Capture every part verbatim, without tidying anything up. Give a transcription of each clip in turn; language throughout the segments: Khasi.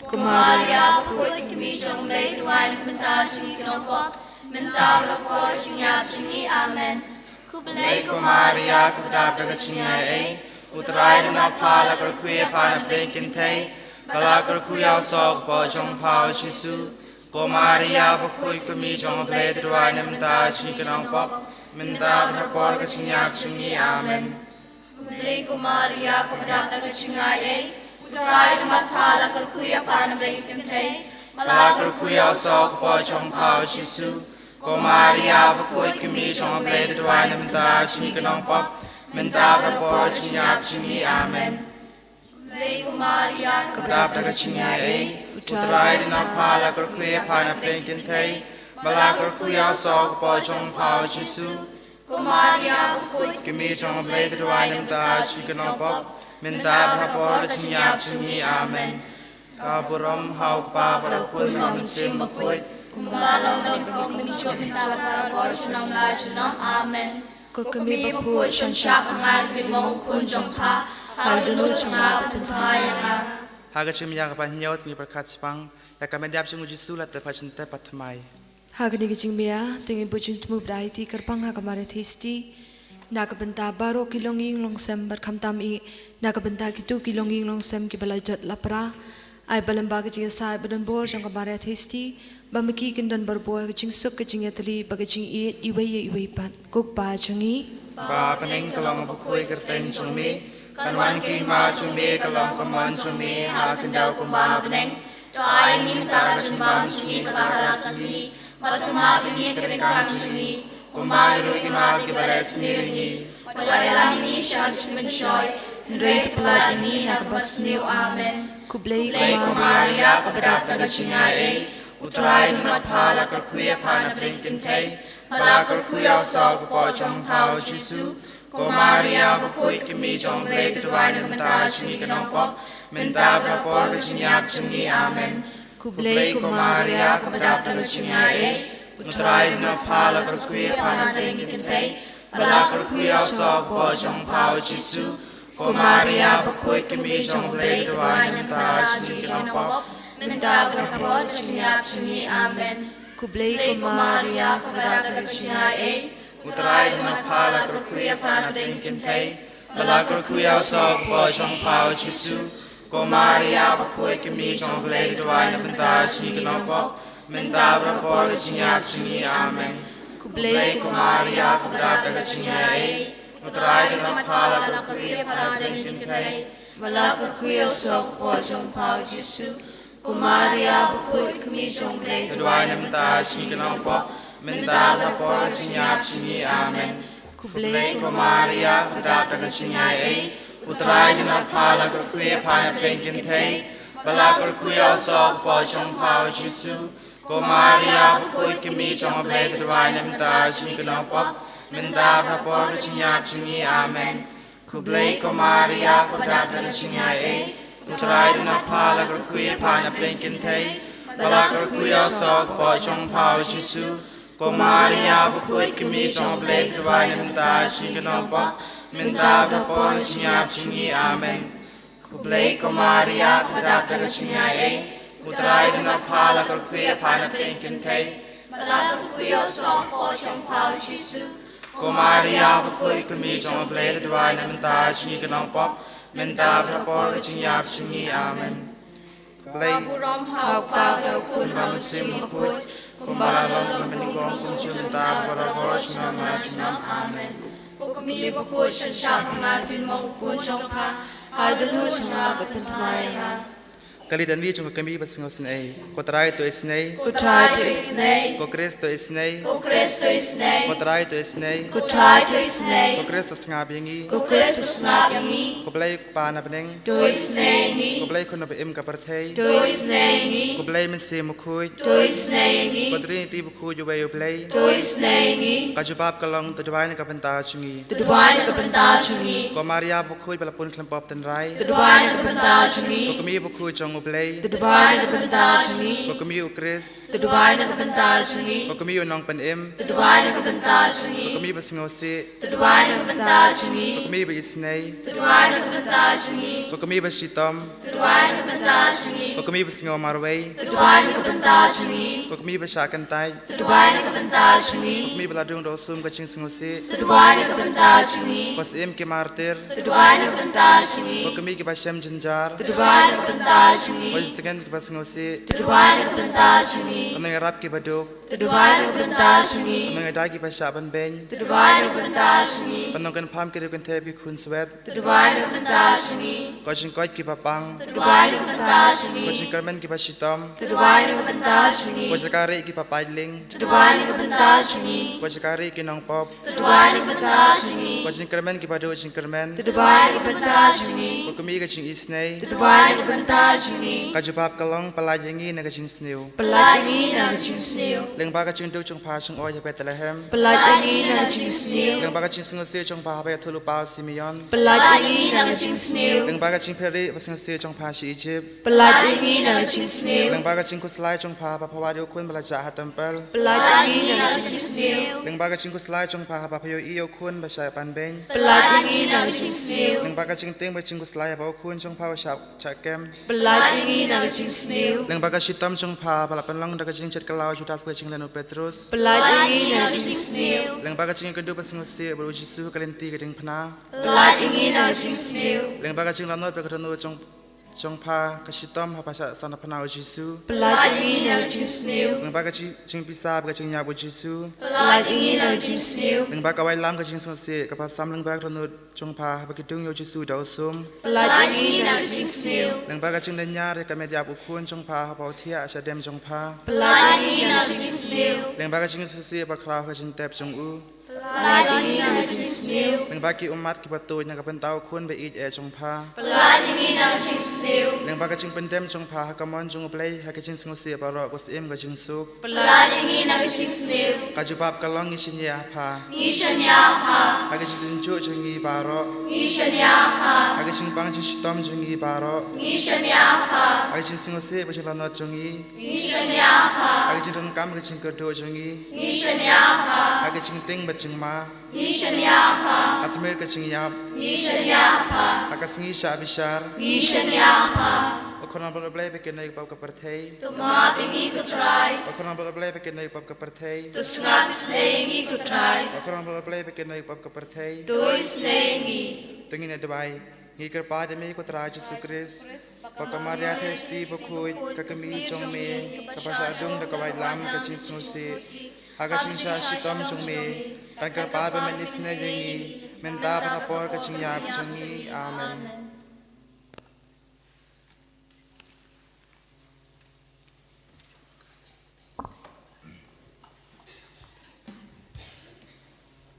Ko Maria bakhuid, ka kmie jong U Blei, duwai na ka bynta jong ngi ki nongpop, mynta bad ha ka por ka jingïap jong ngi. Amen. Khublei ko Maria, kaba dap da ka jingaiei, U Trai u don ha pha. La kyrkhu ïa pha na pdeng ki kynthei, bad la kyrkhu ïa u soh u kpoh jong pha, U Jisu. Ko Maria bakhuid, ka kmie jong U Blei, to duwai na ka bynta jong ngi ki nongpop, mynta bad ha ka por ka jingïap jong ngi. Amen. Khublei ko Maria, kaba dap da ka jingaiei, U Trai u don ha pha. La kyrkhu ïa pha na pdeng ki kynthei, bad la kyrkhu ïa u soh u kpoh jong pha, U Jisu. Ko Maria bakhuid, ka kmie jong U Blei, to duwai na ka bynta jong ngi ki nongpop, mynta bad ha ka por ka jingïap jong ngi. Amen. Khublei ko Maria, kaba dap da ka jingaiei, U Trai u don ha pha. La kyrkhu ïa pha na pdeng ki kynthei, bad la kyrkhu ïa u soh u kpoh jong pha, U Jisu. Ko Maria bakhuid, ka kmie jong U Blei, to duwai na ka bynta jong ngi ki nongpop, mynta bad ha ka por ka jingïap jong ngi. Amen. Ka burom ha U Kpa bad ha U Khun bad ha U Mynsiem Bakhuid, kumba long ha kaba nyngkong, mynta bad ha ka por junom la junom. Amen. Ko kmie bakhuid, sngap ha nga, pynmong u khun jong pha, ha u dohnud jong nga, pynthymmai ïa nga. Ha ka jingmia kaba hynñiew, to ngin pyrkhat shaphang ïa ka met ïap jong U Jisu, la tep ha ka jingtep bad thymmai. Ha kane ka jingmia, to ngin buh jingthmu bad aiti kyrpang ha ka Maria Theisotti, na ka bynta baroh ki longïing longsem bad khamtam eh, na ka bynta kito ki longïing longsem kiba la jot la pra. Ai ba lyngba ka jingïasaid badonbor jong ka Maria Theisotti, ba ma ki kin don barabor ka jingsuk, ka jingïatylli bad ka jingïeit iwei ïa iwei pat. Ko Kpa jong ngi ba ha bneng, ka long kaba khuid ka kyrteng jong me, kan wan ka hima jong me, kan long ka mon jong me ha ka khyndew kumba ha bneng. To ai ngi mynta ka jingbam jong ngi kaba ha la ka sngi, bad to map ïa ngi ka ryngkang jong ngi, kumba ngi ruh ngi map ïa kiba leh sniew ïa ngi. Bad wat ïalam ïa ngi sha ka jingpynshoi, hynrei to pyllait ïa ngi na kaba sniew. Amen. Khublei ko Maria, kaba dap da ka jingaiei, U Trai u don ha pha. La kyrkhu ïa pha na pdeng ki kynthei, bad la kyrkhu ïa u soh u kpoh jong pha, U Jisu. Ko Maria bakhuid, ka kmie jong U Blei, to duwai na ka bynta jong ngi ki nongpop, mynta bad ha ka por ka jingïap jong ngi. Amen. Khublei ko Maria, kaba dap da ka jingaiei, U Trai u don ha pha. La kyrkhu ïa pha na pdeng ki kynthei, bad la kyrkhu ïa u soh u kpoh jong pha, U Jisu. Ko Maria bakhuid, ka kmie jong U Blei, to duwai na ka bynta jong ngi ki nongpop, mynta bad ha ka por ka jingïap jong ngi. Amen. Khublei ko Maria, kaba dap da ka jingaiei, U Trai u don ha pha. La kyrkhu ïa pha na pdeng ki kynthei, bad la kyrkhu ïa u soh u kpoh jong pha, U Jisu. Ko Maria bakhuid, ka kmie jong U Blei, to duwai na ka bynta jong ngi ki nongpop, mynta bad ha ka por ka jingïap jong ngi. Amen. Khublei ko Maria, kaba dap da ka jingaiei, U Trai u don ha pha. La kyrkhu ïa pha na pdeng ki kynthei, bad la kyrkhu ïa u soh u kpoh jong pha, U Jisu. Ko Maria bakhuid, ka kmie jong U Blei, to duwai na ka bynta jong ngi ki nongpop, mynta bad ha ka por ka jingïap jong ngi. Amen. Khublei ko Maria, kaba dap da ka jingaiei, U Trai u don ha pha. La kyrkhu ïa pha na pdeng ki kynthei, bad la kyrkhu ïa u soh u kpoh jong pha, U Jisu. Ko Maria bakhuid, ka kmie jong U Blei, to duwai na ka bynta jong ngi ki nongpop, mynta bad ha ka por ka jingïap jong ngi. Amen. Khublei ko Maria, kaba dap da ka jingaiei, U Trai u don ha pha. La kyrkhu ïa pha na pdeng ki kynthei, bad la kyrkhu ïa u soh u kpoh jong pha, U Jisu. Ko Maria bakhuid, ka kmie jong U Blei, to duwai na ka bynta jong ngi ki nongpop, mynta bad ha ka por ka jingïap jong ngi. Amen. Khublei ko Maria, kaba dap da ka jingaiei, U Trai u don ha pha. La kyrkhu ïa pha na pdeng ki kynthei, bad la kyrkhu ïa u soh u kpoh jong pha, U Jisu. Ko Maria bakhuid, ka kmie jong U Blei, to duwai na ka bynta jong ngi ki nongpop, mynta bad ha ka por ka jingïap jong ngi. Amen. Khublei. Ka burom ha U Kpa bad ha U Khun bad ha U Mynsiem Bakhuid, kumba long ha kaba nyngkong, kumjuh, mynta bad ha ka por junom la junom. Amen. Ko kmie bakhuid, sngap ha nga, pynmong u khun jong pha, ha u dohnud jong nga, bad pynthymmai ïa nga. Ka litani jong ka kmie basngew isynei. Ko Trai, to isynei. Ko Trai, to isynei. Ko Khrist, to isynei. Ko Khrist, to isynei. Ko Trai, to isynei. Ko Trai, to isynei. Ko Khrist, to sngap ïa ngi. Ko Khrist, to sngap ïa ngi. Ko Blei Kpa na bneng, to isynei ïa ngi. Ko Blei Khun ba im ka pyrthei, to isynei ïa ngi. Ko Blei Mynsiem Bakhuid, to isynei ïa ngi. Ko Trinity bakhuid uwei U Blei, to isynei ïa ngi. Ka jubab ka long, to duwai na ka bynta jong ngi. To duwai na ka bynta jong ngi. Ko Maria bakhuid ba la pun khlem pop tynrai, to duwai na ka bynta jong ngi. Ko kmie bakhuid jong U Blei. To duwai na ka bynta jong ngi. Ko Kmie u Khrist. To duwai na ka bynta jong ngi. Ko Kmie u Nongpynim. To duwai na ka bynta jong ngi. Ko Kmie basngewsih. To duwai na ka bynta jong ngi. Ko Kmie ba isynei. To duwai na ka bynta jong ngi. Ko Kmie bashitom. To duwai na ka bynta jong ngi. Ko Kmie basngew marwei. To duwai na ka bynta jong ngi. Ko Kmie bashah kyntait. To duwai na ka bynta jong ngi. Ko Kmie ba la dung da u sum ka jingsngewsih. To duwai na ka bynta jong ngi. Ko Syiem ki martir. To duwai na ka bynta jong ngi. Ko Kmie kiba shem jynjar. To duwai na ka bynta jong ngi. Ko jingtngen kiba sngewsih. To duwai na ka bynta jong ngi. Ko nongïarap kiba duk. To duwai na ka bynta jong ngi. Ko nongïada kiba shah ban beiñ. To duwai na ka bynta jong ngi. Ko nongkynpham ki riew kynthei ki khunswet. To duwai na ka bynta jong ngi. Ko jingkoit kiba pang. To duwai na ka bynta jong ngi. Ko jingkyrmen kiba shitom. To duwai na ka bynta jong ngi. Ko jaka rieh kiba paidling. To duwai na ka bynta jong ngi. Ko jaka rieh ki nongpop. To duwai na ka bynta jong ngi. Ko jingkyrmen kiba duh jingkyrmen. To duwai na ka bynta jong ngi. Ko Kmie ka jingisynei. To duwai na ka bynta jong ngi. Ka jubab ka long, pyllait ïa ngi na ka jingsniew. Pyllait ïa ngi na ka jingsniew. Lyngba ka jingduk jong pha jong u ha Bethlehem. Pyllait ïa ngi na ka jingsniew. Lyngba ka jingsngewsih jong pha haba ïathuh lypa u Simeon. Pyllait ïa ngi na ka jingsniew. Lyngba ka jingpyrshah basngewsih jong pha sha Ijipt. Pyllait ïa ngi na ka jingsniew. Lyngba ka jingkhuslai jong pha haba pha wad ïa u khun ba la jah ha templ. Pyllait ïa ngi na ka jingsniew. Lyngba ka jingkhuslai jong pha haba pha ïohi ïa u khun ba shah ban beiñ. Pyllait ïa ngi na ka jingsniew. Lyngba ka jingtieng bad jingkhuslai haba u khun jong pha u shah, shah kem. Pyllait ïa ngi na ka jingsniew. Lyngba ka shitom jong pha ba la pynlong da ka jingjot kylla u Judas bad ka jinglen u Petrus. Pyllait ïa ngi na ka jingsniew. Lyngba ka jingïakynduh basngewsih bad u Jisu ha ka lynti ka diengphna. Pyllait ïa ngi na ka jingsniew. Lyngba ka jinglanot bad ka dohnud jong, jong pha ka shitom haba shah san ha phna u Jisu. Pyllait ïa ngi na ka jingsniew. Lyngba ka jing, jingpisa bad ka jingïap u Jisu. Pyllait ïa ngi na ka jingsniew. Lyngba ka wailam ka jingsngewsih kaba sam lyngba ka dohnud jong pha haba ki dung ïa u Jisu da u sum. Pyllait ïa ngi na ka jingsniew. Lyngba ka jinglynñiar ïa ka met ïap u khun jong pha haba u thiah shadem jong pha. Pyllait ïa ngi na ka jingsniew. Lyngba ka jingsngewsih bakhraw ha ka jingtep jong u. Pyllait ïa ngi na ka jingsniew. Lyngba ki ummat kiba tuid na ka bynta u khun ba ïeit eh jong pha. Pyllait ïa ngi na ka jingsniew. Lyngba ka jingpyndem jong pha ha ka mon jong u Blei ha ka jingsngewsih baroh, ko Syiem ka jingsuk. Pyllait ïa ngi na ka jingsniew. Ka jubab ka long, ngi shaniah ha pha. Ngi shaniah ha pha. Ha ka jingtynjuh jong ngi baroh. Ngi shaniah ha pha. Ha ka jingpang jingshitom jong ngi baroh. Ngi shaniah ha pha. Ha ka jingsngewsih bad jinglanot jong ngi. Ngi shaniah ha pha. Ha ka jingdonkam bad ka jingkyrduh jong ngi. Ngi shaniah ha pha. Ha ka jingtieng bad jingma. Ngi shaniah ha pha. Ha tmier ka jingïap. Ngi shaniah ha pha. Ha ka sngi shah bishar. Ngi shaniah ha pha. Ko Khun nongpynim u Blei ba kynnoh ïa ka pop ka pyrthei. To map ïa ngi ko Trai. Ko Khun nongpynim u Blei ba kynnoh ïa ka pop ka pyrthei. To sngap isynei ïa ngi ko Trai. Ko Khun nongpynim u Blei ba kynnoh ïa ka pop ka pyrthei. To isynei ïa ngi. To ngin ïa duwai. Ngi kyrpad ïa me ko Trai Jisu Khrist, ba ka Maria Theisotti bakhuid, ka kmie jong me, kaba shah dung da ka wailam ka jingsngewsih, ha ka jingshah shitom jong me, kan kyrpad ban isynei ïa ngi mynta bad ha por ka jingïap jong ngi. Amen.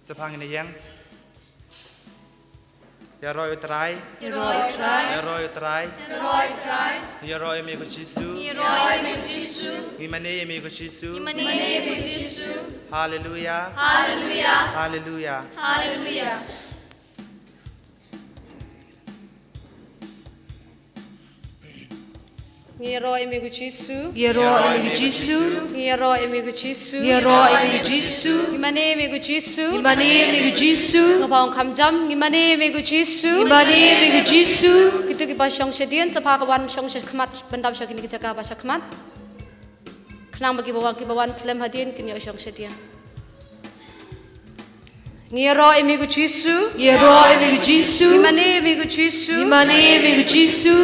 Sa phang ïa ngi ïeng. Ïaroh ïa u Trai. Ïaroh ïa u Trai. Ïaroh ïa u Trai. Ïaroh ïa u Trai. Ïaroh ïa me ko Jisu. Ïaroh ïa me ko Jisu. Ngi mane ïa me ko Jisu. Ngi mane ïa me ko Jisu. Haleluya. Haleluya. Haleluya. Haleluya. Ngi ïaroh ïa me ko Jisu. Ngi ïaroh ïa me ko Jisu. Ngi ïaroh ïa me ko Jisu. Ngi ïaroh ïa me ko Jisu. Ngi mane ïa me ko Jisu. Ngi mane ïa me ko Jisu. Sngewbha ong kham jam, ngi mane ïa me ko Jisu. Ngi mane ïa me ko Jisu. Kito kiba shong shadien, sa phah ka wan shong sha khmat, ban dap sha kine ki jaka ba sha khmat. Khnang ba kiba wan, kiba wan slem hadien kin ïoh shong shadien. Ngi ïaroh ïa me ko Jisu. Ngi ïaroh ïa me ko Jisu. Ngi mane ïa me ko Jisu. Ngi mane ïa me ko Jisu.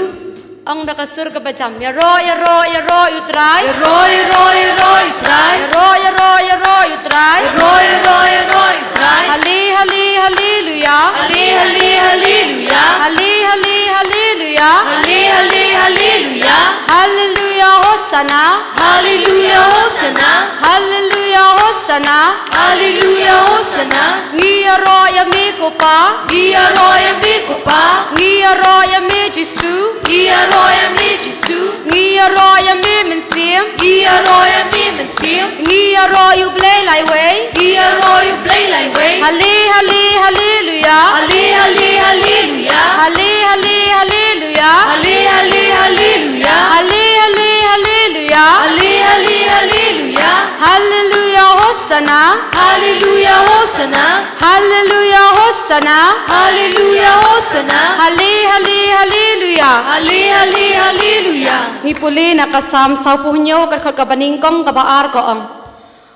Ong da ka sur kaba jam. Ïaroh, ïaroh, ïaroh ïa u Trai. Ïaroh, ïaroh, ïaroh ïa u Trai. Ïaroh, ïaroh, ïaroh ïa u Trai. Ïaroh, ïaroh, ïaroh ïa u Trai. Hale, hale, haleluya. Hale, hale, haleluya. Hale, hale, haleluya. Hale, hale, haleluya. Haleluya, hosana. Haleluya, hosana. Haleluya, hosana. Haleluya, hosana. Ngi ïaroh ïa me ko Pa. Ngi ïaroh ïa me ko Pa. Ngi ïaroh ïa me Jisu. Ngi ïaroh ïa me Jisu. Ngi ïaroh ïa me Mynsiem. Ngi ïaroh ïa me Mynsiem. Ngi ïaroh ïa u Blei Laiwei. Ngi ïaroh ïa u Blei Laiwei. Hale, hale, haleluya. Hale, hale, haleluya. Hale, hale, haleluya. Hale, hale, haleluya. Hale, hale, haleluya. Hale, hale, haleluya. Haleluya, hosana. Haleluya, hosana. Haleluya, hosana. Haleluya, hosana. Hale, hale, haleluya. Hale, hale, haleluya. Ngi pule na ka Salm sawphew hynñiew, ka dkhot kaba nyngkong, kaba ar ka ong: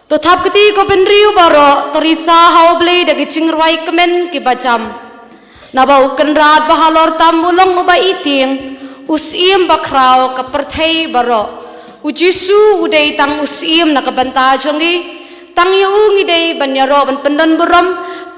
To thap kti ko bynriew baroh, to risa ha U Blei da ki jingrwai kmen kiba jam. Naba U Kynrad ba halor tam u long uba itieng, u Syiem ba khraw ka pyrthei baroh. U Jisu u dei tang u Syiem na ka bynta jong ngi. Tang ïa u ngi dei ban ïaroh ban pyndon burom.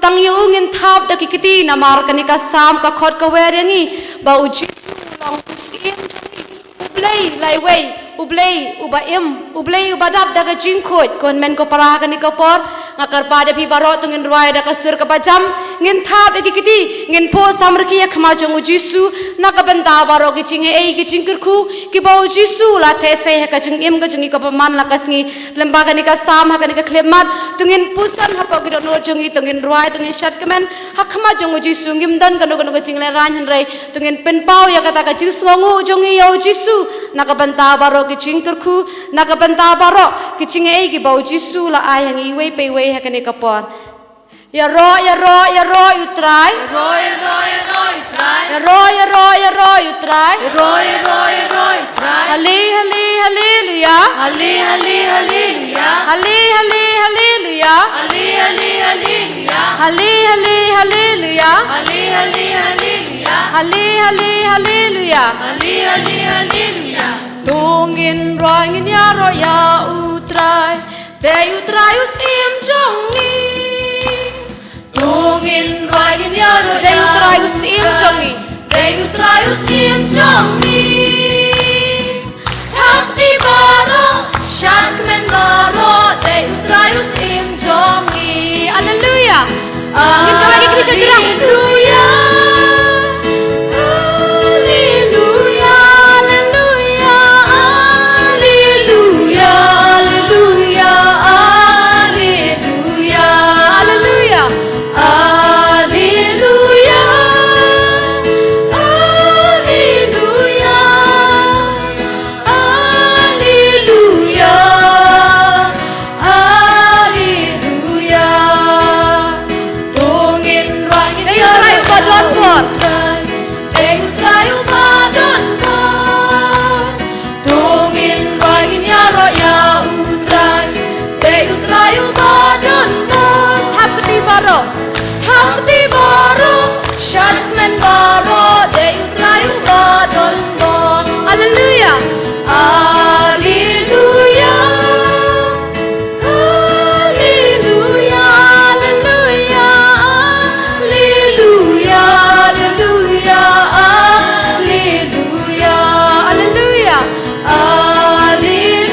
Tang ïa u ngin thap da ki kti namar kane ka Salm ka khot ka wer ïa ngi ba U Jisu u long u Syiem jong ngi. U Blei la iwei, U Blei uba im, U Blei uba dap da ka jingkhuid. Ko hynmen ko para, ha kane ka por nga kyrpad ïa phi baroh, to ngin rwai da ka sur kaba jam, ngin thap ïa ki kti, ngin phuh samrkhie ha khmat jong U Jisu na ka bynta baroh ki jingaiei, ki jingkyrkhu kiba U Jisu la theh sei ha ka jingim ka jong ngi kaba man la ka sngi. Lyngba kane ka Salm, ha kane ka khyllipmat, to ngin pyrshang hapoh ki dohnud jong ngi, to ngin rwai, to ngin shad kmen ha khmat jong U Jisu. Ngim don kano kano ka jinglehrain, hynrei to ngin pynpaw ïa kata ka jingsngewnguh jong ngi ïa U Jisu na ka bynta baroh ki jingkyrkhu, na ka bynta baroh ki jingaiei kiba U Jisu la ai ha ngi iwei pa iwei ha kane ka por. Ïaroh, ïaroh, ïaroh ïa U Trai. Ïaroh, ïaroh, ïaroh ïa U Trai. Ïaroh, ïaroh, ïaroh ïa U Trai. Ïaroh, ïaroh, ïaroh ïa U Trai. Hale, hale, haleluya. Hale, hale, haleluya. Hale, hale, haleluya. Hale, hale, haleluya. Hale, hale, haleluya. Hale, hale, haleluya. Hale, hale, haleluya. Hale, hale, haleluya. To ngin rwai, ngin ïaroh ïa U Trai. Dei U Trai u Syiem jong ngi. To ngin rwai, ngin ïaroh, dei U Trai u Syiem jong ngi. Dei U Trai u Syiem jong ngi. Thap kti baroh, shad kmen baroh, dei U Trai u Syiem jong ngi. Haleluya. Ngin kawei ki kti sha jrong. Haleluya. Haleluya, haleluya, haleluya, haleluya. Haleluya. Haleluya. Haleluya. Haleluya. Haleluya. To ngin rwai, ngin ïaroh ïa U Trai. Dei U Trai uba don bor. To ngin rwai, ngin ïaroh ïa U Trai. Dei U Trai uba don bor. Thap kti baroh. Thap kti baroh. Shad kmen baroh. Dei U Trai uba don bor. Haleluya. Haleluya. Haleluya, haleluya, haleluya, haleluya, haleluya, haleluya,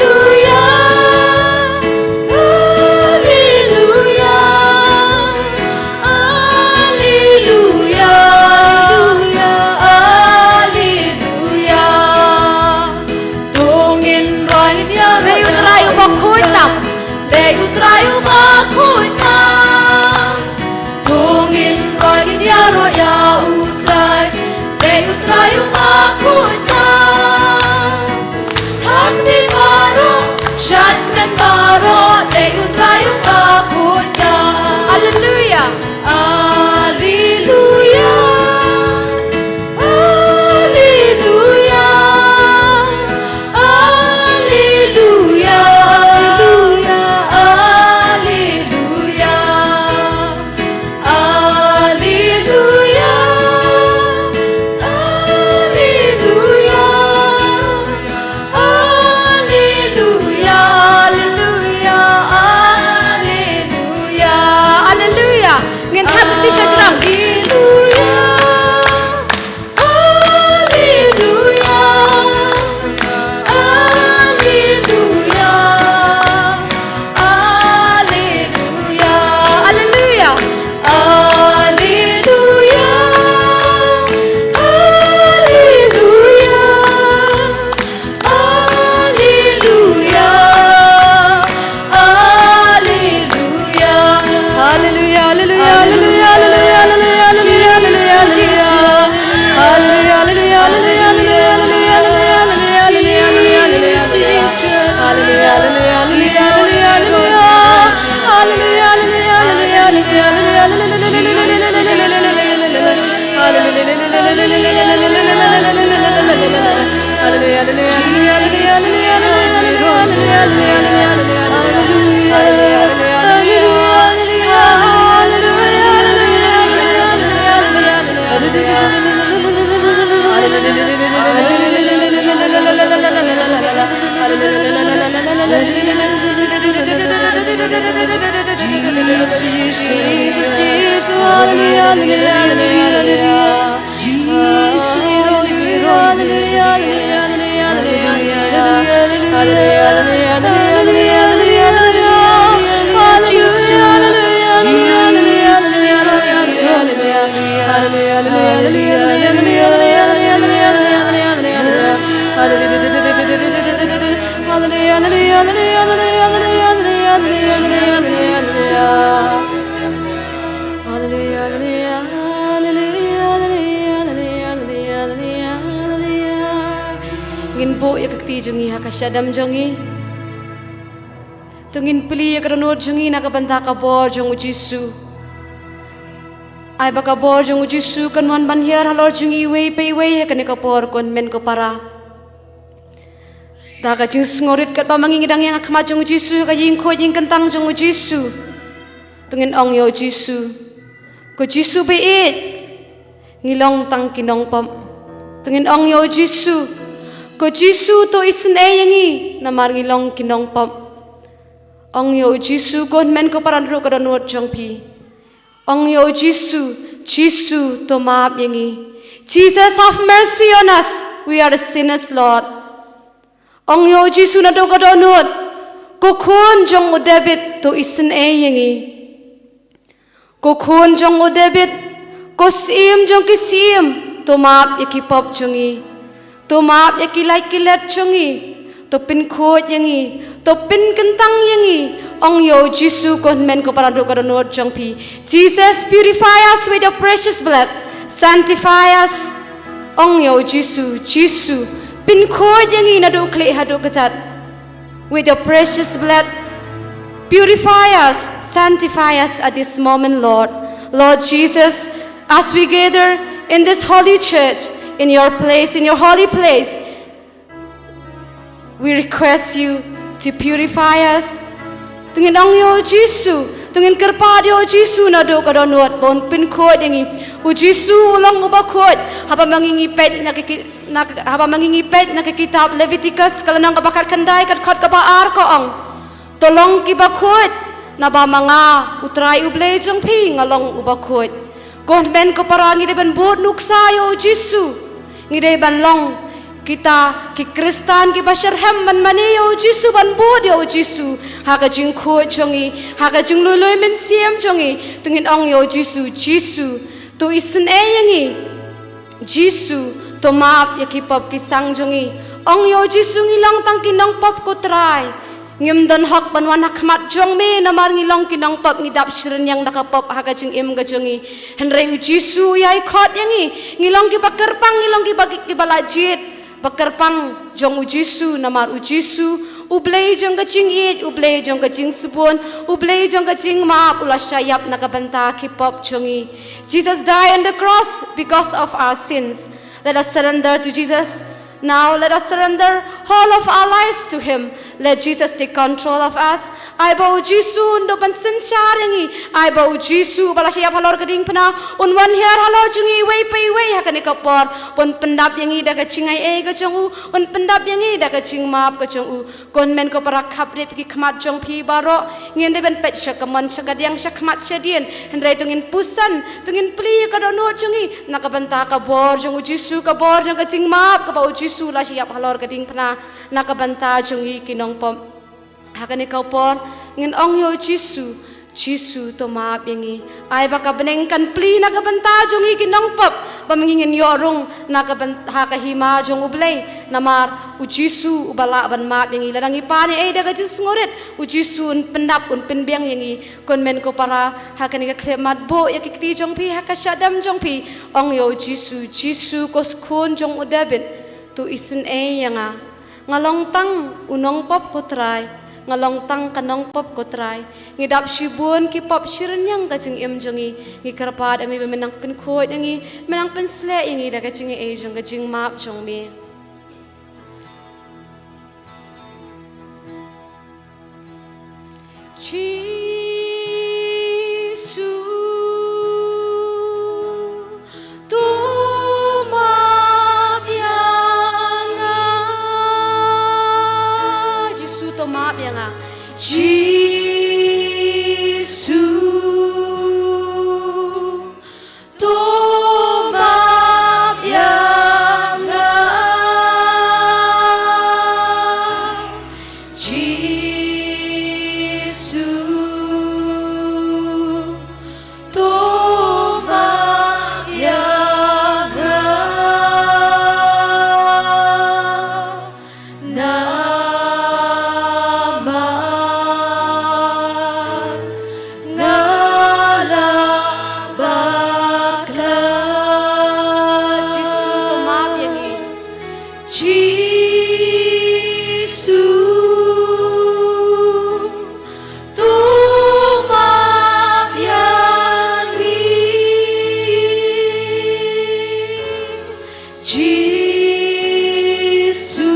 haleluya, haleluya, haleluya, haleluya. To ngin rwai, ngin ïaroh, dei U Trai uba khuid tam. Dei U Trai uba khuid tam. To ngin rwai, ngin ïaroh ïa U Trai. Dei U Trai uba khuid tam. Thap kti baroh, shad kmen baroh, dei U Trai uba khuid tam. Haleluya. Haleluya. Haleluya. Haleluya. Haleluya. Haleluya. Haleluya. Haleluya. Haleluya. Jesus, Jesus, hallelujah, hallelujah, hallelujah, hallelujah. Jesus, hallelujah, hallelujah, hallelujah, hallelujah. Hallelujah, hallelujah, hallelujah, hallelujah, hallelujah, hallelujah, hallelujah. Hallelujah, hallelujah, hallelujah, hallelujah, hallelujah, hallelujah, hallelujah. Ngin buh ïa ka kti jong ngi ha ka shadem jong ngi. To ngin plie ïa ka dohnud jong ngi na ka bynta ka bor jong u Jisu. Ai ba ka bor jong u Jisu kan wan ban hiar halor jong ngi iwei pa iwei ha kane ka por, ko hynmen ko para. Da ka jingsngewrit katba ma ngi ngi dang ïeng ha khmat jong u Jisu, ha ka jingkhuid jingkyntang jong u Jisu. To ngin ong ïa u Jisu, ko Jisu ba ïeit, ngi long tang ki nongpop. To ngin ong ïa u Jisu, ko Jisu to isynei ïa ngi, namar ngi long ki nongpop. Ong ïa u Jisu, ko hynmen ko para, naduh ka dohnud jong phi. Ong ïa u Jisu, Jisu to map ïa ngi. Jesus, have mercy on us. We are sinners, Lord. Ong ïa u Jisu naduh ka dohnud, ko khun jong u David to isynei ïa ngi. Ko khun jong u David, ko syiem jong ki syiem, to map ïa ki pop jong ngi. To map ïa ki lait ki let jong ngi. To pynkhuid ïa ngi. To pynkyntang ïa ngi. Ong ïa u Jisu, ko hynmen ko para, naduh ka dohnud jong phi. Jesus, purify us with your precious blood. Sanctify us. Ong ïa u Jisu, Jisu, pynkhuid ïa ngi naduh khlieh haduh kjat. With your precious blood, purify us, sanctify us at this moment, Lord. Lord Jesus, as we gather in this holy church, in your place, in your holy place, we request you to purify us. To ngin ong ïa u Jisu, to ngin kyrpad ïa u Jisu naduh ka dohnud ba un pynkhuid ïa ngi. U Jisu u long uba khuid, haba ma ngi ngi peit na ka ki-, na ka, haba ma ngi ngi peit na ka kitab Leviticus, ka lynnong kaba khatkhyndai, ka dkhot kaba ar, ka ong, to long kiba khuid, naba ma nga, U Trai U Blei jong phi, nga long uba khuid. Ko hynmen ko para, ngi dei ban bud nuksa ïa u Jisu. Ngi dei ban long kita ki Khristan kiba syrhem ban mane ïa u Jisu, ban bud ïa u Jisu ha ka jingkhuid jong ngi, ha ka jinglui lui mynsiem jong ngi. To ngin ong ïa u Jisu, Jisu, to isynei ïa ngi. Jisu, to map ïa ki pop ki sang jong ngi. Ong ïa u Jisu, ngi long tang ki nongpop, ko Trai. Ngim don hok ban wan ha khmat jong me namar ngi long ki nongpop, ngi dap syrñiang da ka pop ha ka jingim ka jong ngi. Hynrei u Jisu u ïai khot ïa ngi. Ngi long kiba kyrpang, ngi long kiba, kiba la jied. Ba kyrpang jong u Jisu, namar u Jisu, U Blei jong ka jingïeit, U Blei jong ka jingsbun, U Blei jong ka jingmap, u la shah ïap na ka bynta ki pop jong ngi. Jesus died on the cross because of our sins. Let us surrender to Jesus. Now let us surrender all of our lives to Him. Let Jesus take control of us. Ai ba u Jisu un dup ban synshar ïa ngi. Ai ba u Jisu uba la shah ïap halor ka diengphna un wan hiar halor jong ngi iwei pa iwei ha kane ka por, un pyndap ïa ngi da ka jingaiei ka jong u, un pyndap ïa ngi da ka jingmap ka jong u. Ko hynmen ko para, khapbrip ki khmat jong phi baroh. Ngin dei ban peit sha kamon, sha kadiang, sha khmat, sha dien. Hynrei to ngin puson, to ngin plie ïa ka dohnud jong ngi na ka bynta ka bor jong u Jisu, ka bor jong ka jingmap kaba u Jisu u la shah ïap halor ka diengphna na ka bynta jong ngi ki nongpop. Ha kane ka por ngin ong ïa u Jisu, Jisu, to map ïa ngi. Ai ba ka bneng kan plie na ka bynta jong ngi ki nongpop, ba ma ngi ngin ïoh rung na ka byn-, ha ka hima jong U Blei. Namar u Jisu uba lah ban map ïa ngi. Lada ngi pan ei ei da ka jingsngewrit, u Jisu un pyndap, un pynbiang ïa ngi. Ko hynmen ko para, ha kane ka khyllipmat buh ïa ki kti jong phi, ha ka shadem jong phi, ong ïa u Jisu, Jisu, ko khun jong u David, to isynei ïa nga. Nga long tang u nongpop ko Trai, nga long tang ka nongpop ko Trai. Ngi dap shibun ki pop shi rynïeng ka jingim jong ngi. Ngi kyrpad ïa me ba men nang pynkhuid ïa ngi, men nang pynshlur ïa ngi da ka jingaiei jong ka jingmap jong me. Jisu, to map ïa nga. Jisu, to map ïa nga. Jisu, to map ïa nga. Jisu, to map ïa nga. Namar nga la bakla. Jisu, to map ïa ngi. Jisu, to map ïa ngi. Jisu,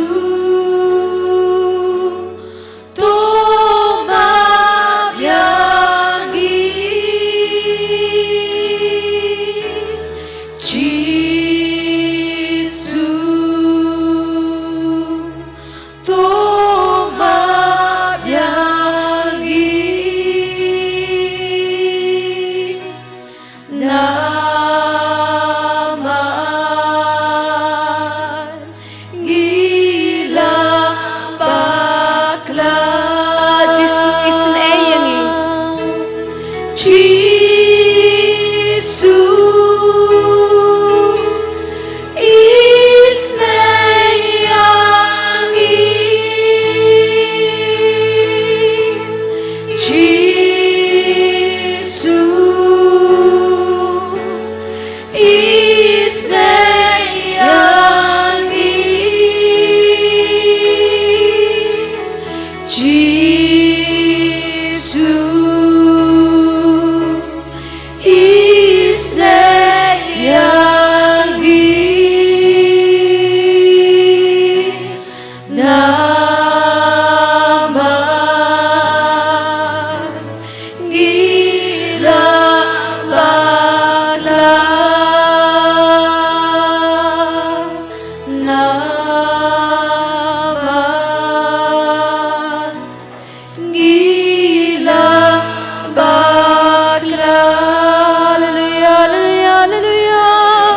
to map ïa ngi. Jisu, to map ïa ngi. Namar ngi la bakla. Jisu, isynei ïa ngi. Jisu, isynei ïa ngi. Jisu, isynei ïa ngi. Jisu, isynei ïa ngi. Namar ngi la bakla. Namar ngi la bakla. Haleluya, haleluya, haleluya.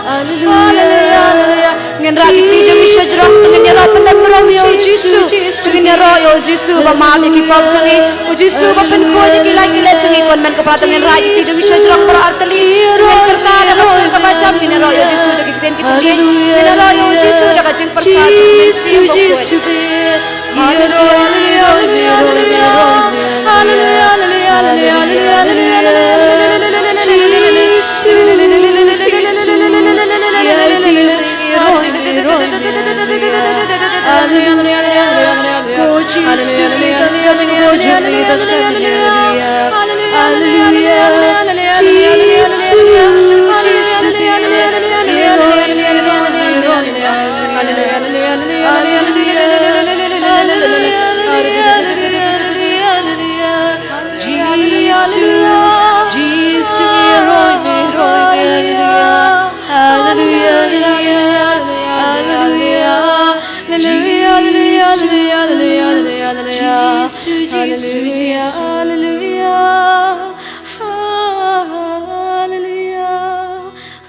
Haleluya, haleluya. Ngin rah ki kti jong ngi sha jrong, to ngin ïaroh pyndep burom ïa u Jisu. To ngin ïaroh ïa u Jisu ba map ïa ki pop jong ngi. U Jisu ba pynkhuid ïa ki lait ki let jong ngi. Kynmaw ko para, to ngin rah ki kti jong ngi sha jrong para artylli. Ngin kyrkhu da ka sur kaba jam, ngin ïaroh ïa u Jisu da ki ktien ki thylliej. Ngin ïaroh ïa u Jisu da ka jingpyrkhat jong u Jisu. Haleluya, haleluya, haleluya, haleluya. Haleluya, haleluya, haleluya, haleluya. Jisu, Jisu, haleluya, haleluya, haleluya. Haleluya, haleluya, haleluya, haleluya. Haleluya, haleluya, haleluya, haleluya, haleluya. Haleluya, haleluya, haleluya, haleluya, haleluya. Haleluya, haleluya, haleluya, haleluya, haleluya. Haleluya, haleluya, haleluya, haleluya, haleluya, haleluya. Haleluya, haleluya, haleluya, haleluya. Jisu, Jisu, ngi roh, ngi roh, haleluya. Haleluya, haleluya, haleluya. Haleluya, haleluya, haleluya, haleluya, haleluya. Jisu, Jisu, Jisu. Haleluya.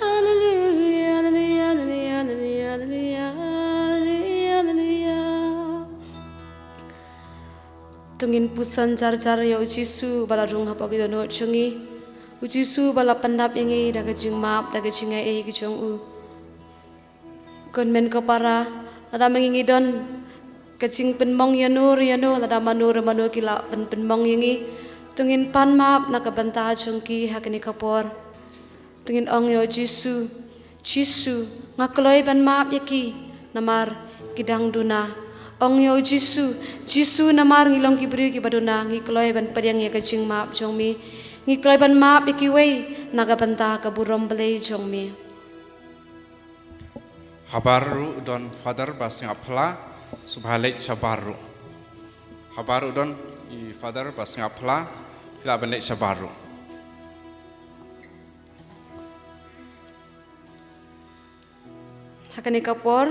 Haleluya, haleluya, haleluya, haleluya. To ngin puson jar jar ïa u Jisu ba la rung hapoh ki dohnud jong ngi. U Jisu ba la pyndap ïa ngi da ka jingmap, da ka jingaiei ka jong u. Kynmaw ko para, lada ma ngi ngi don ka jingpynmong ïano re ïano, lada mano re mano ki la pyn, pynmong ïa ngi, to ngin pan map na ka bynta jong ki ha kane ka por. To ngin ong ïa u Jisu, Jisu, nga kloi ban map ïa ki, namar ki dang duna. Ong ïa u Jisu, Jisu, namar ngi long ki briew kiba duna, ngi kloi ban pdiang ïa ka jingmap jong me. Ngi kloi ban map ïa kiwei na ka bynta ka burom Blei jong me. Habar ruh don Father ba sngap phla, sngewbha leit shabar ruh. Habar ruh don i Father ba sngap phla, phi lah ban leit shabar ruh. Ha kane ka por,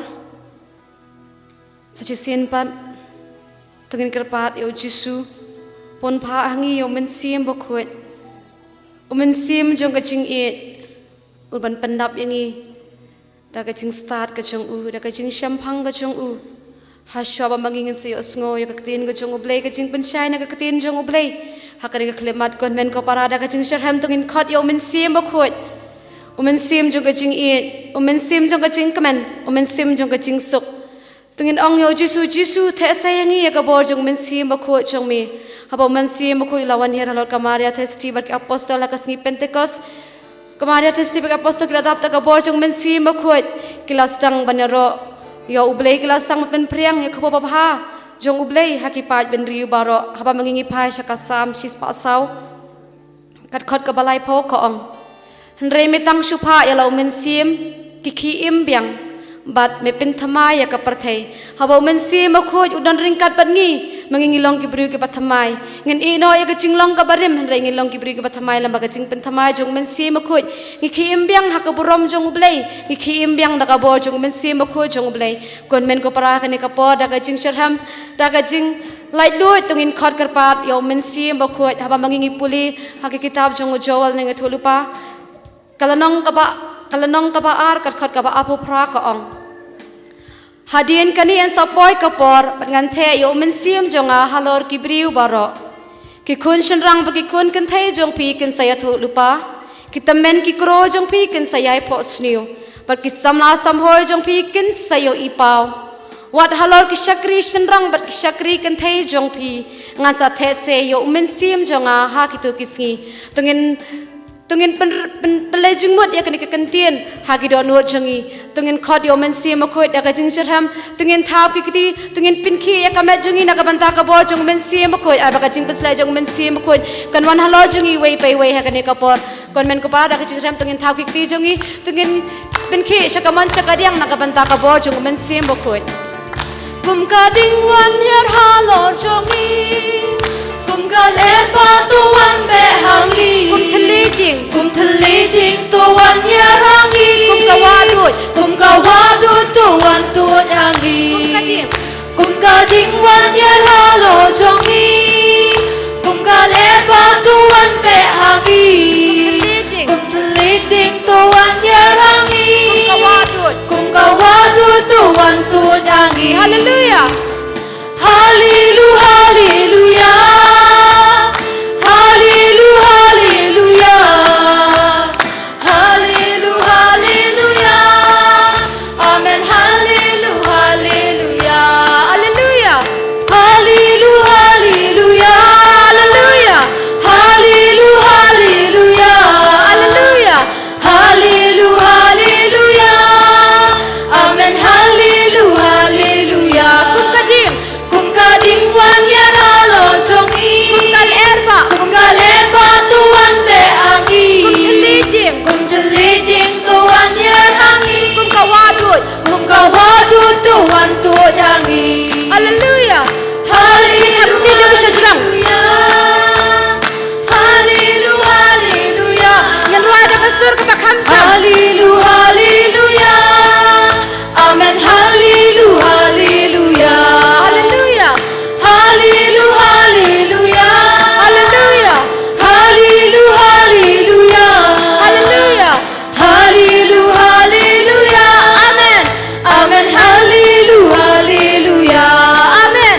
sa shisien pat, to ngin kyrpad ïa u Jisu, pynphah ha ngi ïa u Mynsiem Bakhuid. U Mynsiem jong ka jingïeit, u ban pyndap ïa ngi da ka jingstad ka jong u, da ka jingshemphang ka jong u. Hashwa ba ma ngi ngin sa ïohsngew ïa ka ktien ka jong u Blei, ka jingpynshai na ka ktien jong u Blei. Ha kane ka khyllipmat, ko hynmen ko para, da ka jingshitrhem to ngin khot ïa u Mynsiem Bakhuid. U Mynsiem jong ka jingïeit, u Mynsiem jong ka jingkmen, u Mynsiem jong ka jingsuk. To ngin ong ïa u Jisu, Jisu, theh sa ïa ngi ïa ka bor jong u Mynsiem Bakhuid jong me. Haba u Mynsiem Bakhuid u la wan hiar halor ka Maria Theisotti bad ki apostol ha ka sngi Pentekost. Ka Maria Theisotti bad ki apostol ki la dap da ka bor jong u Mynsiem Bakhuid. Ki la sdang ban ïaroh ïa u Blei, ki la sdang ban pynphriang ïa ka khubor babha jong u Blei ha ki paid bynriew baroh. Haba ma ngi ngi phai sha ka Salm shispah saw, ka dkhot kaba laiphew ka ong: Hynrei me tang shu phah ïa la u Mynsiem, ki khie im biang, bad me pynthymmai ïa ka pyrthei. Haba u Mynsiem Bakhuid u don ryngkat bad ngi, ma ngi ngi long ki briew kiba thymmai. Ngin ïeh noh ïa ka jinglong kaba rim, hynrei ngin long ki briew kiba thymmai lem bad ka jingpynthymmai jong u Mynsiem Bakhuid. Ngi khie im biang ha ka burom jong u Blei, ngi khie im biang da ka bor jong u Mynsiem Bakhuid jong u Blei. Ko hynmen ko para, ha kane ka por, da ka jingshitrhem, da ka jinglaitluid, to ngin khot kyrpad ïa u Mynsiem Bakhuid. Haba ma ngi ngi pule ha ka kitab jong u Joel, nongïathuhlypa, ka lynnong kaba, ka lynnong kaba ar, ka dkhot kaba arphew phra ka ong: Hadien kane yn sa poi ka por, bad ngan theh ïa u Mynsiem jong nga halor ki briew baroh. Ki khun shynrang bad ki khun kynthei jong phi kin sa ïathuhlypa, ki tymmen ki kro jong phi kin sa ïai phohsniew, bad ki samla samhoi jong phi kin sa ïohi paw. Wat halor ki shakri shynrang bad ki shakri kynthei jong phi, ngan sa theh se ïa u Mynsiem jong nga ha kito ki sngi. To ngin, to ngin pyn, pyn, pynleit jingmut ïa kane ka kyntien ha ki dohnud jong ngi. To ngin khot ïa u Mynsiem Bakhuid da ka jingshitrhem. To ngin thap ki kti, to ngin pynkhih ïa ka met jong ngi na ka bynta ka bor jong u Mynsiem Bakhuid. Ai ba ka jingpynshlur jong u Mynsiem Bakhuid kan wan halor jong ngi iwei pa iwei ha kane ka por. Ko hynmen ko para, da ka jingshitrhem to ngin thap ki kti jong ngi, to ngin pynkhih sha ka mon sha ka diang na ka bynta ka bor jong u Mynsiem Bakhuid. Kum ka ding wan hiar halor jong ngi, kum ka lyer ba to wan beh ha ngi. Kum thylliej dieng, kum thylliej dieng to wan hiar ha ngi. Kum ka wah duid, kum ka wah duid to wan tuid ha ngi. Kum ka ding, kum ka ding wan hiar halor jong ngi, kum ka lyer ba to wan beh ha ngi. Kum thylliej dieng, kum thylliej dieng to wan hiar ha ngi. Kum ka wah duid, kum ka wah duid to wan tuid ha ngi. Haleluia. Haleluia, haleluia. Haleluia, haleluia. Haleluya, haleluya. Amen. Haleluya, haleluya. Haleluya. Haleluya, haleluya. Haleluya. Haleluya, haleluya. Haleluya. Haleluya, haleluya. Amen. Haleluya, haleluya. Kum ka ding. Kum ka ding wan hiar halor jong ngi. Kum ka lyer ba. Kum ka lyer ba to wan beh ha ngi. Kum thylliej dieng. Kum thylliej dieng to wan hiar ha ngi. Kum ka wah duid. Kum ka wah duid to wan tuid ha ngi. Haleluia. Haleluia. Haleluia, haleluia. Ngin rwai da ka sur kaba kham jam. Haleluia, haleluia. Amen. Haleluya, haleluya. Haleluya. Haleluya, haleluya. Haleluya. Haleluya, haleluya. Haleluya. Haleluya, haleluya. Amen. Amen. Haleluya, haleluya. Amen.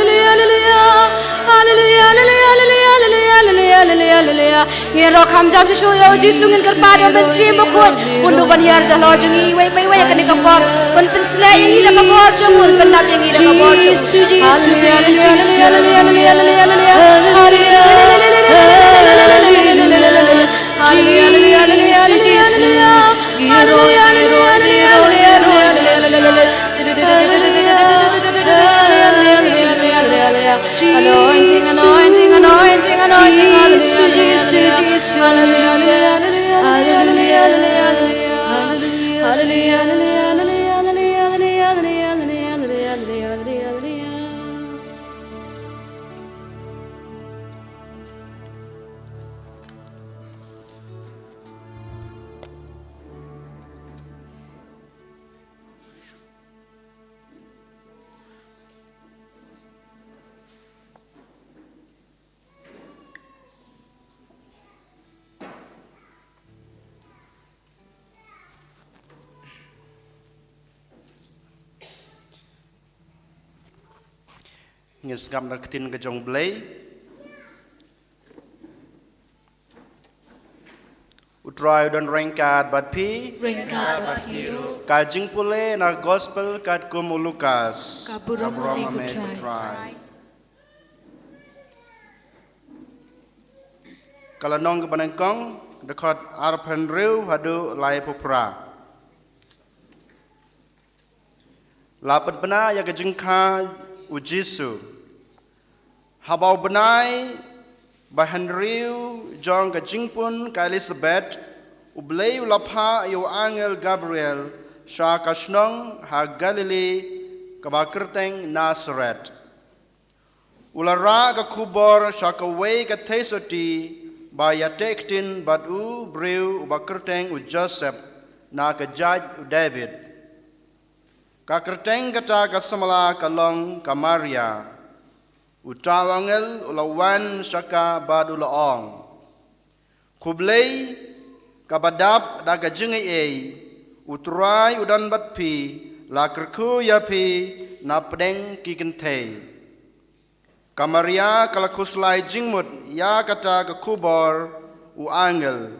Haleluya, haleluya, haleluya. Ngin ïaroh kham jam shuh shuh ïa u Jisu, ngin kyrpad ïa u Mynsiem Bakhuid un duh ban hiar halor jong ngi iwei pa iwei ha kane ka por. Un pynsleh ïa ngi da ka bor jong u, un pyndap ïa ngi da ka bor jong u. Haleluya, haleluya, haleluya. Haleluya, haleluya, haleluya, haleluya. Haleluya, haleluya, haleluya, haleluya, haleluya, haleluya. Anointing, anointing, anointing, anointing. Haleluya, haleluya, haleluya, haleluya. Haleluya, haleluya, haleluya, haleluya. Ngin sngap na ka ktien ka jong U Blei. U Trai u don ryngkat bad phi. Ryngkat bad phi ruh. Ka jingpule na Gospel katkum u Lukas. Ka burom ïa me ko Trai. Ka lynnong kaba nyngkong, dkhot arphew hynriew haduh laiphew phra. La pynbna ïa ka jingkha u Jisu. Haba u bnai ba hynriew jong ka jingpun ka Elisabet, U Blei u la phah ïa u angel Gabriel sha ka shnong ha Galili kaba kyrteng Nasaret. U la rah ka khubor sha kawei ka theisotti ba ïateh ktien bad u briew uba kyrteng u Joseph na ka jaid u David. Ka kyrteng kata ka samla ka long ka Maria. Uta u angel u la wan sha ka bad u la ong, khublei, kaba dap da ka jingaiei, U Trai u don bad phi, la kyrkhu ïa phi na pdeng ki kynthei. Ka Maria ka la khuslai jingmut ïa kata ka khubor u angel,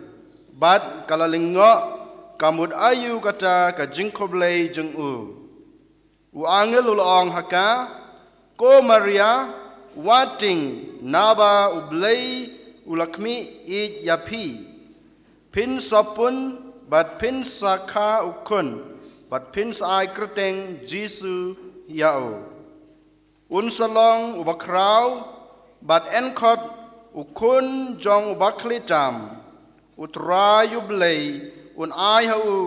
bad ka la lyngngoh ka mut aïu kata ka jingkhublei jong u. U angel u la ong ha ka, ko Maria, wat tieng, naba U Blei u la khmih ïeit ïa phi. Phin sa pun bad phin sa kha u khun, bad phin sa ai kyrteng Jisu ïa u. Un sa long uba khraw, bad yn khot u Khun jong u Bakhlieh Tam. U Trai U Blei un ai ha u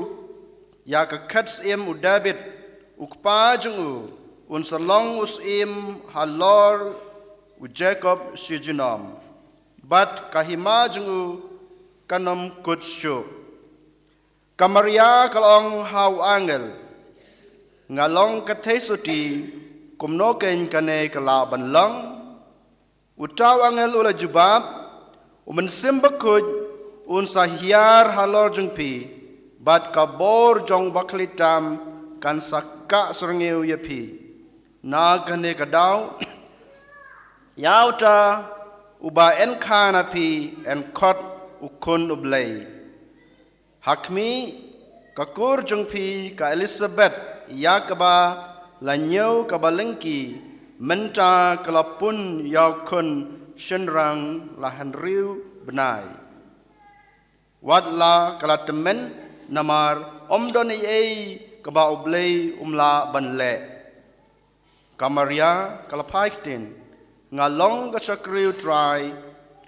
ïa ka khet syiem u David, u kpa jong u, un sa long u syiem halor u Jakob shi junom. Bad ka hima jong u kan ym kut shuh. Ka Maria ka la ong ha u angel, nga long ka theisotti, kumno keiñ kane ka lah ban long? Uta u angel u la jubab, U Mynsiem Bakhuid un sa hiar halor jong phi, bad ka bor jong u Bakhlieh Tam kan sa kah syrngiew ïa phi. Na kane ka daw, ïa uta uba yn kha na phi yn khot u Khun U Blei. Ha khmih, ka kur jong phi ka Elisabet, ïa kaba la ñiew kaba lyngkhi, mynta ka la pun ïa u khun shynrang la hynriew bnai. Wat la ka la tymmen, namar ym don ei ei kaba U Blei um lah ban leh. Ka Maria ka la phai ktien, nga long ka shakri U Trai,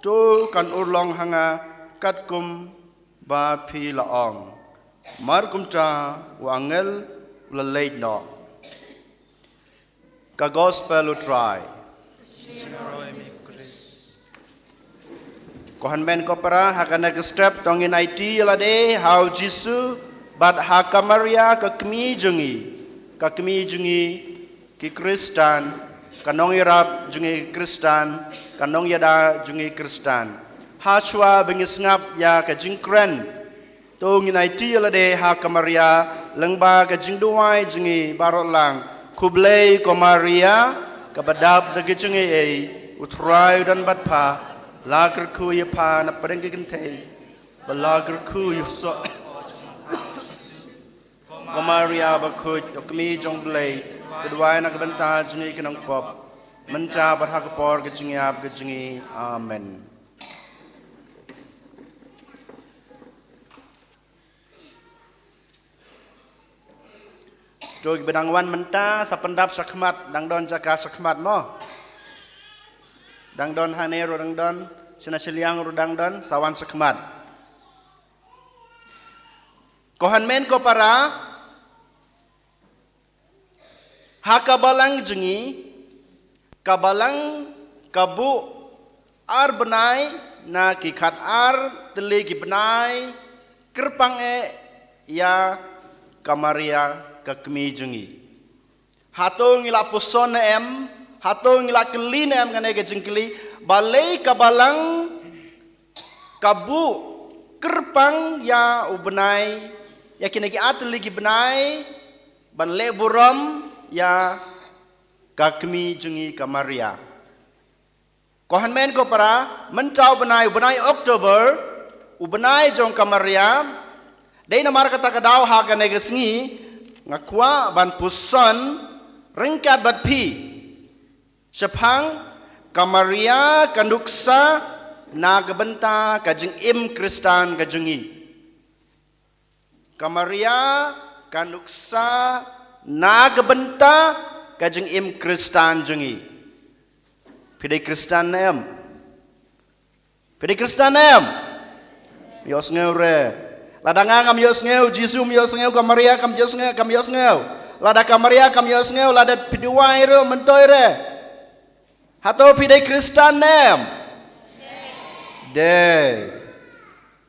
to kan urlong ha nga katkum ba phi la ong. Markumta u angel u la leit noh. Ka Gospel u Trai. Ko hynmen ko para, ha kane ka step to ngin aiti ïa lade ha u Jisu bad ha ka Maria ka kmie jong ngi, ka kmie jong ngi ki Khristan, ka nongïarap jong ngi ki Khristan, ka nongïada jong ngi ki Khristan. Hashwa ba ngin sngap ïa ka jingkren, to ngin aiti ïa lade ha ka Maria lyngba ka jingduwai jong ngi baroh lang. Khublei ko Maria, kaba dap da ki jingaiei, u Trai u don bad pha. La kyrkhu ïa pha na pdeng ki kynthei, ba la kyrkhu ïa u soh. Ko Maria bakhuid, ko kmie jong u Blei, to duwai na ka bynta jong ngi ki nongpop, mynta bad ha ka por ka jingïap ka jong ngi. Amen. To kiba dang wan mynta, sa pyndap sha khmat, dang don jaka sha khmat mo. Dang don hangne ruh dang don, shane shiliang ruh dang don, sa wan sha khmat. Ko hynmen ko para, ha ka balang jong ngi, ka balang ka buh ar bnai na ki khatar tylli ki bnai, kyrpang eh ïa ka Maria ka kmie jong ngi. Hato ngi la puson ne em, hato ngi la kylli ne em, kane ka jingkylli, balei ka balang ka buh kyrpang ïa u bnai, ïa kine ki ar tylli ki bnai, ban leh burom ïa ka kmie jong ngi ka Maria. Ko hynmen ko para, mynta u bnai, u bnai October, u bnai jong ka Maria, dei namar kata ka daw ha kane ka sngi, nga kwah ban puson ryngkat bad phi shaphang ka Maria ka nuksa na ka bynta ka jingim Khristan ka jong ngi. Ka Maria ka nuksa na ka bynta ka jingim Khristan jong ngi. Phi dei Khristan ne em? Phi dei Khristan ne em? Ïohsngew re. Lada nga ngam ïohsngew, Jisu um ïohsngew, ka Maria kam ïohsngew, kam ïohsngew. Lada ka Maria kam ïohsngew, lada phi duwai ruh, myntoi re. Hato phi dei Khristan ne em? Dei.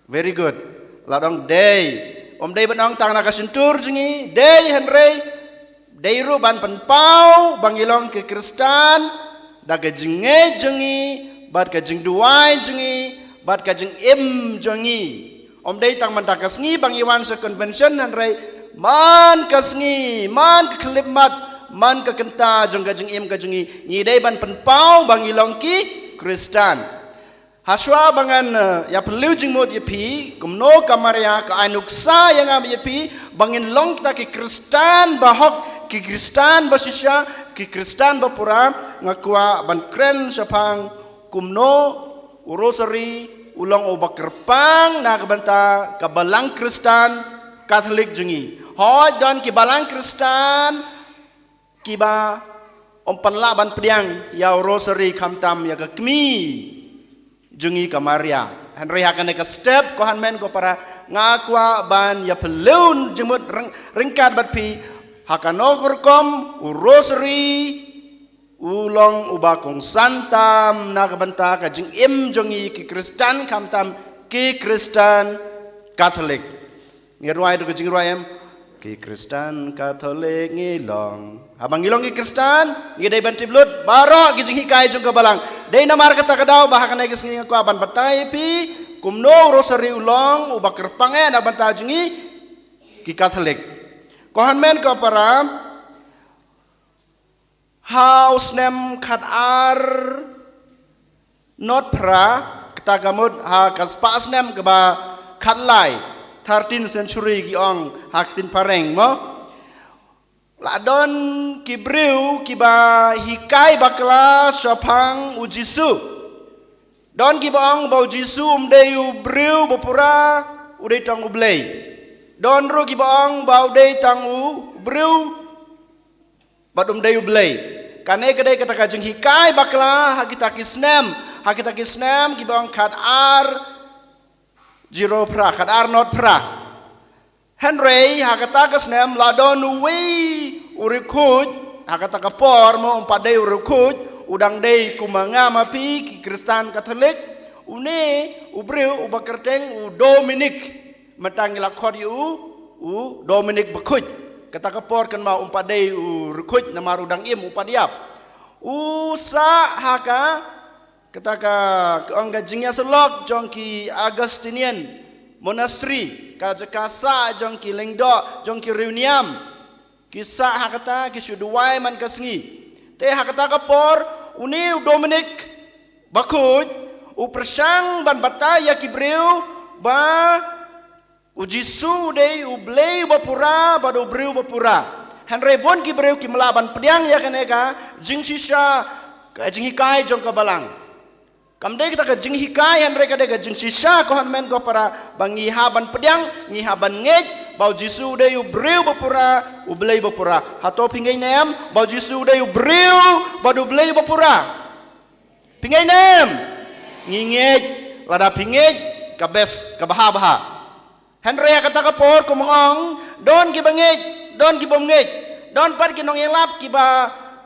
Very good. Lada ong dei, ym dei ban ong tang na ka shyntur jong ngi, dei, hynrei dei ruh ban pynpaw ba ngi long ki Khristan da ka jingngeit jong ngi, bad ka jingduwai jong ngi, bad ka jingim jong ngi. Ym dei tang mynta ka sngi ba ngi wan sha convention, hynrei man ka sngi, man ka khyllipmat, man ka kynta jong ka jingim ka jong ngi, ngi dei ban pynpaw ba ngi long ki Khristan. Hashwa ba ngan, eh, ïa phylliew jingmut ïa phi, kumno ka Maria ka ai nuksa ïa nga bad ïa phi, ba ngin long kita ki Khristan bahok, ki Khristan bashisha, ki Khristan bapura, nga kwah ban kren shaphang kumno u Rosary u long uba kyrpang na ka bynta ka balang Khristan Katholik jong ngi. Hooid, don ki balang Khristan kiba ym pat lah ban pdiang ïa u Rosary khamtam ïa ka kmie jong ngi ka Maria. Hynrei ha kane ka step, ko hynmen ko para, nga kwah ban ïa phylliew jingmut ryng-, ryngkat bad phi, ha kano ka rukom u Rosary u long uba kongsan tam na ka bynta ka jingim jong ngi ki Khristan, khamtam ki Khristan Katholik. Ngi rwai da ka jingrwai em? Ki Khristan Katholik ngi long. Haba ngi long ki Khristan, ngi dei ban tip lut baroh ki jinghikai jong ka balang. Dei namar kata ka daw ba ha kane ka sngi nga kwah ban batai ïa phi kumno u Rosary u long uba kyrpang eh na ka bynta jong ngi ki Katholik. Ko hynmen ko para, ha u snem khatar nod phra, kata ka mut ha ka spah snem kaba khatlai, thirteenth century ki ong ha ka ktien phareng mo, la don ki briew kiba hikai bakla shaphang u Jisu. Don kiba ong ba u Jisu um dei u briew bapura, u dei tang u Blei. Don ruh kiba ong ba u dei tang u briew bad um dei u Blei. Kane ka dei kata ka jinghikai bakla ha kita ki snem, ha kita ki snem kiba ong khatar zero phra, khatar nod phra. Hynrei ha kata ka snem la don uwei u riewkhuid Ha kata ka por mo um pat dei u riewkhuid, u dang dei kum ma nga ma phi ki Khristan Katholik, une u briew uba kyrteng u Dominic. Mynta ngi la khot ïa u, u Dominic bakhuid. Kata ka por kynmaw um pat dei u riewkhuid namar u dang im, um pat ïap. U sah ha ka, kata ka, ka ong ka jingïasyllok jong ki Augustinian Monastery, ka jaka sah jong ki lyngdoh, jong ki riewniam. Ki sah ha kata, ki shu duwai man ka sngi. Te ha kata ka por, une u Dominic bakhuid u pyrshang ban batai ïa ki briew ba u Jisu u dei u Blei uba pura bad u briew uba pura. Hynrei bun ki briew kim lah ban pdiang ïa kane ka jingshisha, ka jinghikai jong ka Balang. Kam dei kata ka jinghikai, hynrei ka dei ka jingshisha, ko hynmen ko para, ba ngi hap ban pdiang, ngi hap ban ngeit ba u Jisu u dei u briew uba pura, u Blei uba pura. Hato phi ngeit ne em ba u Jisu u dei u briew bad u Blei uba pura? Phi ngeit ne em? Ngi ngeit. Lada phi ngeit, ka best, ka bha bha. Hynrei ha kata ka por, kum nga ong, don kiba ngeit, don kibym ngeit, don pat ki nongïalap kiba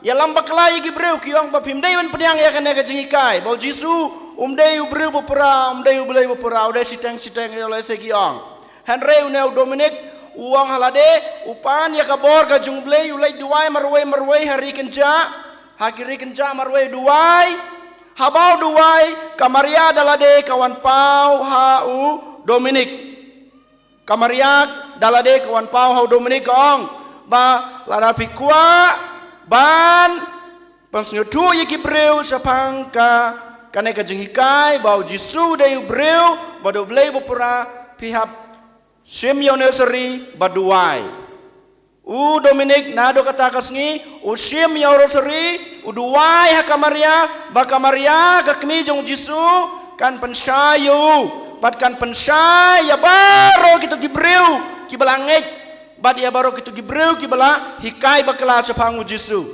ïalam bakla ïa ki briew, ki ong ba phim dei ban pdiang ïa kane ka jinghikai ba u Jisu um dei u briew uba pura, um dei u Blei uba pura, u dei shiteng shiteng, ïa lehse ki ong. Hynrei une u Dominic u ong ha lade, u pan ïa ka bor ka jong u Blei, u leit duwai marwei marwei ha ri kynjah, ha ki ri kynjah marwei u duwai. Haba u duwai, ka Maria da lade ka wan paw ha u Dominic. Ka Maria da lade ka wan paw ha u Dominic, ka ong ba lada phi kwah ban pynsngewthuh ïa ki briew shaphang ka, kane ka jinghikai ba u Jisu u dei u briew bad u Blei uba pura, phi hap shim ïa u rosari bad duwai. U Dominic naduh kata ka sngi u shim ïa u rosari, u duwai ha ka Maria, ba ka Maria ka kmie jong u Jisu kan pynshai ïa u bad kan pynshai ïa baroh kito ki briew kiba la ngeit bad ïa baroh kito ki briew kiba la hikai bakla shaphang u Jisu.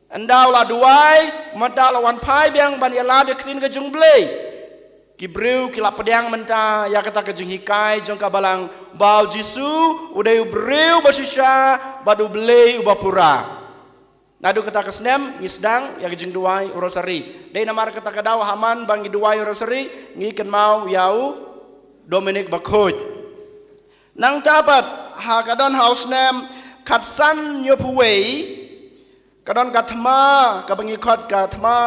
Ynda u la duwai, mynta u la wan phai biang ban ïalap ïa ka ktien ka jong u Blei. Ki briew ki la pdiang mynta ïa kata ka jinghikai jong ka Balang ba u Jisu u dei u briew uba shisha bad u Blei uba pura. Naduh kata ka snem ngi sdang ïa ka jingduwai u rosari. Dei namar kata ka daw ha man ba ngi duwai u rosari, ngi kynmaw ïa u Dominic bakhuid. Nangta pat, ha ka don ha u snem khatsan hynñiewphew wei, ka don ka thma kaba ngi khot ka thma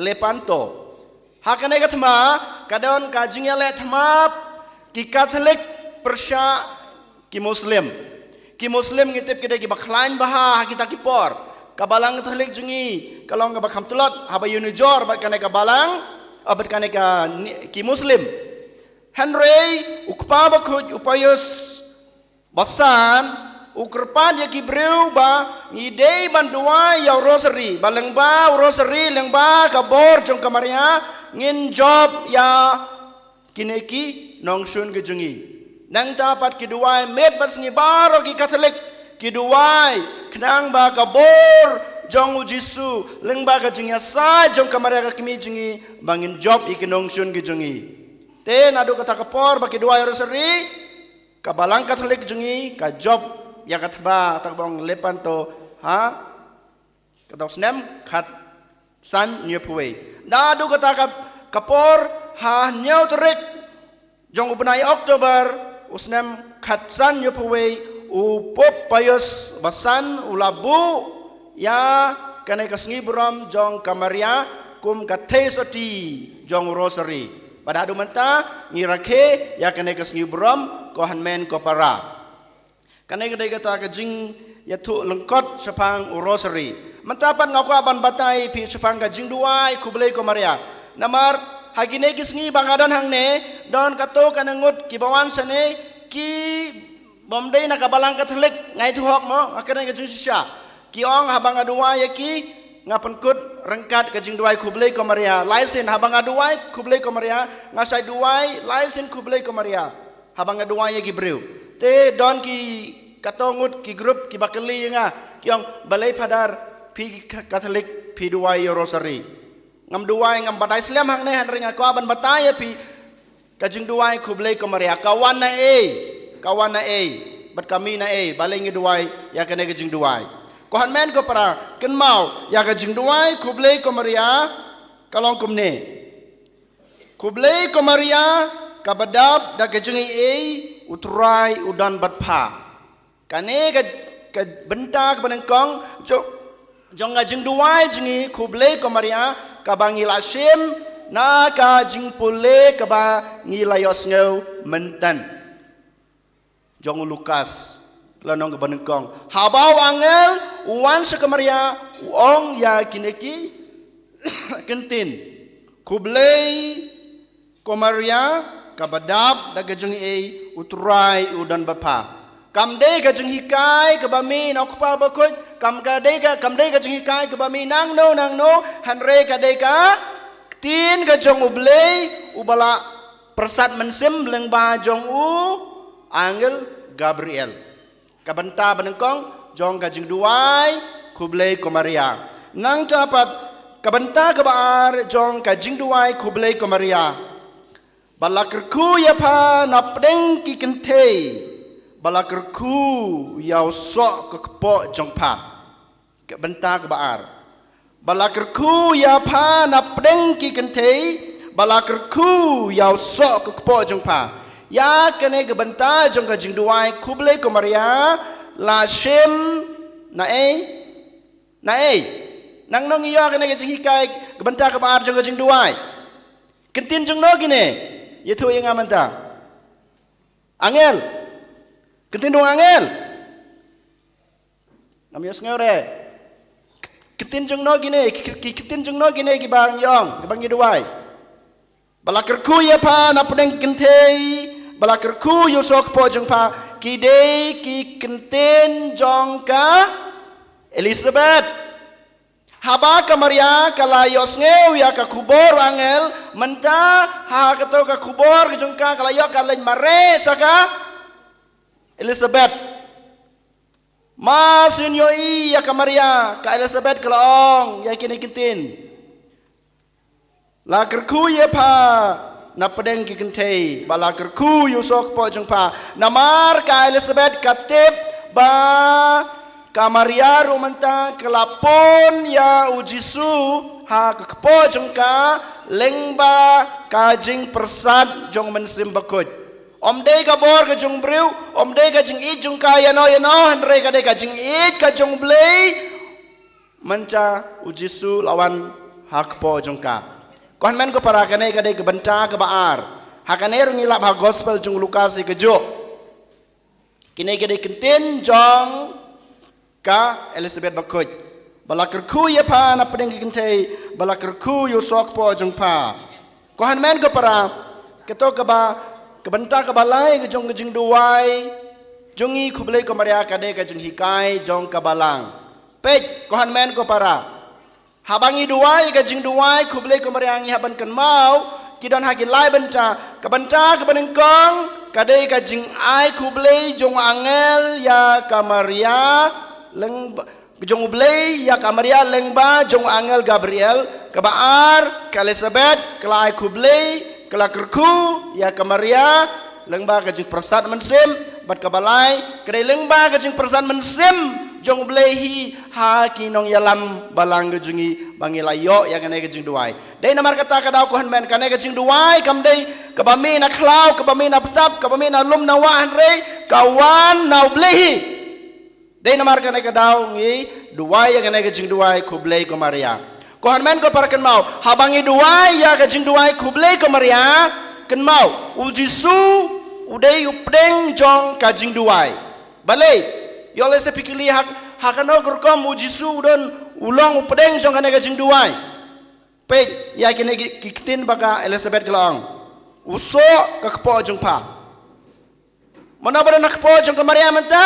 Lepanto. Ha kane ka thma ka don ka jingïaleh thma ki Katholik pyrshah ki Muslim. Ki Muslim ngi tip ki dei kiba khlaiñ bha ha kita ki por. Ka Balang Katholik jong ngi ka long kaba kham tlot haba ïanujor bad kane ka Balang, ah, bad kane ka ni-, ki Muslim. Hynrei u kpa bakhuid u Pius ba san u kyrpad ïa ki briew ba ngi dei ban duwai ïa u rosari, ba lyngba u rosari, lyngba ka bor jong ka Maria ngin jop ïa kine ki nongshun ki jong ngi. Nangta pat ki duwai miet bad sngi baroh ki Katholik ki duwai khnang ba ka bor jong u Jisu lyngba ka jingïasaid jong ka Maria ka kmie jong ngi ba ngin jop ïa ki nongshun ki jong ngi. Te naduh kata ka por ba ki duwai rosari, ka Balang Katholik jong ngi ka jop ïa ka thma kata kaba ong Lepanto ha kata u snem khatsan hynñiewphew wei. Naduh kata ka, ka por, ha hynñiew tarik jong u bnai October u snem khatsan hynñiewphew wei, u Pope Pius ba san u la buh ïa kane ka sngi burom jong ka Maria kum ka theisotti jong u rosari. Bad haduh mynta ngi rakhe ïa kane ka sngi burom, ko hynmen ko para. Kane ka dei kata ka jingïathuh lyngkot shaphang u rosari. Mynta pat nga kwah ban batai ïa phi shaphang ka jingduwai khublei ko Maria. Namar ha kine ki sngi ba nga don hangne, don katto katne ngut kiba wan shane, ki bym dei na ka Balang Katholik, nga ïathuh hok mo, ha kane ka jingshisha. Ki ong haba nga duwai ïa ki, nga pynkut ryngkat ka jingduwai khublei ko Maria. Lai sien haba nga duwai khublei ko Maria, nga sa duwai lai sien khublei ko Maria haba nga duwai ïa ki briew. Te don ki katto ngut ki group kiba kylli ïa nga, ki ong, "Balei Phadar, phi Katholik phi duwai ïa u rosari?" Ngam duwai, ngam batai slem hangne, hynrei nga kwah ban batai ïa phi ka jingduwai khublei ko Maria ka wan na ei, ka wan na ei, bad ka mih na ei, balei ngi duwai ïa kane ka jingduwai. Ko hynmen ko para, kynmaw ïa ka jingduwai khublei ko Maria ka long kumne. Khublei ko Maria, kaba dap da ka jingaiei, U Trai u don bad pha. Kane ka, ka bynta kaba nyngkong jong, jong ka jingduwai jong ngi khublei ko Maria, kaba ngi la shim na ka jingpule kaba ngi la ïohsngew mynta jong u Lukas, lynnong kaba nyngkong. Haba u angel u wan sha ka Maria, u ong ïa kine ki ktien: Khublei ko Maria, kaba dap da ka jingaiei, U Trai u don bad pha. Kam dei ka jinghikai kaba mih na U Kpa Bakhuid, kam ka dei ka, kam dei ka jinghikai kaba mih nangno nangno, hynrei ka dei ka ktien ka jong U Blei, uba la pyrsad mynsiem lyngba jong u angel Gabriel. Ka bynta ba nyngkong jong ka jingduwai khublei ko Maria. Nangta pat ka bynta kaba ar jong ka jingduwai khublei ko Maria: Ba la kyrkhu ïa pha na pdeng ki kynthei, ba la kyrkhu ïa u soh ka kpoh jong pha. Ka bynta kaba ar: Ba la kyrkhu ïa pha na pdeng ki kynthei, ba la kyrkhu ïa u soh ka kpoh jong pha. Ïa kane ka bynta jong ka jingduwai khublei ko Maria la shim na ei, na ei? Nangno ngi ïoh kane ka jinghikai, ka bynta kaba ar jong ka jingduwai? Ktien jong no kine? Ïathuh ïa nga mynta. Angel. Ktien jong angel. Ngam ïohsngew re. Ktien jong no kine, ki, ki, ktien jong no kine kiba ngi ong, kiba ngi duwai. Ba la kyrkhu ïa pha na pdeng ki kynthei, ba la kyrkhu ïa u soh ka kpoh jong pha. Ki dei ki ktien jong ka Elizabeth. Haba ka Maria ka la ïohsngew ïa ka khubor angel, mynta ha kato ka khubor ka jong ka, ka la ïoh ka leit mareh sha ka Elizabeth. Mar shu ïohi ïa ka Maria, ka Elizabeth ka la ong ïa kine ki ktien: La kyrkhu ïa pha na pdeng ki kynthei, ba la kyrkhu ïa u soh ka kpoh jong pha. Namar ka Elizabeth ka tip ba ka Maria ruh mynta ka la pun ïa u Jisu ha ka kpoh jong ka lyngba ka jingpyrsad jong u Mynsiem Bakhuid. Ym dei ka bor ka jong u briew, ym dei ka jingïeit jong ka ïano ïano, hynrei ka dei ka jingïeit ka jong u Blei. Mynta u Jisu la wan ha kpoh jong ka. Ko hynmen ko para, kane ka dei ka bynta kaba ar. Ha kane ruh ngi lap ha gospel jong u Lukas ïa kajuh. Kine ki dei ki ktien jong ka Elizabeth Bakhuid. Ba la kyrkhu ïa pha na pdeng ki kynthei, ba la kyrkhu ïa u soh ka kpoh jong pha. Ko hynmen ko para, kato kaba, ka bynta kaba lai ka jong ka jingduwai jong ngi khublei ko Maria ka dei ka jinghikai jong ka Balang. Peit, ko hynmen ko para, haba ngi duwai ka jingduwai khublei ko Maria, ngi hap ban kynmaw ki don ha ki lai bynta. Ka bynta kaba nyngkong ka dei ka jingai khublei jong u angel ïa ka Maria, lyngba jong u Blei ïa ka Maria lyngba jong u angel Gabriel. Kaba ar, ka Elizabeth ka la ai khublei, ka la kyrkhu ïa ka Maria lyngba ka jingpyrsad mynsiem. Bad kaba lai, ka dei lyngba ka jingpyrsad mynsiem jong u Blei hi ha ki nongïalam Balang ka jong ngi ba ngi la ïoh ïa kane ka jingduwai. Dei namar kata ka daw ko hynmen, kane ka jingduwai kam dei kaba mih na khlaw, kaba mih na btap, kaba mih na lum na wah, hynrei ka wan na u Blei hi. Dei namar kane ka daw ngi duwai ïa kane ka jingduwai khublei ko Maria. Ko hynmen ko para, kynmaw, haba ngi duwai ïa ka jingduwai khublei ko Maria, kynmaw, u Jisu u dei u pdeng jong ka jingduwai. Balei? Ïoh lehse phi kylli, ha, ha kano ka rukom u Jisu u don, u long u pdeng jong kane ka jingduwai? Peit ïa kine ki, ki ktien ba ka Elizabeth ka la ong: U soh ka kpoh jong pha. Mano ba don ha kpoh jong ka Maria mynta?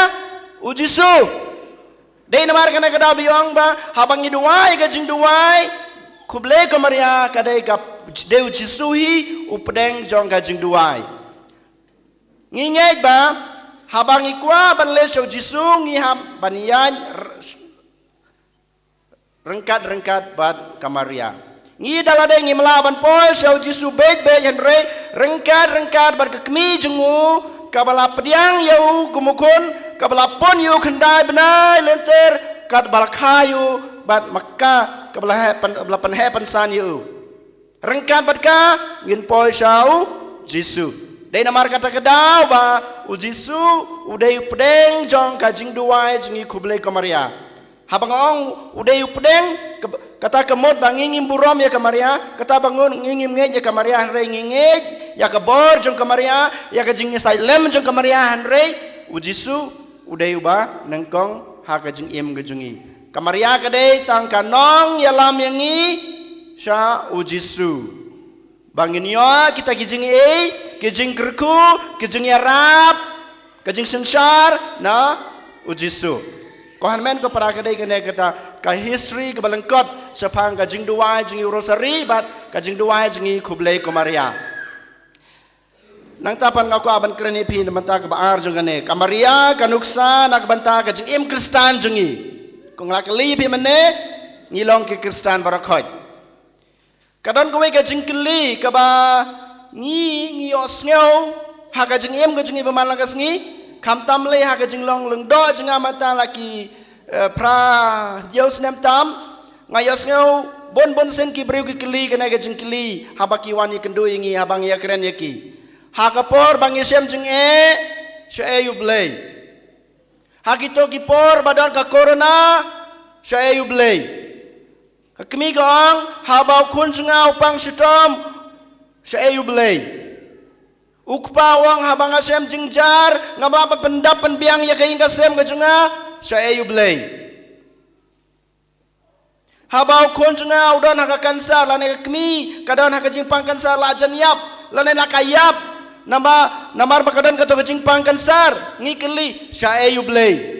U Jisu. Dei namar kane ka daw ba ngi ong ba haba ngi duwai ka jingduwai khublei ko Maria, ka dei ka, dei u Jisu hi u pdeng jong ka jingduwai. Ngi ngeit ba haba ngi kwah ban leit sha u Jisu, ngi hap ban ïaid r-, ryngkat ryngkat bad ka Maria. Ngi da lade ngim lah ban poi sha u Jisu beit beit, hynrei ryngkat ryngkat bad ka kmie jong u kaba la pdiang ïa u kum u khun, kaba la pun ïa u khyndai bnai lynter, Tad ba la kha ïa u bad ma ka kaba la heh pyn-, ba la pynheh pynsan ïa u. Ryngkat bad ka ngin poi sha u Jisu. Dei namar kata ka daw ba u Jisu u dei u pdeng jong ka jingduwai jong ngi, khublei ko Maria. Haba nga ong u dei u pdeng, ka-, kata ka mut ba ngi ngim burom ïa ka Maria, kata ba ngi ngim ngeit ïa ka Maria, hynrei ngi ngeit ïa ka bor jong ka Maria, ïa ka jingïasaid lem jong ka Maria, hynrei u Jisu u dei uba nyngkong ha ka jingim ka jong ngi. Ka Maria ka dei tang ka nongïalam ïa ngi sha u Jisu. Ba ngin ïoh kita ki jingïeit, ki jingkyrkhu, ki jingïarap, ka jingsynshar na u Jisu. Ko hynmen ko para, ka dei kane kata ka history kaba lyngkot shaphang ka jingduwai jong ngi u Rosary bad ka jingduwai jong ngi khublei ko Maria. Nangta pat nga kwah ban kren ïa phi na bynta kaba ar jong kane. Ka Maria ka nuksa na ka bynta ka jingim Khristan jong ngi. Ko nga la kylli ïa phi mynne, ngi long ki Khristan baroh khoit. Ka don kawei ka jingkylli kaba ngi, ngi ïohsngew ha ka jingim ka jong ngi ba man la ka sngi, khamtam lei ha ka jinglong lyngdoh jong nga mynta la ki, eh, phra hynñiew snem tam, nga ïohsngew bun bun sien ki briew ki kylli kane ka jingkylli haba ki wan ïakynduh ïa ngi, haba ngi ïakren ïa ki. Ha ka por ba ngi shem jingeh, shaei U Blei? Ha kito ki por ba don ka corona, shaei U Blei? Ka kmie ka ong, haba u khun jong nga u pang shitom, shaei U Blei? U kpa u ong, haba nga shem jingjynjar, ngam lah ban pyndap pynbiang ïa ka ïing ka sem ka jong nga, shaei U Blei? Haba u khun jong nga u don ha ka cancer, lane ka kmie ka don ha ka jingpang cancer, la jan ïap, lane la ka ïap, namar, namar ba ka don kato ka jingpang cancer, ngi kylli, shaei U Blei?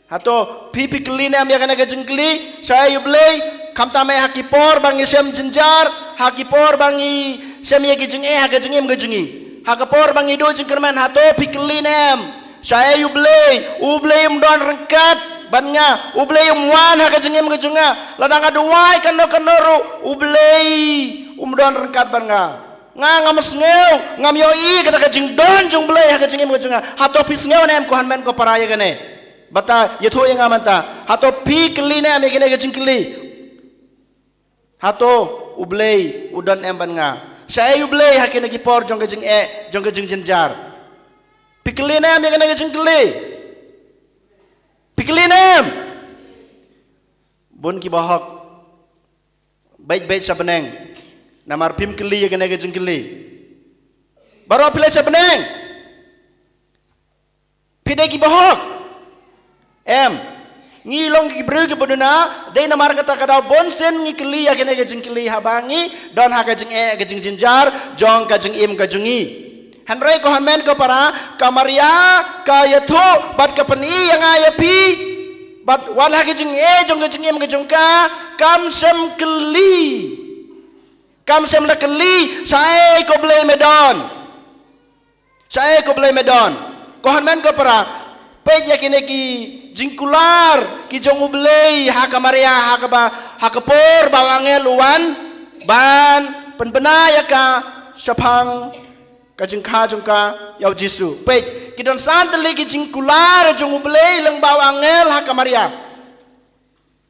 Hato phi, phi kylli ne em ïa kane ka jingkylli, shaei U Blei? Khamtam eh ha ki por ba ngi shem jynjar, ha ki por ba ngi shem ïa ki jingeh ha ka jingim ka jong ngi, ha ka por ba ngi duh jingkyrmen, hato phi kylli ne em, shaei U Blei? U Blei um don ryngkat bad nga, U Blei um wan ha ka jingim ka jong nga. Lada nga duwai kano kano ruh, U Blei um don ryngkat bad nga. Nga ngam sngew, ngam ïohi kata ka jingdon jong U Blei ha ka jingim ka jong nga. Hato phi sngew ne em, ko hynmen ko para, ïa kane? Bata ïathuh ïa nga mynta. Hato phi kylli ne em ïa kane ka jingkylli? Hato U Blei u don em bad nga? Shaei U Blei ha kine ki por jong ka jingeh, jong ka jingjynjar? Phi kylli ne em ïa kane ka jingkylli? Phi kylli ne em? Bun ki bahok. Beit, beit sha bneng. Namar phim kylli ïa kane ka jingkylli. Baroh phi leit sha bneng. Phi dei ki bahok? Em. Ngi long ki briew kiba duna, dei namar kata ka daw bun sien ngi kylli ïa kane ka jingkylli haba ngi don ha ka jingeh, ka jingjynjar jong ka jingim ka jong ngi. Hynrei ko hynmen ko para, ka Maria ka ïathuh bad ka pyni ïa nga ïa phi, bad wat ha ka jingeh jong ka jingim ka jong ka, kam shym kylli. Kam shym la kylli, shaei ko Blei me don? Shaei ko Blei me don? Ko hynmen ko para, peit ïa kine ki jingkular ki jong U Blei ha ka Maria, ha kaba, ha ka por ba u angel u wan ban pynbna ïa ka shaphang ka jingkha jong ka ïa u Jisu. Peit, ki don san tylli ki jingkular jong U Blei lyngba u angel ha ka Maria.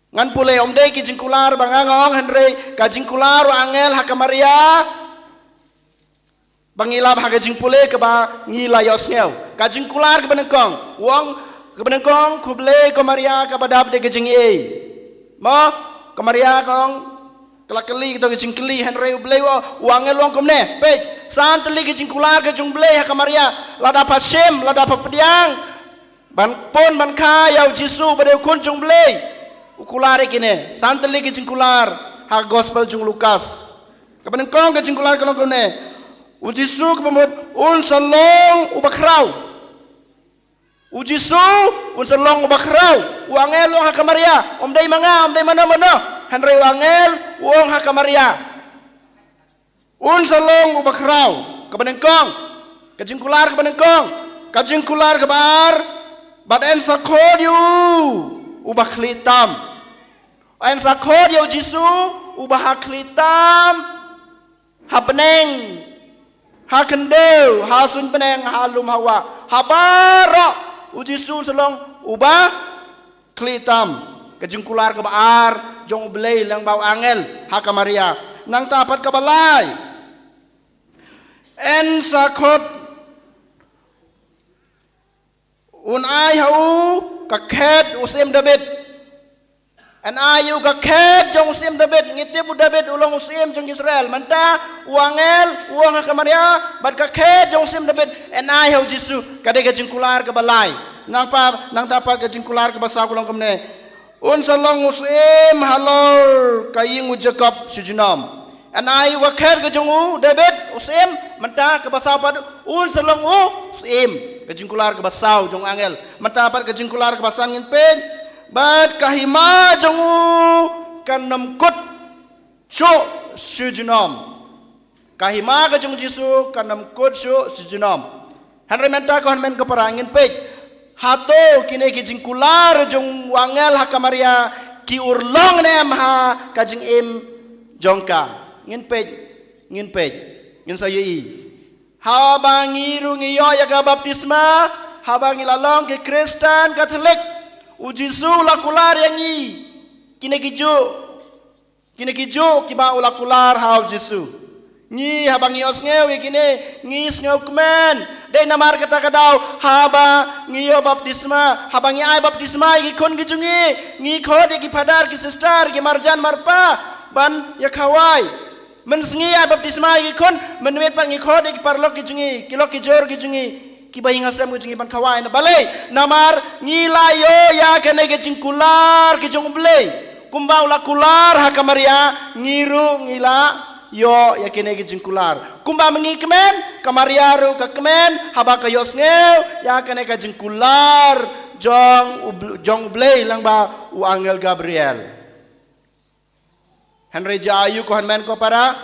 Ngan pule, ym dei ki jingkular ba nga nga ong, hynrei ka jingkular u angel ha ka Maria ba ngi lap ha ka jingpule kaba ngi la ïohsngew. Ka jingkular kaba nyngkong, u ong, kaba nyngkong, khublei ko Maria kaba dap da ka jingaiei. Mo, ka Maria ka ong, ka la kylli kato ka jingkylli, hynrei U Blei u, u angel u ong kumne. Peit, san tylli ka jingkular ka jong U Blei ha ka Maria, lada pha shim, lada pha pdiang ban pun ban kha ïa u Jisu ba dei u Khun jong U Blei. U kular ïa kine, san tylli ka jingkular ha ka Gospel jong u Lukas. Kaba nyngkong ka jingkular ka long kumne. U Jisu kaba mut un sa long uba khraw. U Jisu un sa long uba khraw. U angel u ong ha ka Maria, ym dei ma nga, ym dei mano mano. Hynrei u angel u ong ha ka Maria, un sa long uba khraw. Kaba nyngkong, ka jingkular kaba nyngkong. Ka jingkular kaba ar, bad yn sa khot ïa u uba khlieh tam. Yn sa khot ïa u Jisu uba ha khlieh tam, ha bneng, ha khyndew, ha suiñ bneng, ha lum ha wah, ha baroh, u Jisu un sa long uba Khlieh tam, ka jingkular kaba ar jong U Blei lyngba u angel ha ka Maria. Nangta pat kaba lai, yn sa khot, un ai ha u ka khet u syiem David. Yn ai u ka khet jong u syiem David. Ngi tip u David u long u syiem jong Israel. Mynta u angel u ong ha ka Maria, bad ka khet jong u syiem David yn ai ha u Jisu. Ka dei ka jingkular kaba lai. Nangpa, nangta pat ka jingkular kaba saw ka long kumne. Un sa long u syiem halor ka ïing u Jakob sha junom. Yn ai u ka khet ka jong u David u syiem, mynta kaba saw pat un sa long u syiem. Ka jingkular kaba saw jong u angel. Mynta pat ka jingkular kaba san ngin peit. Bad ka hima jong u kan ym kut shuh sha junom. Ka hima ka jong u Jisu kan ym kut shuh sha junom. Hynrei mynta ko hynmen ko para ngin peit. Hato kine ki jingkular jong u angel ha ka Maria ki urlong ne em ha ka jingim jong ka. Ngin peit, ngin peit, ngin sa ïohi. Haba ngi ruh ngi ïoh ïa ka baptisma, haba ngi la long ki Khristan Katholik, u Jisu u la kular ïa ngi. Kine ki juh, kine ki juh kiba u la kular ha u Jisu. Ngi haba ngi ïohsngew ïa kine, ngi sngewkmen. Dei namar kata ka daw haba ngi ïoh baptisma, haba ngi ai baptisma ïa ki khun ki jong ngi, ngi khot ïa ki phadar, ki sister, ki marjan marpa ban ïa khawai. Mynsngi ai baptisma ïa ki khun, mynmiet pat ngi khot ïa ki paralok ki jong ngi, ki lok ki jor ki jong ngi, kiba ïing ha sem ki jong ngi ban khawai. Na balei? Namar ngi la ïoh ïa kane ka jingkular ka jong U Blei. Kumba u la kular ha ka Maria, ngi ruh ngi la ïoh ïa kane ka jingkular. Kumba ma ngi kmen, ka Maria ruh ka kmen haba ka ïohsngew ïa kane ka jingkular jong U Bl-, jong U Blei lyngba u angel Gabriel. Hynrei jia aiu ko hynmen ko para,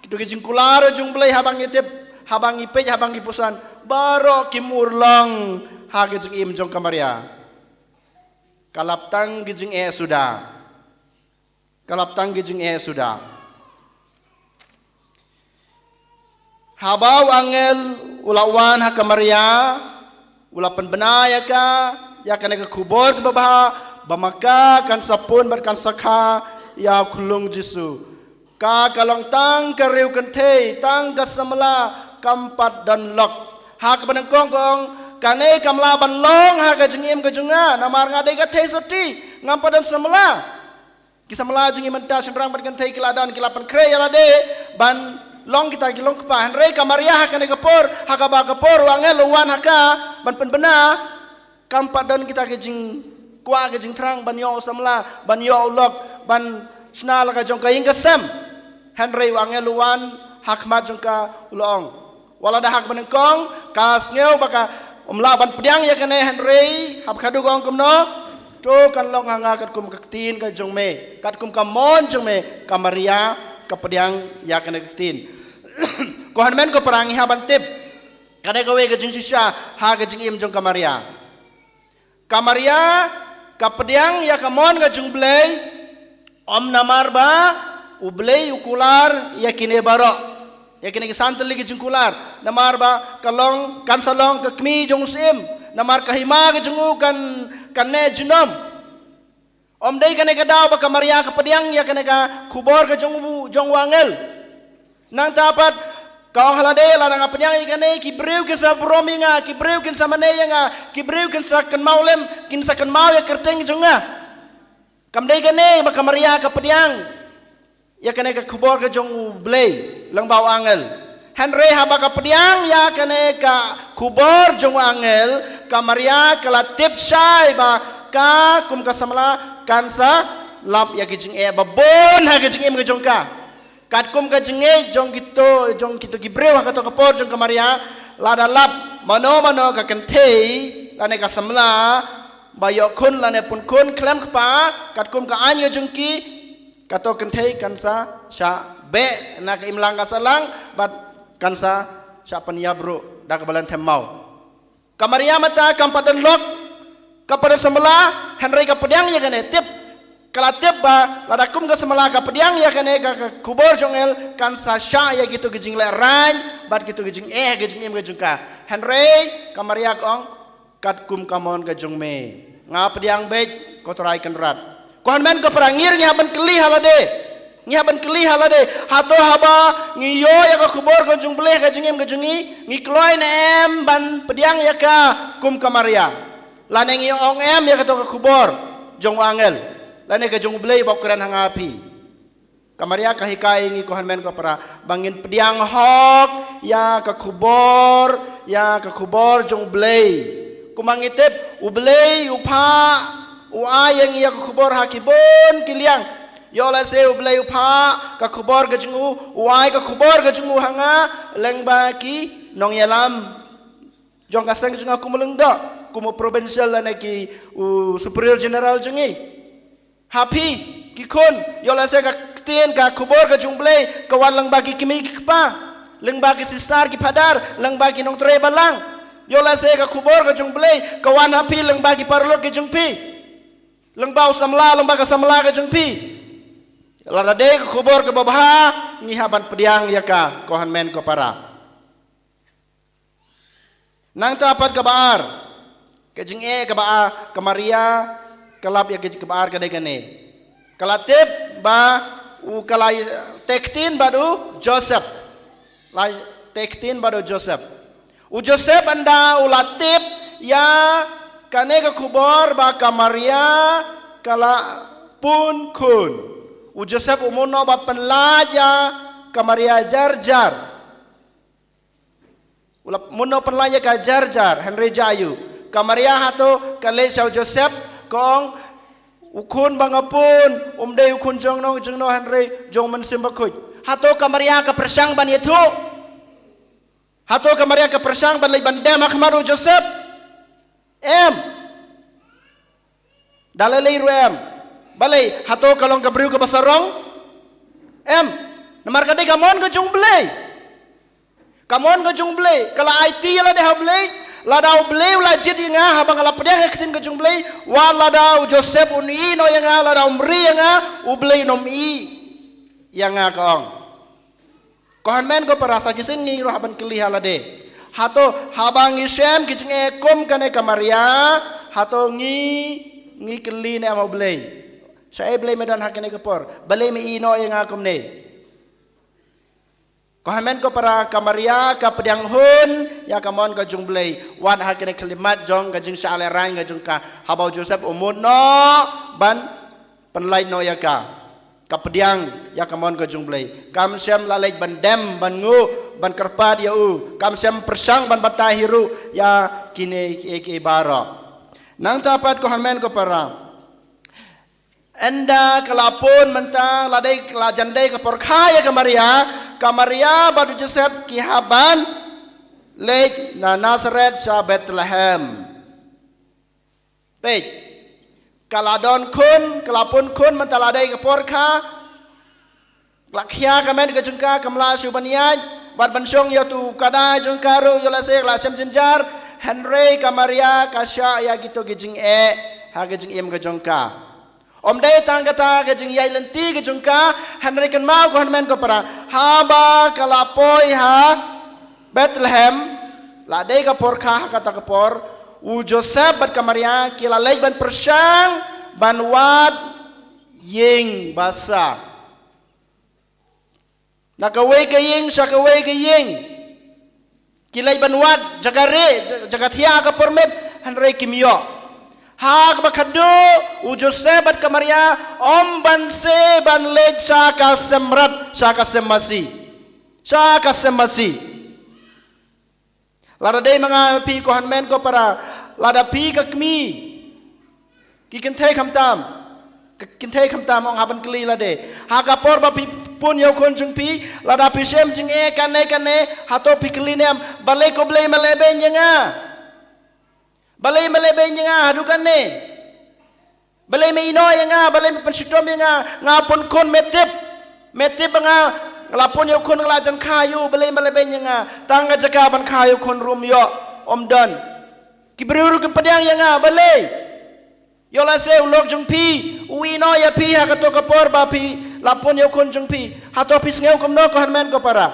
kito ki jingkular jong U Blei haba ngi tip, haba ngi peit, haba ngi pyrshang, baroh kim urlong ha ka jingim jong ka Maria. Ka lap tang ki jingeh suda. Ka lap tang ki jingeh suda. Haba u angel u la wan ha ka Maria, u la pynbna ïa ka ïa kane ka khubor kaba bha, ba ma ka kan sa pun bad kan sa kha ïa u khyllung Jisu. Ka ka long tang ka riew kynthei, tang ka samla, kam pat don lok. Ha kaba nyngkong ka ong, kane kam lah ban long ha ka jingim ka jong nga, namar nga dei ka theisotti, ngam pat don samla. Ki samla jong ngi mynta, shynrang bad kynthei, ki la don, ki la pynkhreh ïa lade ban long kita ki longkpa. Hynrei ka Maria ha kane ka por, ha kaba ka por u angel u wan ha ka ban pynbna, kam pat don kita ki jingkwah ki jingthrang ban ïoh u samla, ban ïoh u lok, ban shna la ka jong ka ïing ka sem. Hynrei u angel u wan ha khmat jong ka, u la ong, wat la da ha kaba nyngkong ka sngew ba ka, um lah ban pdiang ïa kane, hynrei haba khadduh ka ong kumno? To kan long ha nga katkum ka ktien ka jong me, katkum ka mon jong me. Ka Maria ka pdiang ïa kane ka ktien. Ko hynmen ko para, ngi hap ban tip, kane kawei ka jingshisha ha ka jingim jong ka Maria. Ka Maria ka pdiang ïa ka mon ka jong U Blei, ym namar ba U Blei u kular ïa kine baroh, ïa kine ki san tylli ki jingkular, namar ba ka long, kan sa long ka kmie jong u syiem, namar ka hima ka jong u kan, kan neh junom. Ym dei kane ka daw ba ka Maria ka pdiang ïa kane ka khubor ka jong u, jong u angel. Nangta pat ka ong ha lade, lada nga pdiang ïa kane, ki briew kin sa burom ïa nga, ki briew kin sa mane ïa nga, ki briew kin sa kynmaw lem, kin sa kynmaw ïa ka kyrteng jong nga. Kam dei kane ba ka Maria ka pdiang ïa kane ka khubor ka jong U Blei lyngba u angel. Hynrei haba ka pdiang ïa kane ka khubor jong u angel, ka Maria ka la tip shai ba ka kum ka samla kan sa lap ïa ki jingeh babun ha ka jingim ka jong ka. Katkum ka jingngeit jong kito, jong kito ki briew ha kato ka por jong ka Maria, lada lap mano mano ka kynthei lane ka samla ba ïoh khun lane pun khun khlem kpa, katkum ka aiñ ka jong ki, kato kynthei kan sa shah beh na ka imlang ka sahlang, bad kan sa shah pynïap ruh da kaba lynthem maw. Ka Maria mynta kam pat don lok, kam pat don samla, hynrei ka pdiang ïa kane, tip. Ka la tip ba lada kum ka samla ka pdiang ïa kane ka, ka khubor jong u angel, kan sa shah ïa kito ki jinglehrain bad kito ki jingeh ha ka jingim ka jong ka. Hynrei ka Maria ka ong, katkum ka mon ka jong me. Nga pdiang beit, Ko Trai Kynrad. Ko hynmen ko para, ngi ruh ngi hap ban kylli ha lade. Ngi hap ban kylli ha lade. Hato haba ngi ïoh ïa ka khubor ka jong U Blei ha ka jingim ka jong ngi, ngi kloi ne em ban pdiang ïa ka kum ka Maria? Lane ngi ong em ïa kato ka khubor jong u angel, lane ka jong U Blei ba u kren ha nga ha phi? Ka Maria ka hikai ïa ngi, ko hynmen ko para, ba ngin pdiang hok ïa ka khubor, ïa ka khubor jong U Blei. Kumba ngi tip, U Blei u phah, u ai ïa ngi ïa ka khubor ha ki bun ki liang. Ïoh lehse U Blei u phah ka khubor ka jong u, u ai ka khubor ka jong u ha nga lyngba ki nongïalam jong ka seng jong nga, kum u lyngdoh, kum u provincial lane ki, u superior general jong ngi. Ha phi ki khun, ïoh lehse ka ktien ka khubor ka jong U Blei ka wan lyngba ki kmie ki kpa, lyngba ki sister ki phadar, lyngba ki nongtrei balang. Ïoh lehse ka khubor ka jong U Blei ka wan ha phi lyngba ki paralok ki jong phi, lyngba u samla, lyngba ka samla ka jong phi. Lada dei ka khubor kaba bha, ngi hap ban pdiang ïa ka, ko hynmen ko para. Nangta pat kaba ar, ka jingeh kaba ar, ka Maria ka lap ïa ka jingeh kaba ar ka dei kane. Ka la tip ba u, ka la teh ktien bad u Joseph. La teh ktien bad u Joseph. U Joseph ynda u la tip ïa kane ka khubor ba ka Maria ka la pun khun, u Joseph u mut noh ba pynlait ïa ka Maria jar jar. U la mut noh pynlait ïa ka jar jar, hynrei jia aiu? Ka Maria hato ka leit sha u Joseph, ka ong, u khun ba nga pun um dei u khun jong no jong no, hynrei jong u Mynsiem Bakhuid. Hato ka Maria ka pyrshang ban ïathuh? Hato ka Maria ka pyrshang ban leit ban dem ha khmat u Joseph? Em. Da lei lei ruh em. Balei, hato ka long ka briew kaba sarong? Em. Namar ka dei ka mon ka jong U Blei. Ka mon ka jong U Blei, ka la aiti ïa lade ha U Blei. Lada U Blei u la jied ïa nga haba nga la pdiang ïa ka ktien ka jong U Blei, wat lada u Joseph un ïehnoh ïa nga, lada um ri ïa nga, U Blei un ym ïeh ïa nga, ka ong. Ko hynmen ko para, sa shisien ngi ruh hap ban kylli ha lade. Hato haba ngi shem ki jingeh kum kane ka Maria, hato ngi, ngi kylli ne em ha U Blei? Shaei Blei me don ha kane ka por? Balei me ïehnoh ïa nga kumne? Ko hynmen ko para, ka Maria ka pdiang hun ïa ka mon ka jong U Blei wat ha kane ka khyllipmat jong ka jingshah lehraiñ ka jong ka, haba u Joseph u mut noh ban pynlait noh ïa ka. Ka pdiang ïa ka mon ka jong U Blei. Kam shym la leit ban dem, ban nguh, ban kyrpad ïa u. Kam shym pyrshang ban batai hi ruh ïa kine kiei kiei baroh. Nangta pat ko hynmen ko para, ynda ka la pun mynta, la dei, la jan dei ka por kha ïa ka Maria, ka Maria bad u Joseph ki hap ban leit na Nazareth sha Bethlehem. Peit, ka la don khun, ka la pun khun mynta, la dei ka por kha. La khia ka met ka jong ka, kam lah shuh ban ïaid bad ban shong ïa uto u kada jong ka ruh, ïoh lehse ka la shem jynjar. Hynrei ka Maria ka shah ïa kito ki jingeh ha ka jingim ka jong ka. Ym dei tang kata ka jingïaid lynti ka jong ka, hynrei kynmaw ko hynmen ko para, haba ka la poi ha Bethlehem, la dei ka por kha, ha kata ka por u Joseph bad ka Maria ki la leit ban pyrshang ban wad ïing basa. Na kawei ka ïing sha kawei ka ïing. Ki leit ban wad jaka rieh, ja-, jaka thiah, ka por miet, hynrei kim ïoh. Ha kaba khatduh u Joseph bad ka Maria ym ban seh ban leit sha ka sem mrad, sha ka sem masi. Sha ka sem masi. Lada dei ma nga phi ko hynmen ko para, lada phi ka kmie, ki kynthei khamtam, ki kynthei khamtam, ong hap ban kylli lade. Ha ka por ba phi pun ïa u khun jong phi, lada phi shem jingeh kane kane, hato phi kylli ne em, balei ko Blei me leh beiñ ïa nga? Balei me leh beiñ ïa nga haduh kane? Balei me ïehnoh ïa nga, balei me pynshitom ïa nga, nga pun khun me tip. Me tip ba nga, nga la pun ïa u khun nga la jan kha ïa u, balei me leh beiñ ïa nga? Tang ka jaka ban kha ïa u khun ruh ym ïoh, ym don. Ki briew ruh ki pdiang ïa nga, balei? Ïoh lehse u lok jong phi u ïehnoh ïa phi ha kato ka por ba phi la pun ïa u khun jong phi. Hato phi sngew kumno ko hynmen ko para?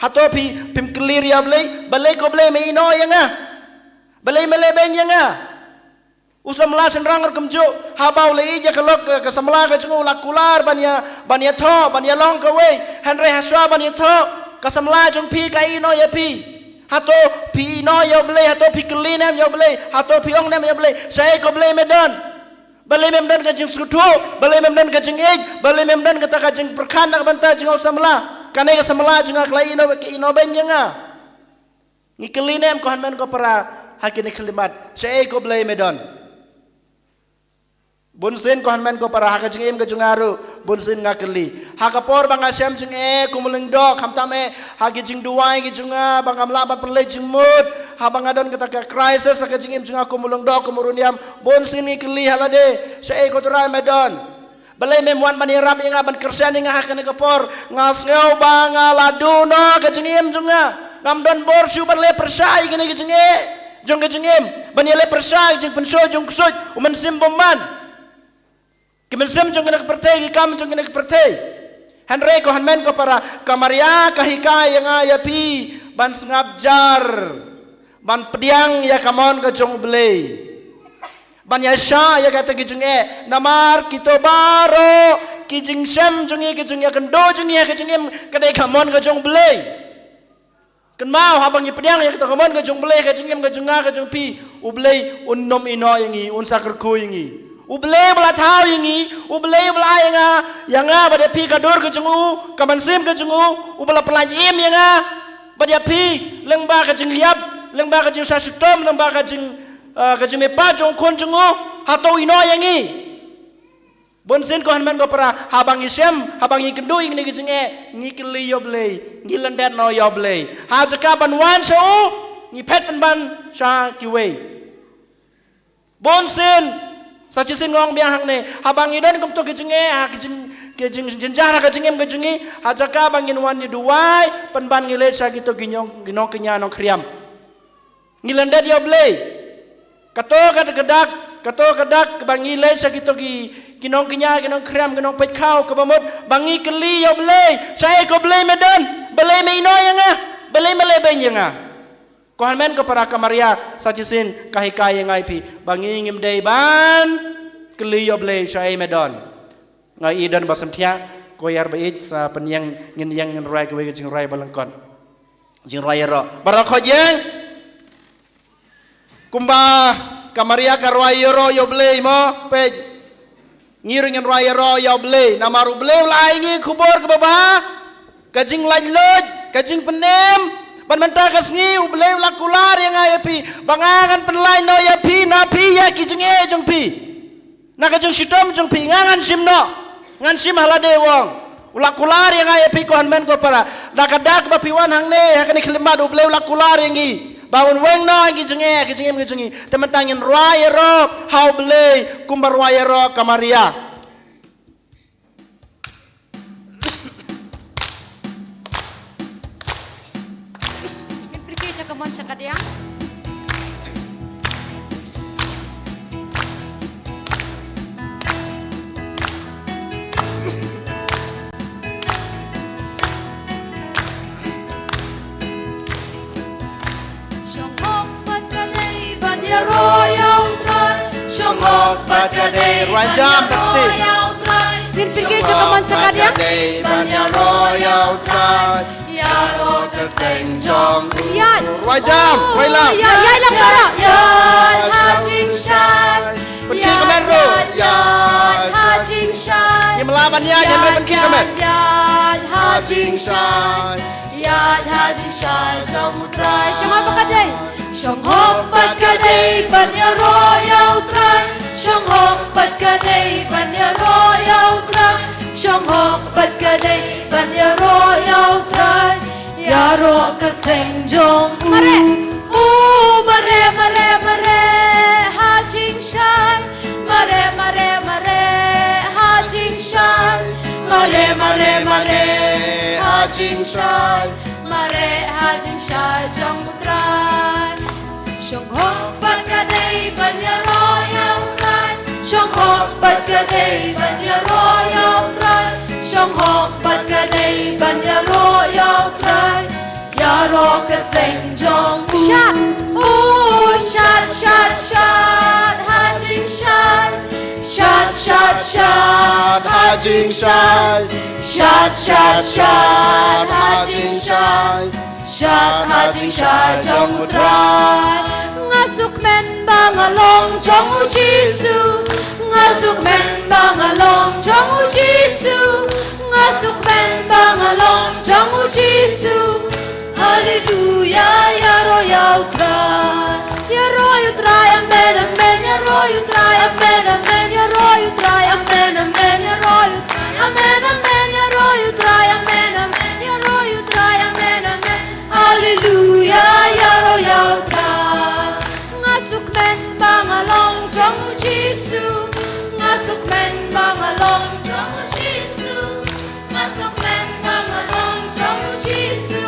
Hato phi, phim kylli ïa u Blei, balei ko Blei me ïehnoh ïa nga? Balei me leh beiñ ïa nga? U samla shynrang ruh kumjuh, haba u la ïeit ïa ka lok ka, ka samla ka jong u, u la kular ban ïa, ban ïathoh, ban ïalong kawei. Hynrei hashwa ban ïathoh, ka samla jong phi ka ïehnoh ïa phi. Hato phi ïehnoh ïa U Blei, hato phi kylli ne em ïa U Blei, hato phi ong ne em ïa U Blei, shaei ko Blei me don. Balei mem don ka jingsngewthuh, balei mem don ka jingïeit, balei mem don kata ka jingpyrkhat na ka bynta jong u samla. Kane ka samla jong nga ka la ïehnoh, ka ïehnoh beiñ ïa nga. Ngi kylli ne em ko hynmen ko para ha kine ki khyllipmat, shaei ko Blei me don. Bunsien ko hynmen ko para ha ka jingim ka jong nga ruh, bunsien nga kylli. Ha ka por ba nga shem jingeh kum u lyngdoh, khamtam eh ha ki jingduwai ki jong nga, ba ngam lah ban pynleit jingmut, haba nga don kata ka crisis ha ka jingim jong nga kum u lyngdoh, kum u rynïam, bunsien ngi kylli ha lade, shaei ko Trai me don. Balei mem wan ban ïarap ïa nga, ban kyrshan ïa nga ha kane ka por? Nga sngew ba nga la duh noh ka jingim jong nga. Ngam don bor shuh ban leh pyrshah ïa kine ki jingeh jong ka jingim, ban ïaleh pyrshah ïa ka jingpynshoi jingksuid u mynsiem bymman, ki mynsiem jong kane ka pyrthei, ki kam jong kane ka pyrthei. Hynrei ko hynmen ko para, ka Maria ka hikai ïa nga ïa phi ban sngap jar, ban pdiang ïa ka mon ka jong U Blei, ban ïaishah ïa kata ki jingeh. Namar kito baroh ki jingshem jong ngi, ki jingïakynduh jong ngi ha ka jingim, ka dei ka mon ka jong U Blei. Kynmaw, haba ngi pdiang ïa kata ka mon ka jong U Blei ha ka jingim ka jong nga ka jong phi, U Blei un ym ïehnoh ïa ngi, un sa kyrkhu ïa ngi. U Blei uba la thaw ïa ngi, U Blei uba la ai ïa nga, ïa nga bad ïa phi ka dur ka jong u, ka mynsiem ka jong u, uba la pynlait im ïa nga bad ïa phi, lyngba ka jingïap, lyngba ka jingshah shitom, lyngba ka jing, ah, ka jingmihpat jong u Khun jong u, hato u ïehnoh ïa ngi? Bunsien ko hynmen ko para, haba ngi shem, haba ngi kynduh ïa kine ki jingeh, ngi kylli ïa U Blei, ngi lyndet noh ïa U Blei. Ha jaka ban wan sha u, ngi phet pynban sha kiwei. Bunsien, sa shisien nga ong biang hangne, haba ngi don kumto ki jingeh, ha ki jing, ki jing, jynjar ha ka jingim ka jong ngi, ha jaka ba ngin wan ïa duwai, pynban ngi leit sha kito ki nong, ki nongkñia nongkhriam. Ngi lyndet ïa U Blei. Kato ka dak, kato ka dak ba ngi leit sha kito ki, ki nongkñia, ki nongkhriam, ki nongpeit khaw, kaba mut ba ngi kylli ïa U Blei, shaei ko Blei me don, balei me ïehnoh ïa nga, balei me leh beiñ ïa nga. Ko hynmen ko para, ka Maria sa shisien ka hikai ïa nga ïa phi ba ngi ngim dei ban kylli ïa U Blei shaei me don. Nga i don ba sngewthuh, ko ïar ba ïeit sa pynïeng, ngin ïeng ngin rwai kawei ka jingrwai ba lyngkot. Jingrwai ïaroh. Baroh khot ïeng. Kumba ka Maria ka rwai ïaroh ïa U Blei mo, peit. Ngi ruh ngin rwai ïaroh ïa U Blei. Namar U Blei u la ai ngi khubor kaba bha, ka jinglaitluid, ka jingpynim. Bad mynta ka sngi U Blei u la kular ïa nga ïa phi ba nga ngan pynlait noh ïa phi na phi ïa ki jingeh jong phi, na ka jingshitom jong phi, nga ngan shim noh, ngan shim ha lade, u ong. U la kular ïa nga ïa phi ko hynmen ko para. Da ka dak ba phi wan hangne ha kane ka khyllipmat, U Blei u la kular ïa ngi ba un weng noh ïa ki jingeh, ki jingim ki jong ngi. Te mynta ngin rwai ïaroh ha U Blei kumba rwai ïaroh ka Maria. Ngin pyrkhat sha ka mon sha ka diang. Shong hok pat ka dei ban ïaroh ïa U Trai. Shong hok pat ka dei ban ïaroh ïa U Trai. Ngin pyrkhat sha ka mon sha ka diang. Ban ïaroh ïa U Trai. Ïaroh kyrteng jong u. Ïaid. Rwai jam, rwai lang. Ïaid, ïaid lang para. Ïaid ha jingshai. Pynkhih kmen ruh. Ïaid ha jingshai. Ngim lah ban ïaid hynrei pynkhih kmen. Ïaid ha jingshai. Ïaid ha jingshai jong U Trai. Shong hok pat ka dei. Shong hok pat ka dei ban ïaroh ïa U Trai. Shong hok pat ka dei ban ïaroh ïa U Trai. Shong hok pat ka dei ban ïaroh ïa U Trai. Ïaroh kyrteng jong u. Mareh. U mareh, mareh, mareh ha jingshai. Mareh, mareh, mareh ha jingshai. Mareh, mareh, mareh ha jingshai. Mareh ha jingshai jong U Trai. Shong hok pat ka dei ban ïaroh ïa U Trai. Shong hok pat ka dei ban ïaroh ïa U Trai. Shong hok pat ka dei ban ïaroh ïa U Trai. Ïaroh kyrteng jong u. Shad. U shad, shad, shad ha jingshai. Shad shad ha jingshai, shad shad shad ha jingshai, shad ha jingshai jong U Trai. Nga sngewkmen ba nga long jong U Jisu, nga sngewkmen ba nga long jong U Jisu, nga sngewkmen ba nga long jong U Jisu. Haleluya, ïaroh ïa U Trai. Ïaroh ïa U Trai, amen, amen. Ïaroh ïa U Trai, amen, amen. Ïaroh ïa U Trai, amen, amen. Ïaroh ïa U Trai, amen, amen. Ïaroh ïa U Trai, amen, amen. Ïaroh ïa U Trai, amen, amen. Haleluya, ïaroh ïa U Trai. Nga sngewkmen ba nga long jong U Jisu. Nga sngewkmen ba nga long jong U Jisu. Nga sngewkmen ba nga long jong U Jisu.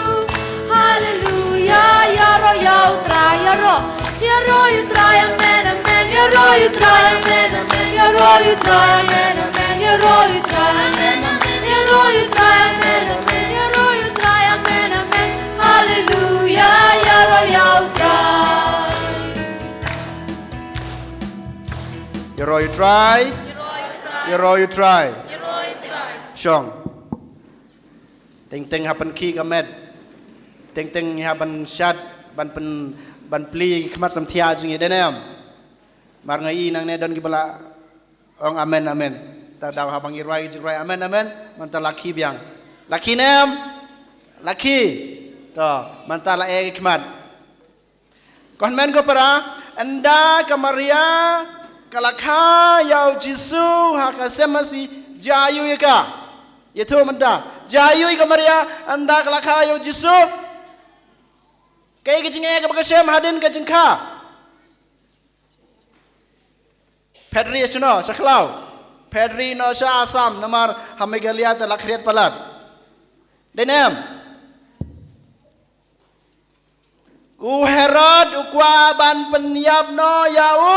Haleluya, ïaroh ïa U Trai, ïaroh. Ïaroh ïa U Trai, amen, amen. Ïaroh ïa U Trai, amen, amen. Ïaroh ïa U Trai, amen, amen. Ïaroh ïa U Trai, amen, amen. Ïaroh ïa U Trai, amen, amen. Ïaroh ïa U Trai, amen, amen. Haleluya, ïaroh ïa U Trai. Ïaroh ïa U Trai. Ïaroh ïa U Trai. Shong. Teng teng hap ban khih ka met. Teng teng hap ban shad, ban pyn, ban plie ki khmat samthiah jong ngi, dei ne em? Mar nga i nangne don kiba la ong amen, amen. Ta daw haba ngi rwai ki jingrwai amen, amen, mynta la khih biang. La khih ne em? La khih. To, mynta la ei ki khmat. Ko hynmen ko para, ynda ka Maria ka la kha ïa U Jisu ha ka sem masi, jia aïu ïa ka? Ïathuh mynta. Jia aïu ïa ka Maria ynda ka la kha ïa U Jisu? Kaei ka jingeh kaba ka shem hadien ka jingkha? Phet ri shano, sha khlaw. Phet ri noh sha Assam, namar ha Meghalaya te la khriat palat. Dei ne em? U Herod u kwah ban pynïap noh ïa U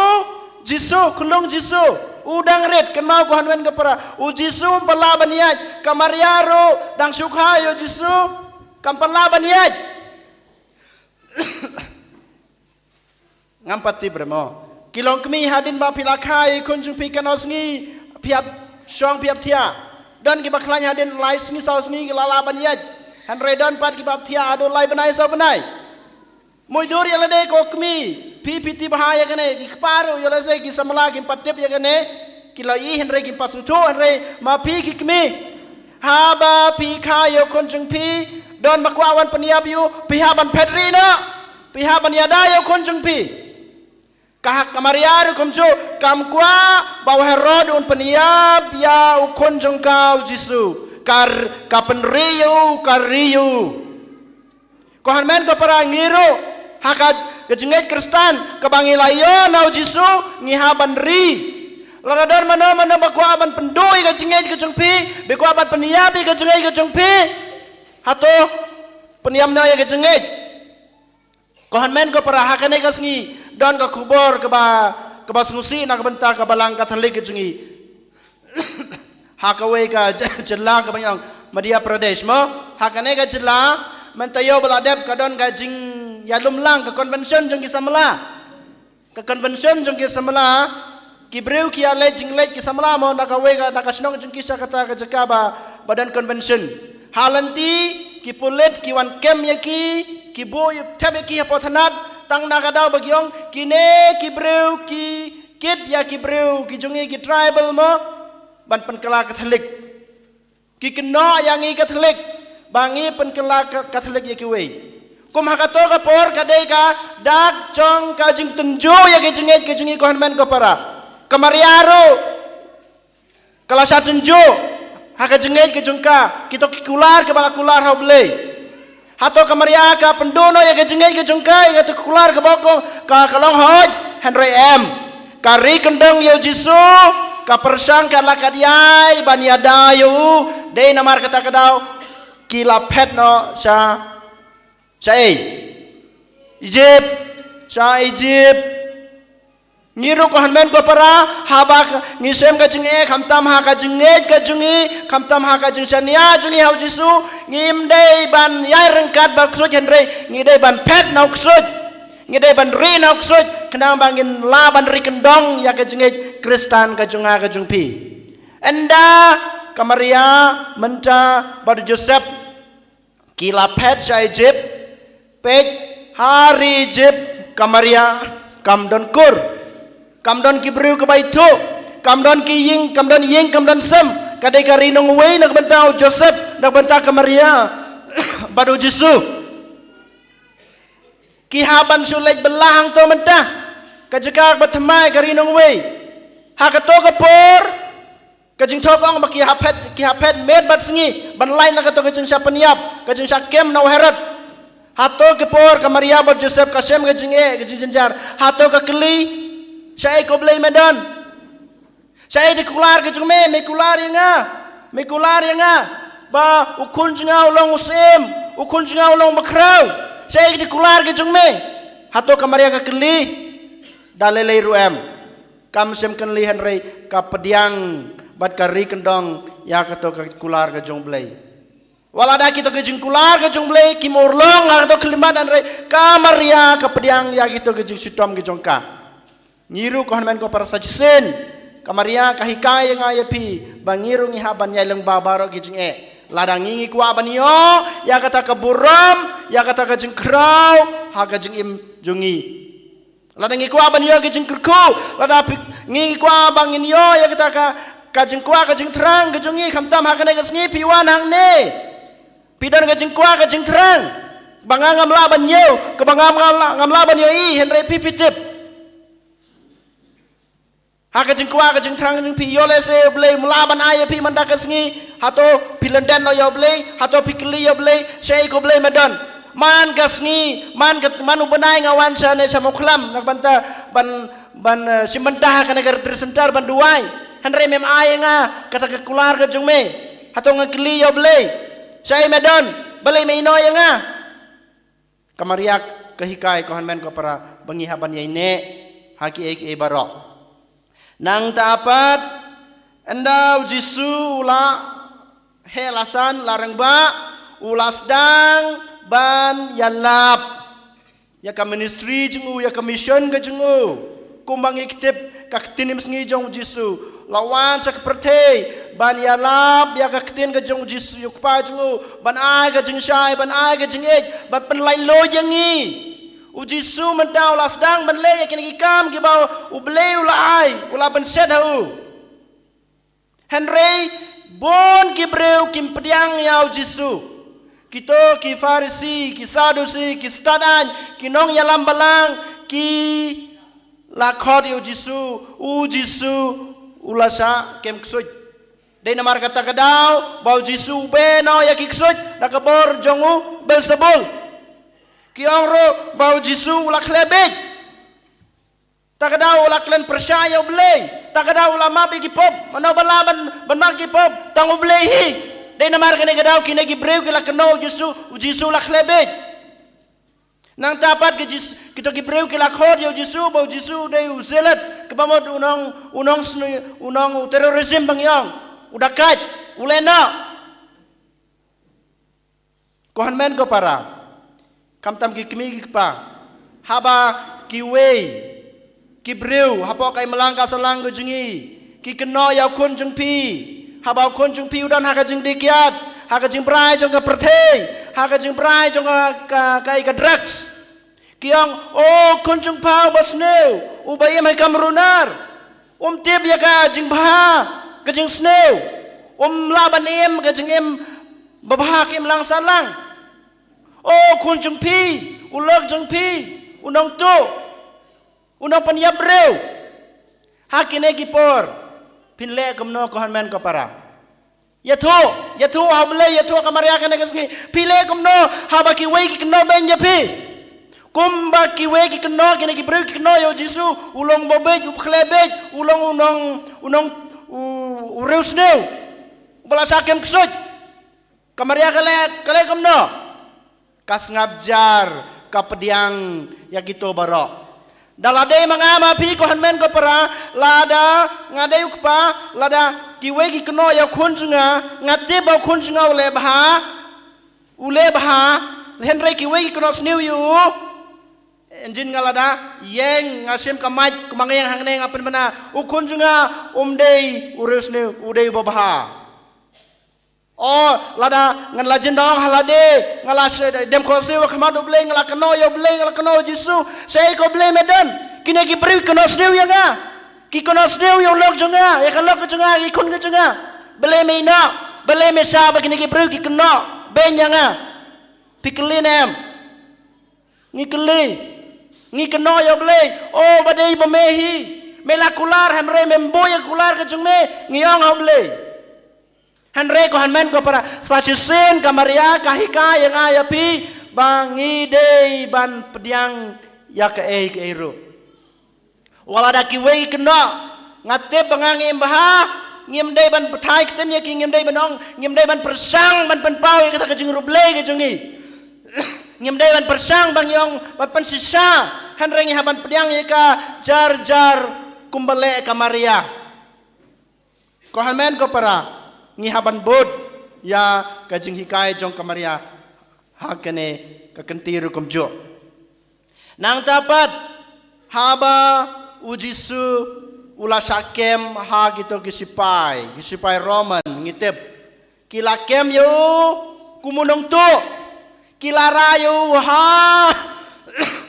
Jisu, khyllung Jisu. U dang rit, kynmaw ko hynmen ko para. U Jisu um pat lah ban ïaid, ka Maria ruh dang shu kha ïa U Jisu, kam pat lah ban ïaid. Ngam pat tip re mo. Ki longkmie, hadien ba phi la kha ïa i khun jong phi katno sngi phi hap shong, phi hap thiah? Don kiba khlaiñ hadien lai sngi saw sngi ki la lah ban ïaid. Hynrei don pat kiba hap thiah haduh lai bnai saw bnai. Mutdur ïa lade ko kmie, phi phi tip bha ïa kane, ki kpa ruh ïa lade, ki samla kim pat tip ïa kane. Ki la ïohi hynrei kim pat sngewthuh, hynrei ma phi ki kmie, haba phi kha ïa u khun jong phi, don ba kwah wan pynïap ïa u, phi hap ban phet ri noh. Phi hap ban ïada ïa u khun jong phi. Ka, ka Maria ruh kumjuh, kam kwah ba u Herod un pynïap ïa u khun jong ka U Jisu. Ka, ka pynri ïa u, ka ri ïa u. Ko hynmen ko para, ngi ruh ha ka, ka jingngeit Khristan kaba ngi la ïoh na U Jisu, ngi hap ban ri. Lada don mano mano ba kwah ban pynduh ïa ka jingngeit ka jong phi, ba kwah ban pynïap ïa ka jingngeit ka jong phi, hato pynïap noh ïa ka jingngeit. Ko hynmen ko para, ha kane ka sngi don ka khubor kaba, kaba sngewsih na ka bynta ka Balang Katholik ka jong ngi. Ha kawei ka jylla kaba ngi ong Madhya Pradesh mo. Ha kane ka jylla mynta ïoh ba la dep ka don ka jingïalumlang, ka convention jong ki samla. Ka convention jong ki samla, ki briew ki ïaleit jingleit ki samla mo, na kawei ka, na ka shnong jong ki sha kata ka jaka ba, ba don convention. Ha lynti ki pulit ki wan kem ïa ki, ki buh thep ïa ki hapoh thanat, tang na ka daw ba ki ong kine ki briew ki kit ïa ki briew ki jong ngi ki tribal mo, ban pynkylla Katholik. Ki kynnoh ïa ngi Katholik ba ngi pynkylla Ka-, Katholik ïa kiwei. Kum ha kato ka por ka dei ka dak jong ka jingtynjuh ïa ka jingngeit ka jong ngi, ko hynmen ko para. Ka Maria ruh ka la shah tynjuh ha ka jingngeit ka jong ka, kito ki kular kaba la kular ha U Blei. Hato ka Maria ka pynduh noh ïa ka jingngeit ka jong ka ïa kato ka kular kaba ong ka, ka long hooid? Hynrei em. Ka ri kyndong ïa U Jisu, ka pyrshang katba la kat ïai ban ïada ïa u. Dei namar kata ka daw ki la phet noh sha, sha ei? Egypt. Sha Egypt. Ngi ruh ko hynmen ko para, haba ngi shem ka jingeh, khamtam ha ka jingngeit ka jong ngi, khamtam ha ka jingshaniah jong ngi ha U Jisu, ngim dei ban ïai ryngkat bad u ksuid, hynrei ngi dei ban phet na u ksuid. Ngi dei ban ri na u ksuid khnang ba ngin lah ban ri kyndong ïa ka jingngeit Khristan ka jong nga ka jong phi. Ynda ka Maria mynta bad u Joseph ki la phet sha Egypt, peit ha ri Egypt ka Maria kam don kur, kam don ki briew kiba ithuh, kam don ki ïing, kam don ïing, kam don sem. Ka dei ka ri nongwei na ka bynta u Joseph, na ka bynta ka Maria bad u Jisu. Ki hap ban shu leit bylla hangto mynta, ka jaka ba thymmai, ka ri nongwei. Ha kato ka por, ka jingthoh ka ong ba ki hap phet, ki hap phet miet bad sngi ban lait na kato ka jingshah pynïap, ka jingshah kem na u Herod. Hato ka por ka Maria bad Joseph ka shem ka jingeh, ka jingjynjar. Hato ka kylli, shaei ko Blei me don? Shaei da kular ka jong me, me kular ïa nga, me kular ïa nga ba u khun jong nga u long u syiem, u khun jong nga u long bakhraw? Shaei da kular ka jong me? Hato ka Maria ka kylli? Da lei lei ruh em. Kam shym kylli, hynrei ka pdiang bad ka ri kyndong ïa kato ka kular ka jong Blei. Wat lada kito ki jingkular ka jong Blei kim urlong ha kato ka khyllipmat, hynrei ka Maria ka pdiang ïa kito ki jingshitom ki jong ka. Ngi ruh ko hynmen ko para, sa shisien ka Maria ka hikai ïa nga ïa phi ba ngi ruh ngi hap ban ïai lyngba baroh ki jingeh lada ngi, ngi kwah ban ïoh ïa kata ka burom, ïa kata ka jingkhraw ha ka jingim jong ngi. Lada ngi kwah ban ïoh ka jingkyrkhu, lada phi, ngi kwah ba ngin ïoh ïa kata ka, ka jingkwah ka jingthrang ka jong ngi, khamtam ha kane ka sngi phi wan hangne, phi don ka jingkwah ka jingthrang ba nga ngam lah ban ïoh, kaba ngam, ngam lah, ngam lah ban ïohi, hynrei phi, phi tip. Ha ka jingkwah ka jingthrang jong phi, ïoh lehse Blei um lah ban ai ïa phi mynta ka sngi, hato phi lyndet noh ïa u Blei, hato phi kylli ïa u Blei, shaei ko Blei me don? Man ka sngi, man ka, man u bnai nga wan shane sha Mawkhlam na ka bynta ban, ban, eh, shim bynta ha kane ka retreat center ban duwai. Hynrei mem ai ïa nga kata ka kular ka jong me. Hato nga kylli ïa u Blei, shaei me don? Balei me ïehnoh ïa nga? Ka Maria ka hikai ko hynmen ko para ba ngi hap ban ïaineh ha kiei kiei baroh. Nangta pat, ynda u Jisu u la heh la san, la rangbah, u la sdang ban ïalap ïa ka ministry jong u, ïa ka mission ka jong u. Kumba ngi tip, ka ktien ïing sngi jong u Jisu la wan sha ka pyrthei ban ïalap ïa ka ktien ka jong u Jisu, ïa u Kpa jong u, ban ai ka jingshai, ban ai ka jingïeit, ban pynlait luid ïa ngi. U Jisu mynta u la sdang ban leh ïa kine ki kam kiba u Blei u la ai, u la pynshet ha u. Hynrei bun ki briew kim pdiang ïa u Jisu. Kito ki Pharisi, ki Sadusi, ki stad aiñ, ki nongïalam balang, ki la khot ïa u Jisu, u Jisu u la shah kem ksuid. Dei namar kata ka daw ba u Jisu u beh noh ïa ki ksuid da ka bor jong u Beelzebul. Ki ong ruh ba u Jisu u la khleh bieit. Ta ka daw u la klet pyrshah ïa u Blei. Ta ka daw u la map ïa ki pop. Mano ba lah ban, ban map ki pop? Tang u Blei hi. Dei namar kane ka daw kine ki briew ki la kynnoh u Jisu, u Jisu u la khleh bieit. Nangta pat ki Jis-, kito ki briew ki la khot ïa u Jisu ba u Jisu u dei u zealot, kaba mut u nong, u nong snu-, u nong u terrorism ba ngi ong, u dakaid, u lehnoh. Ko hynmen ko para, khamtam ki kmie ki kpa, haba kiwei ki briew hapoh ka imlang ka sahlang ka jong ngi ki kynnoh ïa u khun jong phi, haba u khun jong phi u don ha ka jingdikhiat, ha ka jingbrai jong ka pyrthei, ha ka jingbrai jong ka, ka, ka, ka drugs. Ki ong, o khun jong pha uba sniew, uba im ha i kam runar, um tip ïa ka jingbha ka jingsniew, um lah ban im ka jingim babha ka imlang sahlang. O khun jong phi, u lok jong phi, u nongtuh, u nongpynïap briew. Ha kine ki por phin leh kumno ko hynmen ko para? Ïathuh, ïathuh ha u Blei, ïathuh ha ka Maria kane ka sngi. Phi leh kumno haba kiwei ki kynnoh beiñ ïa phi? Kumba kiwei ki kynnoh, kine ki briew ki kynnoh ïa u Jisu, u long ba bieit, u khleh bieit, u long u nong, u nong, u, u riewsniew, uba la shah kem ksuid. Ka Maria ka leh, ka leh kumno? Ka sngap jar, ka pdiang ïa kito baroh. Da la dei ma nga ma phi ko hynmen ko para, lada nga dei u kpa, lada kiwei ki kynnoh ïa u khun jong nga, nga tip ba u khun jong nga u leh bha, u leh bha, hynrei kiwei ki kynnoh sniew ïa u. Ynjin nga lada ïeng, nga shim ka mic, kumba nga ïeng hangne nga pynbna, u khun jong nga um dei u riewsniew, u dei uba bha. O, lada ngan la jin da ong ha lade, nga la sdang dem khohsiew ha khmat U Blei, nga la kynnoh ïa U Blei, nga la kynnoh ïa U Jisu, shaei ko Blei me don? Kine ki briew ki kynnoh sniew ïa nga. Ki kynnoh sniew ïa u lok jong nga, ïa ka lok ka jong nga, ïa ki khun ka jong nga. Balei me ïehnoh? Balei me shah ba kine ki briew ki kynnoh beiñ ïa nga? Phi kylli ne em? Ngi kylli. Ngi kynnoh ïa U Blei. O, ba dei ba me hi, me la kular, hynrei mem buh ïa ka kular ka jong me. Ngi ong ha U Blei. Hynrei ko hynmen ko para, sa shisien ka Maria ka hikai ïa nga ïa phi ba ngi dei ban pdiang ïa kaei kaei ruh. Wat lada kiwei ki kynnoh, nga tip ba nga ngim bha, ngim dei ban pathai ktien ïa ki, ngim dei ban ong, ngim dei ban pyrshang ban pynpaw ïa kata ka jingriewblei ka jong ngi. Ngim dei ban pyrshang ban ong, ban pynshisha, hynrei ngi hap ban pdiang ïa ka jar jar kumba leh ka Maria. Ko hynmen ko para, ngi hap ban bud ïa ka jinghikai jong ka Maria ha kane ka kynti ruh kumjuh. Nangta pat, haba u Jisu u la shah kem ha kito ki sipai, ki sipai Roman, ngi tip. Ki la kem ïa u kum u nongtuh. Ki la rah ïa u ha,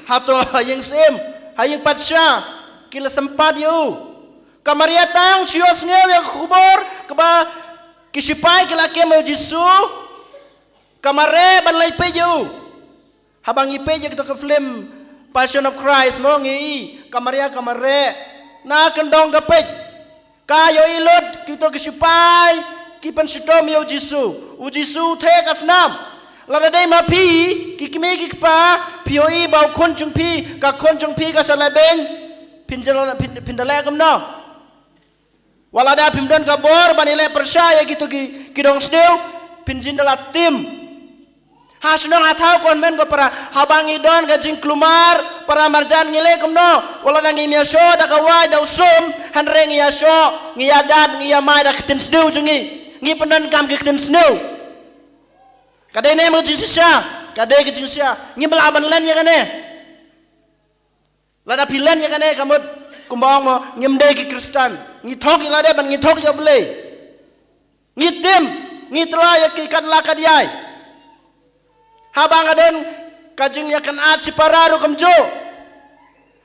hato ha ïing syiem, ha ïing patsha. Ki la sympat ïa u. Ka Maria tang shu ïohsngew ïa ka khubor kaba ki sipai ki la kem ïa u Jisu. Ka mareh ban leit peit ïa u. Haba ngi peit ïa kito ka film Passion of Christ mo, ngi i ka Maria ka mareh na kyndong ka peit. Ka ïohi lut kito ki sipai ki pynshitom ïa u Jisu. U Jisu u theh ka snam. Lada dei ma phi, ki kmie ki kpa, phi ïohi ba u khun jong phi, ka khun jong phi ka sa leh beiñ, phin jin, phin, phin da leh kumno? Wat lada phim don ka bor ban ïaleh pyrshah ïa kito ki, ki dongsniew, phin jin da la tim. Ha shnong ha thaw ko hynmen ko para, haba ngi don ka jingkulmar, para marjan ngi leh kumno? Wat lada ngim ïashoh da ka wait da u sum, hynrei ngi ïashoh, ngi ïadat, ngi ïamai da ka ktien sniew jong ngi. Ngi pyndonkam ka ktien sniew. Ka dei ne em ka jingshisha? Ka dei ka jingshisha. Ngim lah ban len ïa kane. Lada phi len ïa kane ka mut kumba ong mo, ngim dei ki Khristan. Ngi thok ïa lade ban ngi thok ïa U Blei. Ngi tim, ngi tla ïa ki kat la kat ïai. Haba nga don ka jingïakynad shi para ruh kumjuh.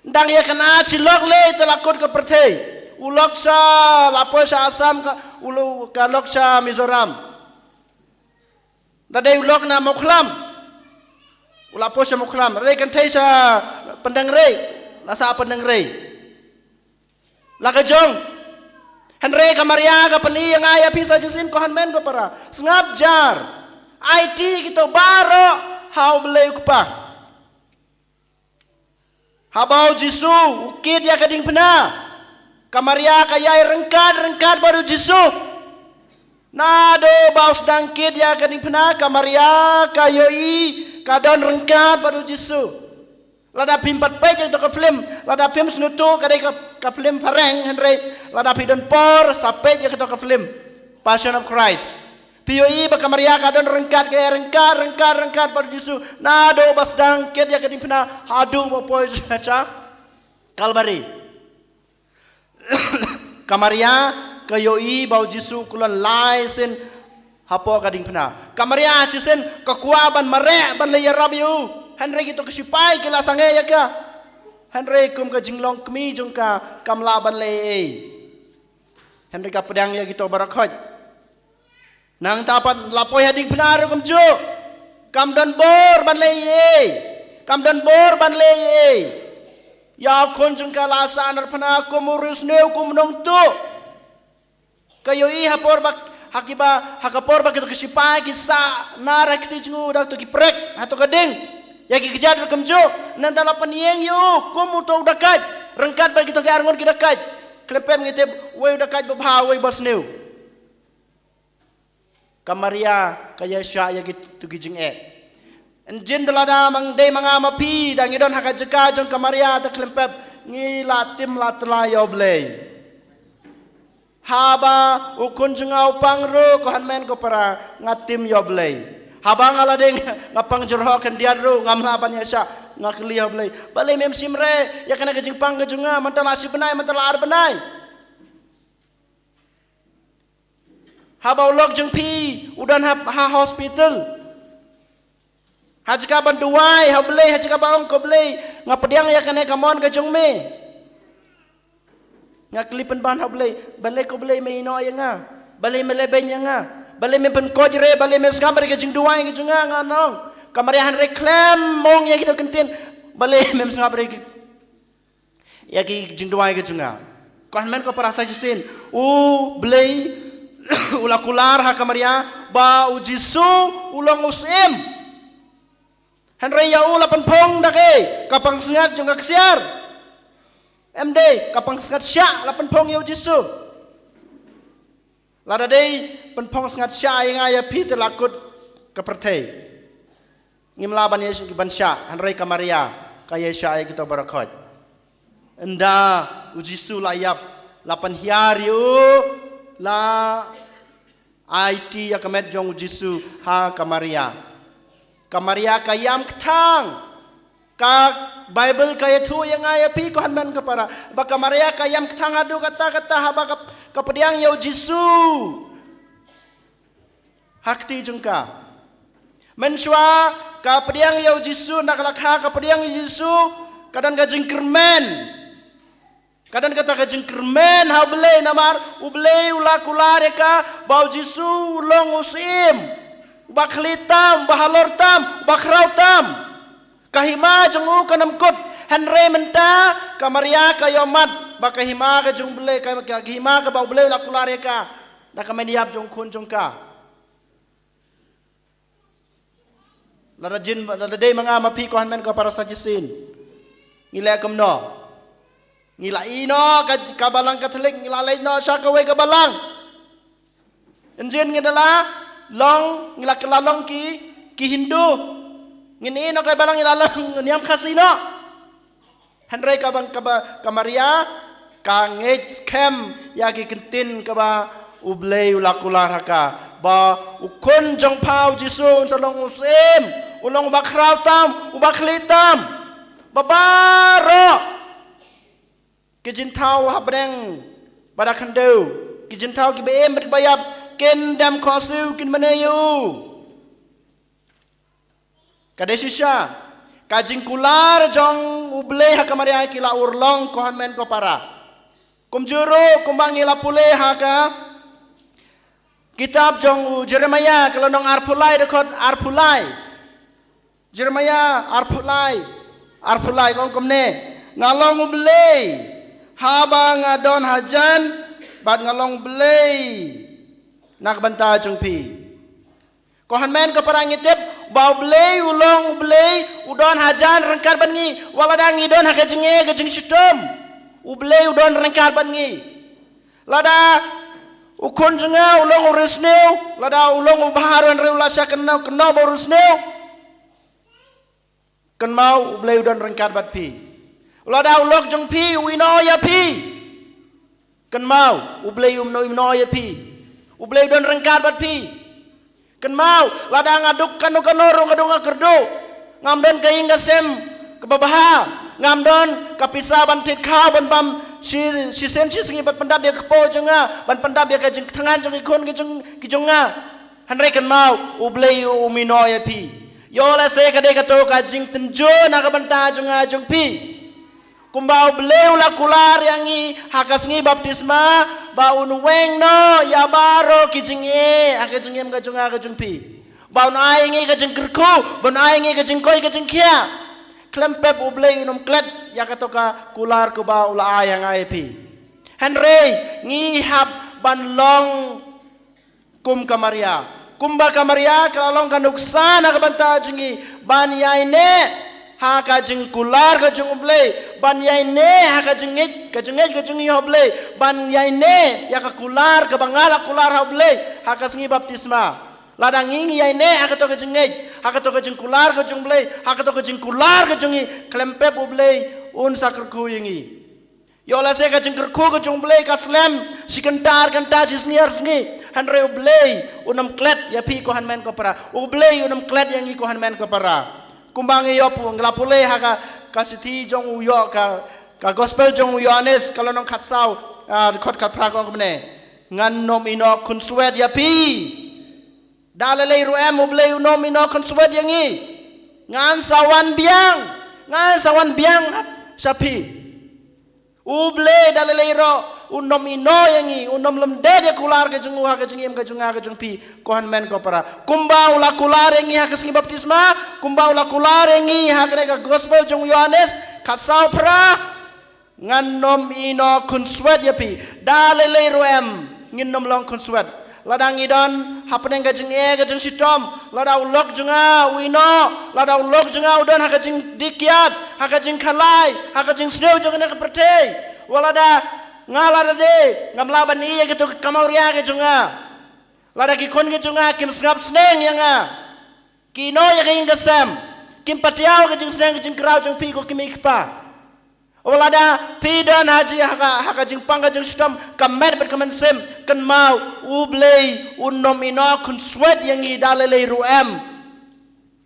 Dang ïakynad shi lok lei te la kut ka pyrthei. U lok sha la poi sha Assam, ka u lo-, ka lok sha Mizoram. Da dei u lok na Mawkhlam, u la poi sha Mawkhlam. Da dei kynthei sha Pyndengrei, la sah Pyndengrei. La ka jong. Hynrei ka Maria ka pyni ïa nga ïa phi sa shisien ko hynmen ko para. Sngap jar. Aiti kito baroh ha U Blei U Kpa. Haba u Jisu u kit ïa ka diengphna, ka Maria ka ïai ryngkat ryngkat bad u Jisu. Naduh ba u sdang kit ïa ka diengphna, ka Maria ka ïohi ka don ryngkat bad u Jisu. Lada phim pat peit ïa kito ka film, lada phim sngewthuh ka dei ka, ka film phareng, hynrei lada phi don por sa peit ïa kito ka film Passion of Christ. Phi ïohi ba ka Maria ka don ryngkat, ka ïai ryngkat, ryngkat, ryngkat bad u Jisu naduh ba sdang kit ïa ka diengphna haduh ba poi sha Kalbari. Ka Maria ka ïohi ba u Jisu u kyllon lai sien hapoh ka diengphna. Ka Maria shisien ka kwah ban mareh ban leit ïarap ïa u. Hynrei kito ki sipai ki la sangeh ïa ka. Hynrei kum ka jinglong kmie jong ka kam lah ban leh ei ei. Hynrei ka pdiang ïa kito baroh khoit. Nangta pat la poi ha diengphna ruh kumjuh. Kam don bor ban leh ei ei. Kam don bor ban leh ei ei. Ïa u khun jong ka la sah narphna kum u riewsniew, kum u nongtuh. Ka ïohi ha por ba, ha kiba, ha ka por ba kito ki sipai ki sah nar ha kti jong u da kito ki prek hato ka ding. Ïa ki kjat ruh kumjuh. Nangta la pynïeng ïa u kum uto u dakait. Ryngkat bad kito ki arngut ki dakait. Khlem pep ngi tip, uwei u dakait ba bha, uwei ba sniew. Ka Maria ka ïaishah ïa kito ki jingeh. Ynjin da lada ma dei ma nga ma phi, da ngi don ha ka jaka jong ka Maria, te khlem pep ngi la tim la tla ïa U Blei. Haba u khun jong nga u pang ruh, ko hynmen ko para, nga tim ïa U Blei. Haba nga la dei nga pang jyrhoh khyndiat ruh ngam lah ban ïa shah. Nga kylli ha U Blei, balei mem shim re ïa kane ka jingpang ka jong nga, mynta la shi bnai, mynta la ar bnai. Haba u lok jong phi u don ha, ha hospital, ha jaka ban duwai ha U Blei, ha jaka ba ong, ko Blei, nga pdiang ïa kane ka mon ka jong me. Nga kylli pynban ha U Blei, balei ko Blei me ïehnoh ïa nga? Balei me lehbeiñ ïa nga? Balei me pynkoit re? Balei me sngap re ka jingduwai ka jong nga? Nga ong, ka Maria, hynrei khlem ong ïa kito ki ktien, balei mem sngap re ïa ki jingduwai ka jong nga? Ko hynmen ko para, sa shisien U Blei u la kular ha ka Maria ba U Jisu u long u syiem. Hynrei ïa u la pynphong da kaei? Ka pangsngiat jong ka ksiar. Em dei, ka pangsngiat shah la pynphong ïa U Jisu. Lada dei pynphong sngiat shah ïa nga ïa phi, te la kut ka pyrthei. Ngim lah ban ïa, ban shah, hynrei ka Maria ka ïa shah ïa kito baroh khoit. Ynda U Jisu la ïap, la pynhiar ïa u, la aiti ïa ka met jong U Jisu ha ka Maria. Ka Maria ka ïam kthang. Ka Baibl ka ïathuh ïa nga ïa phi, ko hynmen ko para, ba ka Maria ka ïam kthang haduh katta katta haba ka, ka pdiang ïa U Jisu ha kti jong ka. Mynshuwa ka pdiang ïa U Jisu, na ka la kha ka pdiang ïa U Jisu, ka don ka jingkyrmen. Ka don kata ka jingkyrmen ha U Blei, namar U Blei u la kular ïa ka ba U Jisu u long u syiem, uba khlieh tam, uba halor tam, uba khraw tam. Ka hima jong u kan ym kut. Hynrei mynta ka Maria ka ïohmad ba ka hima ka jong U Blei, ka, ka hima kaba U Blei u la kular ïa ka, da ka met ïap jong u Khun jong ka. Lada jin, lada dei ma nga ma phi, ko hynmen ko para, sa shisien ngi leh kumno? Ngi la ïehnoh ka, ka Balang Katholik, ngi la leit noh sha kawei ka balang. Ynjin ngi la long, ngi la, la long ki, ki Hindu. Ngin ïehnoh ka balang, ngi la long niam Khasi noh. Hynrei ka ban, kaba, ka Maria ka ngeit skhem ïa ki ktien kaba U Blei u la kular ha ka, ba u Khun jong pha U Jisu un sa long u syiem, u long uba khraw tam, uba khlieh tam. Ba baroh ki jingthaw ha bneng ba da khyndew, ki jingthaw kiba im bad kiba ïap, kin dem khohsiew, kin mane ïa u. Ka dei shisha ka jingkular jong U Blei ha ka Maria, ki la urlong, ko hynmen ko para. Kumjuh ruh kumba ngi la pule ha ka kitab jong u Jeremiah, ka lynnong arphew lai, dkhot arphew lai. Jeremiah arphew lai, arphew lai, ka ong kumne: Nga long U Blei haba nga don hajan, bad nga long U Blei na ka bynta jong phi. Ko hynmen ko para, ngi tip ba U Blei u long U Blei u don hajan ryngkat bad ngi. Wat lada ngi don ha ka jingai ka jingshitom, U Blei u don ryngkat bad ngi. Lada u khun jong nga u long u riewsniew, lada u long u bha ruh, hynrei u la shah kynnoh, kynnoh ba u riewsniew, kynmaw, U Blei u don ryngkat bad phi. Lada u lok jong phi u ïehnoh ïa phi, kynmaw, U Blei um ïehnoh ïa phi. U Blei u don ryngkat bad phi. Kynmaw, lada nga duk kano kano ruh, nga duk nga kyrduh, ngam don ka ïing ka sem kaba bha, ngam don ka pisa ban thied khaw, ban bam shi, shisien shi sngi, ban pyndap ïa ka kpoh jong nga, ban pyndap ïa ka jingthngan jong ki khun ki jong, ki jong nga. Hynrei kynmaw, U Blei um ïehnoh ïa phi. Ïoh lehse ka dei kato ka jingtynjuh na ka bynta jong nga jong phi. Kumba U Blei u la kular ïa ngi ha ka sngi baptisma, ba un weng noh ïa baroh ki jingeh ha ka jingim ka jong nga ka jong phi. Ba un ai ïa ngi ka jingkyrkhu, ba un ai ïa ngi ka jingkoit ka jingkhiah. Khlem pep U Blei un ym klet ïa kato ka kular kaba u la ai ha nga ïa phi. Hynrei ngi hap ban long kum ka Maria. Kumba ka Maria ka la long ka nuksa na ka bynta jong ngi, ban ïaineh ha ka jingkular ka jong U Blei, ban ïaineh ha ka jingngeit, ka jingngeit ka jong ngi ha U Blei, ban ïaineh ïa ka kular kaba nga la kular ha U Blei ha ka sngi baptisma. Lada ngi ngi ïaineh ha kato ka jingngeit, ha kato ka jingkular ka jong U Blei, ha kato ka jingkular ka jong ngi, khlem pep U Blei un sa kyrkhu ïa ngi. Ïoh lehse ka jingkyrkhu ka jong U Blei ka slem shi kynta ar kynta, shi sngi ar sngi. Hynrei U Blei un ym klet ïa phi ko hynmen ko para. U Blei un ym klet ïa ngi ko hynmen ko para. Kumba ngi ïoh pu-, ngi la pule ha ka, ka shithi jong u Ïoh-, ka, ka gospel jong u Ïohannes ka lynnong khatsaw, ah, dkhot khatphra ka ong kumne. Ngan nym ïehnoh khunswet ïa phi. Da lei lei ruh em U Blei un nym ïehnoh khunswet ïa ngi. Ngan sa wan biang. Ngan sa wan biang sha phi. U Blei da lei lei ruh un nym ïehnoh ïa ngi, un nym lymdet ïa ka kular ka jong u ha ka jingim ka jong nga ka jong phi, ko hynmen ko para. Kumba u la kular ïa ngi ha ka sngi baptisma, kumba u la kular ïa ngi ha kane ka gospel jong u Ïohannes khatsaw phra. Ngan nym ïehnoh khunswet ïa phi. Da lei lei ruh em ngin nym long khunswet. Lada ngi don hapdeng ka jingeh ka jingshitom, lada u lok jong nga u ïehnoh, lada u lok jong nga u don ha ka jingdih kiad, ha ka jingkhalai, ha ka jingsniew jong kane ka pyrthei, wat lada nga lada dei ngam lah ban ïeh ïa kito ki kamauria ka jong nga, lada ki khun ka jong nga kim sngap sneng ïa nga, ki ïehnoh ïa ka ïing ka sem, kim pat ïoh ka jingsneng ka jingkraw jong phi ko ki mei ki pa. Wat lada phi don ha ji-, ha ka, ha ka jingpang ka jingshitom, ka met bad ka mynsiem, kynmaw U Blei un nym ïehnoh khunswet ïa ngi da lei lei ruh em.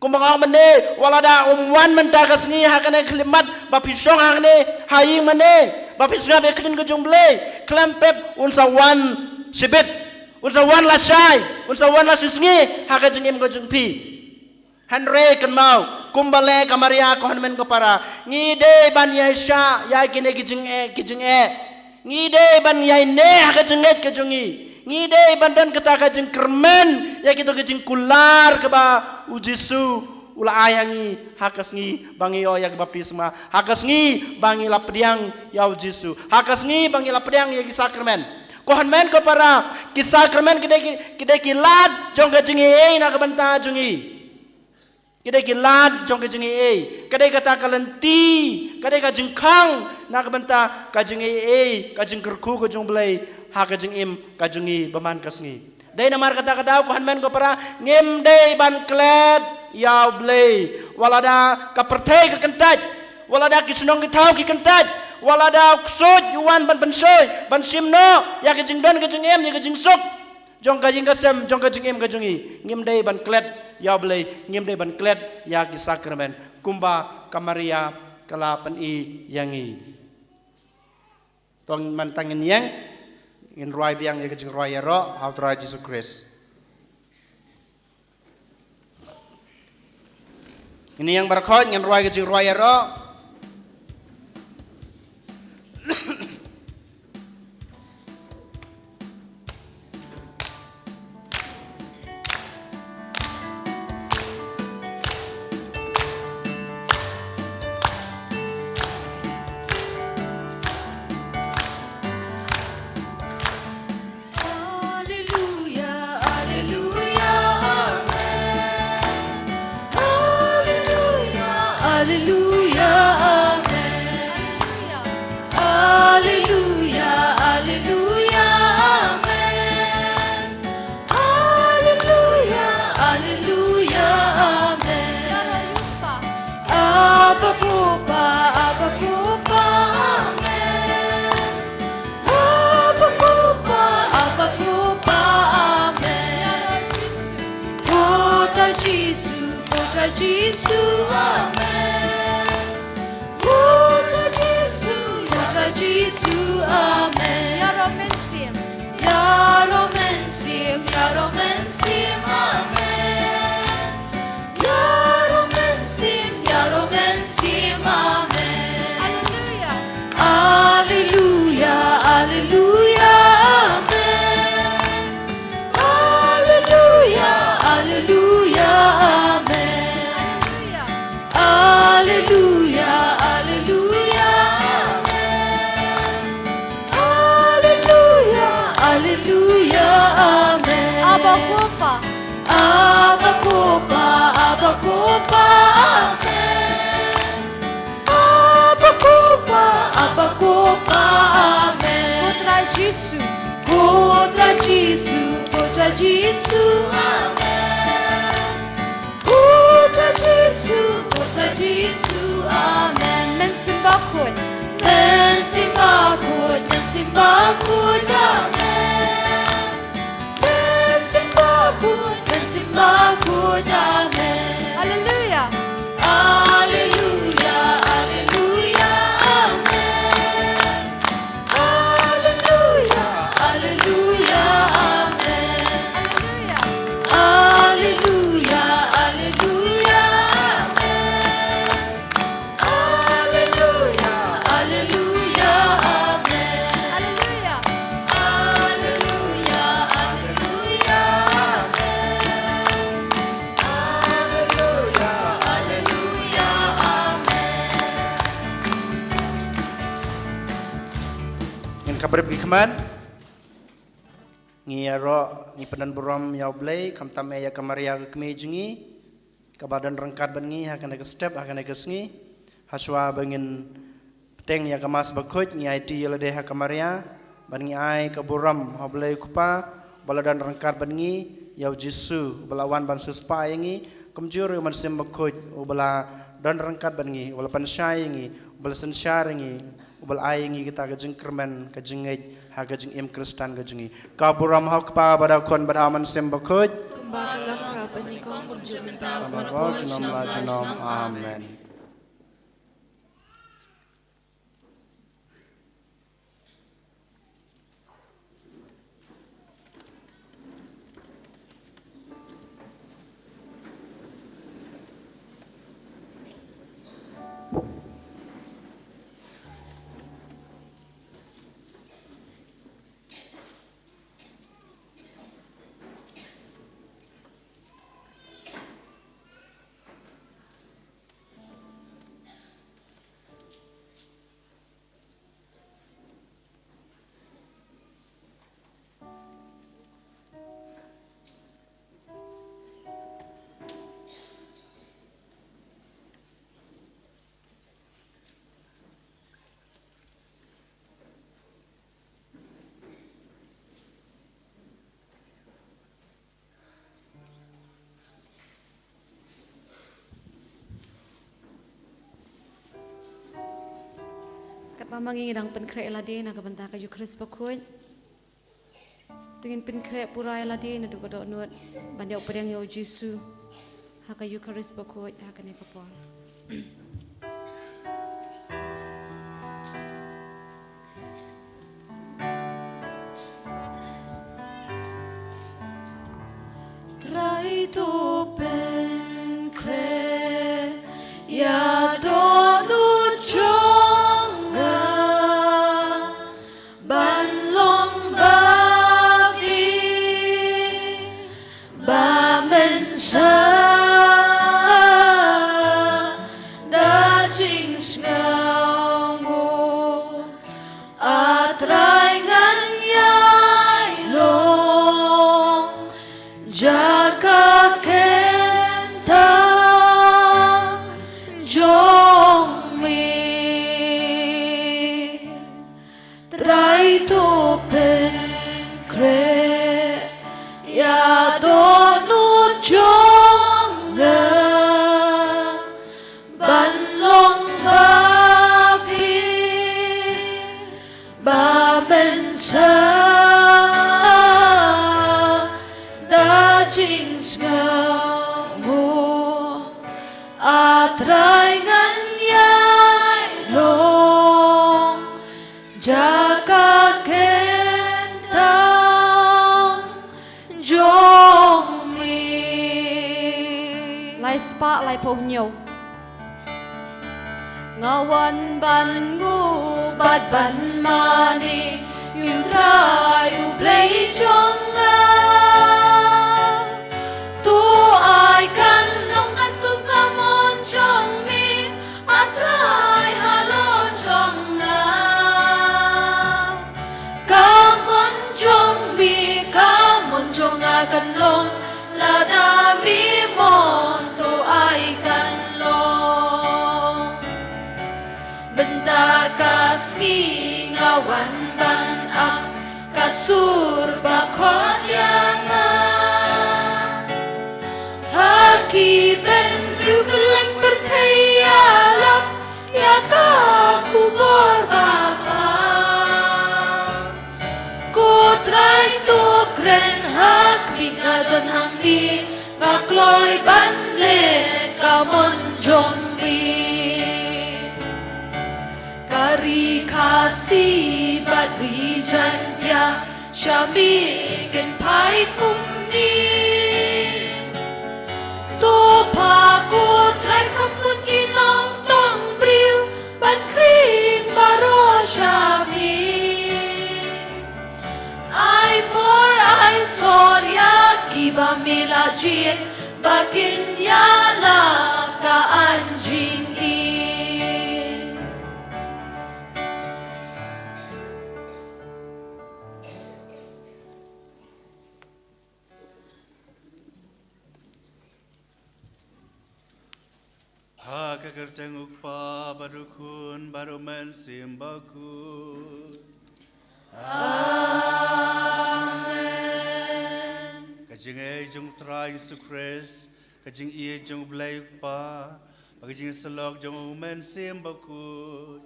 Kumba nga ong mynne, wat lada um wan mynta ka sngi ha kane ka khyllipmat ba phi shong hangne ha ïing mane, ba phi sngap ïa ka ktien ka jong U Blei, khlem pep un sa wan shibit, un sa wan lashai, un sa wan lashisngi ha ka jingim ka jong phi. Hynrei kynmaw, kumba leh ka Maria ko hynmen ko para, ngi dei ban ïaishah ïa kine ki jingeh, ki jingeh. Ngi dei ban ïaineh ha ka jingngeit ka jong ngi. Ngi dei ban don kata ka jingkyrmen ïa kito ki jingkular kaba U Jisu u la ai ha ngi ha ka sngi ba ngi ïoh ïa ka baptisma, ha ka sngi ba ngi la pdiang ïa U Jisu, ha ka sngi ba ngi la pdiang ïa ki sakramen. Ko hynmen ko para, ki sakramen ki dei ki, ki dei ki lad jong ka jingaiei na ka bynta jong ngi. Ki dei ki lad jong ka jingaiei. Ka dei kata ka lynti, ka dei ka jingkhang na ka bynta ka jingaiei, ka jingkyrkhu ka jong U Blei ha ka jingim ka jong ngi ba man ka sngi. Dei namar kata ka daw ko hynmen ko para, ngim dei ban klet ïa U Blei wat lada ka pyrthei ka kyntait, wat lada ki shnong ki thaw ki kyntait, wat lada u ksuid u wan ban pynshoi, ban shim noh ïa ka jingdon ka jingem, ïa ka jingsuk jong ka ïing ka sem, jong ka jingim ka jong ngi. Ngim dei ban klet ïa U Blei, ngim dei ban klet ïa ki sakramen, kumba ka Maria ka la pyni ïa ngi. To mynta ngin ïeng, ngin rwai biang ïa ka jingrwai ïaroh ha U Trai Jisu Khrist. Ngin ïeng baroh khoit, ngin rwai ka jingrwai ïaroh. Alleluia, alleluia, amen. Alleluia, alleluia, amen. Alleluia, alleluia, amen. Alleluia, alleluia, amen. Abba Kupa, Abba Kupa, amen. Abba Kupa, Abba Kupa, amen. Ko Trai Jisu, ko Trai Jisu, amen. Ko Trai Jisu, ko Trai Jisu, amen. Ïaroh mynsiem. Ïaroh mynsiem, ïaroh mynsiem, amen. Ïaroh mynsiem, ïaroh mynsiem, amen. Alleluia. Alleluia, alleluia, amen. Alleluia, alleluia, amen. Alleluia, alleluia, amen. Alleluia, alleluia, amen. Abba Kupa. Abba Kupa, Abba Kupa, amen. Abba Kupa, Abba Kupa, amen. Ko Trai Jisu. Ko Trai Jisu, ko Trai Jisu, amen. Ko Trai Jisu, ko Trai Jisu, amen. Mynsiem Bakhuid. Mynsiem Bakhuid, Mynsiem Bakhuid, amen. Bakhuid, amen. Alleluia. Alleluia, alleluia, amen. Alleluia, alleluia, amen. Alleluia, alleluia, amen. Alleluia, alleluia, amen. Alleluia. Alleluia, alleluia, amen. Alleluia, alleluia, amen. Ngin khapbrip ki khmat. Ngi ïaroh, ngi pyndon burom ïa U Blei, khamtam eh ïa ka Maria ka kmie jong ngi, kaba don ryngkat bad ngi ha kane ka step, ha kane ka sngi. Hashwa ba ngin bteng ïa ka Mass Bakhuid, ngi aiti ïa lade ha ka Maria, bad ngi ai ka burom ha U Blei U Kpa, ba la don ryngkat bad ngi, ïa U Jisu, uba la wan ban siewspah ïa ngi, kumjuh ruh ïa U Mynsiem Bakhuid, uba la don ryngkat bad ngi, uba la pynshai ïa ngi, uba la synshar ïa ngi, uba la ai ïa ngi kita ka jingkyrmen, ka jingngeit, ha ka jingim Khristan ka jong ngi. Ka burom ha U Kpa bad ha U Khun bad ha U Mynsiem Bakhuid. Kumba ka la ka ba nyngkong kumjuh mynta, bad ha baroh junom la junom. Amen. Katba ma ngi dang pynkhreh ïa lade na ka bynta ka Eukharist Bakhuid, to ngin pynkhreh pura ïa lade naduh ka dohnud ban ïa u pdiang ïa u Jisu ha ka Eukharist Bakhuid ha kane ka por. Trai, to pynkhreh ïa dohnud jong nga ban long babe, ba mynsiem da jingsngewnguh. A Trai, ngan ïai long jaka khein tang jong me. Trai, to pynkhreh ïa dohnud jong nga ban long babe, ba mynsiem da jingsngewnguh. A Trai, ngan ïai long jaka khein tang jong me. Lai spah laiphew hynñiew. Nga wan ban nguh bad ban mane ïa U Trai U Blei jong nga. To ai kan long katkum ka mon jong me, A Trai, halor jong nga. Ka mon jong me, ka mon jong nga kan long, lada me mon to ai kan long. Mynta ka sngi nga wan ban ap ka sur ba khot ïa nga. Ha ki bynriew kylleng pyrthei ïalap ïa ka khubor babha. Ko Trai, to kren ha khmih, nga don hangne Nga kloi ban leh ka mon jong me. Ka ri Khasi bad ri Jaintia, sha me kin phai kumne. To pha ko Trai kham pun ki nongtong briew ban khring baroh sha me. Ai bor ai sor ïa kiba me la jied ba kin ïalap ka aiñ jingim. Ha ka kyrteng u Kpa bad u Khun bad u Mynsiem Bakhuid. Amen. Ka jingïeit jong u Trai Jisu Khrist, ka jingïeit jong u Blei u Kpa, bad ka jingïasyllok jong u Mynsiem Bakhuid,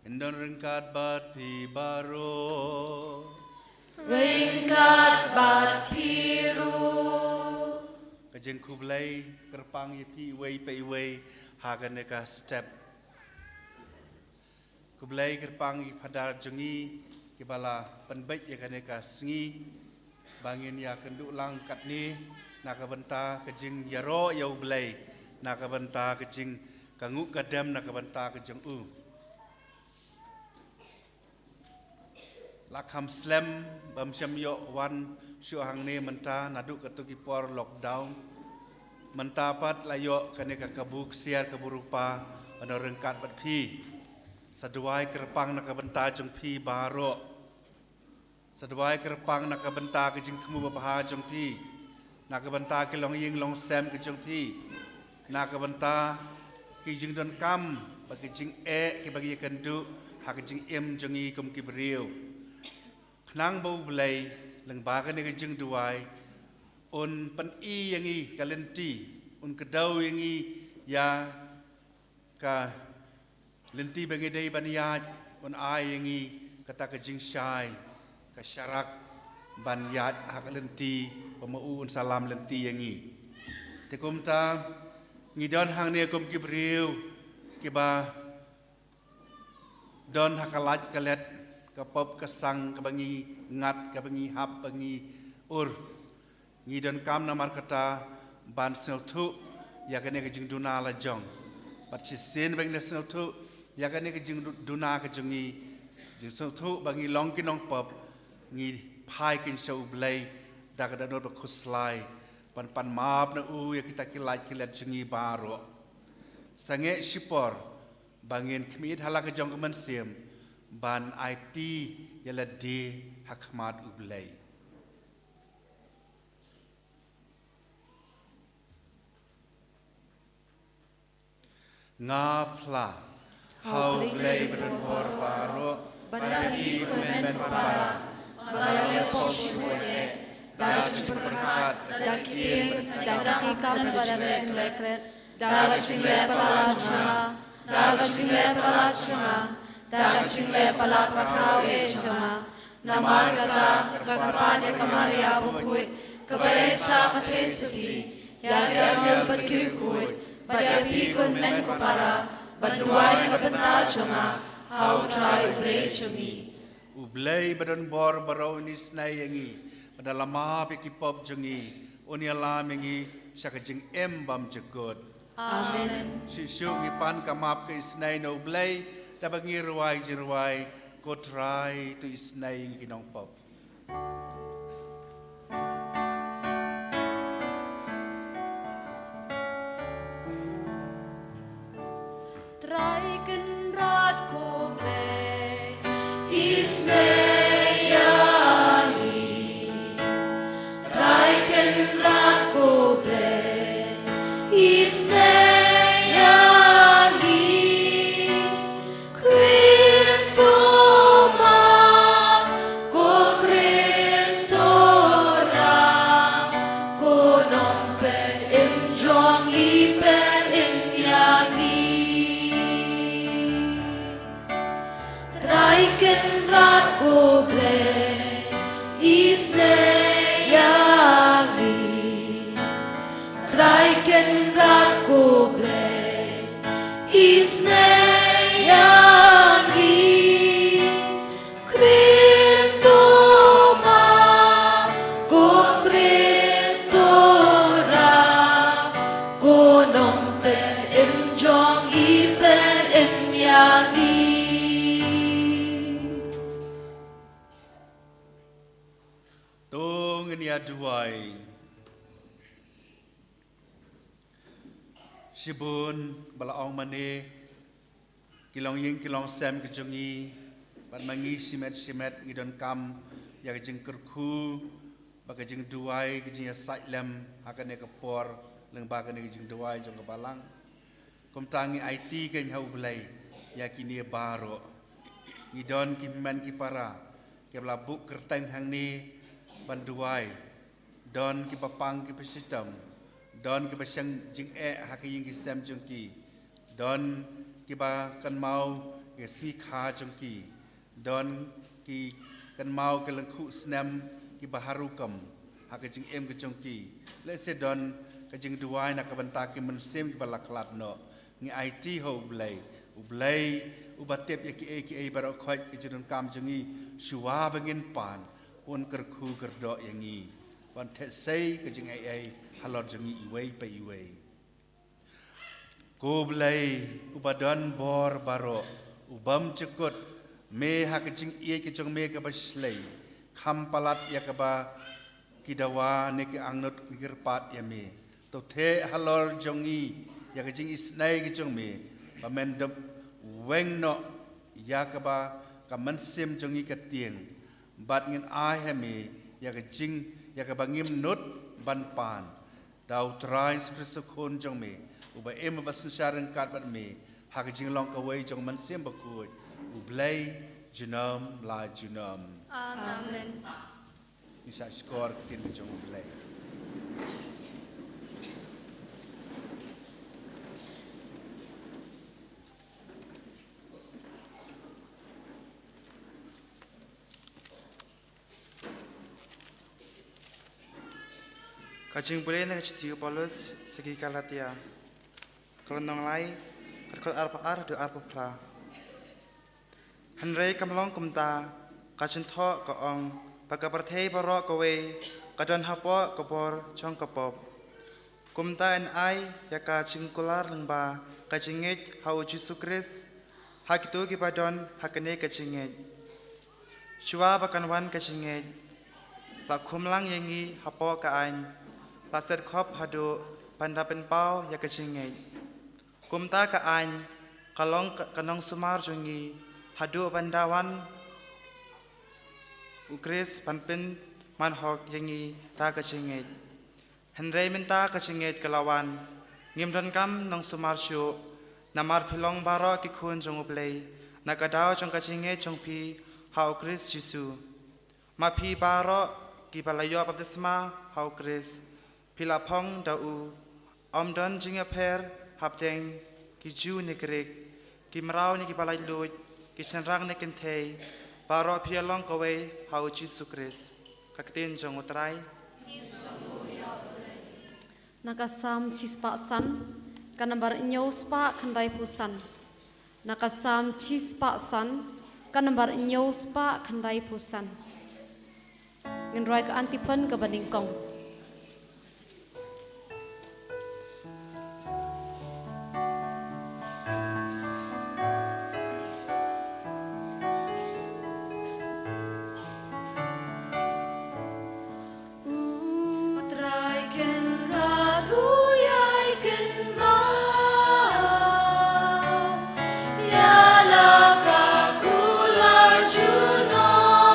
yn don ryngkat bad phi baroh. Ryngkat bad phi ruh. Ka jingkhublei kyrpang ïa phi iwei pa iwei ha kane ka step. Khublei kyrpang ïa ki phadar jong ngi kiba la pynbeit ïa kane ka sngi. Ba ngin ïa kynduh lang katne na ka bynta ka jingïaroh ïa u Blei, na ka bynta ka jing ka nguh ka dem na ka bynta ka jong u. La kham slem bym shym ïoh wan shuh hangne mynta naduh katto ki por lockdown. Mynta pat la ïoh kane ka kabu ksiar kabu rupa ban ryngkat bad phi. Sa duwai kyrpang na ka bynta jong phi baroh. Sa duwai kyrpang na ka bynta ka jingthmu babha jong phi, na ka bynta ki longïing longsem ka jong phi, na ka bynta ki jingdonkam bad ki jingeh kiba ngi ïakynduh ha ka jingim jong ngi kum ki briew. Khnang ba u Blei lyngba kane ka jingduwai un pyni ïa ngi ka lynti, un kdew ïa ngi ïa ka lynti ba ngi dei ban ïaid, un ai ïa ngi kata ka jingshai, ka sharak ban ïaid ha ka lynti ba ma u un sa lam lynti ïa ngi. Te kumta ngi don hangne kum ki briew kiba don ha ka lait ka let, ka pop ka sang kaba ngi ngat, kaba ngi hap, ba ngi ur. Ngi donkam namar kata ban sngewthuh ïa kane ka jingduna la jong. Bad shisien ba ngi la sngewthuh ïa kane ka jingduna ka jong ngi, jingsngewthuh ba ngi long ki nongpop, ngi phai kin sha u Blei da ka dohnud ba khuslai ban pan map na u ïa kita ki lait ki let jong ngi baroh. Sangeh shipor ba ngin khmih ha la ka jong ka mynsiem ban aiti ïa lade ha khmat u Blei. Nga phla ha u Blei ba don bor baroh, bad ha phi ko hynmen ko para, ba nga la leh pop shibun eh, da ka jingpyrkhat, da ka ktien, da ka kam, da ka jingleh klet, da ka jingleh palat jong nga, da ka jingleh palat jong nga, da ka jingleh palat bakhraw eh jong nga. Namar kata nga kyrpad ïa ka Maria bakhuid, kaba ïaisah pathai sati ïa ki angel bad ki riewkhuid, bad ïa phi ko hynmen ko para, ban duwai na ka bynta jong nga ha u Trai u Blei jong ngi. U Blei ba don bor baroh un isynei ïa ngi, bad un ïalam ïa ki pop jong ngi, un ïalam ïa ngi sha ka jingim bymjukut. Amen. Shuh shuh ngi pan ka map ka isynei na u Blei da ba ngi rwai jingrwai, Ko Trai to isynei ïa ngi ki nongpop. Trai Kynrad ko Blei, isynei ïa ngi. Trai Kynrad ko Blei, isynei ïa ngi. Khrist to ma, ko Khrist to rah, ko Nongpynim jong ngi, pynim ïa ngi. Trai Kynrad ko Blei, isynei ïa ngi. Kynrad ko Blei, isnei ïa ngi. Khristo ma, ko Khristo ra, ko nongpynim jong ngi, pynim ïa ngi. To ngin ïa duwai. Shibun ba la ong mane, ki longïing ki longsem ki jong ngi, bad ma ngi shimet shimet ngi donkam ïa ka jingkyrkhu bad ka jingduwai, ka jingïasaid lem ha kane ka por lyngba kane ka jingduwai jong ka balang. Kumta ngi aiti kein ha U Blei ïa kine baroh. Ngi don ki hynmen ki para kiba la buh kyrteng hangne ban duwai. Don kiba pang kiba shitom, don kiba shang jingeh ha ka ïing ka sem jong ki, don kiba kynmaw ka sngi kha jong ki, don ki kynmaw ka lyngkhuh snem kiba harum ha ka jingim ka jong ki. Lehse don ka jingduwai na ka bynta ki mynsiem kiba la khlad noh. Ngi aiti ha U Blei, U Blei uba tip ïa kiei kiei baroh khoit ki jingdonkam jong ngi, shuwa ba ngin pan, un kyrkhu kyrdoh ïa ngi, ban theh sei ka jingaiei halor jong ngi iwei pa iwei. Ko Blei uba don bor baroh, u bym jukut, me ha ka jingïeit ka jong me kaba shlei, kham palat ïa kaba ki dawa ne ki angnud ngi kyrpad ïa me. To theh halor jong ngi ïa ka jingisynei ka jong me, ba men dep weng noh ïa kaba ka mynsiem jong ngi ka tieng. Bad ngin ai ha me ïa ka jing, ïa kaba ngim nud ban pan. Da U Trai Jisu Khrist Khun jong me, uba im bad synshar ryngkat bad me ha ka jinglong kawei jong Mynsiem Bakhuid, U Blei junom la junom. Amen. Ngi sa shkor ktien ka jong U Blei. Ka jingpule na ka shithi u Paulus sha ki Galatia. Ka lynnong lai, ka dkhot arphew ar haduh arphew phra. Hynrei kam long kumta, ka jingthoh ka ong, ba ka pyrthei baroh kawei ka don hapoh ka bor jong ka pop. Kumta yn ai ïa ka jingkular lyngba ka jingngeit ha U Jisu Khrist ha kito kiba don ha kane ka jingngeit. Shuwa ba kan wan ka jingngeit, la khum lang ïa ngi hapoh ka aiñ, la set khop haduh ban da pynpaw ïa ka jingngeit. Kumta ka aiñ ka long ka, ka nongsumar jong ngi haduh ban da wan U Khrist ban pynman hok ïa ngi da ka jingngeit. Hynrei mynta ka jingngeit ka la wan, ngim donkam nongsumar shuh, namar phi long baroh ki khun jong U Blei na ka daw jong ka jingngeit jong phi ha U Khrist Jisu. Ma phi baroh kiba la ïoh baptisma ha U Khrist, phi la phong da u, ym don jingïapher hapdeng ki Jiw ne Grik, ki mraw ne kiba laitluid, ki shynrang ne kynthei, baroh phi ïalong kawei ha U Jisu Khrist. Ka ktien jong U Trai. Na ka Salm shispah san, ka nambar hynñiew spah khyndai phew san. Na ka Salm shispah san, ka nambar hynñiew spah khyndai phew san. Ngin rwai ka antiphon kaba nyngkong. U Trai Kynrad u ïai kynmaw ïa la ka kular junom.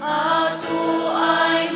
Hato ai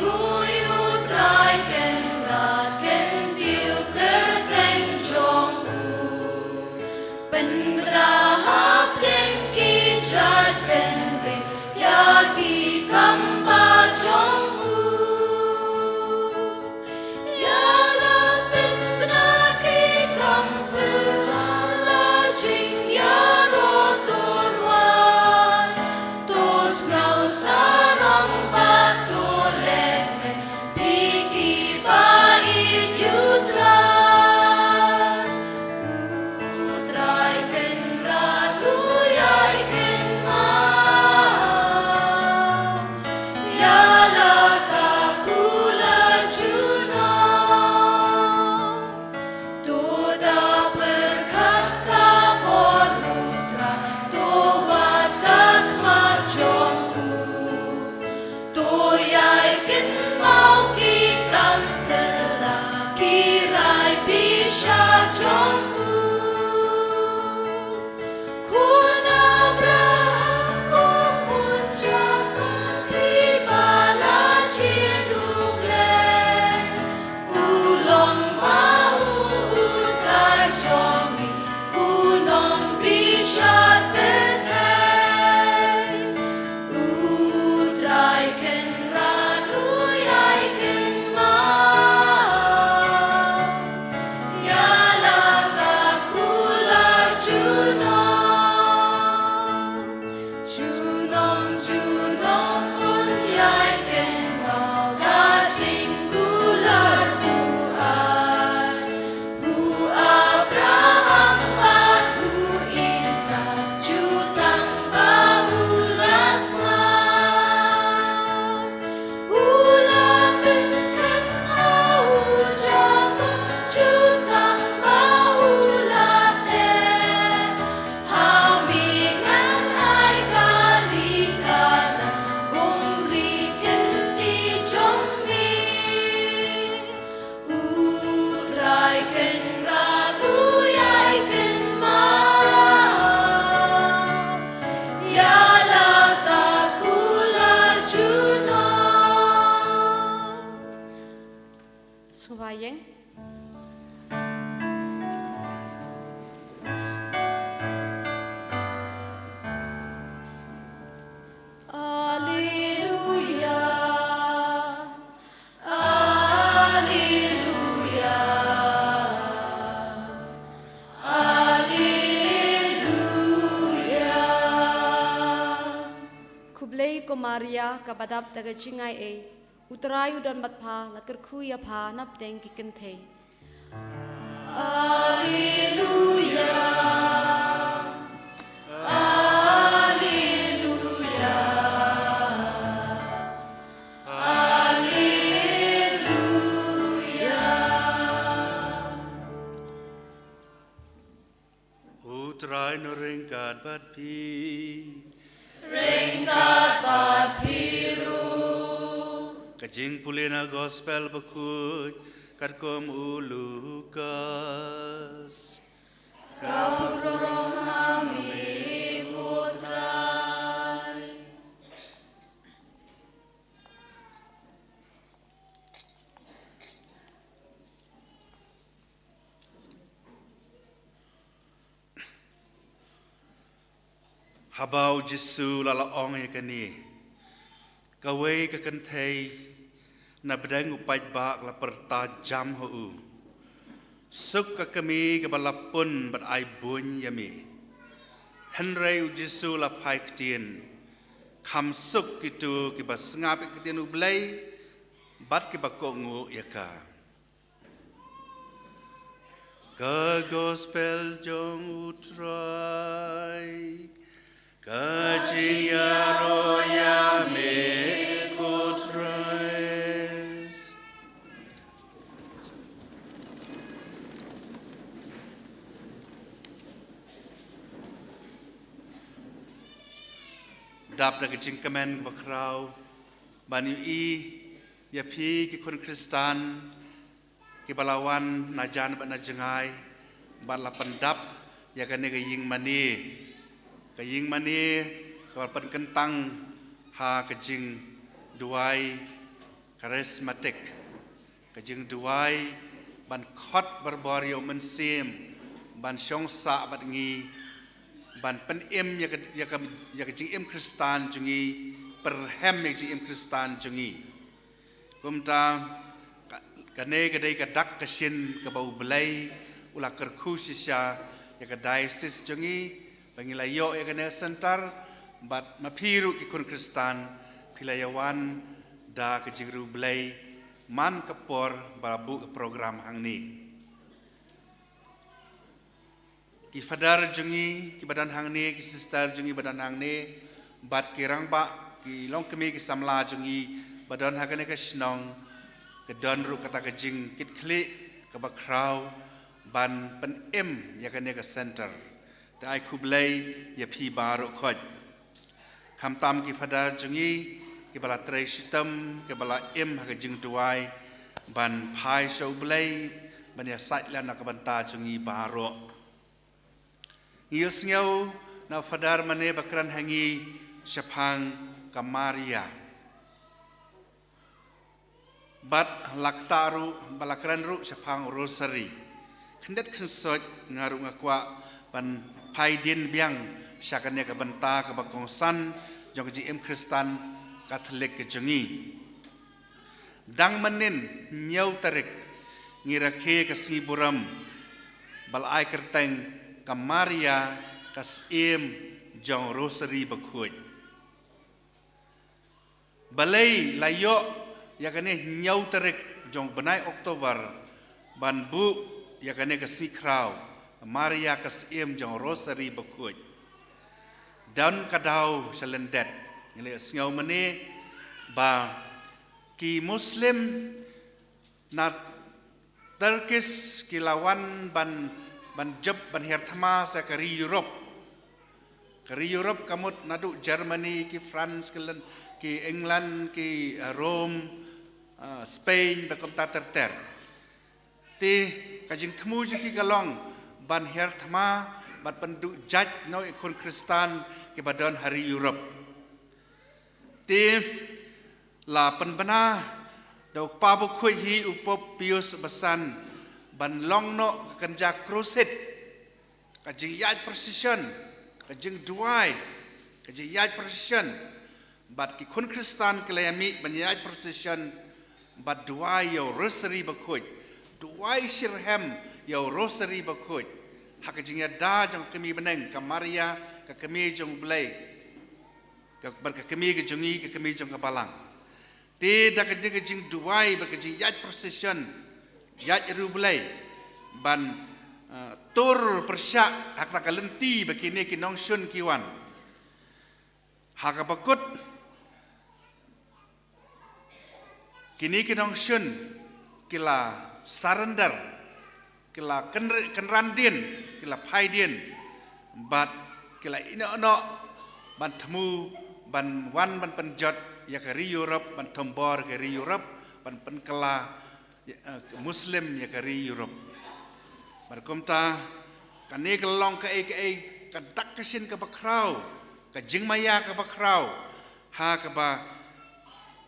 Sngewbha ïeng. Khublei ko Maria, kaba dap da ka jingaiei. U Trai u don bad pha, la kyrkhu ïa pha napdeng ki kynthei. U Trai un ryngkat bad phi. Ryngkat bad phi ruh. Ka jingpule na Gospel Bakhuid katkum u Lukas. Ka burom ha me ko Trai. Haba u Jisu u la ong ïa kane, kawei ka kynthei na pdeng u paidbah ka la pyrta jam ha u, suk ka kmie kaba la pun bad ai buiñ ïa me. Hynrei u Jisu u la phai ktien, kham suk kito kiba sngap ïa ka ktien U Blei bad kiba kohnguh ïa ka. Ka Gospel jong u Trai. Ka jingïaroh ïa me ko Khrist. Dap da ka jingkmen kaba khraw ban ïohi ïa phi ki khun Khristan kiba la wan na jan bad na jngai bad la pyndap ïa kane ka ïingmane, ka ïingmane kaba la pynkyntang ha ka jingduwai karismatik, ka jingduwai ban khot barabor ïa u Mynsiem ban shong sah bad ngi, ban pynim ïa ka, ïa ka, ïa ka jingim Khristan jong ngi, pyrhem ïa ka jingim Khristan jong ngi. Kumta ka, kane ka dei ka dak ka shin kaba U Blei u la kyrkhu shisha ïa ka diocese jong ngi ba ngi la ïoh ïa kane ka center, bad ma phi ruh ki khun Khristan phi la ïa wan da ka jingriewblei man ka por ba la buh ka program hangne. Ki father jong ngi kiba don hangne, ki sister jong ngi ba don hangne, bad ki rangbah, ki longkmie, ki samla jong ngi ba don ha kane ka shnong, ka don ruh kata ka jingkitkhlieh kaba khraw ban pynim ïa kane ka center. Te ai khublei ïa phi baroh khoit. Khamtam ki father jong ngi kiba la trei shitom, kiba la im ha ka jingduwai ban phai sha U Blei ban ïasaid lang na ka bynta jong ngi baroh. Ngi ïohsngew na u father mane ba kren ha ngi shaphang ka Maria. Bad la ktah ruh, ba la kren ruh shaphang Rosary. Khyndiat khynsoit nga ruh nga kwah ban phai dien biang sha kane ka bynta kaba kongsan jong ka jingim Khristan Katholik ka jong ngi. Dang mynnin hynñiew tarik ngi rakhe ka sngi burom ba la ai kyrteng ka Maria ka Syiem jong Rosary Bakhuid. Balei la ïoh ïa kane hynñiew tarik jong bnai October ban buh ïa kane ka sngi khraw Maria ka Syiem jong Rosary Bakhuid? Don ka daw sha lyndet. Ngi la ïohsngew mynne ba ki Muslim na Turkish ki la wan ban, ban jop, ban hiar thma sha ka ri Europe. Ka ri Europe ka mut naduh Germany, ki France, ki Lon-, ki England, ki, eh, Rome, eh, Spain, bad kumta ter ter. Te ka jingthmu jong ki ka long ban hiar thma, ban pynduh jait noh ïa ki khun Khristan kiba don ha ri Europe. Te la pynbna Da u kpa bakhuid hi u Pope Pius ba san ban long noh ka kynja krusit, ka jingïaid procession, ka jingduwai, ka jingïaid procession. Bad ki khun Khristan ki la ïamih ban ïaid procession bad duwai ïa u Rosary bakhuid, duwai shitrhem ïa u Rosary bakhuid ha ka jingïada jong ka Kmie bneng, ka Maria, ka Kmie jong U Blei, ka, bad ka Kmie ka jong ngi, ka Kmie jong ka Balang. Te da ka jing, ka jingduwai bad ka jingïaid procession, ïaid riewblei ban, eh, tur pyrshah ha kata ka lynti ba kine ki nongshun ki wan. Ha kaba kut, kine ki nongshun ki la surrender, ki la kynr-, kynran dien, ki la phai dien, bad ki la ïehnoh noh ban thmu, ban wan ban pynjot ïa ka ri Europe, ban thombor ka ri Europe, ban pynkylla, eh, Muslim ïa ka ri Europe. Bad kumta, kane ka long kaei kaei, ka dak ka shin kaba khraw, ka jingmaïa kaba khraw, ha kaba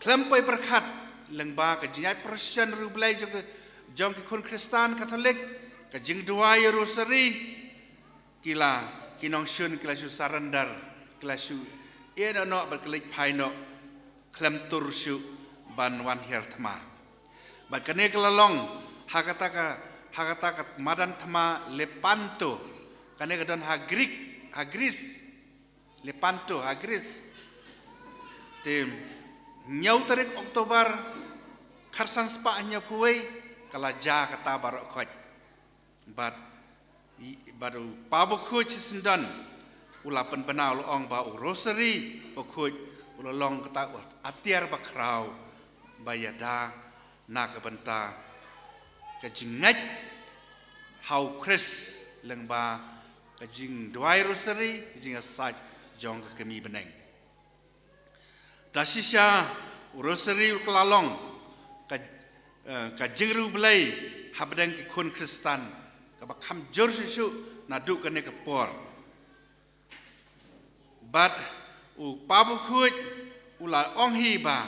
khlem poi pyrkhat lyngba ka jingïaid procession riewblei jong ka, jong ki khun Khristan Katholik, ka jingduwai ïa u Rosary, ki la, ki nongshun ki la shu surrender, ki la shu ïehnoh noh bad ki leit phai noh, khlem tur shuh ban wan hiar thma. Bad kane ka la long ha kata ka, ha kata ka madan thma Lepanto, kane ka don ha Greek, ha Greece, Lepanto, ha Greece. Te hynñiew tarik October, khatsan spah hynñiewphew wei, ka la jia kata baroh khoit. Bad, i, bad u kpa bakhuid shisyndon u la pynbna, u la ong ba u Rosary bakhuid u la long kata u atiar bakhraw ba ïada na ka bynta ka jingngeit ha u Khrist lyngba ka jingduwai Rosary, ka jingïasaid jong ka Kmie bneng. Da shisha u Rosary u la long ka, eh, ka jingriewblei hapdeng ki khun Khristan kaba kham jur shuh shuh naduh kane ka por. Bad u kpa bakhuid u la ong hi ba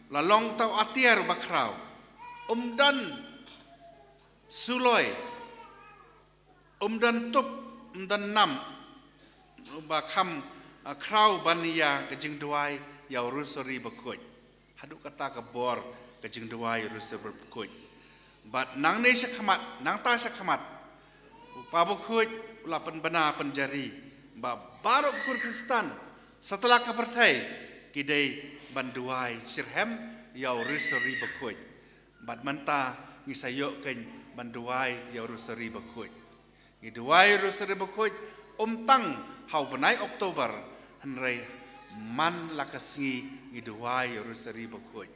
u la long uta u atiar bakhraw. Um don suloi, um don tup, um don nam ba kham, ah, khraw ban ïa ka jingduwai ïa u Rosary bakhuid. Haduh kata ka bor ka jingduwai ïa u Rosary bakhuid. Bad nangne shakhmat, nangta shakhmat, u kpa bakhuid u la pynbna pynjari ba baroh ki khun Khristan satlak ka pyrthei ki dei ban duwai shitrhem ïa u Rosary bakhuid. Bad mynta ngi sa ïoh kein ban duwai ïa u Rosary bakhuid. Ngi duwai Rosary bakhuid ym tang ha u bnai October, hynrei man la ka sngi ngi duwai Rosary bakhuid.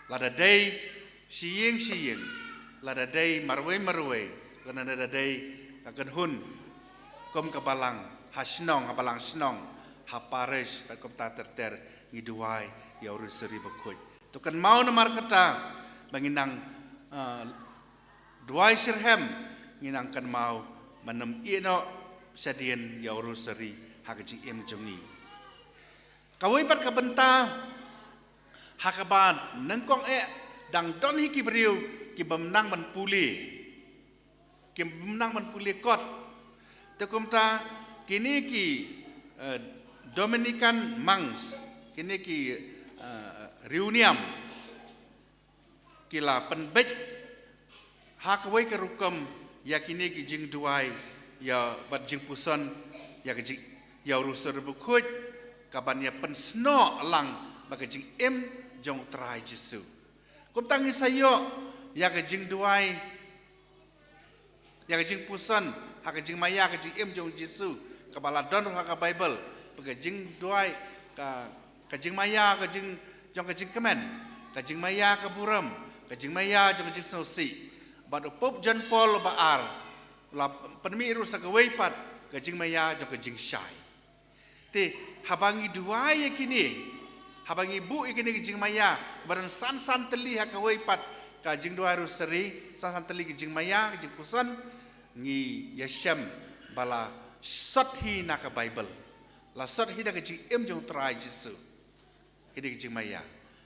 Lada dei shi ïing shi ïing, lada dei marwei marwei, lada dei ka kynhun kum ka balang, ha shnong, ha balang shnong, ha parish, bad kumta ter ter ngi duwai ïa u Rosary bakhuid. To kynmaw namar kata ba ngi nang, ah, duwai shitrhem, ngi nang kynmaw ban ym ïehnoh shadien ïa u Rosary ha ka jingim jong ngi. Kawei pat ka bynta ha kaba nyngkong eh dang don hi ki briew ki bym nang ban pule, ki bym nang ban pule kot. Te kumta kine ki, eh, Dominican monks, kine ki, eh, riewniam, ki la pynbeit ha kawei ka rukom ïa kine ki jingduwai, ïa bad jingpuson ïa ka jing, ïa u Rosary bakhuid, kaban ïa pynsnoh lang bad ka jingim jong u Trai Jisu. Kumta ngi sa ïoh ïa ka jingduwai, ïa ka jingpuson ha ka jingmaïa ka jingim jong u Jisu, kaba la don ruh ha ka Baibl, ba ka jingduwai, ka, ka jingmaïa ka jing, jong ka jingkmen, ka jingmaïa ka burom, ka jingmaïa jong ka jingsngewsih. Bad u Pope John Paul ba ar la pynmih ruh sa kawei pat, ka jingmaïa jong ka jingshai. Te haba ngi duwai ïa kine, haba ngi buh ïa kine ki jingmaïa ba don san san tylli ha kawei pat ka jingduwai Rosary, san san tylli ki jingmaïa, ki jingpuson, ngi ïashem ba la sot hi na ka Baibl, la sot hi na ka jingim jong u Trai Jisu. Kine ki jingmaïa,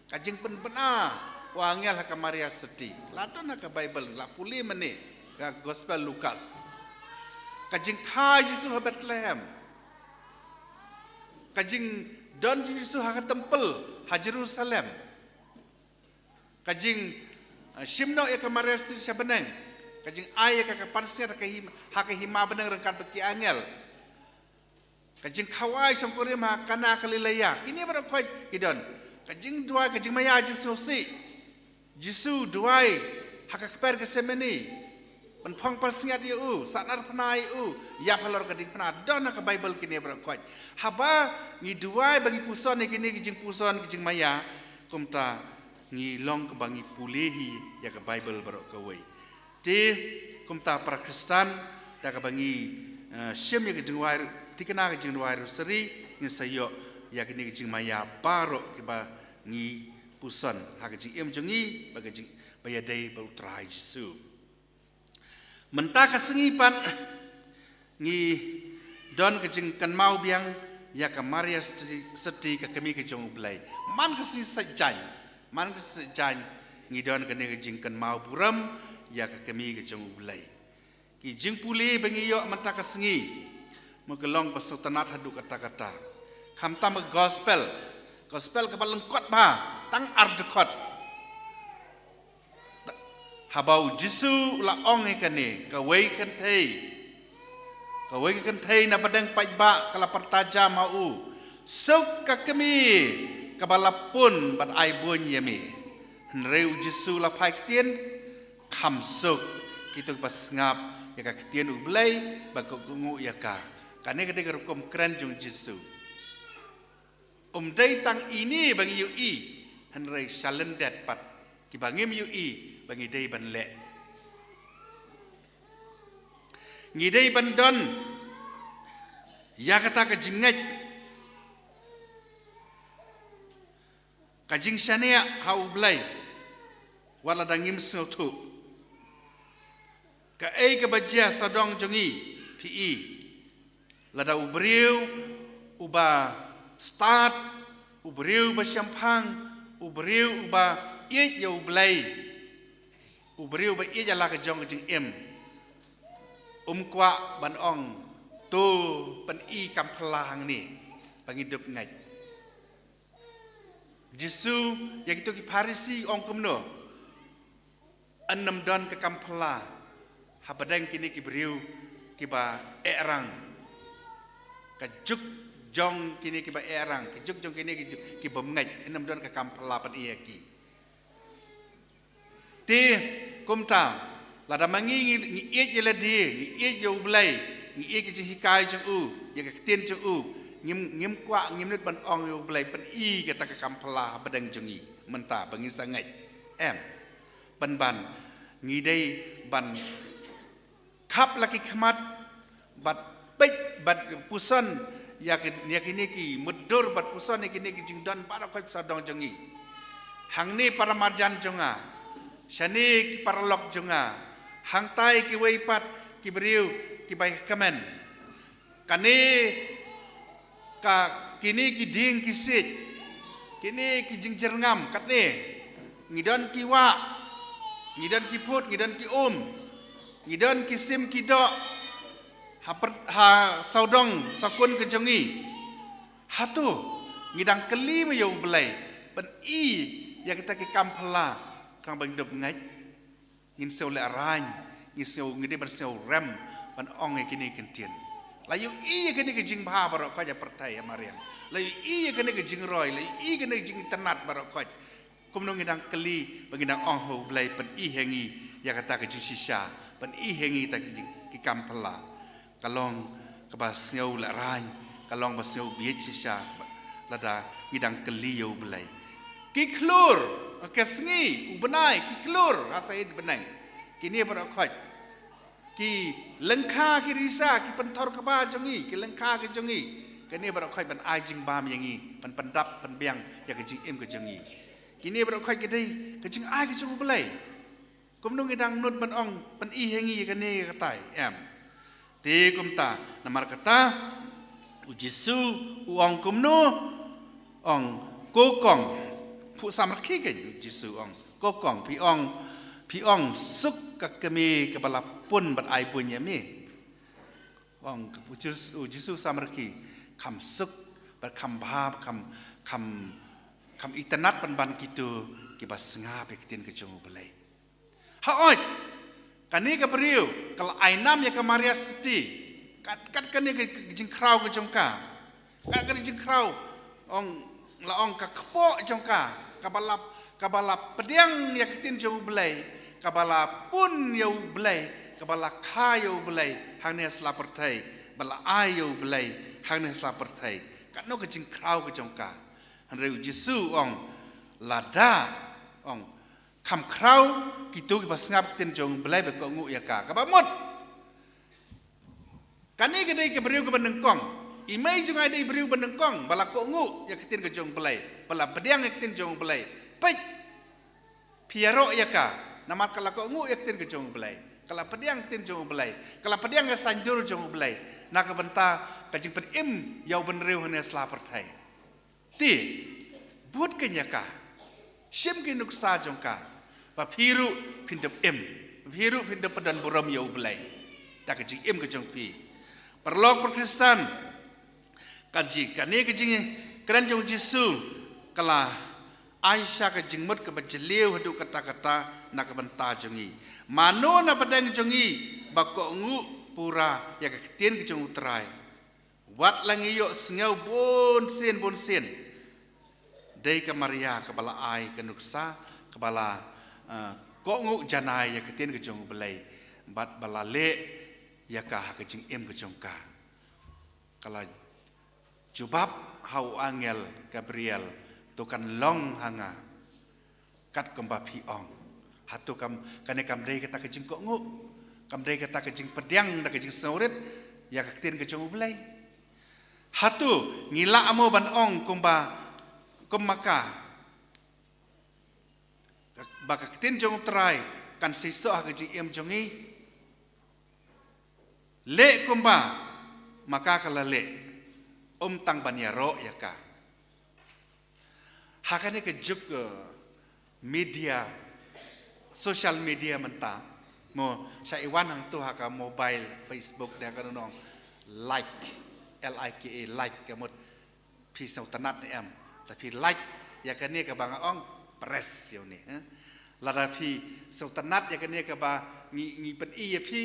ka jingpynbna u angel ha ka Maria City. La don ha ka Bible, la pule mane ka Gospel Lukas. Ka jingkha Jisu ha Bethlehem. Ka jingdon Jisu ha ka temple ha Jerusalem. Ka jing, eh, shim noh ïa ka Maria City sha bneng. Ka jingai ïa ka, ka pansngiat ha ka him-, ha ka hima bneng ryngkat bad ki angel. Ka jingkhawai shongkurim ha Kana Galilea. Kine baroh khoit ki don. Ka jingduwai, ka jingmaïa jingsngewsih. Jisu duwai ha ka kper Gethsemane. Ban phong pansngiat ïa u, sahnarphna ïa u, ïap halor ka diengphna. Don ha ka Bible kine baroh khoit. Haba ngi duwai ba ngi puson ïa kine ki jingpuson ki jingmaïa, kumta ngi long kumba ngi pule hi ïa ka Bible baroh kawei. Te kumta para Khristan, da kaba ngi, eh, shim ïa ka jingduwai, thikna ka jingduwai Rosary, ngin sa ïoh ïa kine ki jingmaïa baroh kiba ngi puson ha ka jingim jong ngi, ba ka jing, ba ïadei bad u Trai Jisu. Mynta ka sngi pat ngi don ka jingkynmaw biang ïa ka Maria Seti, Seti ka kmie ka jong U Blei. Man ka sngi Saitjaiñ, man ka sngi Saitjaiñ ngi don kane ka jingkynmaw burom ïa ka kmie ka jong U Blei. Ki jingpule ba ngi ïoh mynta ka sngi, ma ka long ba sngewtynnat haduh katta katta. Khamtam ka gospel, gospel kaba lyngkot bha, tang ar dkhot. Haba u Jisu u la ong ïa kane, kawei ka kynthei, kawei ka kynthei na pdeng paidbah ka la pyrta jam ha u, suk ka kmie kaba la pun bad ai buiñ ïa me. Hynrei u Jisu u la phai ktien, kham suk kito kiba sngap ïa ka ktien U Blei bad ka kohnguh ïa ka. Kane ka dei ka rukom kren jong u Jisu. Um dei tang ine ba ngi ïohi, hynrei sha lyndet pat kiba ngim ïohi ba ngi dei ban leh. Ngi dei ban don ïa kata ka jingngeit, ka jingshaniah ha U Blei, wat lada ngim sngewthuh. Kaei kaba jia sawdong jong ngi, phi i, lada u briew uba stad, u briew uba shemphang, u briew uba ïeit ïa U Blei, u briew uba ïeit ïa la ka jong ka jingim, um kwah ban ong, to pyni kam phylla hangne ba ngi dup ngeit. Jisu ïa kito ki Pharisi ong kumno? Yn ym don ka kam phylla hapdeng kine ki briew kiba ehrang. Ka juk jong kine kiba ehrang, ka juk jong kine ki ju-, ki bym ngeit, yn ym don ka kam phylla pyni ïa ki. Te kumta, lada ma ngi ngi, ngi ïeit ïa lade, ngi ïeit ïa U Blei, ngi ïeit ka jinghikai jong u, ïa ka ktien jong u, ngim, ngim kwah, ngim nud ban ong ïa U Blei pyni kata ka kam phylla hapdeng jong ngi mynta ba ngin sa ngeit. Em. Pynban ngi dei ban khap la ki khmat bad peit bad puson ïa ki, ïa kine ki mutdur bad puson ïa kine ki jingdon baroh khoit sawdong jong ngi. Hangne para marjan jong nga, shane ki paralok jong nga, hangtai kiwei pat ki briew kiba ïa kmen. Kane ka, kine ki dieng ki siej, kine ki jingjyrngam katne, ngi don ki wah, ngi don ki phut, ngi don ki um, ngi don ki sim ki doh, ha per-, ha sawdong sawkun ka jong ngi. Hato ngi dang kylli ma ïa U Blei pyni ïa kita ki kam phylla khnang ba ngin dup ngeit? Ngin sngew lehraiñ, ngin sngew, ngi dei ban sngew rem ban ong ïa kine ki ktien. La ïohi ïa kine ki jingbha baroh khoit ha pyrthei ha mariang, la ïohi ïa kine ki jingroi, la ïohi ïa kine ki jingitynnat baroh khoit, kumno ngi dang kylli ba ngi dang ong ha U Blei pyni ha ngi ïa kata ka jingshisha, pyni ha ngi kita ki jing, ki kam phylla? Ka long kaba sngew lehraiñ, ka long ba sngew bieit shisha lada ngi dang kylli ïa U Blei. Ki khlur, ka sngi, u bnai, ki khlur ha sait bneng, kine baroh khoit, ki lyngkha ki risa, ki pynthor kba jong ngi, ki lyngkha ki jong ngi, kine baroh khoit ban ai jingbam ïa ngi, ban pyndap pynbiang ïa ka jingim ka jong ngi. Kine baroh khoit ki dei ka jingai ka jong U Blei. Kumno ngi dang nud ban ong pyni ha ngi ïa kane ïa katai, em? Te kumta, namar kata u Jisu u ong kumno? Ong, ko kong, phuh samrkhie kein, u Jisu ong, Kong, phi ong, phi ong suk ka kmie kaba la pun bad ai buiñ ïa me. Ong u Jisu, u Jisu samar ki, kham suk bad kham bha, kham, kham, kham itynnad ban ban kito kiba sngap ïa ka ktien ka jong U Blei. Hooid, kane ka briew ka la ai nam ïa ka Maria Stuti. Kat, kat kane ka, ka jingkhraw ka jong ka. Kat kane ka jingkhraw, ong, la ong ka kpoh jong ka, kaba la, kaba la pdiang ïa ka ktien jong U Blei, kaba la pun ïa U Blei, kaba la kha ïa U Blei hangne ha sla pyrthei, ba la ai ïa U Blei hangne ha sla pyrthei. Katno ka jingkhraw ka jong ka. Hynrei u Jisu ong, lada, ong, kham khraw kito kiba sngap ktien jong U Blei ba kohnguh ïa ka. Kaba mut, kane ka dei ka briew kaba nyngkong. I mei jong nga i dei briew ba nyngkong ba la kohnguh ïa ka ktien ka jong U Blei, ba la pdiang ïa ka ktien jong U Blei. Peit, phi ïaroh ïa ka, namar ka la kohnguh ïa ka ktien ka jong U Blei, ka la pdiang ka ktien jong U Blei, ka la pdiang ïa ka saiñdur jong U Blei na ka bynta ka jingpynim ïa u bynriew hangne ha sla pyrthei. Te bud ka ïa ka, shim ki nuksa jong ka, ba phi ruh phin da im, ba phi ruh phin da pyndonkam burom ïa U Blei da ka jingim ka jong phi. Paralok, para Khristan, ka jing, kane ka jingkren jong Jisu ka la ai sha ka jingmut kaba jylliew haduh katta katta na ka bynta jong ngi. Mano na pdeng jong ngi ba kohnguh pura ïa ka ktien ka jong U Trai? Wat la ngi ïohsngew bunsien bunsien, dei ka Maria kaba la ai ka nuksa, kaba la, eh, kohnguh janai ïa ka ktien ka jong U Blei, bad ba la leh ïa ka ha ka jingim ka jong ka. Ka la jubab ha u angel Gabriel, to kan long ha nga katkum ba phi ong. Hato kam, kane kam dei kata ka jingkohnguh, kam dei kata ka jingpdiang da ka jingsngewrit ïa ka ktien ka jong U Blei? Hato ngi lah mo ban ong kumba, kum ma ka, ba ka ktien jong U Trai kan seisoh ha ka jingim jong ngi? Leh kumba ma ka ka la leh, ym tang ban ïaroh ïa ka. Ha kane ka juk, eh, media, social media mynta, mo, sha i wan hangto ha ka mobile, Facebook, da ka nong like, L I K E, like, ka mut phi sngewtynnad ne em? Lada phi like ïa kane kaba nga ong, press ïa une, eh? Lada phi sngewtynnad ïa kane kaba ngi, ngi pyni ïa phi,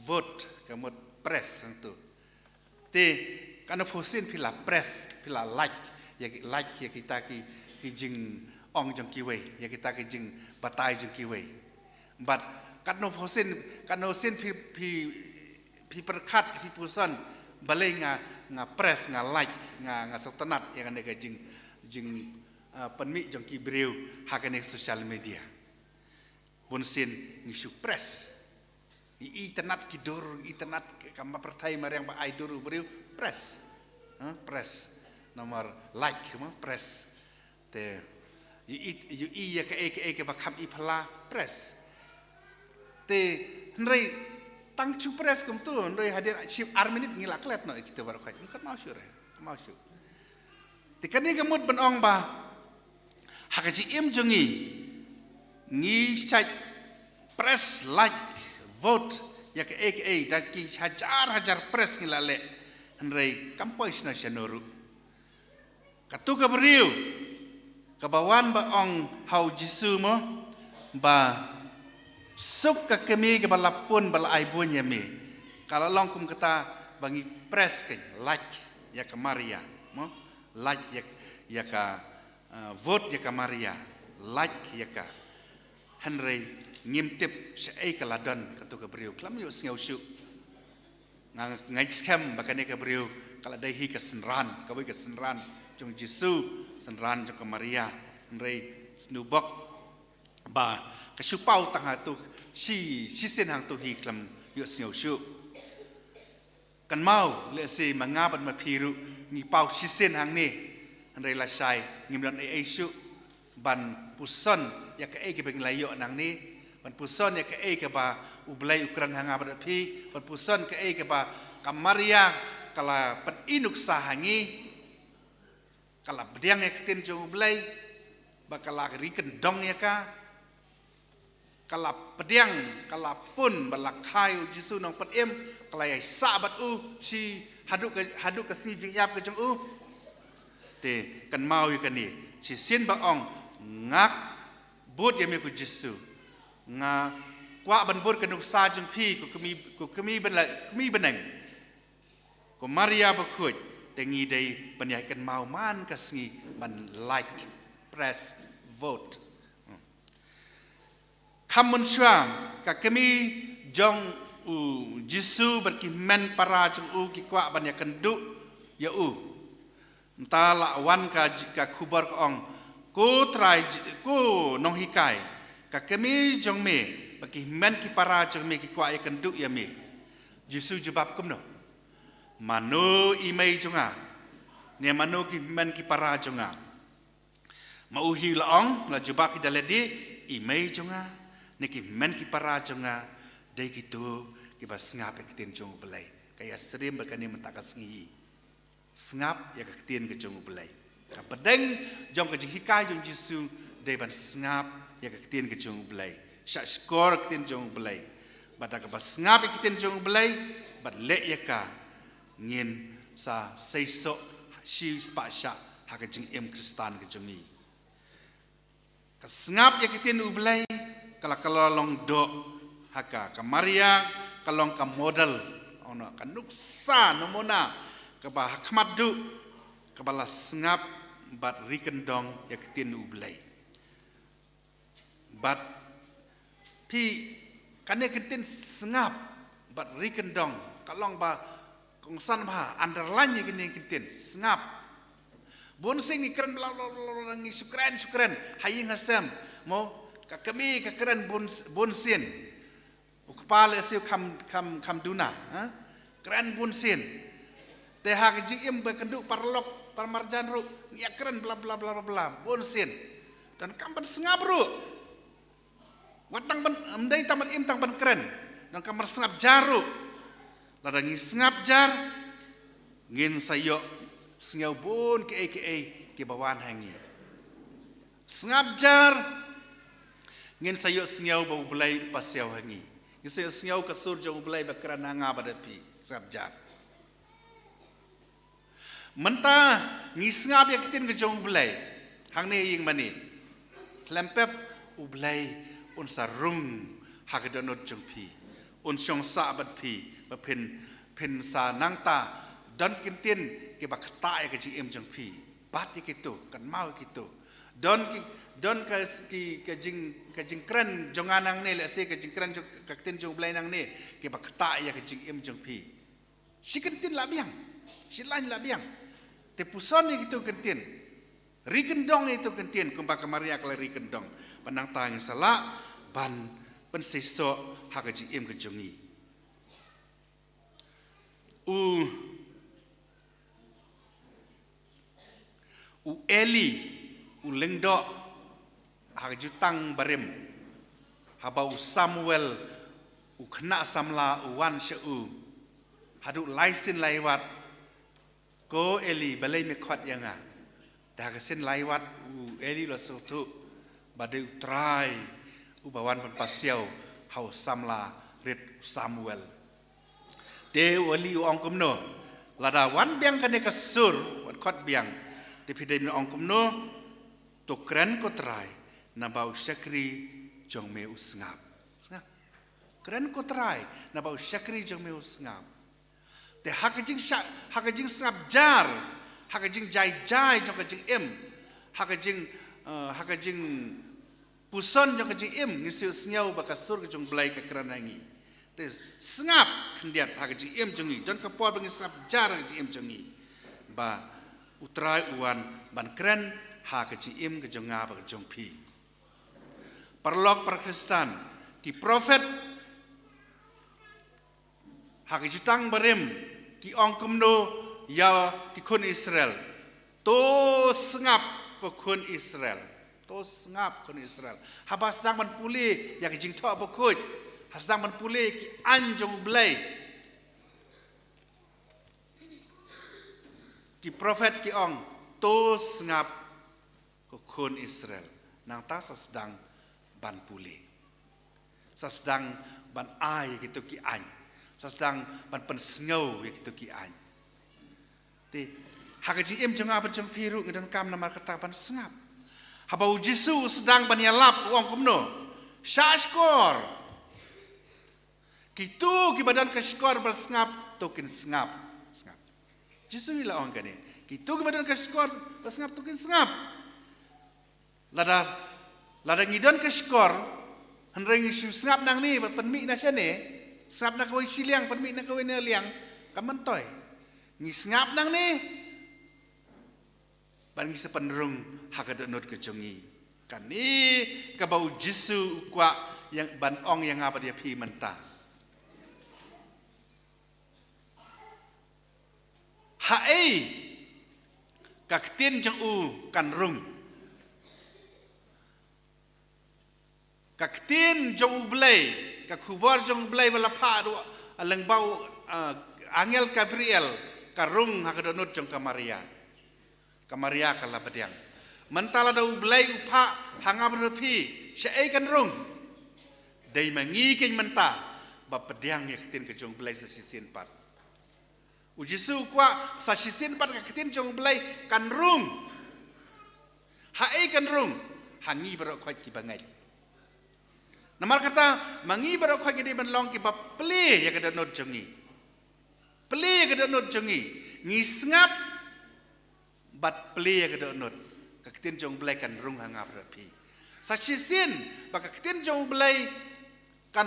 vote, ka mut press hangto. Te katno phew sien phi la press, phi la like, ïa ki, like ïa kita ki, ki jingong jong kiwei, ïa kita ki jingbatai jong kiwei. Bad katno phew sien, katno sien phi, phi, phi pyrkhat, phi puson, balei nga, nga press, nga like, nga, nga sngewtynnad ïa kane ka jing, jing, ah, pynmih jong ki briew ha kane social media. Bunsien ngi shu press. Ngi itynnad ki dur, ngi itynnad ka, ka ma pyrthei mariang ba ai dur u briew, press. Ha, press. Namar like, mo, press. Te ïohi, ïohi ïa kaei kaei kaba kham i phylla, press. Te hynrei tang shu press kumto, hynrei hadien shim ar minit ngi la klet noh ïa kita baroh khoit. Ym, kynmaw shuh re, kynmaw shuh. Te kane ka mut ban ong ba ha ka jingim jong ngi, ngi shait press, like, vote ïa kaei kaei, da ki hajar hajar press ngi la leh, hynrei kam poi shano shano ruh. Kato ka briew kaba wan ba ong ha u Jisu, mo, ba suk ka kmie kaba la pun ba la ai buiñ ïa me, ka la long kum kata ba ngi press, ka like ïa ka Maria, mo, like ïa, ïa ka, eh, vote ïa ka Maria, like ïa ka. Hynrei ngim tip shaei ka la don kato ka briew, khlem ïohsngew shuh. Nga, nga ngeit skhem ba kane ka briew ka la dei hi ka synran, kawei ka synran jong Jisu, synran jong ka Maria. Hynrei sngewbok ba ka shu paw tang hato, shi, shisien hangto hi, khlem ïohsngew shuh. Kynmaw, lehse ma nga bad ma phi ruh ngi paw shisien hangne, hynrei lashai ngim don ei ei shuh ban puson ïa kaei kaba ngi la ïoh nangne, ban puson ïa kaei kaba U Blei u kren ha nga bad phi, ban puson kaei kaba ka Maria ka la pyni nuksa ha ngi. Ka la pdiang ïa ka ktien jong U Blei, ba ka la ri kyndong ïa ka, ka la pdiang, ka la pun, ba la kha ïa u Jisu Nongpynim, ka la ïai sah bad u, shi haduh ka, haduh ka sngi jingïap ka jong u. Te kynmaw ïa kane, shisien ba ong, nga bud ïa me ko Jisu. Nga kwah ban bud ka nuksa jong phi, ko kmie, ko kmie bynriew, kmie bneng. Ko Maria bakhuid, te ngi dei ban ïai kynmaw man ka sngi ban like, press, vote. Kham mynshuwa, ka kmie jong u Jisu bad ki hynmen para jong u ki kwah ban ïakynduh ïa u. Mynta la wan ka ji-, ka khubor ka ong, ko Trai Ji-, ko Nonghikai, ka kmie jong me bad ki hynmen ki para jong me ki kwah ïakynduh ïa me. Jisu jubab kumno? Mano i mei jong nga? Ne mano ki hynmen ki para jong nga? Ma u hi la ong, la jubab hi da lade, i mei jong nga, ne ki hynmen ki para jong nga, dei kito kiba sngap ïa ka ktien jong U Blei. Ka ïasyriem bad kane mynta ka sngi hi. Sngap ïa ka ktien ka jong U Blei. Ka pdeng jong ka jinghikai jong Jisu dei ban sngap ïa ka ktien ka jong U Blei. Shah shkor ka ktien jong U Blei. Bad da kaba sngap ïa ka ktien jong U Blei, bad leh ïa ka, ngin sa seisoh shi spah shah ha ka jingim Khristan ka jong ngi. Ka sngap ïa ka ktien U Blei, ka la, ka la long doh ha ka, ka Maria, ka long ka model, ono, ka nuksa, namuna, kaba ha khmat duh, kaba la sngap bad ri kyndong ïa ka ktien U Blei. Bad phi, kane ka ktien sngap bad ri kyndong, ka long ba kongsan bha, underline ïa kane ka ktien sngap. Bun sien ngi kren bla bla bla bla, ngi shu kren, shu kren ha ïing ha sem. Mo, ka kmie ka kren bun, bun sien. U kpa lehse u kham, kham, kham duna, ha? Kren bun sien. Te ha ka jingim ba kynduh paralok, paramarjan ruh, ngi ïa kren bla bla bla bla bla, bun sien. Donkam ban sngap ruh. Wat tang ban, ym dei tang ban im tang ban kren. Donkam ban sngap jar ruh. Lada ngi sngap jar, ngin sa ïohsngew bun kiei kiei kiba wan ha ngi. Sngap jar, ngin sa ïohsngew ba U Blei u pasiaw ha ngi. Ngin sa ïohsngew ka sur jong U Blei ba kren ha nga bad ha phi. Sngap jar. Mynta ngi sngap ïa ka ktien ka jong U Blei hangne ïing mane. Khlem pep, U Blei un sa rung ha ka dohnud jong phi. Un shong sah bad phi, ba phin, phin sa nangta don ki ktien kiba ktah ïa ka jingim jong phi. Bat ïa kito, kynmaw ïa kito. Don ki, don ka, ki, ka jing, ka jingkren jong nga nangne, lehse ka jingkren jong ka ktien jong U Blei nangne, kiba ktah ïa ka jingim jong phi. Shi kyntien la biang, shi lain la biang. Te puson ïa kito kyntien. Ri kyndong ïa kito kyntien, kumba ka Maria ka la ri kyndong. Ba nangta ngin sa lah ban pynseisoh ha ka jingim ka jong ngi. U, u Eli, u lyngdoh, ha ka jutang barim, haba u Samuel, u khynnah samla, u wan sha u, haduh lai sien lai wat, "Ko Eli, balei me khot ïa nga?" Te ha ka sien lai wat, u Eli u la sngewthuh ba dei U Trai uba wan ban pasiaw ha u samla rit u Samuel. Te u Eli u ong kumno? Lada wan biang kane ka sur, wat khot biang. Te phi dei ban ong kumno? To kren ko Trai, naba u shakri jong me u sngap. Sngap. Kren ko Trai, naba u shakri jong me u sngap. Te ha ka jingsha-, ha ka jingsngap jar, ha ka jingjai jai jong ka jingim, ha ka jing, eh, ha ka jingpuson jong ka jingim, ngin sa ïohsngew ba ka sur ka jong U Blei ka kren ha ngi. Te sngap khyndiat ha ka jingim jong ngi, jon ka por ba ngin sngap jar ha ka jingim jong ngi. Ba U Trai u wan ban kren ha ka jingim ka jong nga bad ka jong phi. Paralok para Khristan, ki prophet ha ka jutang barim ki ong kumno ïa ki khun Israel? To sngap ko khun Israel. To sngap khun Israel. Haba sdang ban pule ïa ka Jingthoh Bakhuid, ha sdang ban pule ki aiñ jong U Blei, ki prophet ki ong, to sngap ko khun Israel. Nangta sa sdang ban pule. Sa sdang ban ai ïa kito ki aiñ. Sa sdang ban pynsngew ïa kito ki aiñ. Te, ha ka jingim jong nga bad jong phi ruh ngi donkam namar kata ban sngap. Haba u Jisu u sdang ban ïalap u ong kumno? Shah shkor. Kito kiba don ka shkor ban sngap, to kin sngap. Sngap. Jisu i la ong kane. Kito kiba don ka shkor ban sngap, to kin sngap. Lada, lada ngi don ka shkor, hynrei ngi shu sngap nangne, ba pynmih na shane, sngap na kawei shiliang, pynmih na kawei na liang, kam myntoi. Ngi sngap nangne, bad ngi sa pynrung ha ka dohnud ka jong ngi. Kane kaba u Jisu u kwah ïa ban ong ïa nga bad ïa phi mynta. Haei ka ktien jong u kan rung? Ka ktien jong u Blei, ka khubor jong u Blei ba la phah da u, ah, lyngba u, ah, angel Gabriel, ka rung ha ka dohnud jong ka Maria. Ka Maria ka la pdiang. Mynta lada u Blei u phah ha nga bad phi, shaei kan rung? Dei ma ngi keiñ mynta ba pdiang ïa ka ktien ka jong u Blei sa shisien pat. U Jisu u kwah sa shisien pat ka ktien jong u Blei kan rung. Haei kan rung? Ha ngi baroh khoit kiba ngeit. Namar kata, ma ngi baroh khoit ngi dei ban long kiba plie ïa ka dohnud jong ngi. Plie ïa ka dohnud jong ngi. Ngi sngap bad plie ïa ka dohnud. Ka ktien jong u Blei kan rung ha nga bad phi. Sa shisien ba ka ktien jong u Blei kan,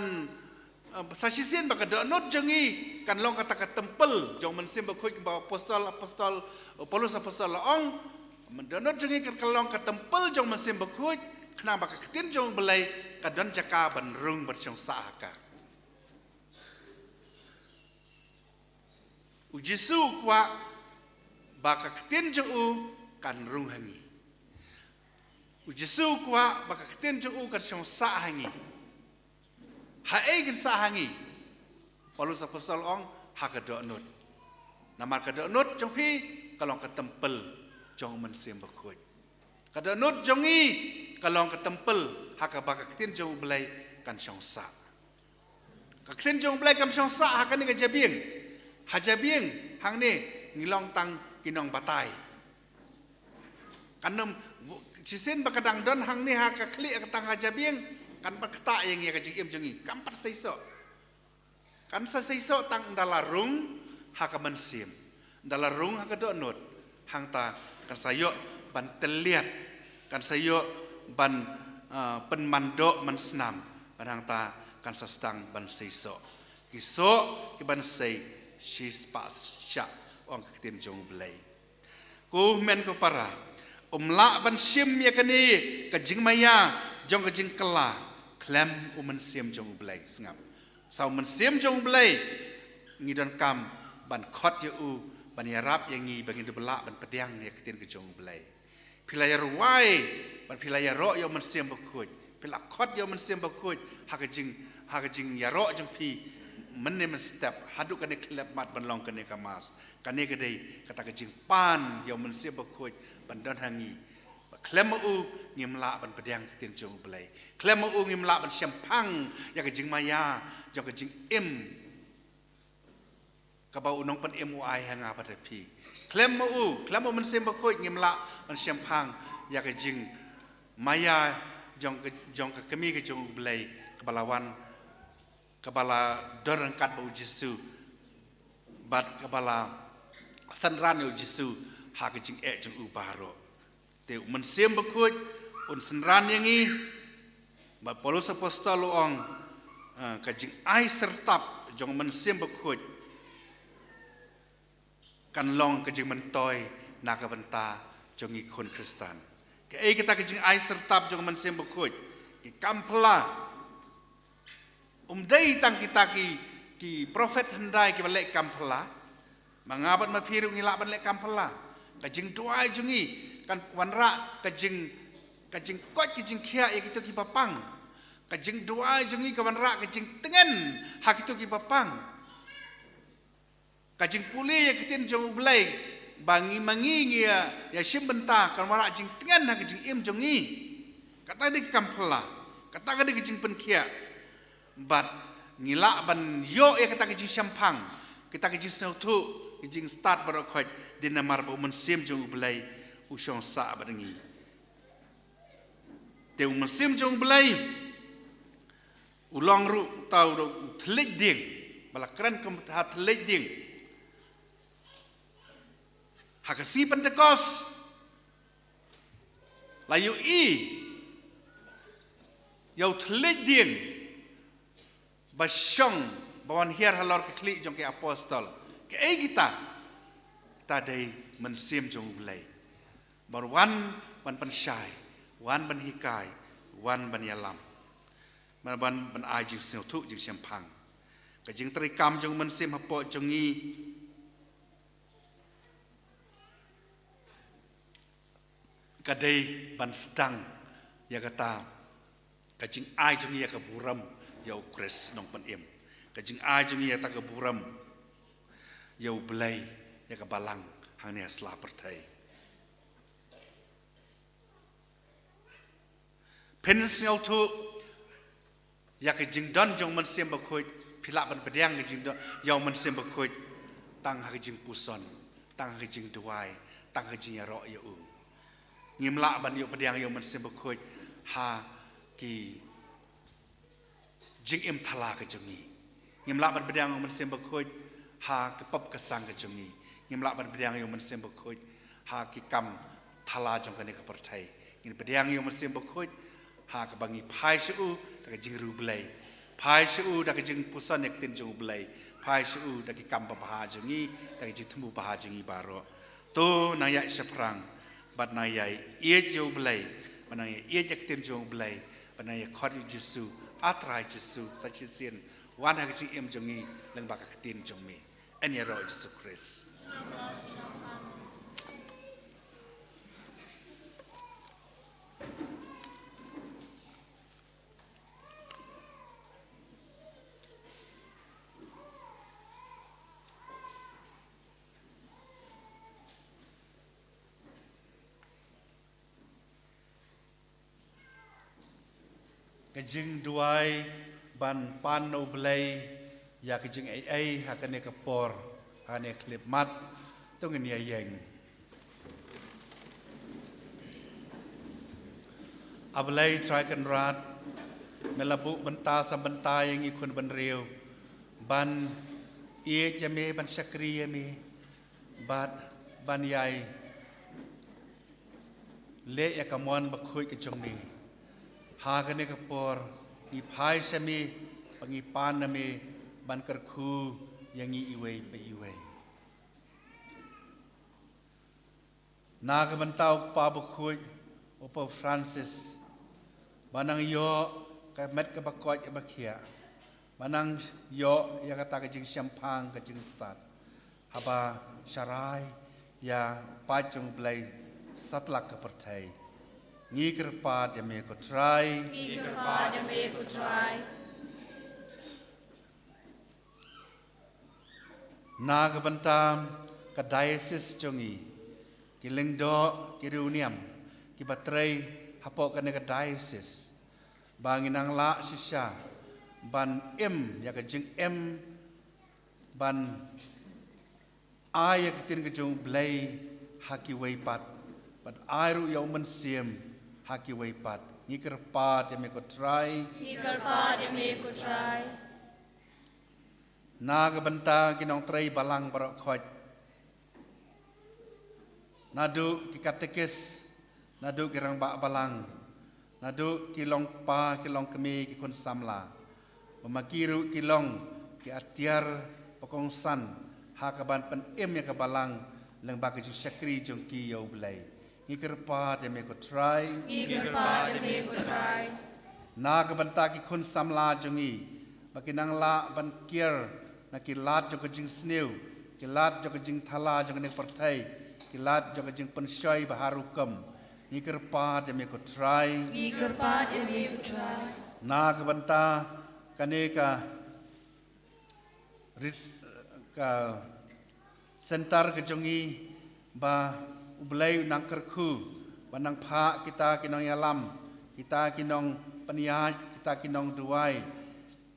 eh, sa shisien ba ka dohnud jong ngi kan long kata ka templ jong u Mynsiem Bakhuid, ba apostol, apostol, eh, Paulus apostol la ong. Dohnud jong ngi kan, kan long ka templ jong u Mynsiem Bakhuid, khnang ba ka ktien jong u Blei ka don jaka ban rung ban shong sah ha ka. U Jisu u kwah ba ka ktien jong u kan rung ha ngi. U Jisu u kwah ba ka ktien jong u kan shong sah ha ngi. Haei kan sah ha ngi? Paulus apostol ong, ha ka dohnud. Namar ka dohnud jong phi ka long ka templ jong u Mynsiem Bakhuid. Ka dohnud jong ngi ka long ka templ ha kaba ka ktien jong u Blei kan shong sah. Ka ktien jong u Blei kam shong sah ha kane ka jabieng. Ha jabieng hangne ngi long tang ki nongbatai. Kan ym, shisien ba ka dang don hangne ha ka khlieh, ka tang ha jabieng, kan pat ktah ïa ngi, ïa ka jingim jong ngi, kam pat seisoh. Kan sa seisoh tang ynda la rung ha ka mynsiem, ynda la rung ha ka dohnud, hangta kan sa ïoh ban tylliat, kan sa ïoh ban, ah, pynman doh man snam, bad hangta kan sa sdang ban seisoh. Ki soh ki ban sei shispah shah, ong ka ktien jong u Blei. Ko hynmen ko para, um lah ban shim ïa kane ka jingmaïa jong ka jingkylla khlem u Mynsiem jong u Blei. Sngap. Sa u Mynsiem jong u Blei ngi donkam ban khot ïa u ban ïarap ïa ngi ba ngin dup lah ban pdiang ïa ka ktien ka jong u Blei. Phi la ïarwai bad phi la ïaroh ïa u Mynsiem Bakhuid. Phi la khot ïa u Mynsiem Bakhuid ha ka jing, ha ka jingïaroh jong phi mynne mynstep haduh kane ka khyllipmat ban long kane ka Mass. Kane ka dei kata ka jingpan ïa u Mynsiem Bakhuid ban don ha ngi. Ba khlem ma u ngim lah ban pdiang ka ktien jong u Blei. Khlem ma u ngim lah ban shemphang ïa ka jingmaïa jong ka jingim kaba u Nongpynim u ai ha nga bad ha phi. Khlem ma u, khlem ma u Mynsiem Bakhuid ngim lah ban shemphang ïa ka jingmaïa jong ka, jong ka kmie ka jong u Blei kaba la wan, kaba la don ryngkat bad u Jisu bad kaba la synran ïa u Jisu ha ka jingeh jong u baroh. Te u Mynsiem Bakhuid un synran ïa ngi. Bad Paulus apostol u ong, eh, ka jingai syrtap jong u Mynsiem Bakhuid kan long ka jingmyntoi na ka bynta jong ngi khun Khristan. Kaei kata ka jingai syrtap jong u Mynsiem Bakhuid? Ki kam phylla. Um dei tang kita ki, ki prophet hyndai kiba leh kam phylla. Ma nga bad ma phi ruh ngi lah ban leh kam phylla. Ka jingduwai jong ngi kan wanrah ka jing, ka jingkoit ka jingkhiah ïa kito kiba pang. Ka jingduwai jong ngi ka wanrah ka jingtngen ha kito kiba pang. Ka jingpule ïa ka ktien jong u Blei ba ngi ma ngi ngi ïa, ïa shim bynta kan wanrah jingtngen ha ka jingim jong ngi. Kata ka dei ka kam phylla. Kata ka dei ka jingpynkhiah. Bad ngi lah ban ïoh ïa kata ka jingshemphang, kata ka jingsngewthuh, ka jingstad baroh khoit, dei namar ba u Mynsiem jong U Blei u shong sah bad ngi. Te u Mynsiem jong U Blei u long ruh uta u thylliej dieng, ba la kren kum ha thylliej dieng. Ha ka sngi Pentekost la ïohi ïa u thylliej dieng ba shong, ba wan hiar halor ki khlieh jong ki apostol. Kaei kita? Kita dei Mynsiem jong U Blei ba wan ban pynshai, wan ban hikai, wan ban ïalam, ban, ban, ban ai jingsngewthuh, jingshemphang. Ka jingtreikam jong u Mynsiem hapoh jong ngi ka dei ban sdang ïa kata ka jingai jong ngi ïa ka burom ïa U Khrist Nongpynim, ka jingai jong ngi ïa kata ka burom ïa U Blei, ïa ka Balang hangne ha sla pyrthei. Phin sngewthuh ïa ka jingdon jong u Mynsiem Bakhuid, phi lah ban pdiang ka jingdon ïa u Mynsiem Bakhuid tang ha ka jingpuson, tang ha ka jingduwai, tang ha ka jingïaroh ïa u. Ngim lah ban ïoh pdiang ïa u Mynsiem Bakhuid ha ki jingim thala ka jong ngi. Ngim lah ban pdiang ïa u Mynsiem Bakhuid ha ka pop ka sang ka jong ngi. Ngim lah ban pdiang ïa u Mynsiem Bakhuid ha ki kam thala jong kane ka pyrthei. Ngin pdiang ïa u Mynsiem Bakhuid ha kaba ngi phai sha u da ka jingriewblei, phai sha u da ka jingpuson ïa ka ktien jong U Blei, phai sha u da ki kam babha jong ngi, da ka jingthmu babha jong ngi baroh. To nang ïaid shaphrang bad nang ïaid ïeit ïa U Blei, bad nang ïaid ïeit ïa ka ktien jong U Blei, bad nang ïaid khot ïa U Jisu, A Trai Jisu, sa shisien wan ha ka jingim jong ngi lyngba ka ktien jong me. Yn ïaroh ïa U Jisu Khrist. Ka jingduwai ban pan na U Blei ïa ka jingaiei ha kane ka por, ha kane ka khyllipmat. To ngin ïa ïeng. A Blei Trai Kynrad, me la buh bynta sa bynta ïa ngi khun bynriew ban ïeit ïa me, ban shakri ïa me, bad ban ïai leh ïa ka mon bakhuid ka jong me. Ha kane ka por ngi phai sha me, ba ngi pan na me ban kyrkhu ïa ngi iwei pa iwei. Na ka bynta u Kpa bakhuid, u Pope Francis, ba nang ïoh ka met kaba koit kaba khiah, ba nang ïoh ïa kata ka jingshemphang, ka jingstad, haba sharai ïa u paid jong U Blei satlak ka pyrthei. Ngi kyrpad ïa me ko Trai. Ngi kyrpad ïa me ko Trai. Na ka bynta ka diocese jong ngi, ki lyngdoh, ki riewniam kiba trei hapoh kane ka diocese, ba ngin nang lah shisha ban im ïa ka jingim, ban ai ïa ka ktien ka jong U Blei ha kiwei pat, bad ai ruh ïa u Mynsiem ha kiwei pat. Ngi kyrpad ïa me ko Trai. Ngi kyrpad ïa me ko Trai. Na ka bynta ki nongtrei balang baroh khoit, naduh ki katekis, naduh ki rangbah balang, naduh ki long kpa, ki long kmie, ki khun samla, ba ma ki ruh ki long ki atiar ba kongsan ha kaban pynim ïa ka balang lyngba ka jingshakri jong ki ïa U Blei. Ngi kyrpad ïa me ko Trai. Ngi kyrpad ïa me ko Trai. Na ka bynta ki khun samla jong ngi, ba kin nang lah ban kiar na ki lad jong ka jingsniew, ki lad jong ka jingthala jong kane ka pyrthei, ki lad jong ka jingpynshoi ba har rukom. Ngi kyrpad ïa me ko Trai. Ngi kyrpad ïa me ko Trai. Na ka bynta kane ka rit, ka center ka jong ngi, ba U Blei un nang kyrkhu, ba nang phah kita ki nongïalam, kita ki nongpynïaid, kita ki nongduwai,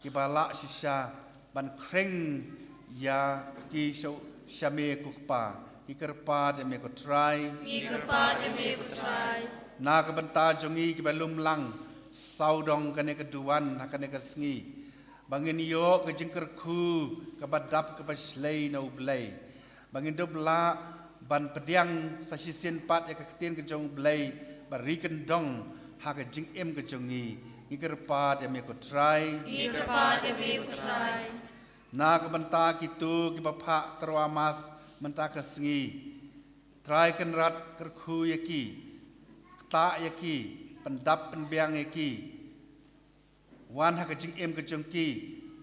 kiba lah shisha ban khring ïa ki sha, sha me ko Kpa. Ngi kyrpad ïa me ko Trai. Ngi kyrpad ïa me ko Trai. Na ka bynta jong ngi kiba lum lang sawdong kane ka duwan ha kane ka sngi, ba ngin ïoh ka jingkyrkhu kaba dap kaba shlei na U Blei, ba ngin dup lah ban pdiang sa shisien pat ïa ka ktien ka jong U Blei ba ri kyndong ha ka jingim ka jong ngi. Ngi kyrpad ïa me ko Trai. Ngi kyrpad ïa me ko Trai. Na ka bynta kito kiba phah tyrwa Mass mynta ka sngi, Trai Kynrad kyrkhu ïa ki, ktah ïa ki, pyndap pynbiang ïa ki, wan ha ka jingim ka jong ki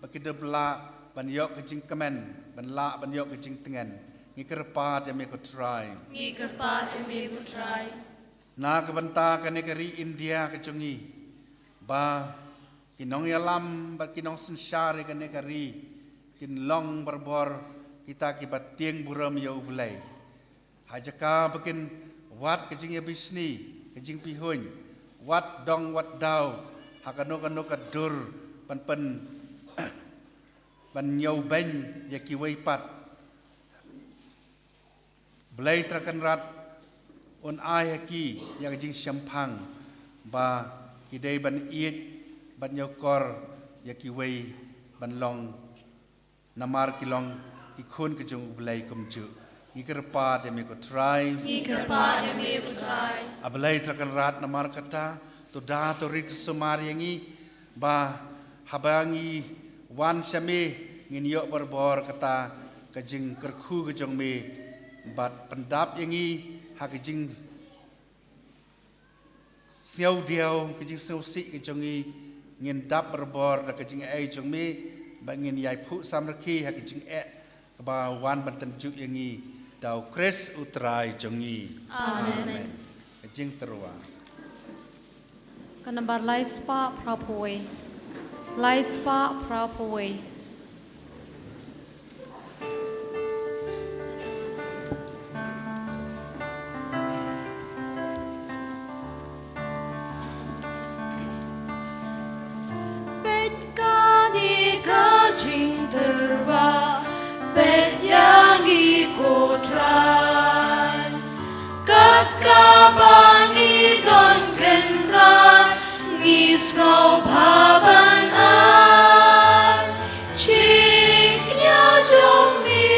ba ki dup lah ban ïoh ka jingkmen, ban lah ban ïoh ka jingtngen. Ngi kyrpad ïa me ko Trai. Ngi kyrpad ïa me ko Trai. Na ka bynta kane ka ri India ka jong ngi, ba ki nongïalam bad ki nongsynshar ïa kane ka ri kin long barabor kita kiba tieng burom ïa U Blei. Ha jaka ba kin wad ka jingïabishni, ka jingpihuiñ, wad dong wad daw ha kano kano ka dur ban pyn, ban ñiewbeiñ ïa kiwei pat, Blei Trai Kynrad un ai ha ki ïa ka jingshemphang ba ki dei ban ïeit, ban ñiewkor ïa kiwei ban long, namar ki long ki khun ka jong U Blei kumjuh. Ngi kyrpad ïa me ko Trai. Ngi kyrpad ïa me ko Trai. A Blei Trai Kynrad, namar kata to da to rit to sumar ïa ngi, ba haba ngi wan sha me ngin ïoh barabor kata ka jingkyrkhu ka jong me, bad pyndap ïa ngi ha ka jing sngew diaw, ka jingsngewsih ka jong ngi, ngin dap barabor da ka jingaiei jong me, ba ngin ïai phuh samrkhie ha ka jingeh kaba wan ban tynjuh ïa ngi da U Khrist U Trai jong ngi. Amen. Amen. Ka jingtyrwa. Ka nambar lai spah phra phew wei. Lai spah phra phew wei. Peit kane ka jingtyrwa, peit ïa ngi ko Trai. Kat kaba ngi don kynran, ngi sngewbha ban ai jingkñia jong me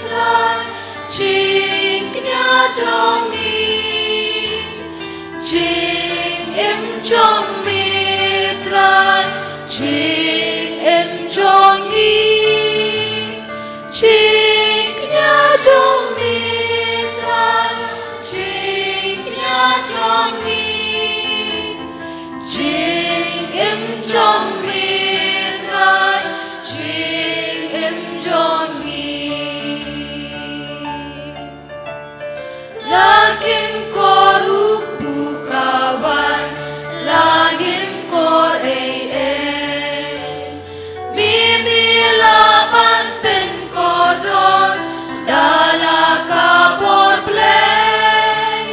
Trai, jingkñia jong me. Jingim jong me Trai, jingim jong ngi. Jingkñia jong me Trai, jingkñia jong ngi. Jingim jong me Trai, jingim jong ngi. La ngim kor u kpu ka wan, la ngim kor ei ei. Me me lah ban pynkordor da la ka bor Blei.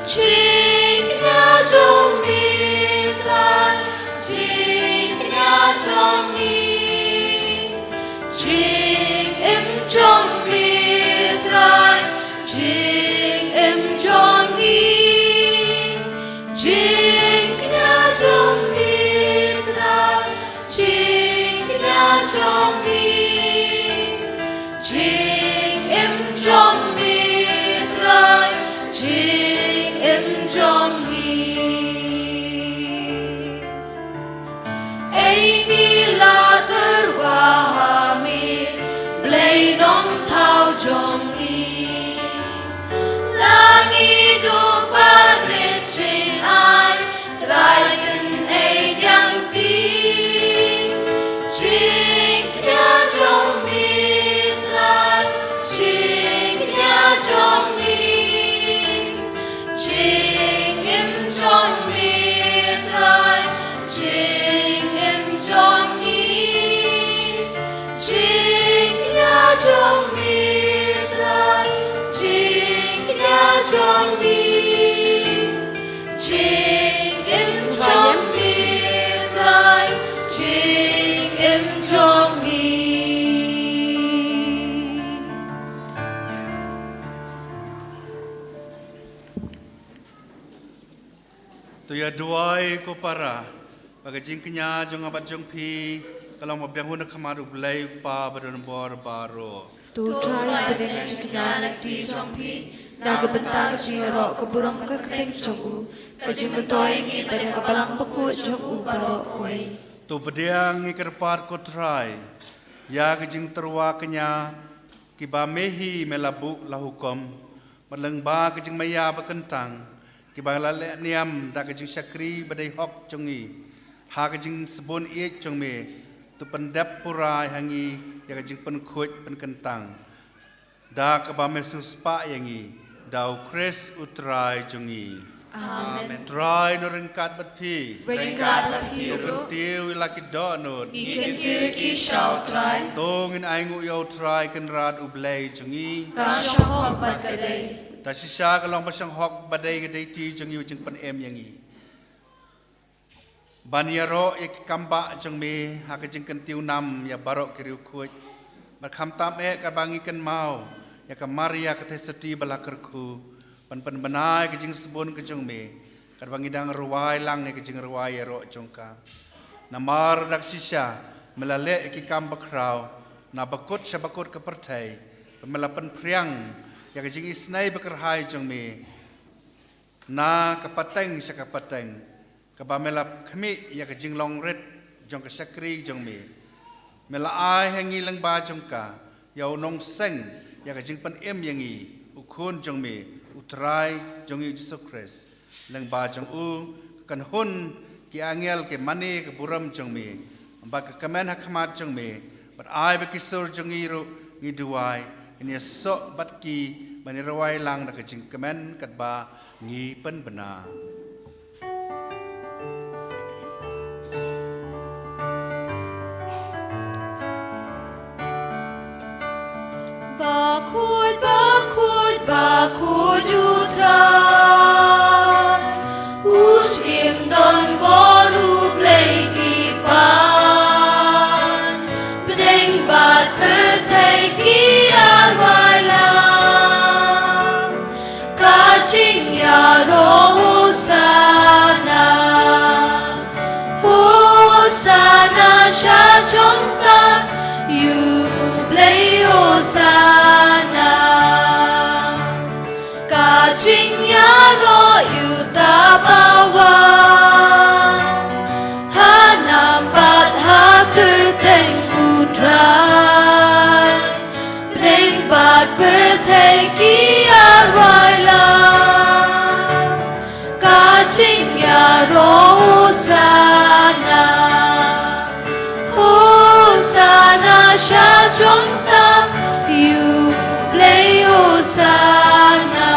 Jingkñia jong me Trai, jingkñia jong ngi. Jingim jong me Trai, jingim jong ngi. Jingkñia jong me Trai, jingkñia jong me. Jingim jong me Trai, jingim jong ngi. Ei ngi la tyrwa ha me, Blei Nongthaw jong ngi. La ngi duk ba rit jingai, Trai sngewbha ei diang ti. Jingkñia To ïa duwai ko para, ba ka jingkñia jong nga bad jong phi ka long ba biang hun ha khmat U Blei U Kpa badonbor baroh. To Trai, pdiang ïa ka jingkñia lynti jong phi na ka bynta ka jingïaroh ka burom ka kyrteng jong u, ka jingmyntoi ïa ngi bad ïa ka balang bakhuid jong u baroh kawei. To pdiang ïa ka kyrpad ko Trai ïa ka jingtyrwa kñia kiba me hi me la buh la hukum, bad lyngba ka jingmaïa bakyntang kiba la leh niam da ka jingshakri ba dei hok jong ngi ha ka jingsbun ïeit jong me. To pyndep pura ha ngi ïa ka jingpynkhuid pynkyntang da kaba me siewspah ïa ngi, da U Khrist U Trai jong ngi. Amen. Trai un ryngkat bad phi. Ryngkat bad phi ruh. Kyntiew ïa la ki dohnud. Ngi kyntiew ïa ki sha U Trai. To ngin ainguh ïa U Trai Kynrad U Blei jong ngi. Ka shong hok bad ka dei. Da shisha ka long ba shong hok bad ka dei, ka dei ti jong ngi ba jingpynim ïa ngi. Ban ïaroh ïa ki kam bah jong me ha ka jingkyntiew nam ïa baroh ki riewkhuid. Bad khamtam eh katba ngi kynmaw ïa ka Maria ka Theisotti ba la kyrkhu, ban pynbna ïa ka jingsbun ka jong me katba ngi dang rwai lang ïa ka jingrwai ïaroh jong ka. Namar da ka shisha me la leh ïa ki kam bakhraw na bakut sha bakut ka pyrthei, bad me la pynphriang ïa ka jingisynei bakyrhai jong me na ka pateng sha ka pateng, kaba me la khmih ïa ka jinglong rit jong ka shakri jong me. Me la ai ha ngi lyngba jong ka ïa u nongseng ïa ka jingpynim ïa ngi, U Khun jong me, U Trai jong ngi U Jisu Khrist. Lyngba jong u ka kynhun ki angel ki mane ka burom jong me, bad ka kmen ha khmat jong me, bad ai ba ki sur jong ngi ruh, ngi duwai, kin ïasoh bad ki ban ïarwai lang da ka jingkmen katba ngi pynbna. Bakhuid, bakhuid, bakhuid U Trai, u Syiem donbor U Blei ki paid, pdeng bad pyrthei ki ïarwai lang. Ka jingïaroh Hosanna, Hosanna sha jong ta ïa U Blei Hosanna. Ka jingïaroh ïa uta ba wan ha nam bad ha kyrteng U Trai. Pdeng bad pyrthei ki ïarwai lang. Ka jingïaroh Hosanna, Hosanna sha jong ta ïa U Blei Hosanna.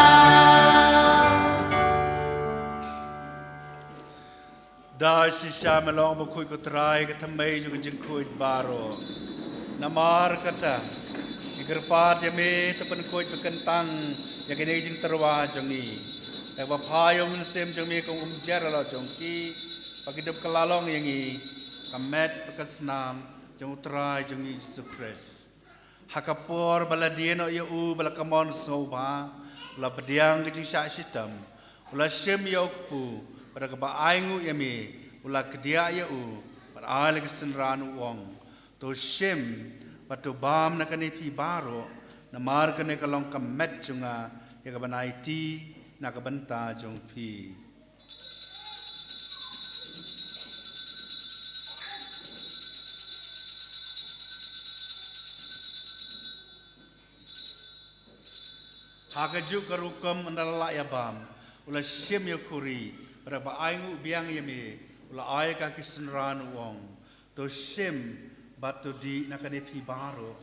Da shisha me long bakhuid ko Trai, ka thymmei jong ka jingkhuid baroh. Namar kata ngi kyrpad ïa me, to pynkhuid pynkyntang ïa kine ki jingtyrwa jong ngi, da kaba phai ïa u Mynsiem jong me kum u kumjuh halor jong ki, ba kin dup kylla long ïa ngi ka met bad ka snam jong U Trai jong ngi Jisu Khrist. Ha ka por ba la die noh ïa u, ba la kamon sngewbha, u la pdiang ka jingshah shitom, u la shim ïa u kpu, bad da kaba ainguh ïa me, u la kdiah ïa u, bad ai la ki synran, u ong: To shim bad to bam na kane phi baroh, namar kane ka long ka met jong nga, ïa kaban aiti na ka bynta jong phi. Ha kajuh ka rukom, ynda la lah ïa bam, u la shim ïa u khuri, bad da kaba ainguh biang ïa me, u la ai ïa ka ki synran, u ong: To shim bad to dih na kane phi baroh,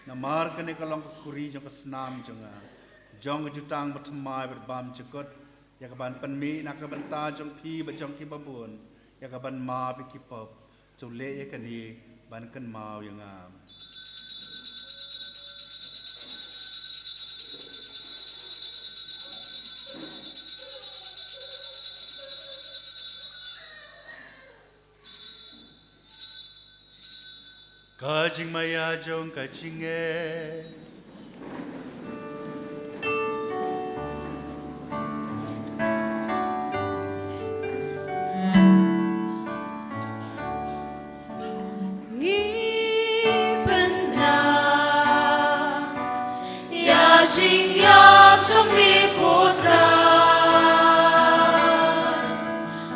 namar kane ka long ka khuri jong ka snam jong nga, jong ka jutang bathymmai bad bymjukut, ïa kaban pynmih na ka bynta jong phi bad jong kiba bun, ïa kaban map ïa ki pop. To leh ïa kane ban kynmaw ïa nga. Ka jingmaïa jong ka jingeh. Ngi pynbna ïa jingïap jong me ko Trai,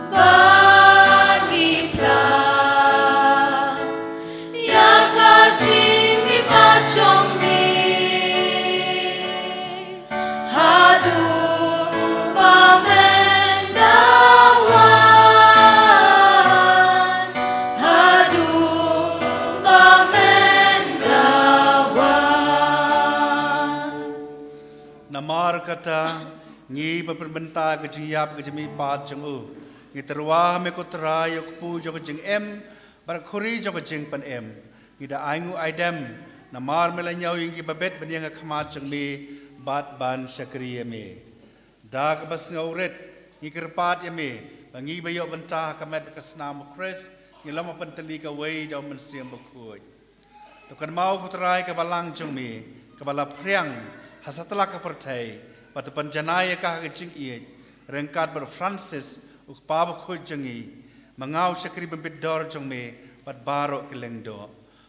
bad ngi pla ïa ka jingmihpat jong me. Haduh ba men da wan, haduh ba men da wan. Namar kata, ngi ba pynbynta ka jingïap ka jingmihpat jong u, ngi tyrwa ha me ko Trai ïa u kpu jong ka jingim bad ka khuri jong ka jingpynim. Ngi da ainguh aidem namar me la ñiew ïa ngi ba bit ban ïeng ha khmat jong me bad ban shakri ïa me. Da kaba sngewrit ngi kyrpad ïa me ba ngi ba ïoh bynta ha ka met ka snam u Khrist, ngi long ban pyntylli kawei da u Mynsiem Bakhuid. To kynmaw ko Trai ka balang jong me kaba la phriang ha satlak ka pyrthei, bad to pynjanai ïa ka ha ka jingïeit ryngkat bad u Francis u kpa bakhuid jong ngi, ma nga u shakri bym bit dor jong me, bad baroh ki lyngdoh.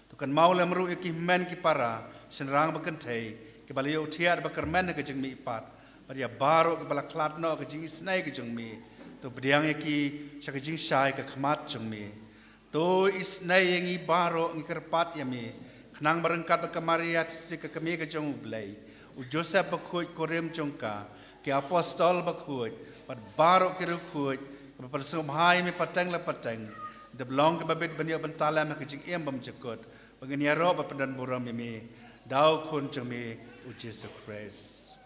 To kynmaw lem ruh ïa ki hynmen ki para shynrang ba kynthei kiba la ïohthiah ba kyrmen ha ka jingmihpat, bad ïa baroh kiba la khlad noh ha ka jingisynei ka jong me. To pdiang ïa ki sha ka jingshai ka khmat jong me. To isynei ïa ngi baroh, ngi kyrpad ïa me, khnang ba ryngkat bad ka Maria Theisotti ka kmie ka jong u Blei, u Joseph bakhuid kurim jong ka, ki apostol bakhuid, bad baroh ki riewkhuid kiba pynsngewbha ïa me pateng la pateng, dep long kiba bit ban ïoh bynta lem ha ka jingim bym jukut, ba ngin ïaroh ban pyndonburom ïa me da u Khun jong me u Jisu Khrist.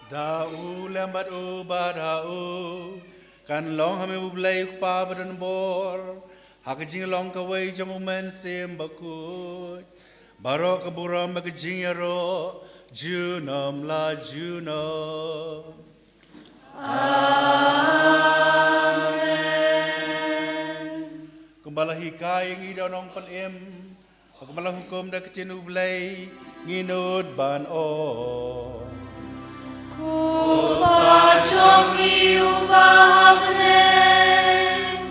Da u lem bad u bad ha u kan long ha me u Blei u Kpa badonbor, ha ka jinglong kawei jong u Mynsiem Bakhuid, baroh ka burom bad ka jingïaroh junom la junom. Amen. Kumba la hikai ïa ngi da u Nongpynim, bad kumba la hukum da ka ktien u Blei, ngin nud ban ong: Ko Kpa jong ngi uba ha bneng,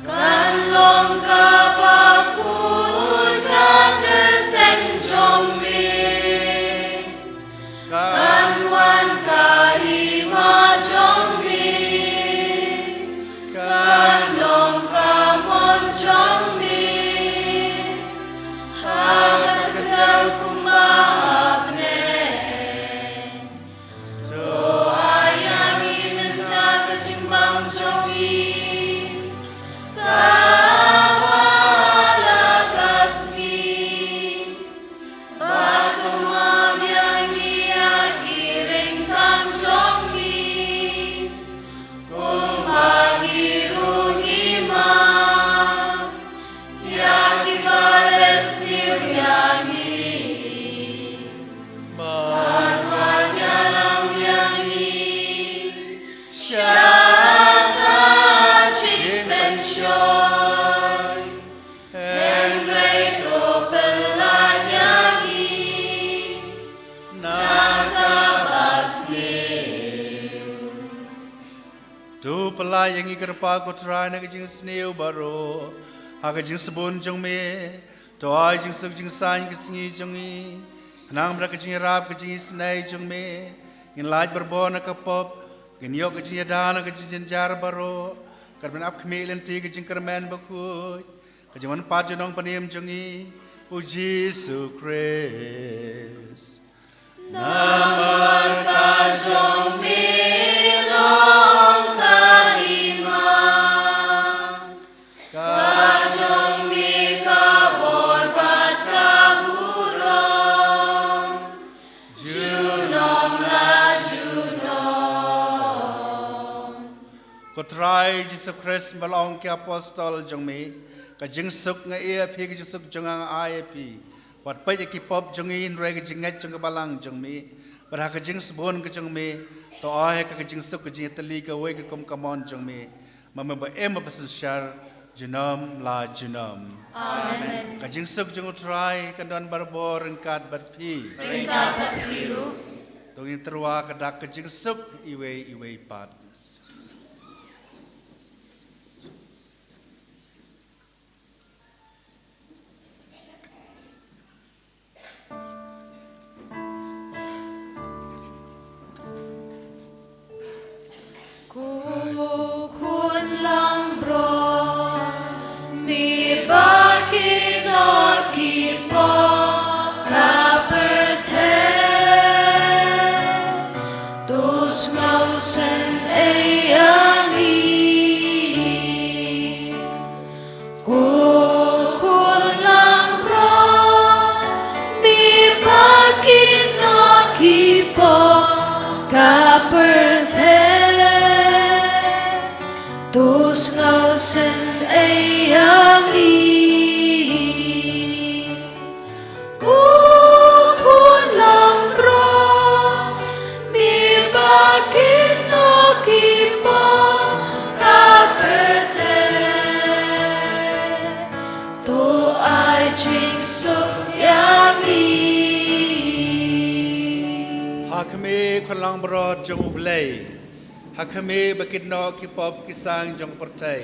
kan long kaba khuid ka kyrteng jong me. Kan wan ka hima jong me, kan long ka mon jong me, ha ka kyrteng kumba ha bneng. To ai ïa ngi mynta ka jingbam jong ngi, kaba ha la ka sngi. Bad to map ïa ngi ïa ki ryngkang jong ngi, kumba ngi ruh ngi map ïa kiba leh sniew ïa ngi. Bad wat ïalam ïa ngi sha ka jingpynshoi, hynrei to pyllait ïa ngi na kaba sniew. To pyllait ïa ngi ko Trai na ka jingsniew baroh, ha ka jingsbun jong me. To ai jingsuk jingsaiñ ka sngi jong ngi, khnang ba da ka jingïarap ka jingisynei jong me, ngin lait barabor na ka pop, ngin ïoh ka jingïada na ka jingjynjar baroh, kat ban ap khmih lynti ka jingkyrmen bakhuid, ka jingwan pat jong u Nongpynim jong ngi, u Jisu Khrist. Namar ka jong me long ka hima, ka jong me ka bor bad ka burom, junom la junom. Ko Trai Jisu Khrist, ba la ong ki apostol jong me, ka jingsuk nga ai ïa phi, ka jingsuk jong nga nga ai ïa phi. Wat peit ïa ki pop jong ngi, hynrei ka jingngeit jong ka balang jong me. Bad ha ka jingsbun ka jong me, to ai ha ka ka jingsuk ka jingïatylli kawei ka kum ka mon jong me. ma me ba im ha ka synshar junom la junom. Amen. Ka jingsuk jong U Trai kan don barabor ryngkat bad phi. Ryngkat bad phi ruh. To ngin tyrwa ka dak ka jingsuk iwei iwei pat. Ko khun langbrot, me ba kynnoh ki pop ka pyrthei, to sngewsynei ïa ngi. Ko khun langbrot, me ba kynnoh ki pop ka pyrthei, to sngewsynei ïa ngi. Ko khun langbrot, me ba kynnoh ki pop ka pyrthei, to ai jingsuk ïa ngi. Ha khmih, khun langbrot jong U Blei. Ha khmih, ba kynnoh ki pop ki sang jong ka pyrthei.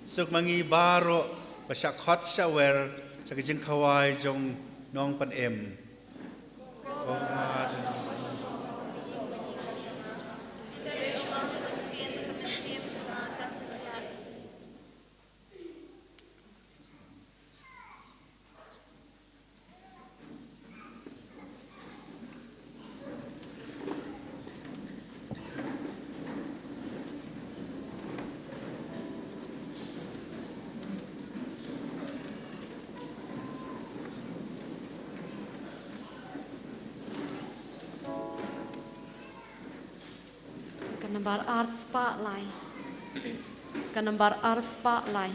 Suk ma ngi baroh ba shah khot shah wer sha ka jingkhawai jong Nongpynim. Ka nambar ar spah lai. Ka nambar ar spah lai.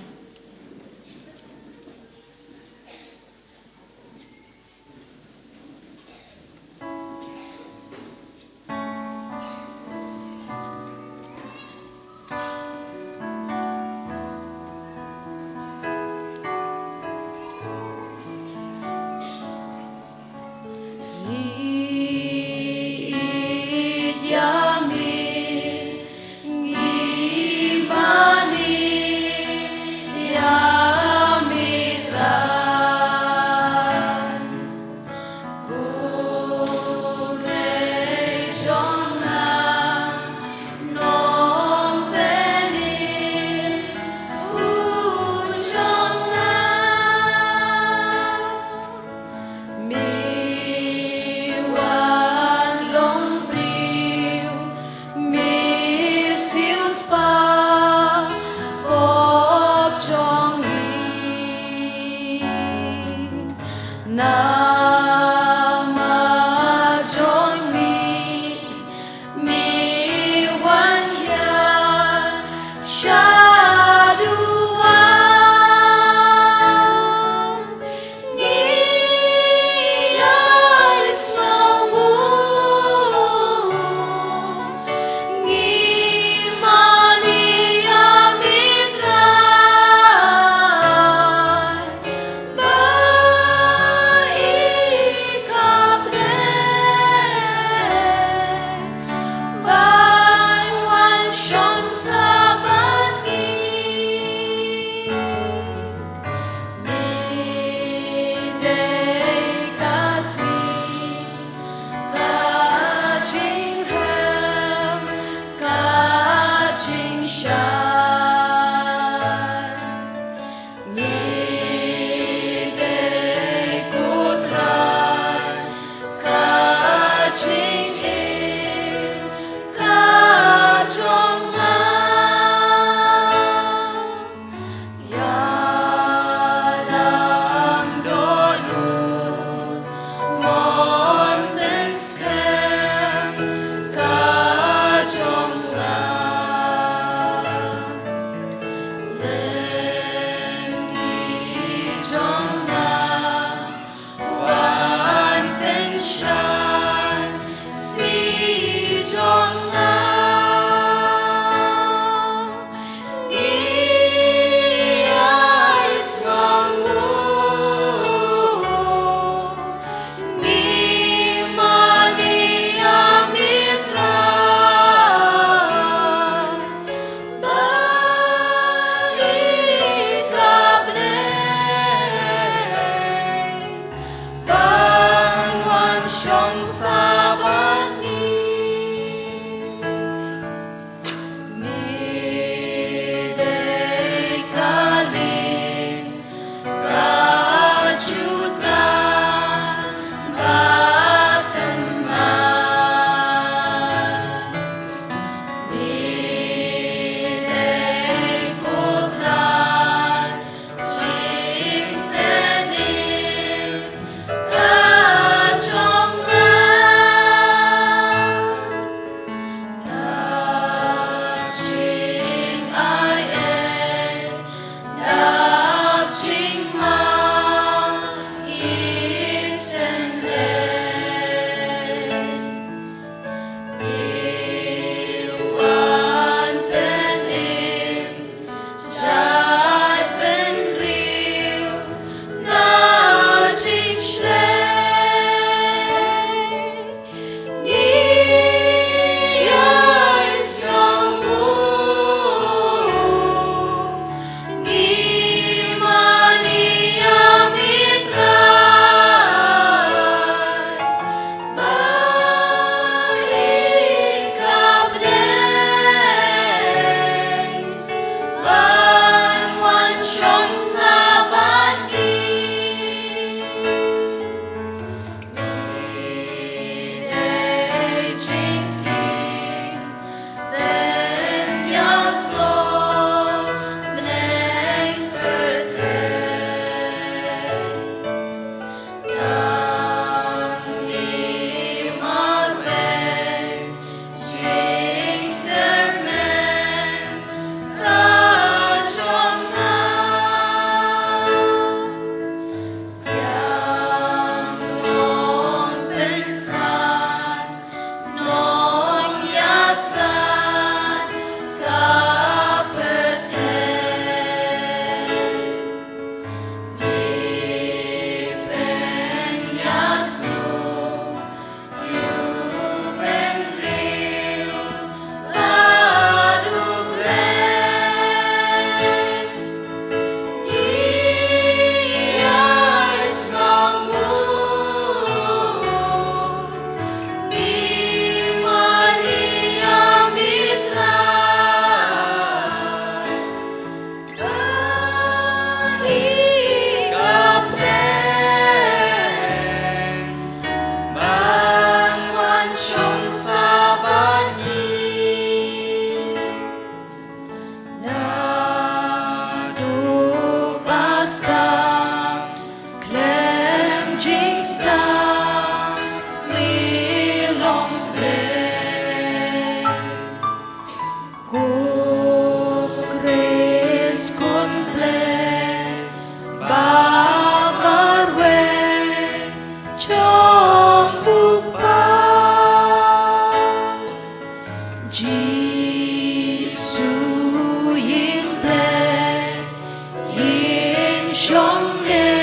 shong ne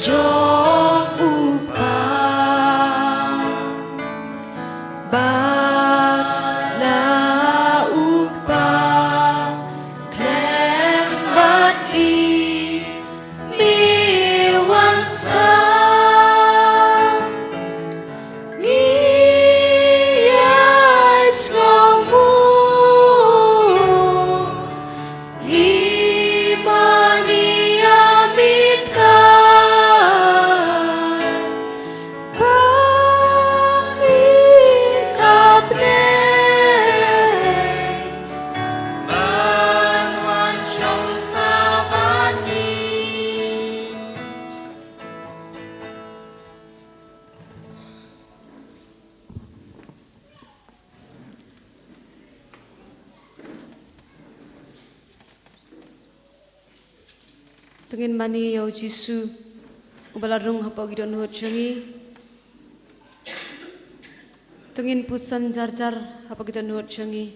jong u Kpa. Bad la u Kpa khlem bad ngi, mi wan sa ngi ïai sngewnguh, ngi ma ngi ïa mih kai ba mih ka bneng ban wan shong sa bad ngi. To ngin mane ïa u Jisu uba la rung hapoh ki dohnud jong ngi. To ngin puson jar jar hapoh ki dohnud jong ngi,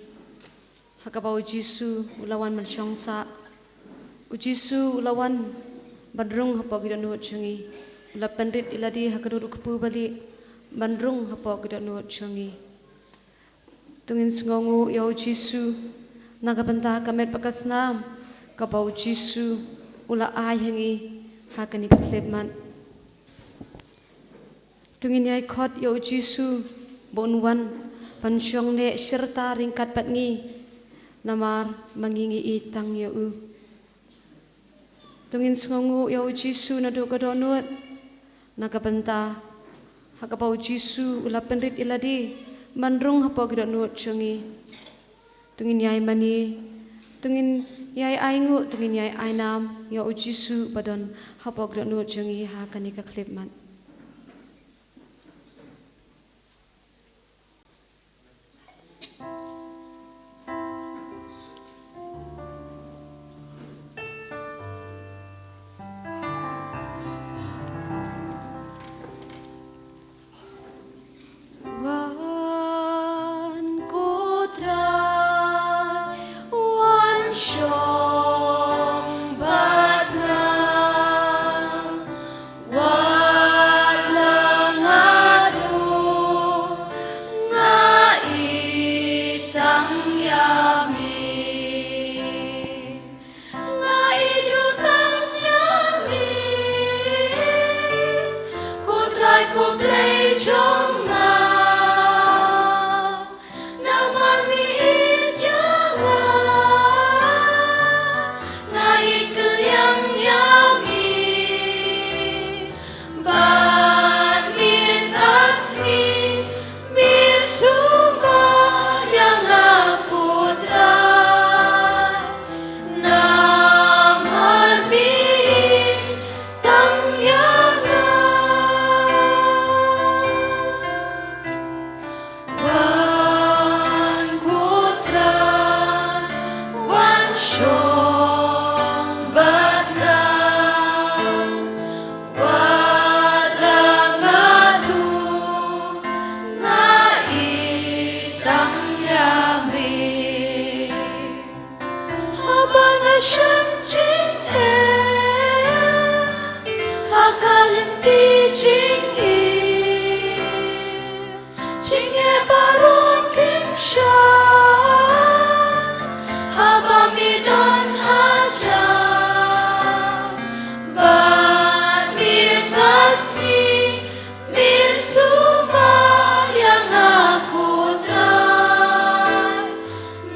ha kaba u Jisu u la wan ban shong sah. U Jisu u la wan ban rung hapoh ki dohnud jong ngi. U la pynrit ïa lade ha ka dur u kpu ba lieh ban rung hapoh ki dohnud jong ngi. To ngin sngewnguh ïa u Jisu na ka bynta ka met bad ka snam kaba u Jisu u la ai ha ngi ha kane ka khyllipmat. To ngin ïai khot ïa u Jisu ba un wan ban shong neh shirta ryngkat bad ngi, namar ma ngi ngi ïeit tang ïa u. To ngin sngewnguh ïa u Jisu naduh ka dohnud na ka bynta ha kaba u Jisu u la pynrit ïa lade ban rung hapoh ki dohnud jong ngi. To ngin ïai mane, to ngin ïai ainguh, to ngin ïai ainam ïa u Jisu ba don hapoh ki dohnud jong ngi ha kane ka khyllipmat. Wan ko Trai, wan shong bad nga. Wat la nga duh, nga ïeit tang ïa me. Nga ïeit ruh tang ïa me, ko Trai ko Blei jong nga. Namar me ïeit ïa nga, nga ïeit kylliang ïa me. Bad miet bad sngi me sumar ïa nga ko Trai. Namar me ïeit tang ïa nga. Wan ko Trai, wan shong bad nga. Wat la nga duh, nga ïeit tang ïa me. Haba nga shem jingeh ha ka lynti jingim, jingeh baroh kim shah haba me don hajan. Bad miet bad sngi me sumar ïa nga ko Trai.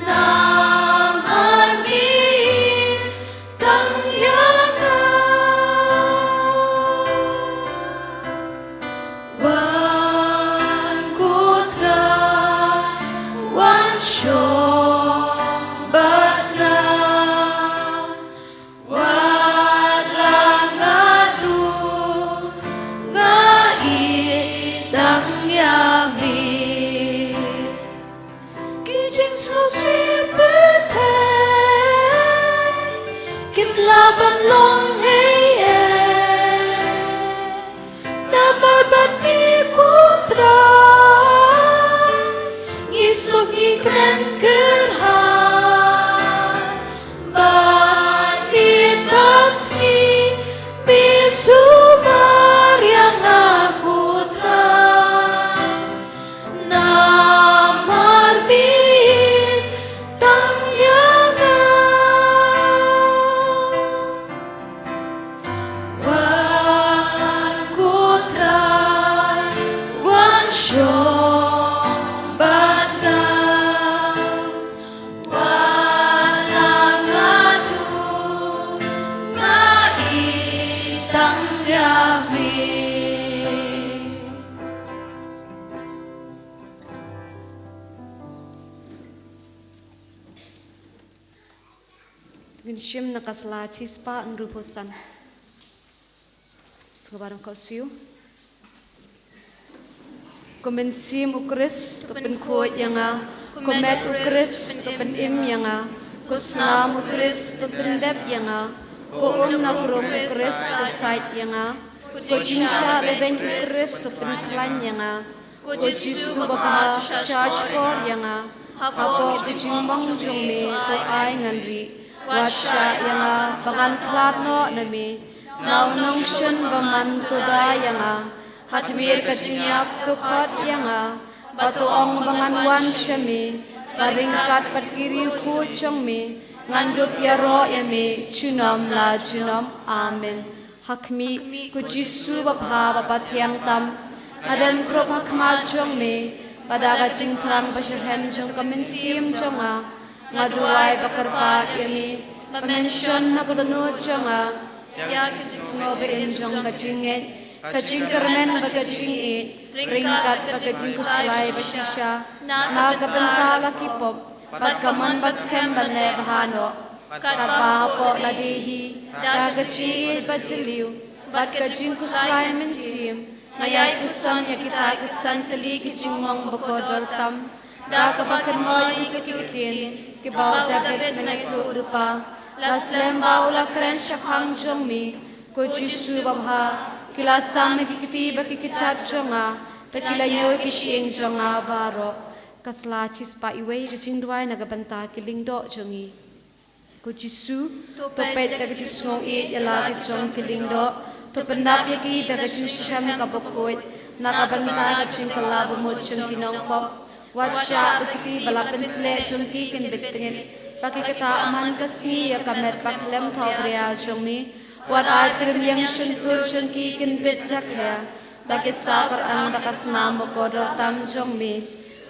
Namar me ïeit tang ïa nga. Wan ko Trai, wan shong bad nga. Wat la nga duh, nga ïeit tang ïa me. Ki jingsngewsih pyrthei kim lah ban long ei ei. Namar bad me ko Trai ngi suk ngi kren kyrhai. Bad miet bad Sumar ïa nga ko Trai, namar me tang ïa nga. Wan ko Trai, wan shong bad nga. Wat la nga duk, nga ïeit tang ïa me. Ngin shim na ka sla chispah hynriewphew san. Sngewbha dang koh siew. Ko mynsiem u Khrist to pynkhuid ïa nga. Ko met u Khrist to pynim ïa nga. Ko snam u Khrist to pyndep ïa nga. Ko um na krung u Khrist to sait ïa nga. Ko jingshah lehbeiñ u Khrist to pynkhlaiñ ïa nga. Ko Jisu babha, shah shkor ïa nga. Hapoh ka jingmong jong me to ai ngan rieh. Wat shah ïa nga ba ngan khlad noh na me. Na u nongshun bymman to da ïa nga. Ha tmier ka jingïap to khot ïa nga. Ba to ong ba ngan wan sha me. Ba ryngkat bad ki riewkhuid jong me ngan dup ïaroh ïa me junom la junom. Amen. Ha khmih, ko Jisu babha ba pathiang tam, nga dem khrup ha khmat jong me, bad da ka jingthrang basyrhem jong ka mynsiem jong nga, nga duwai ba kyrpad ïa me, ba men shon ha ka dohnud jong nga ïa ka jingsngew ba-im jong ka jingngeit, ka jingkyrmen bad ka jingïeit, ryngkat bad ka jingkhuslai bashisha na ka bynta la ki pop, bad ka mon baskhem ban leh bha noh. Katba hapoh lade hi, da ka jingïeit bad jylliew, bad ka jingkhuslai mynsiem, nga ïai puson ïa kita ki san tylli ki jingmong ba kordor tam, da kaba kynmaw ïa ki ktien kiba u David mynngaitu u lypa, la slem ba u la kren shaphang jong me, ko Jisu babha, ki la sam ïa ki kti bad ki kjat jong nga, bad ki la ñiew ïa ki shyieng jong nga baroh. Ka sla chispah iwei, ka jingduwai na ka bynta ki lyngdoh jong ngi. Ko Jisu, to peit da ka jingsngewieit ïa la ki jong ki lyngdoh, to pyndap ïa ki da ka jingshitrhem kaba khuid, na ka bynta ka jingkylla bamut jong ki nongpop. Wat shah ba ki kti ba la pynsleh jong ki kin bit tngit, ba ki ktah man ka sngi ïa ka met bakhlem thaw bria jong me. Wat ai pyrshah ïa ka shyntur jong ki kin bit jakhlia. Ba ki sakhar ang da ka snam ba kordor tam jong me.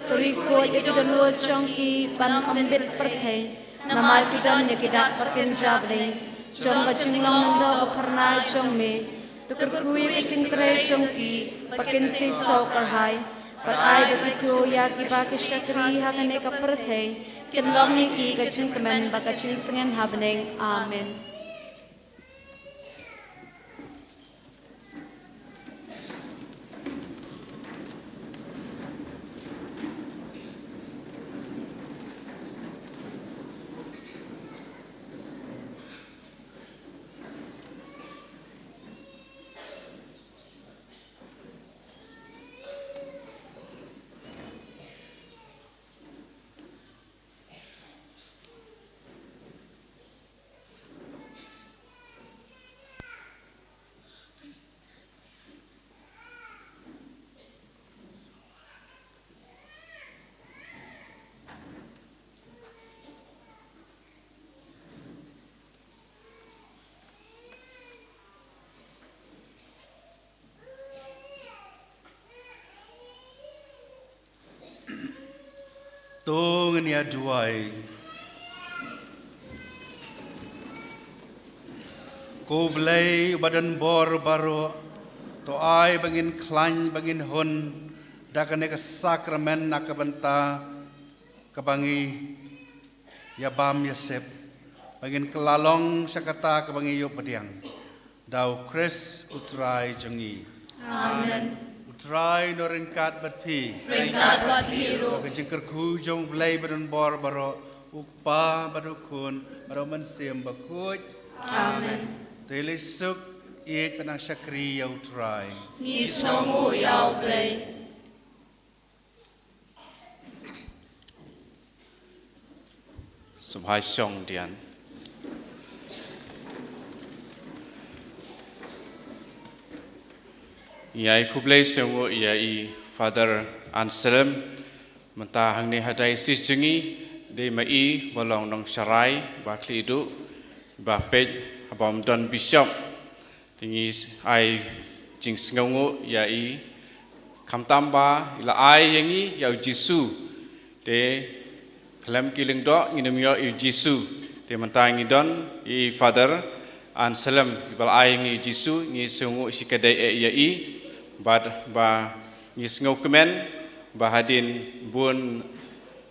To rieh khuid ïa ki dohnud jong ki ban ym bit pyrthei. Namar ki don ïa ki dak ba kynja bneng jong ka jinglong nongdoh ba phyrnai jong me. To kyrkhu ïa ki jingtrei jong ki ba kin seisoh kyrhai. Bad ai ba kito ïa kiba ki shakri ha kane ka pyrthei kin long ïa ki ka jingkmen bad ka jingtngen ha bneng. Amen. To ngin ïa duwai. Ko Blei uba don bor baroh, to ai ba ngin khlaiñ, ba ngin hun da kane ka sakramen na ka bynta kaba ngi ïa bam ïa sep, ba ngin kylla long sha kata kaba ngi ïoh pdiang. Da u Khrist u Trai jong ngi. Amen. U Trai un ryngkat bad phi. Ryngkat bad phi ruh. Ka jingkyrkhu jong u Blei ba don bor baroh, u Kpa bad u Khun bad u Mynsiem Bakhuid. Amen. Te leit suk, ïeit bad nang shakri ïa u Trai. Ngi sngewnguh ïa u Blei. Sngewbha shong dian. Ngi ai khublei sngewbha ïa i Father Anselm, mynta hangne ha diocese jong ngi, dei ma i ba long nongsharai ba khlieh duh ba peit haba ym don bishop. Te ngi ai jingsngewbha ïa i, khamtam ba i la ai ïa ngi ïa u Jisu. Te khlem ki lyngdoh ngin ym ïoh ïa u Jisu. Te mynta ngi don ïa i Father Anselm, i ba la ai ïa ngi u Jisu, ngi sngewbha shikatdei eh ïa i, bad ba ngi sngewkmen ba hadien bun,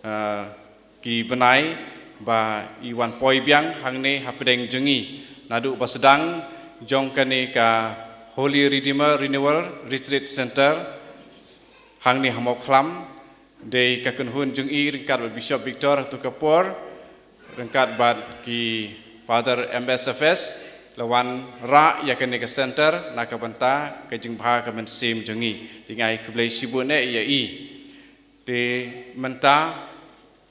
ah, ki bnai ba i wan poi biang hangne hapdeng jong ngi. Naduh ba sdang jong kane ka Holy Redeemer Renewal Retreat Center hangne ha Mawkhlam, dei ka kynhun jong i ryngkat bad Bishop Victor ha tu ka por, ryngkat bad ki Father M S F S, la wanrah ïa kane ka center na ka bynta ka jingbha ka mynsiem jong ngi. Te ngi ai khublei shibun eh ïa i. Te mynta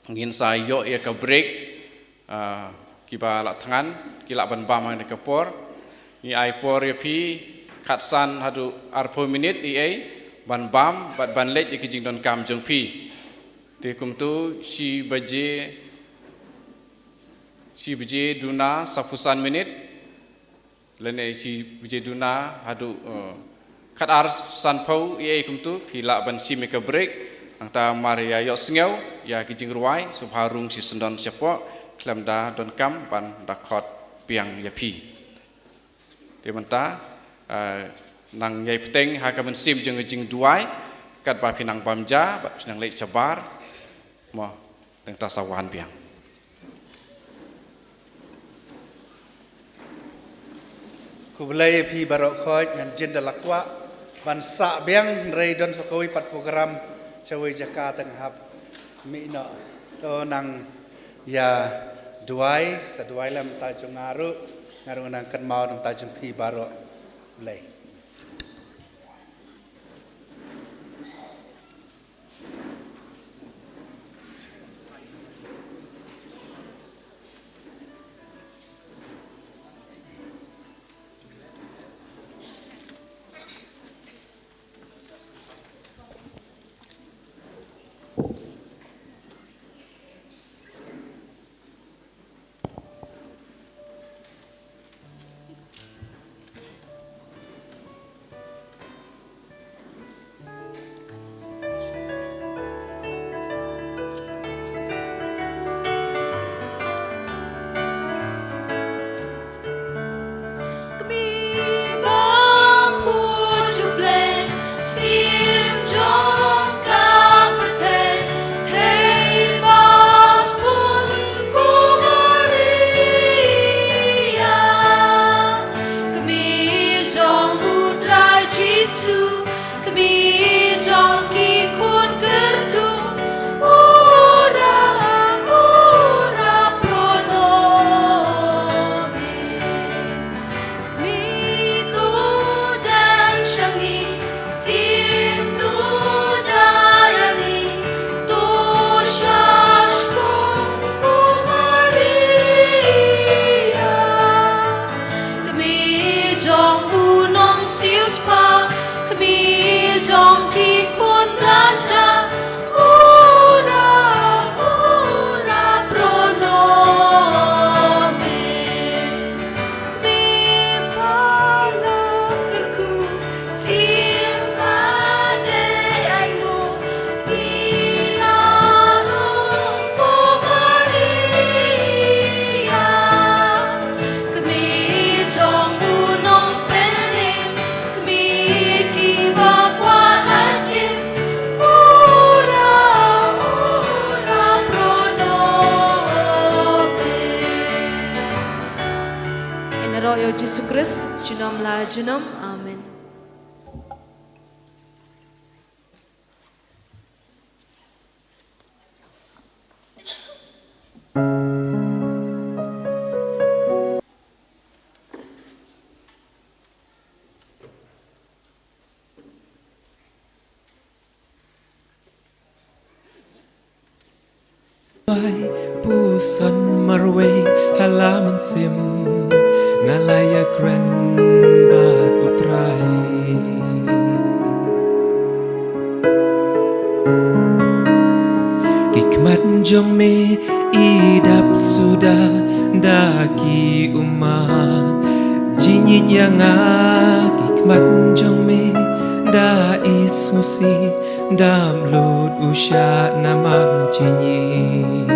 ngin sa ïoh ïa ka break, ah, kiba la thngan ki lah ban bam ha kane ka por. Ngi ai por ïa phi khatsan haduh arphew minit ïa i ban bam bad ban leit ïa ki jingdonkam jong phi. Te kumtu shi baje, shi baje duna saphew san minit. Lane shi baje duna haduh, eh, khatar sanphew ïa i kumtu phi lah ban shim ïa ka break. Nangta mar ïa ïohsngew ïa ki jingrwai sngewbha rung shisyndon shapoh khlem da donkam ban da khot biang ïa phi. Te mynta, eh, nang ïai bteng ha ka mynsiem jong ka jingduwai katba phi nang bam ja bad phi nang leit shabar. Mo, nangta sa wan biang. Khublei ïa phi baroh khoit, ngan jin da la kwah ban sah biang, hynrei don sa kawei pat program shawei jaka tang hap mih noh. To nang ïa duwai, sa duwai lem ta jong nga ruh, nga ruh nang kynmaw nang ta jong phi baroh. Khublei. Kmie jong u Trai Jisu, kmie jong ki khun kyrduh, ora, ora pro nobis. Kmie to dang sha ngi, sim to da ïa ngi, to sha shkor ko Maria. Kmie jong u nongsiewspah, kmie jong ki khun lajong, ora, ora pro nobis. Kmie paralok kyrkhu, sim ba dei ainguh, ngi ïaroh ko Maria. Kmie jong u nongpynim, kmie kiba kwah lait im, ora, ora pro nobis. Ngin ïaroh ïa u Jisu Khrist, junom la junom. Amen. Ai puson marwei ha la mynsiem, nga la ïakren bad u Trai. Jingïeit ïa nga, ki khmat jong me da isngewsih, da mut u shah namar jingïeit.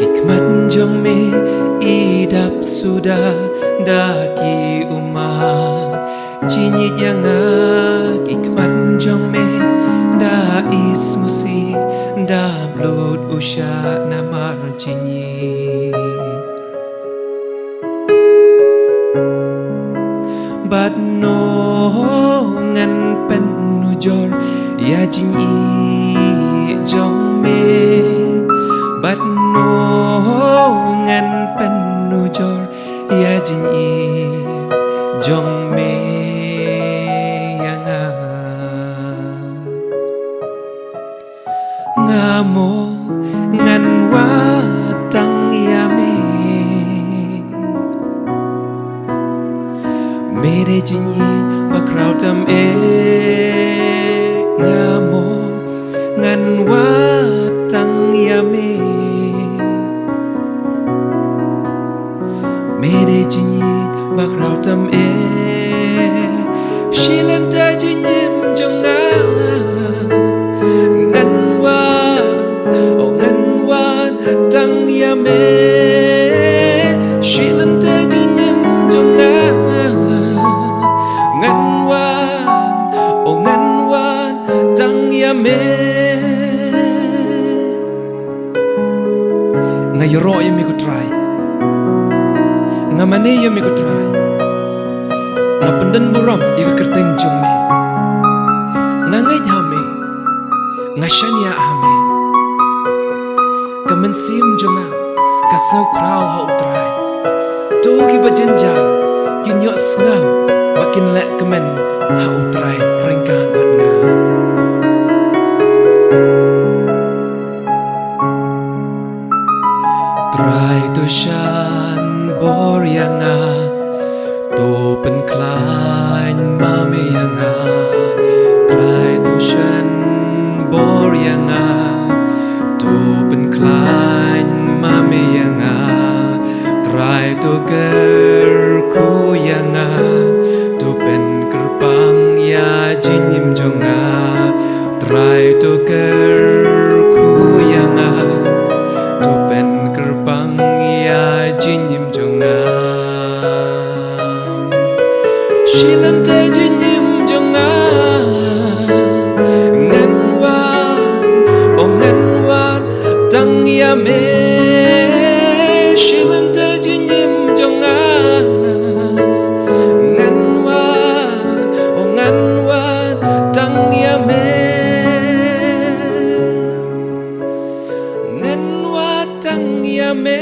Ki khmat jong me i dap suda da ki ummat. Jingïeit ïa nga, ki khmat jong me da isngewsih, da mut u shah namar jingïeit. Bad no ngan pynujor ïa jingïeit jong me. Bad no ngan pynujor ïa jingïeit jong me ïa nga. Nga mo ngan wad tang ïa me. Me dei jingïeit bakhraw tam eh. Nga mo ngan wad tang ïa me. Me dei jingïeit bakhraw tam eh. Shi lynter jingim jong nga ngan wad, oh ngan wad tang ïa me. Shi lynter jingim jong nga ngan wad, oh ngan wad tang ïa me. Nga ïaroh ïa me ko Trai. Nga mane ïa me ko Trai. Nga pyndon burom ïa ka kyrteng jong me. Nga ngeit ha me. Nga shaniah ha me. Ka mynsiem jong nga ka sngew khraw ha u Trai. To kiba jynjar kin ïohsngew ba kin leh kmen ha u Trai ryngkat bad nga. Trai to shan bor ïa nga, to pynkhlaiñ ma me ïa nga. Trai to shan bor ïa nga, to pynkhlaiñ ma me ïa nga. Trai to kyrkhu ïa nga, to pynkyrpang ïa jingim jong nga. Trai to kyrkhu ïa nga, to pynkyrpang ïa jingim jong nga. Shi lynter jingim jong nga ngan wad, oh ngan wad tang ïa me. Shi lynter jingim jong nga ngan wad, oh ngan wad tang ïa me. Ngan wad tang ïa me.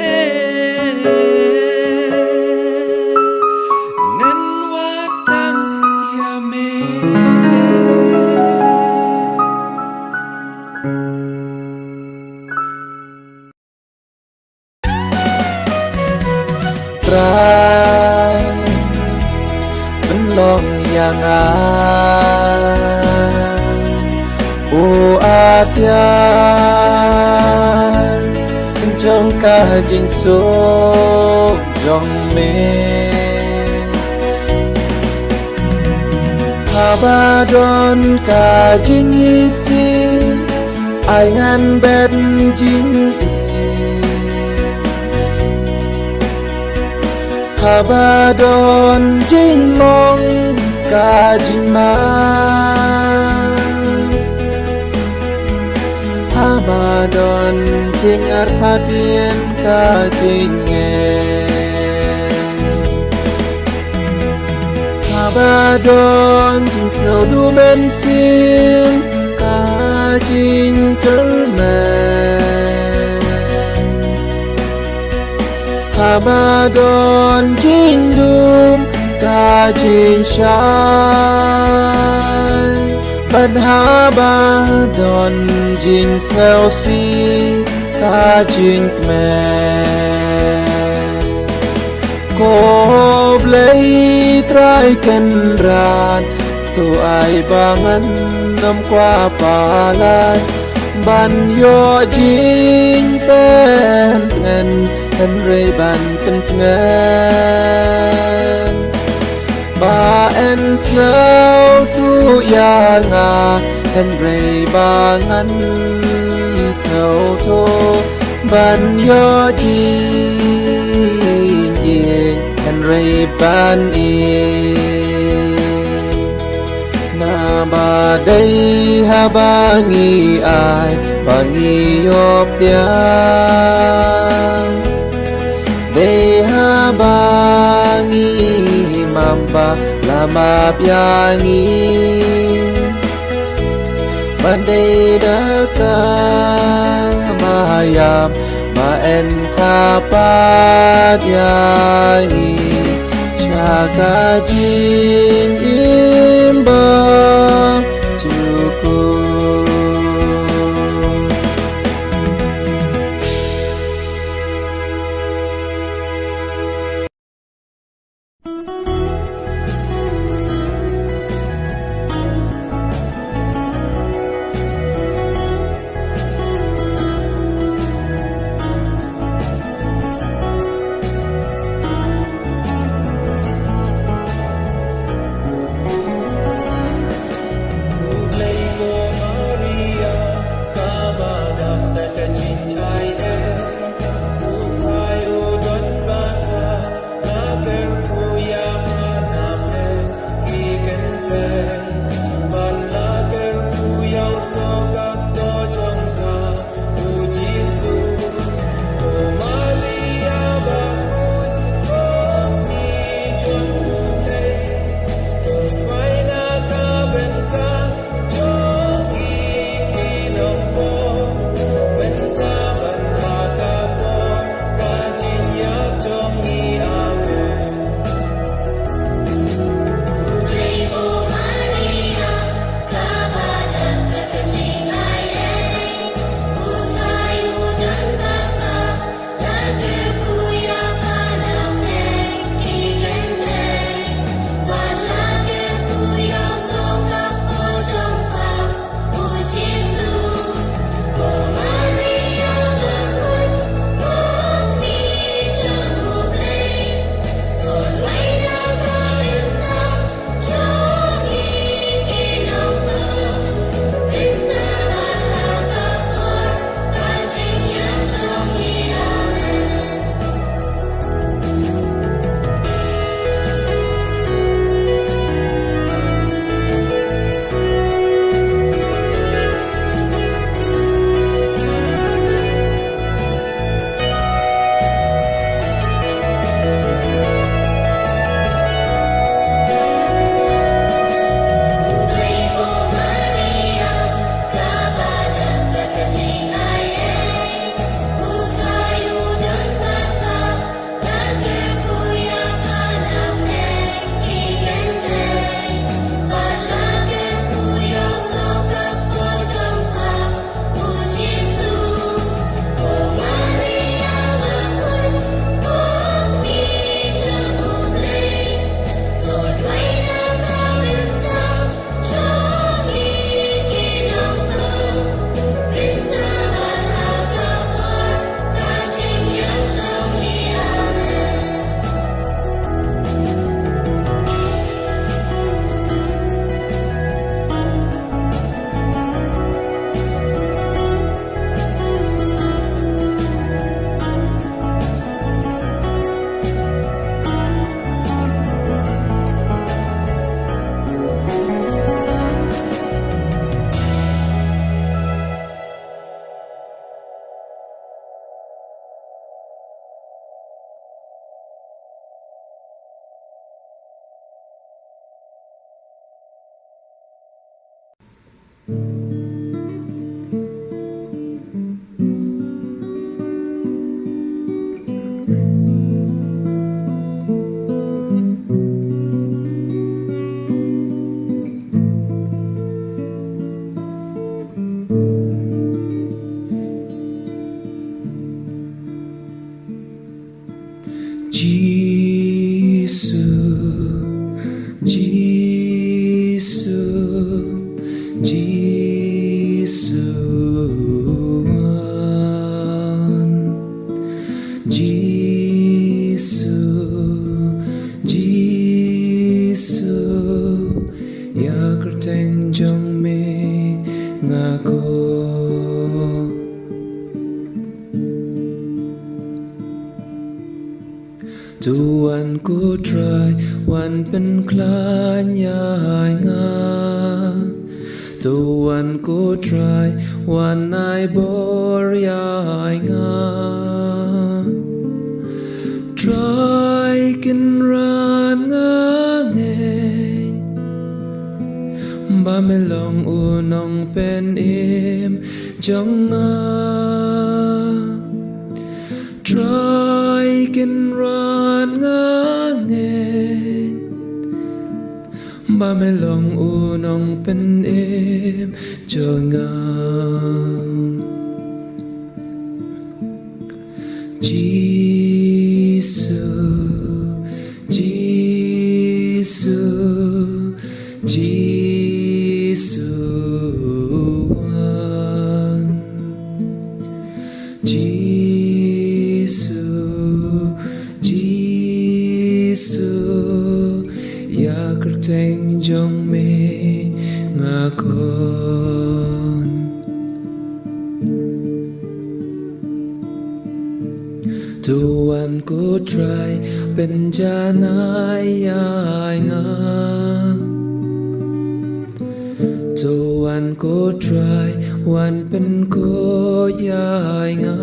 Ngan wad tang ïa me. Trai, pynlong ïa nga u atiar jong ka jingsuk jong me. Haba don ka jingisih, ai ngan bet jingim. Haba don jingmong ka jingma. Haba don jingartatien ka jingeh. Haba don jingsngewduh mynsiem ka jingkyrmen. Haba don jingdum ka jingshai. Bad haba don jingsngewsih ka jingkmen. Ko Blei Trai Kynrad, to ai ba ngan ym kwah palat ban ïoh jingpyntngen hynrei ban pyntngen. Ba yn sngewthuh ïa nga, hynrei ba ngan sngewthuh. Ban ïoh jingïeit, hynrei ban ïeit. Naba dei haba ngi ai, ba ngi ïoh biang. Dei haba ngi mamba la map ïa ngi. Ban dei da ka mayam, ba yn kha pat ïa ngi sha ka jingim ba jukut. Jisu, Jisu, Jisu wan. Jisu To wan ko Trai wan pynkhlaiñ ïa nga. To wan ko Trai wan ai bor ïa nga. Trai kynran nga ngeit ba me long u nongpynim jong nga. Trai kynran nga ngeit ba me long u nongpynim jong nga. Jisu, Jisu, Jisu wan. Jisu, Jisu, ïa kyrteng jong me nga khot. To wan ko Trai pynjanai ïa nga. To wan ko Trai wan pynkhuid ïa nga.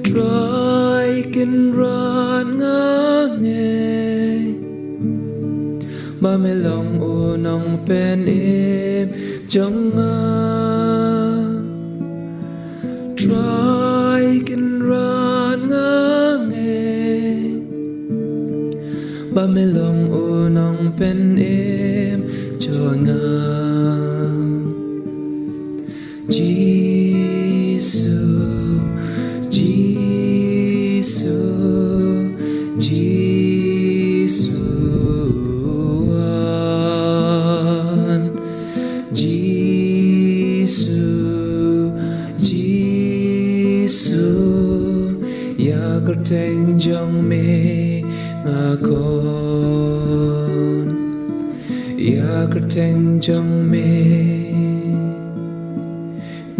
Trai kynran nga ngeit ba me long u nongpynim jong nga. Trai kynran nga ngeit ba me long u nongpynim jong nga. Jisu, Jisu, Jisu wan. Jisu, Jisu, ïa kyrteng jong me nga khot. Ïa kyrteng jong me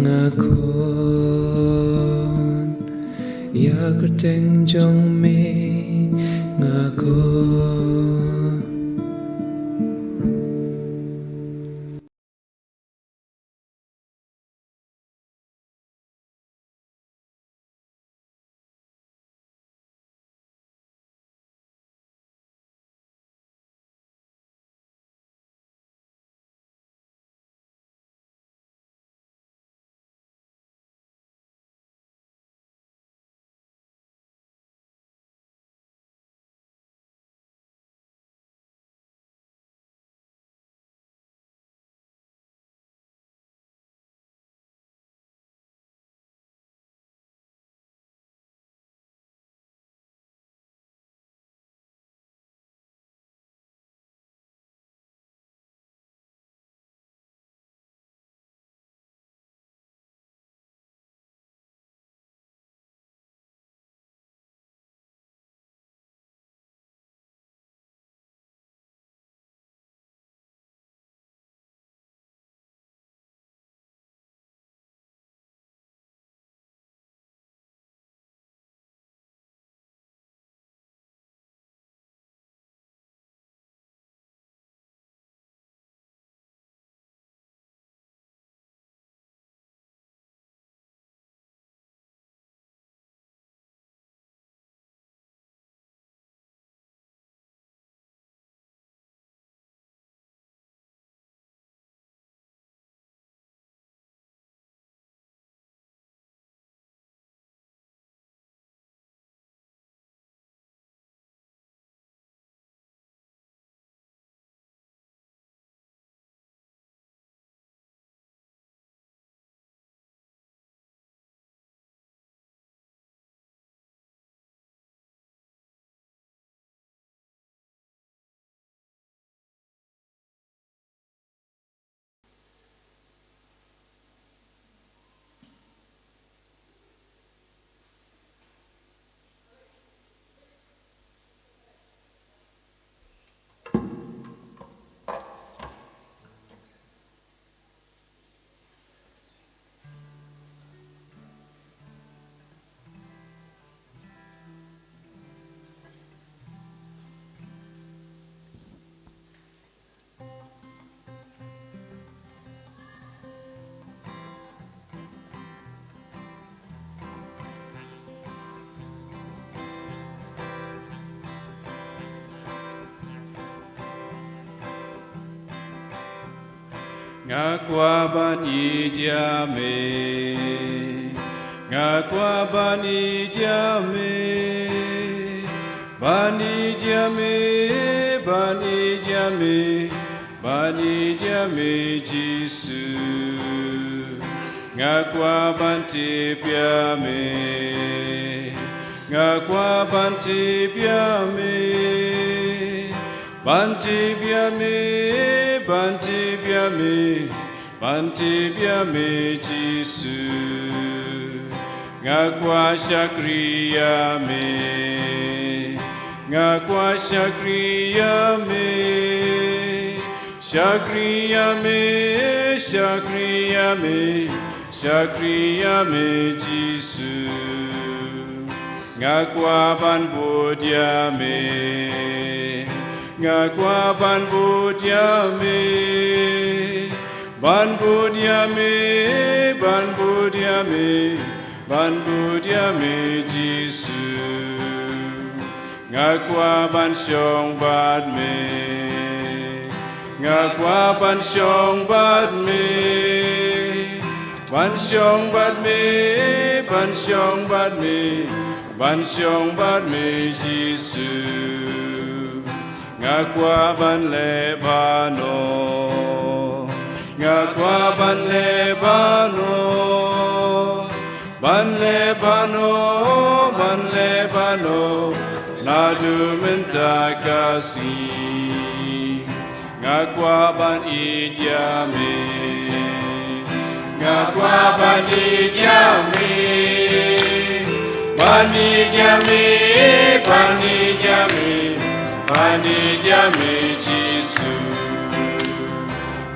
nga khot. Ïa kyrteng jong me nga khot. Nga kwah ban ïeit ïa me. Nga kwah ban ïeit ïa me. Ban ïeit ïa me. Ban ïeit ïa me. Ban ïeit ïa me Jisu. Nga kwah ban tip ïa me. Nga kwah ban tip ïa me. Ban tip ïa me, ban tip ïa me, ban tip ïa me Jisu. Nga kwah shakri ïa me. Nga kwah shakri ïa me. Shakri ïa me, shakri ïa me, shakri ïa me Jisu. Nga kwah ban bud ïa me. Nga kwah ban bud ïa me. Ban bud ïa me, ban bud ïa me, ban bud ïa me Jisu. Nga kwah ban shong bad me. Nga kwah ban shong bad me. Ban shong bad me, ban shong bad me, ban shong bad me Jisu. Nga kwah ban leh bad no. Nga kwah ban leh bad no. Ban leh bad no, ban leh bad no. Naduh mynta ka sngi. Nga kwah ban ïeit ïa me. Nga kwah ban ïeit ïa me. Ban ïeit ïa me, ban ïeit ïa me, ban ïeit ïa me Jisu.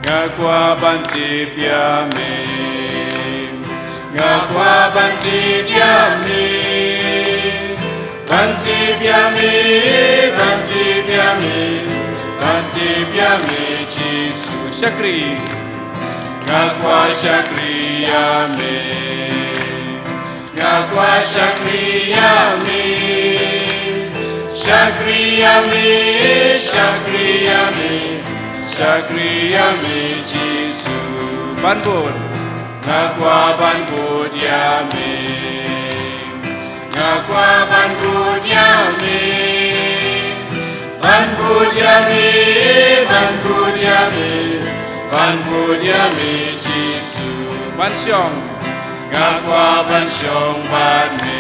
Nga kwah ban tip ïa me. Nga kwah ban tip ïa me. Ban tip ïa me, ban tip ïa me, ban tip ïa me Jisu. Shakri. Nga kwah shakri ïa me. Nga kwah shakri ïa me. Shakri ïa me, shakri ïa me, shakri ïa me Jisu. Ban bud. Nga kwah ban bud ïa me. Nga kwah ban bud ïa me. Ban bud ïa me, ban bud ïa me, ban bud ïa me Jisu. Ban shong. Nga kwah ban shong bad me.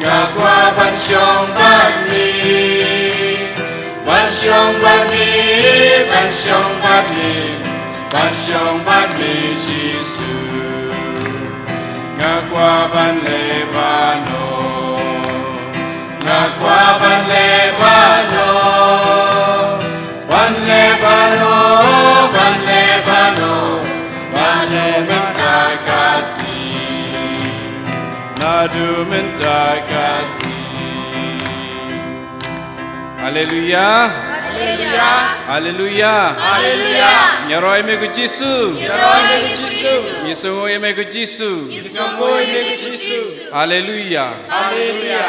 Nga kwah ban shong bad me. Ban shong bad me, ban shong bad me, ban shong bad me Jisu. Nga kwah ban leh bad no. Nga kwah ban leh bad no. Ban leh bad no, ban leh bad no. Bad no mynta ka sngi. Naduh mynta ka sngi. Haleluya. Haleluya. Haleluya. Haleluya. Ngi ïaroh ïa me ko Jisu. Ngi ïaroh ïa me ko Jisu. Ngi sngewnguh ïa me ko Jisu. Ngi sngewnguh ïa me ko Jisu. Haleluya. Haleluya.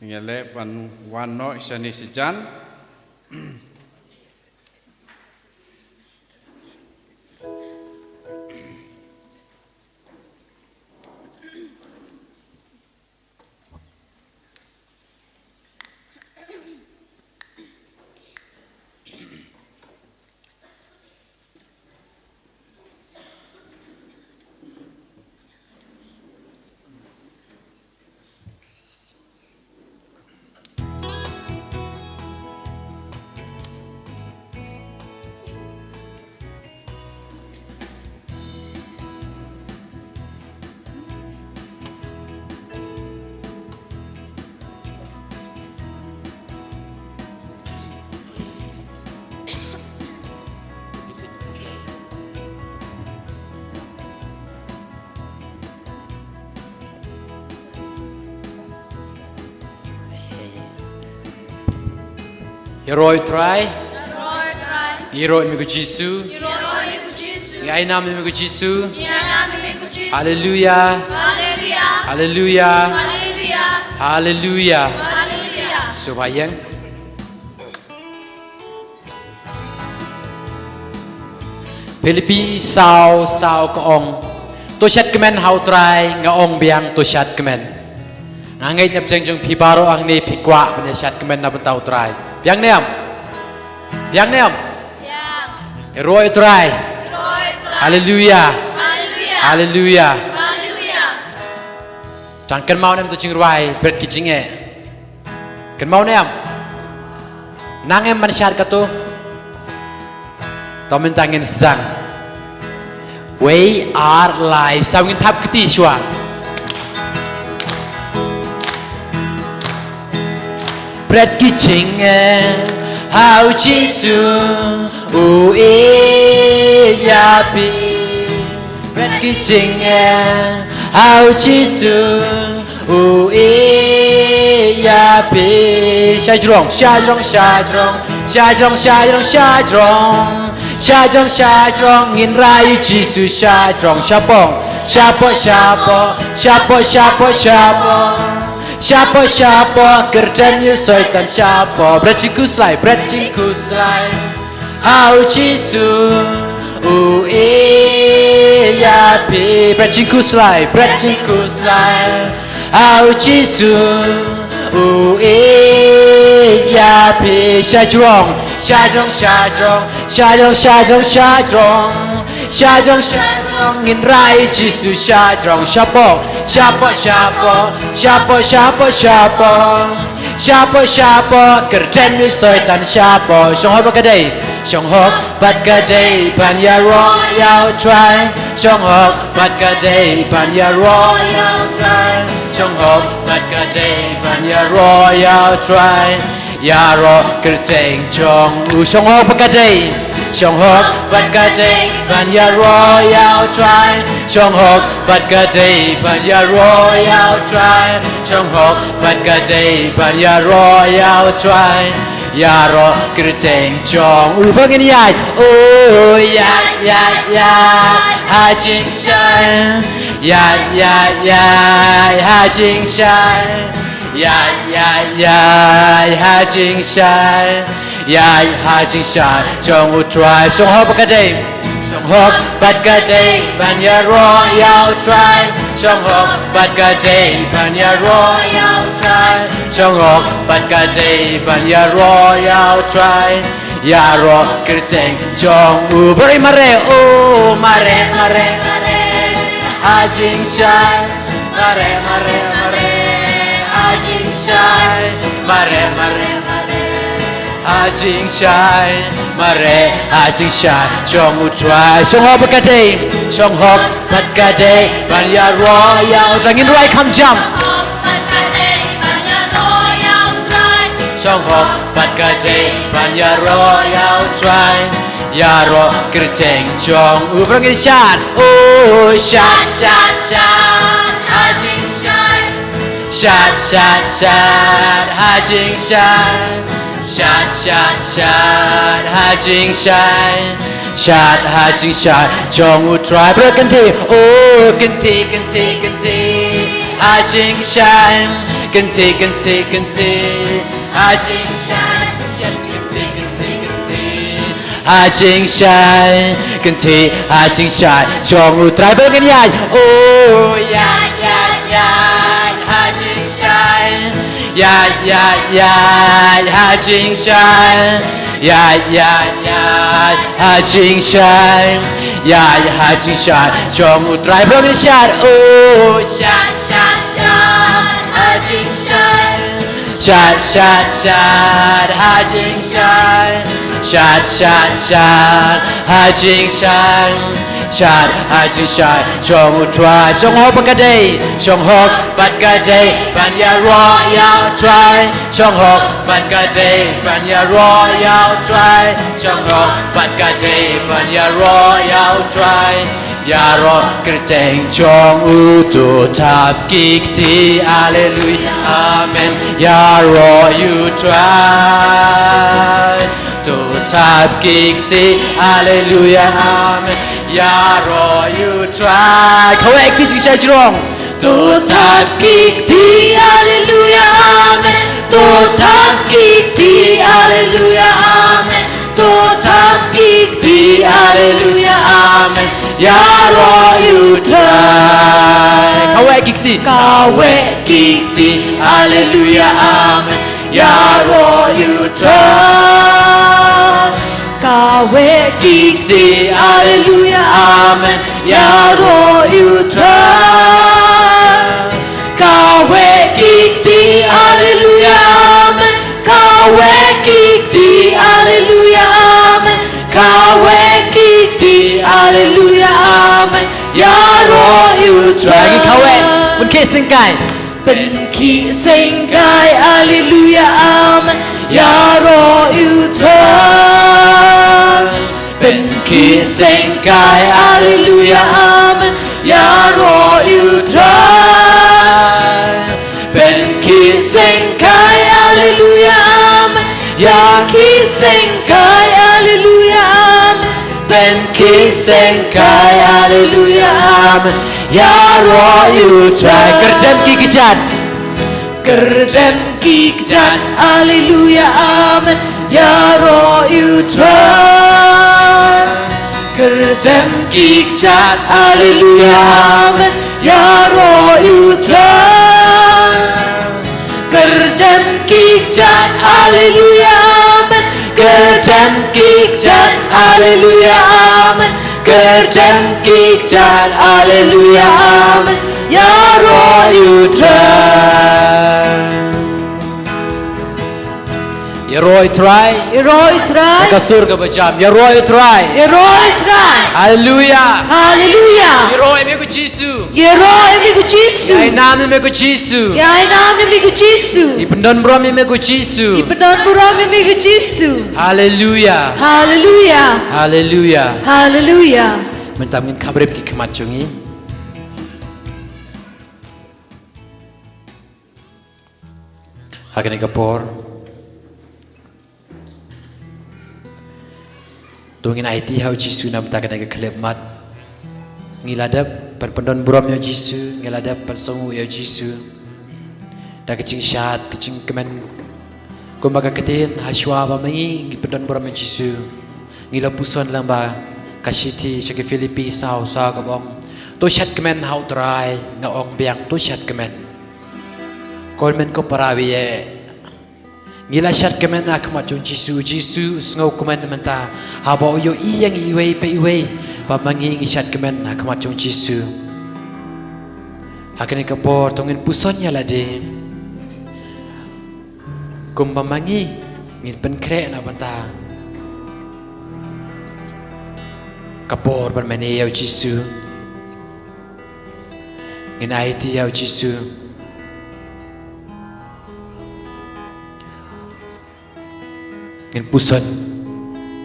Ngi leh ban wan noh shane sha jan. Ïaroh ïa u Trai. Ïaroh ïa u Trai. Ïaroh ïa me ko Jisu. Ïaroh ïa me ko Jisu. Ngi ai nam ïa me ko Jisu. Ngi ai nam ïa me ko Jisu. Haleluya. Haleluya. Haleluya. Haleluya. Haleluya. Haleluya. Sngewbha ïeng. Philippi saw saw ka ong, to shad kmen ha U Trai, nga ong biang to shad kmen. Nga ngeit na pdeng jong phi baroh hangne phi kwah ban ïa shad kmen na bynta U Trai. Biang ne em? Biang ne em? Biang. Ïaroh ïa U Trai. Ïaroh ïa U Trai. Haleluya. Haleluya. Haleluya. Haleluya. Tang kynmaw ne em to jingrwai, bret ki jingeh. Kynmaw ne em? Nang em ban shad kato? To mynta ngin sdang. We are live. Sa ngin thap kti shuwa. Bret ki jingeh ha U Jisu, u ïeit ïa phi. Bret ki jingeh ha U Jisu, u ïeit ïa phi. Shajrong, shajrong, shajrong. Shajrong, shajrong, shajrong. Shajrong, shajrong, ngin rai U Jisu. Shajrong, shapoh. Shapoh, shapoh. Shapoh, shapoh, shapoh. Shapoh, shapoh, kyrteng ïa u Soitan shapoh. Bret jingkhuslai, bret jingkhuslai. Ha U Jisu, u ïeit ïa phi. Bret jingkhuslai, bret jingkhuslai. Ha U Jisu, u ïeit ïa phi. Shajrong, shajrong, shajrong. Shajrong, shajrong, shajrong. Shajrong, shajrong, ngin rai U Jisu. Shajrong, shapoh. Shapoh, shapoh. Shapoh, shapoh, shapoh. Shapoh, shapoh, kyrteng ïa u Soitan shapoh. Shong hok bad ka dei. Shong hok bad ka dei ban ïaroh ïa U Trai. Shong hok bad ka dei ban ïaroh ïa U Trai. Shong hok bad ka dei ban ïaroh ïa U Trai. Ïaroh kyrteng jong u. Shong hok bad ka dei. Shong hok bad ka dei ban ïaroh ïa U Trai. Shong hok bad ka dei ban ïaroh ïa U Trai. Shong hok bad ka dei ban ïaroh ïa U Trai. Ïaroh kyrteng jong u. Ba ngin ïaid. O ïaid, ïaid, ïaid ha jingshai. Ïaid, ïaid, ïaid ha jingshai. Ïaid, ïaid, ïaid ha jingshai. Ïaid ha jingshai jong U Trai. Shong hok bad ka dei. Shong hok bad ka dei ban ïaroh ïa U Trai. Shong hok bad ka dei ban ïaroh ïa U Trai. Shong hok bad ka dei ban ïaroh ïa U Trai. Ïaroh kyrteng jong u. Bari mareh, o mareh, mareh, mareh ha jingshai. Mareh, mareh, mareh ha jingshai. Mareh, mareh, mareh ha jingshai. Mareh ha jingshai jong U Trai. Shong hok bad ka dei. Shong hok bad ka dei ban ïaroh ïa U Trai. Ngin rwai kham jam. Shong hok bad ka dei ban ïaroh ïa U Trai. Ïaroh kyrteng jong u. Ba ngin shad. O shad, shad, shad ha jingshai. Shad, shad, shad ha jingshai. Shad, shad, shad ha jingshai. Shad ha jingshai jong U Trai. Bret kynthih. O kynthih, kynthih, kynthih ha jingshai. Kynthih, kynthih, kynthih ha jingshai. Kynthih, kynthih, kynthih ha jingshai. Kynthih ha jingshai jong U Trai. Ba ngin ïaid. O ïaid, ïaid, ïaid ha jingshai. Ïaid, ïaid, ïaid ha jingshai. Ïaid, ïaid, ïaid ha jingshai. Ïaid ha jingshai jong U Trai. Ba ngin shad. O shad, shad, shad ha jingshai. Shad, shad, shad ha jingshai. Shad, shad, shad ha jingshai. Shad ha jingshai jong U Trai. Shong hok bad ka dei. Shong hok bad ka dei ban ïaroh ïa U Trai. Shong hok bad ka dei ban ïaroh ïa U Trai. Shong hok bad ka dei ban ïaroh ïa U Trai. Ïaroh kyrteng jong u. To thap ki kti, haleluya, amen. Ïaroh ïa U Trai. To thap ki kti, haleluya, amen. Ïaroh ïa U Trai. Kawei ki jingshai jrong. To thad ki kti, haleluya, amen. To thad ki kti, haleluya, amen. To thad ki kti, haleluya, amen. Ïaroh ïa U Trai. Kawei ki kti. Kawei ki kti, haleluya, amen. Ïaroh ïa U Trai. Kawei ki kti, haleluya, amen. Ïaroh ïa U Trai. Kawei ki kti, haleluya, amen. Kawei ki kti, haleluya, amen. Kawei ki kti, haleluya, amen. Ïaroh ïa U Trai. Lagi kawei. Pynkhih seng kai. Pynkhih seng kai, haleluya, amen. Ïaroh ïa U Trai. Pynkhih seng kai, haleluya, amen. Ïaroh ïa U Trai. Pynkhih seng kai, haleluya, amen. Ïakhih seng kai, haleluya, amen. Pynkhih seng kai, haleluya, amen. Ïaroh ïa U Trai. Kyrdem ki kjat. Kyrdem ki kjat, haleluya, amen. Ïaroh ïa U Trai. Kyrdem ki kjat, haleluya, amen. Ïaroh ïa U Trai. Kyrdem ki kjat, haleluya, amen. Kyrdem ki kjat, haleluya, amen. Kyrdem ki kjat, haleluya, amen. Ïaroh ïa U Trai. Ïaroh ïa U Trai. Ïaroh ïa U Trai. Ka sur kaba jam. Ïaroh ïa U Trai. Ïaroh ïa U Trai. Haleluya. Haleluya. Ïaroh ïa me ko Jisu. Ïaroh ïa me ko Jisu. Ïa ainam ïa me ko Jisu. Ïa ainam ïa me ko Jisu. Ngi pyndonburom ïa me ko Jisu. Ngi pyndonburom ïa me ko Jisu. Haleluya. Haleluya. Haleluya. Haleluya. Mynta ngin khapbrip ki khmat jong ngi. Ha kane ka por to ngin aiti ha U Jisu namar kane ka khyllipmat. Ngi la dep ban pyndonburom ïa U Jisu, ngi la dep ban sngewnguh ïa U Jisu da ka jingshad, ka jingkmen. Kumba ka ktien, hashwa ba ma ngi ngi pyndonburom ïa U Jisu, ngi la puson lyngba ka shithi sha ki Philippi saw, saw kaba ong, to shad kmen ha U Trai, nga ong biang, to shad kmen. Ko hynmen ko para baieit, ngi la shad kmen ha khmat jong U Jisu. U Jisu u sngewkmen mynta haba u ïohi ïa ngi iwei pa iwei ba ma ngi ngi shad kmen ha khmat jong U Jisu. Ha kane ka por to ngin puson ïa lade kumba ma ngi ngin pynkhreh na bynta ka por ban mane ïa U Jisu. Ngin aiti ïa U Jisu. Ngin puson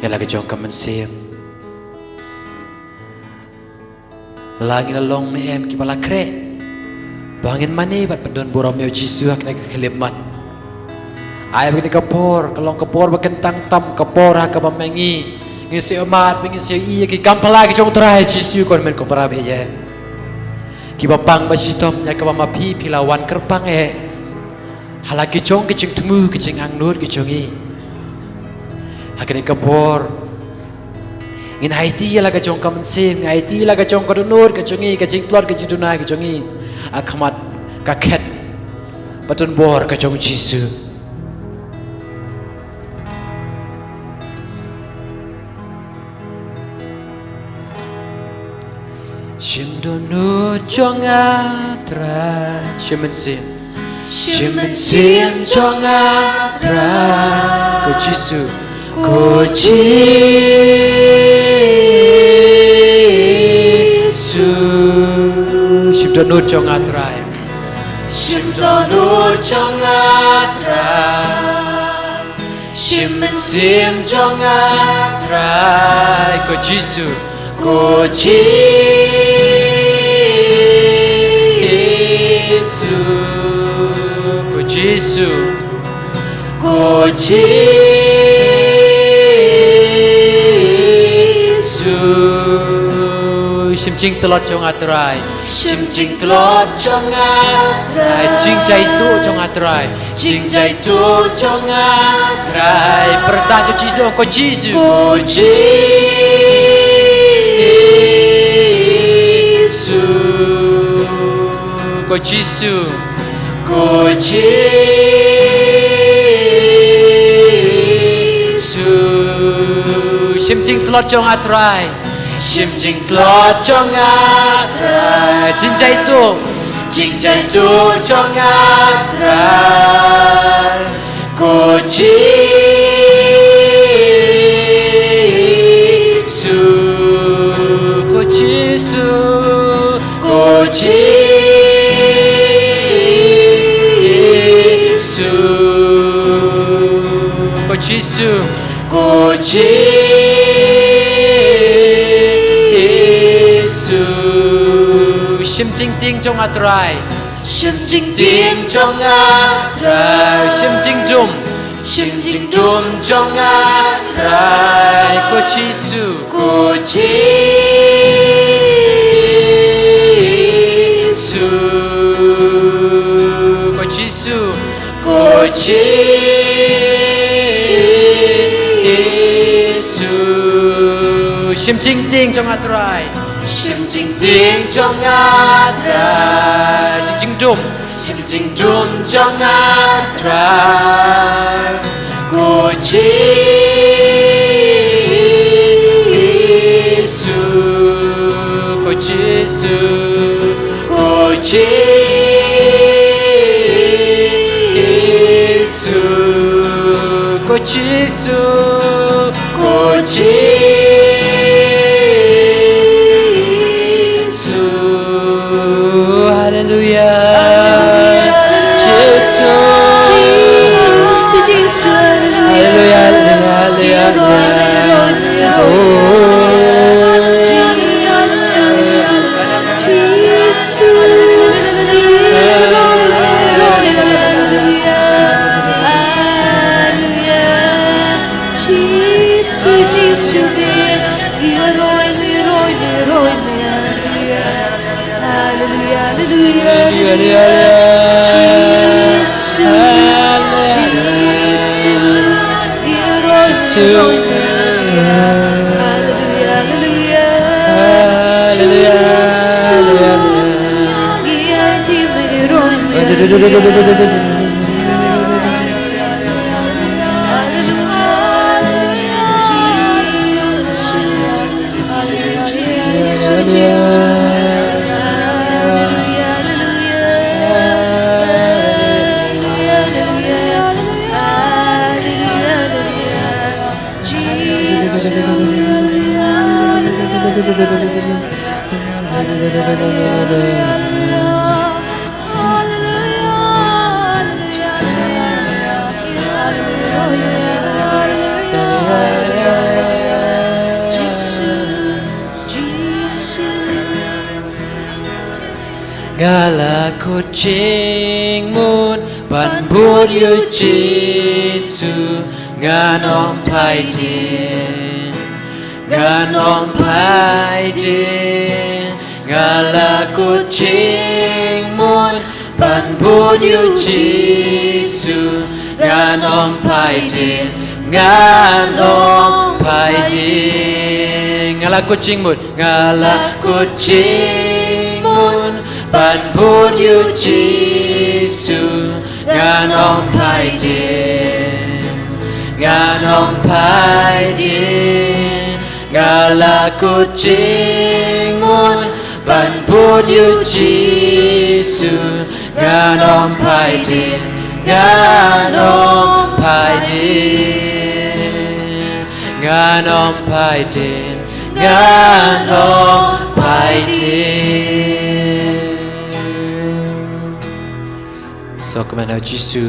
ïa la ka jong ka mynsiem. La ngi la long ne em kiba la khreh ba ngin mane bad pyndonburom ïa U Jisu ha kane ka khyllipmat. Ai ba kane ka por ka long ka por ba kyntang tam, ka por ha kaba ma ngi ngin sa ïohmad, ba ngin sa ïohi ïa ki kam phylla ki jong U Trai Jisu. Ko hynmen ko para baieit, kiba pang ba shitom ïa kaba ma phi phi la wan kyrpang eh ha la ki jong ki jingthmu, ki jingangnud ki jong ngi. Ha kane ka por ngin aiti ïa la ka jong ka mynsiem, ngin aiti ïa la ka jong ka dohnud ka jong ngi, ka jingtlot ka jingduna ka jong ngi ha khmat ka khet ba donbor ka jong U Jisu. Shim dohnud jong nga Trai, shim mynsiem, shim mynsiem jong nga Trai. Ko Jisu, ko Jisu. Shim dohnud jong nga Trai. Shim dohnud jong nga Trai. Shim mynsiem jong nga Trai. Ko Jisu, ko Jisu, ko Jisu, ko Jisu. Shim Jingtlot jong nga Trai. Shim jingtlot jong nga Trai. Jingjaituh jong nga Trai. Jingjaituh jong nga Trai. Pyrta sha Jisu, ko Jisu. Ko Jisu. Ko Jisu. Ko Jisu. Shim jingtlot jong nga Trai. Shim jingtlot jong nga Trai. Jingjaituh. Jingjaituh jong nga Trai. Ko Jisu. Ko Jisu. Ko Jisu. Ko Jisu. Ko Jisu. Shim jingtieng jong nga Trai. Shim jingtieng jong nga Trai. Shim jingdum. Shim jingdum jong nga Trai. Ko Jisu. Ko Jisu. Ko Jisu. Ko Jisu. Shim jingtieng jong nga Trai. Shim jingtieng jong nga Trai. Shim jingdum. Shim jingdum jong nga Trai. Ko Jisu. Ko Jisu. Ko Jisu. Ko Jisu. Ko Jisu. Haleluya. Haleluya. Jisu. Jisu, Jisu, haleluya. Haleluya, haleluya, haleluya, haleluya. Oh. Jisu. Jisu. Haleluya. Jisu, Jisu, Leroy, Leroy, Leroy, Leroy. Haleluya, haleluya, haleluya. Jisu, Jisu, Leroy, Leroy, Leroy. Haleluya, haleluya. Jisu, Leroy, Leroy, Leroy. Nga la kut jingmut ban bud ïa u Jisu, ngan ym phai dien. Ngan ym phai dien, nga la kut jingmut ban bud ïa u Jisu. Ngan ym phai dien, ngan ym phai dien. Nga la kut jingmut, nga la kut jingmut ban bud ïa u Jisu. Ngan ym phai dien, ngan ym phai dien. Nga la kut jingmut ban bud ïa u Jisu. Ngan ym phai dien, ngan ym phai dien. Ngan ym phai dien, ngan ym phai dien. Sngewkmen ha u Jisu.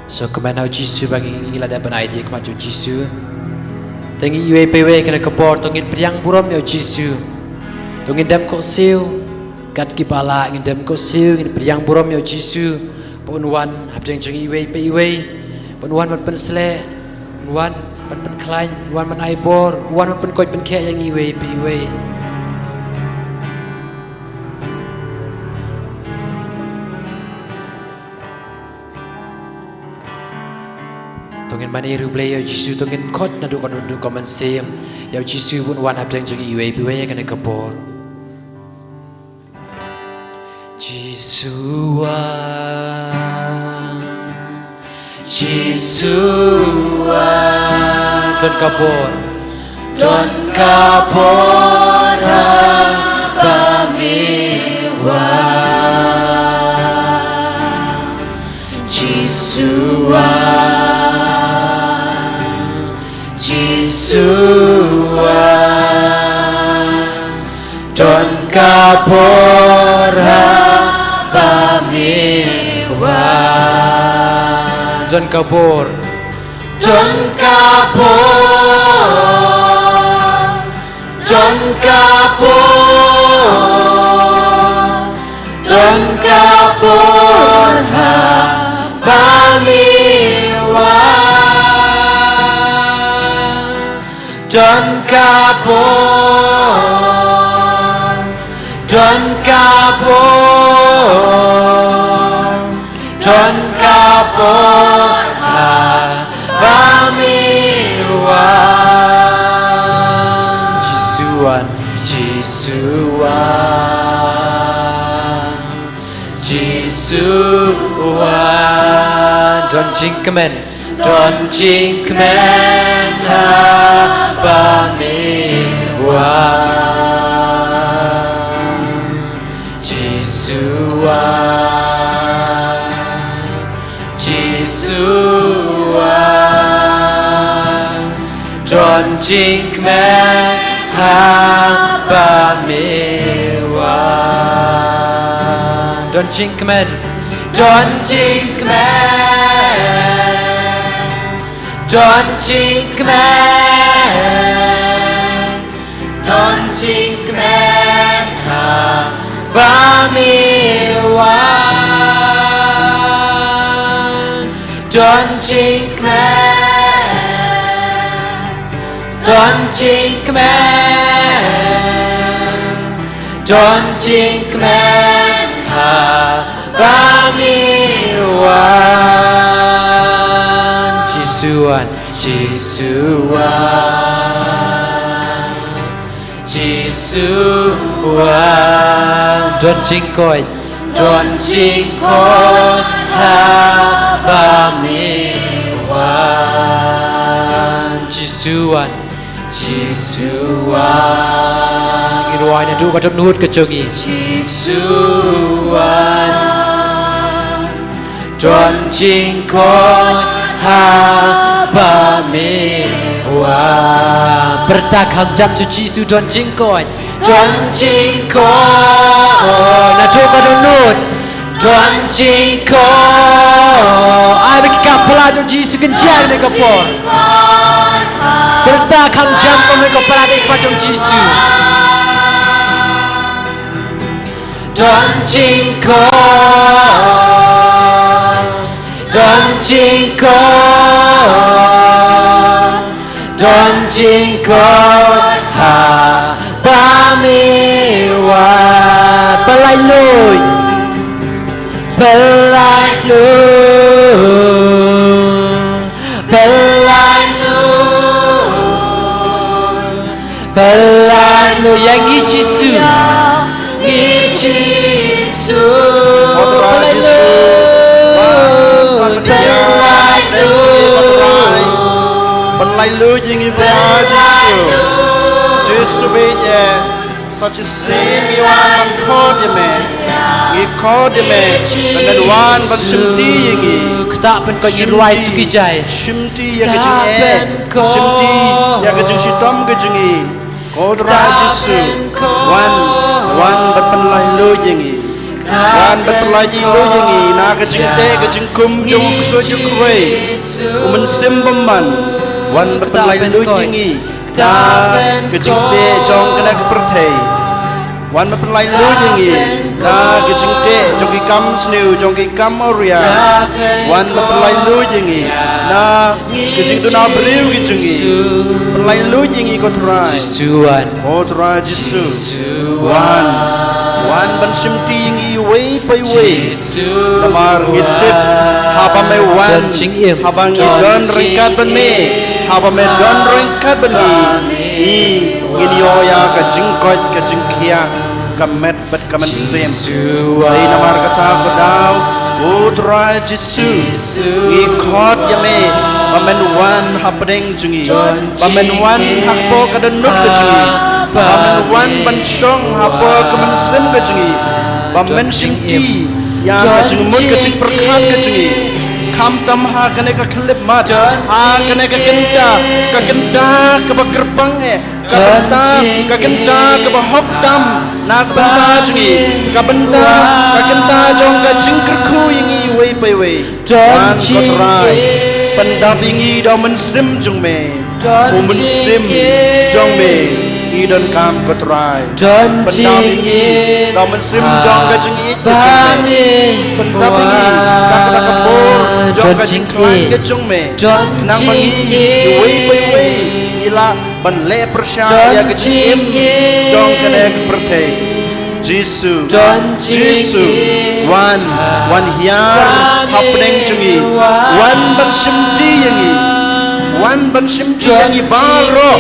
Sngewkmen ha u Jisu ba ngi la dep ban ai ïa ki khmat jong u Jisu. Te ngi iwei pa iwei ha kane ka por to ngin pdiang burom ïa u Jisu. To ngin dem khohsiew. Kat ki ba lah ngin dem khohsiew, ngin pdiang burom ïa u Jisu. Ba un wan hapdeng jong ngi iwei pa iwei. Un wan ban pynsleh, un wan ban pynkhlaiñ, un wan ban ai bor, un wan ban pynkoit pynkhiah ïa ngi iwei pa iwei. To ngin mane ïa U Blei, ïa U Jisu, to ngin khot naduh ka mynsiem ïa U Jisu, un wan hapdeng jong ngi iwei pa iwei ïa kane ka por. Jisu wan, Jisu wan. Don ka bor, don ka bor haba me wan. Jisu wan, Jisu wan. Don ka bor haba me wan. Don ka bor. Don ka bor. Don ka bor. Don ka bor haba me wan. Don ka bor, don ka bor, don ka bor haba me wan. Jisu wan, Jisu wan, Jisu wan. Don jingkmen. Don jingkmen haba me wan. Jisu wan, Jisu wan. Don jingkmen haba me wan. Don jingkmen. Don jingkmen. Don jingkmen. Don jingkmen haba me wan. Don jingkmen. Don jingkmen. Don jingkmen haba me wan. Jisu wan, Jisu wan, Jisu wan. Don jingkoit. Don jingkoit haba me wan. Jisu wan. Jisu wan. Ngi ruwai naduh ka dohnud ka jong ngi. Jisu wan. Don jingkoit haba me wan. Pyrta kham jam sha U Jisu, don jingkoit. Don jingkoit. Naduh ka dohnud. Don jingkoit. Ai ba ki kam pala jong U Jisu kynjah ne ka por. Pyrta kham jam kumne ka para dei ka jong U Jisu. Don jingkoit. Don jingkoit. Don jingkoit haba me wan. Pynlait luid. Pynlait luid. Pynlait luid. Pynlait luid ïa ngi Jisu. Ngi Jisu. Pynlait luid. Pynlait luid. Pynlait luid ïa ngi Jisu. Jisu bad ïa sa shisien ngi wan ban khot ïa me. Ngi khot ïa me ban wan ban shimti ïa ngi. Kata pynkoit ngi ruwai suki jai. Shimti ïa ka jingeh. Shimti ïa ka jingshitom ka jong ngi. Ko Trai Jisu, wan, wan ban pynlait luid ïa ngi. Wan ban pynlait luid ïa ngi na ka jingteh ka jingkum jong u ksuid u khrei, u mynsiem bymman. Wan ban pynlait luid ïa ngi na ka jingteh jong kane ka pyrthei. Wan ban pynlait luid ïa ngi na ki jingteh jong ki kam sniew, jong ki kam awria. Wan ban pynlait luid ïa ngi na ki jingduna briew ki jong ngi. Pynlait luid ïa ngi, ko Trai. Jisu wan. Ko Trai Jisu. Wan. Wan ban shimti ïa ngi iwei pa iwei. Namar ngi tip haba me wan, haba ngi don ryngkat bad me, haba me don ryngkat bad ngi, ngi, ngin ïoh ïa ka jingkoit ka jingkhiah, ka met bad ka mynsiem. Dei namar kata ka daw, ko Trai Jisu, ngi khot ïa me ba men wan hapdeng jong ngi, ba men wan hapoh ka dohnud ka jong ngi, ba men wan ban shong hapoh ka mynsiem ka jong ngi, ba men shimti ïa ka jingmut ka jingpyrkhat ka jong ngi. Khamtam ha kane ka khyllipmat, ha kane ka kynta, ka kynta kaba kyrpang eh, ka kynta, ka kynta kaba hok tam na ka bynta jong ngi, ka bynta, ka kynta jong ka jingkyrkhu ïa ngi iwei pa iwei. Wan, ko Trai, pyndap ïa ngi da u mynsiem jong me. U mynsiem jong me ngi donkam, ko Trai. Pyndap ïa ngi da u mynsiem jong ka jingïeit ka jong me. Pyndap ïa ngi da ka, da ka bor jong ka jingkhlaiñ ka jong me. Khnang ba ngi iwei pa iwei ngi lah ban leh pyrshah ïa ka jingim jong kane ka pyrthei. Jisu, Jisu, wan, wan hiar hapdeng jong ngi, wan ban shimti ïa ngi, wan ban shimti ïa ngi baroh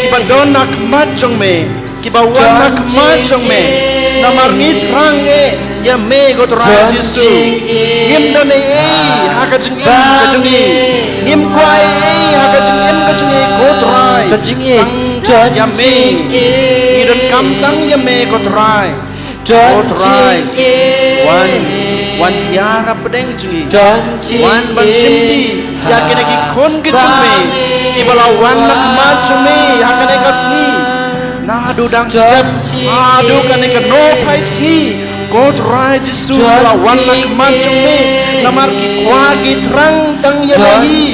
kiba don ha khmat jong me, kiba wan ha khmat jong me, namar ngi thrang eh ïa me, ko Trai Jisu. Ngim don ei ei ha ka jingim ka jong ngi. Ngim kwah ei ei ha ka jingim ka jong ngi, ko Trai. Tang ïa me. Ngi donkam tang ïa me, ko Trai. Ko Trai. Wan, wan hiar hapdeng jong ngi. Wan ban shimti ïa kine ki khun ki jong me kiba la wan ha khmat jong me ha kane ka sngi. Naduh dang step haduh kane ka nohphai sngi, ko Trai Jisu, la wan ha khmat jong me, namar ki kwah ki thrang tang ïa me hi.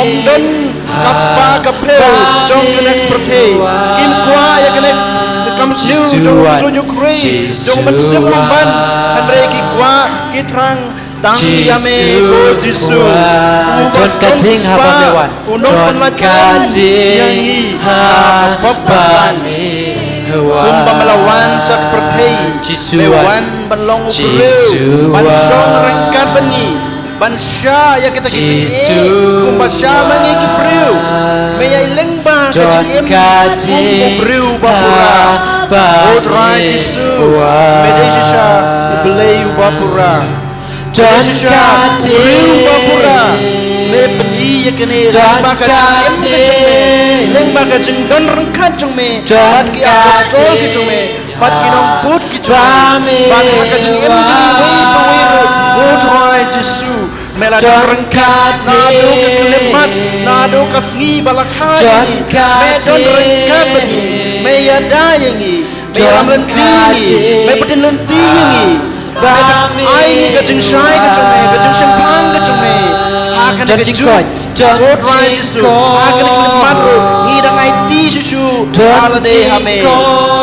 Ym don ka spah ka phew jong kane ka pyrthei. Kim kwah ïa kane ka kam sniew jong u ksuid u khri, jong u mynsiem bymman, hynrei ki kwah ki thrang tang ïa me, ko Jisu. U ba don ka spah, u nongpynlait ïa ngi na ka pop ka san. Kumba me la wan sha ka pyrthei, me wan ban long u briew, ban shong ryngkat bad ngi, ban shah ïa kita ki jingeh kumba shah ma ngi ki briew. Me ïai lyngba ka jingim kum u briew uba pura. Ko Trai Jisu, me dei shisha u Blei uba pura. Don ka dei. Briew ba pura. Me pyni ïa kane lyngba ka jingim ka jong me, lyngba ka jingdon ryngkat jong me bad ki apostol ki jong me, bad ki nongbud ki jong me, bad ha ka jingim jong ngi iwei pa iwei ruh. Ko Trai Jisu, me la don ryngkat naduh ka khyllipmat, naduh ka sngi ba la kha ïa ngi. Me don ryngkat bad ngi, me ïada ïa ngi. Me ïalam lynti ïa ngi, me pyndem lynti ïa ngi. Me ai ïa ngi ka jingshai ka jong me, ka jingshemphang ka jong me. Ha kane ka juk, ko Trai Jisu, ha kane ka khyllipmat ruh ngi dang aiti shuh shuh ha lade ha me.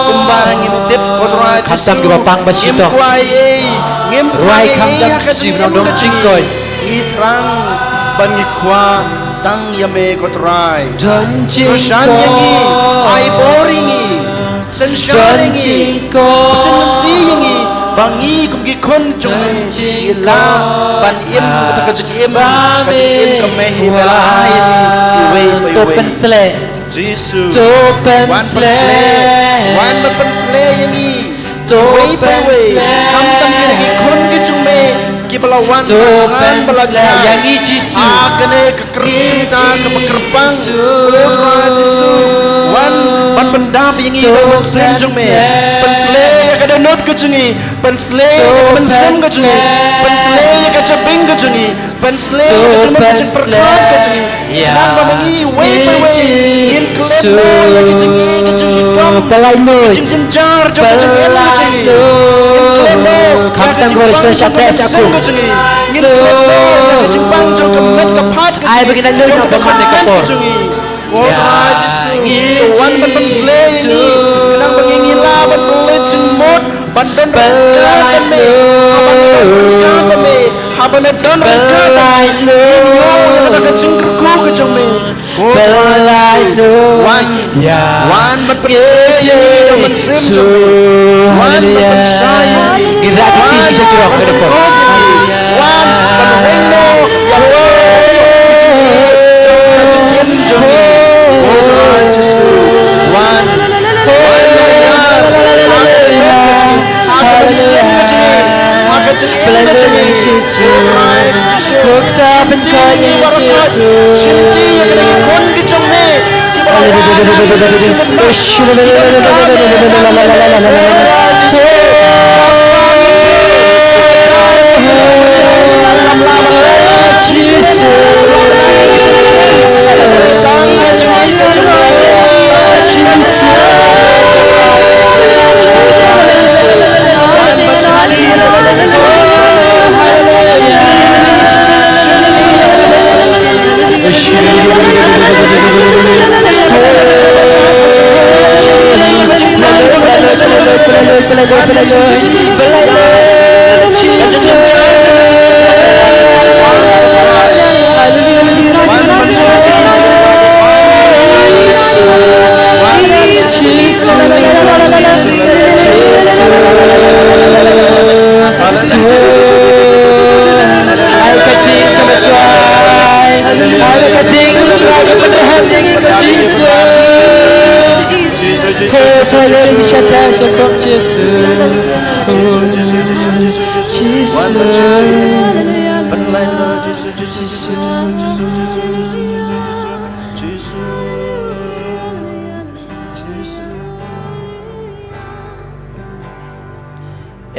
Kumba ngi tip, ko Trai Jisu, ngim kwah ei ei, ngim kwah ei ei ha ka jingim ka jong ngi. Ngi thrang bad ngi kwah tang ïa me, ko Trai. Kyrshan ïa ngi, ai bor ïa ngi. Synshar ïa ngi, pyndem lynti ïa ngi, ba ngi kum ki khun jong me ngi lah ban im kata ka jingim, ka jingim ka me hi me la ai ïa ngi iwei pa iwei. Jisu, wan ban pynshlei, wan ban pynshlei ïa ngi iwei pa iwei. Khamtam kine ki khun ki jong me kiba la wan ba la jngai ïa ngi, Jisu. Ah, kane ka kyrpang, ka kyrpang, ko Trai Jisu. Wan ban pyndap ïa ngi da u Mynsiem jong me. Pynshlei ïa ka dohnud ka jong ngi, pynshlei ïa ka mynsiem ka jong ngi, pynshlei ïa ka jabieng ka jong ngi, pynshlei ïa ka jingmut ka jingpyrkhat ka jong ngi. Khnang ba ma ngi iwei pa iwei ngin klet noh ïa ka jingïeit ka jingshitom, ka jingjynjar jong ka jingim ka jong ngi. Ngin klet noh ïa ka jingpang jong ka mynsiem ka jong ngi. Ngin klet noh ïa ka jingpang jong ka met ka phad ka jong ngi, jong ka contentment ka jong ngi. Ko Trai Jisu, to wan ban pynshlei ïa ngi, khnang ba ngi ngin la ban pynleit jingmut, ban don ryngkat bad me, haba me don ryngkat bad me, haba me don ryngkat bad me, ïoh ïa kata ka jingkyrkhu ka jong me. Wan, wan ban pynleit jingmut, wan ban pynleit jingmut, wan ban pynleit jingmut, wan ban pynleit jingmut. Wan ban pynleit jingmut.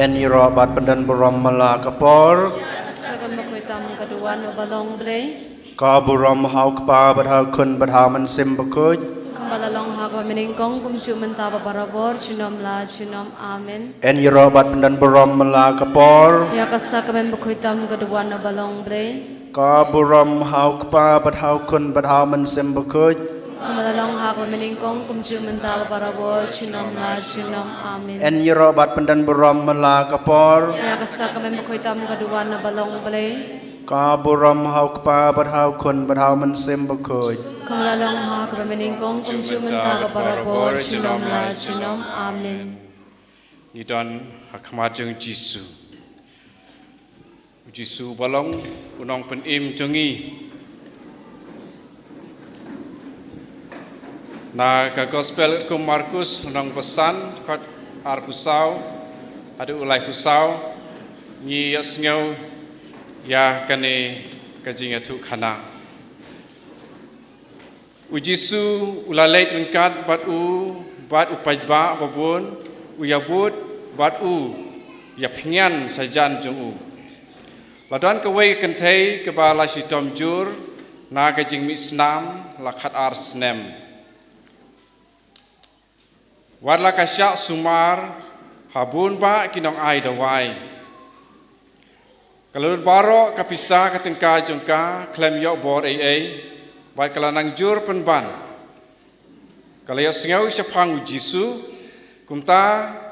Yn ïaroh bad pyndon burom man la ka por. Sa ka mukhui tam ka duwan ba long Blei. Ka burom ha u Kpa bad ha u Khun bad ha u Mynsiem Bakhuid. Kumba la long ha kaba nyngkong kumjuh mynta bad barabor junom la junom. Amen. Yn ïaroh bad pyndon burom man la ka por. Ïa ka sakramen bakhuid tam ka duwan ba long Blei. Ka burom ha u Kpa bad ha u Khun bad ha u Mynsiem Bakhuid. Kumba la long ha kaba nyngkong kumjuh mynta bad barabor junom la junom. Amen. Yn ïaroh bad pyndon burom man la ka por. Ïa ka sakramen bakhuid tam ka duwan ba long Blei. Ka burom ha u Kpa bad ha u Khun bad ha u Mynsiem Bakhuid. Kumba la long ha kaba nyngkong kumjuh mynta bad barabor junom la junom. Amen. Ngi don ha khmat jong u Jisu. U Jisu ba long u nongpynim jong ngi. Na ka Gospel kum Markus lynnong ba san, dkhot arphew saw haduh laiphew saw, ngi ïohsngew ïa kane ka jingïathuhkhana. U Jisu u la leit ryngkat bad u, bad u paidbah ba bun, u ïabud bad u ïapynïan shajan jong u. La don kawei ka kynthei kaba la shitom jur na ka jingmih snam la khatar snem. Wat la ka shah sumar ha bun bah ki nongai dawai. Ka la lut baroh ka pisa ka tyngka jong ka khlem ïoh bor ei ei, bad ka la nang jur pynban. Ka la ïohsngew shaphang u Jisu, kumta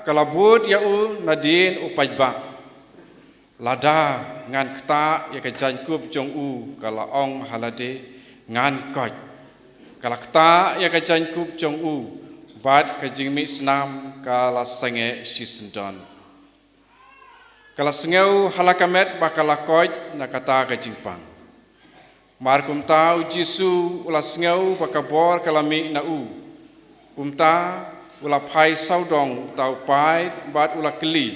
ka la bud ïa u nadien u paidbah. Lada ngan ktah ïa ka jaiñkup jong u, ka la ong ha lade, ngan koit. Ka la ktah ïa ka jaiñkup jong u, bad ka jingmih snam ka la sangeh shisyndon. Ka la sngew ha la ka met ba ka la koit na kata ka jingpang. Mar kumta u Jisu u la sngew ba ka bor ka la mih na u. Kumta u la phai sawdong uta u paid bad u la kylli,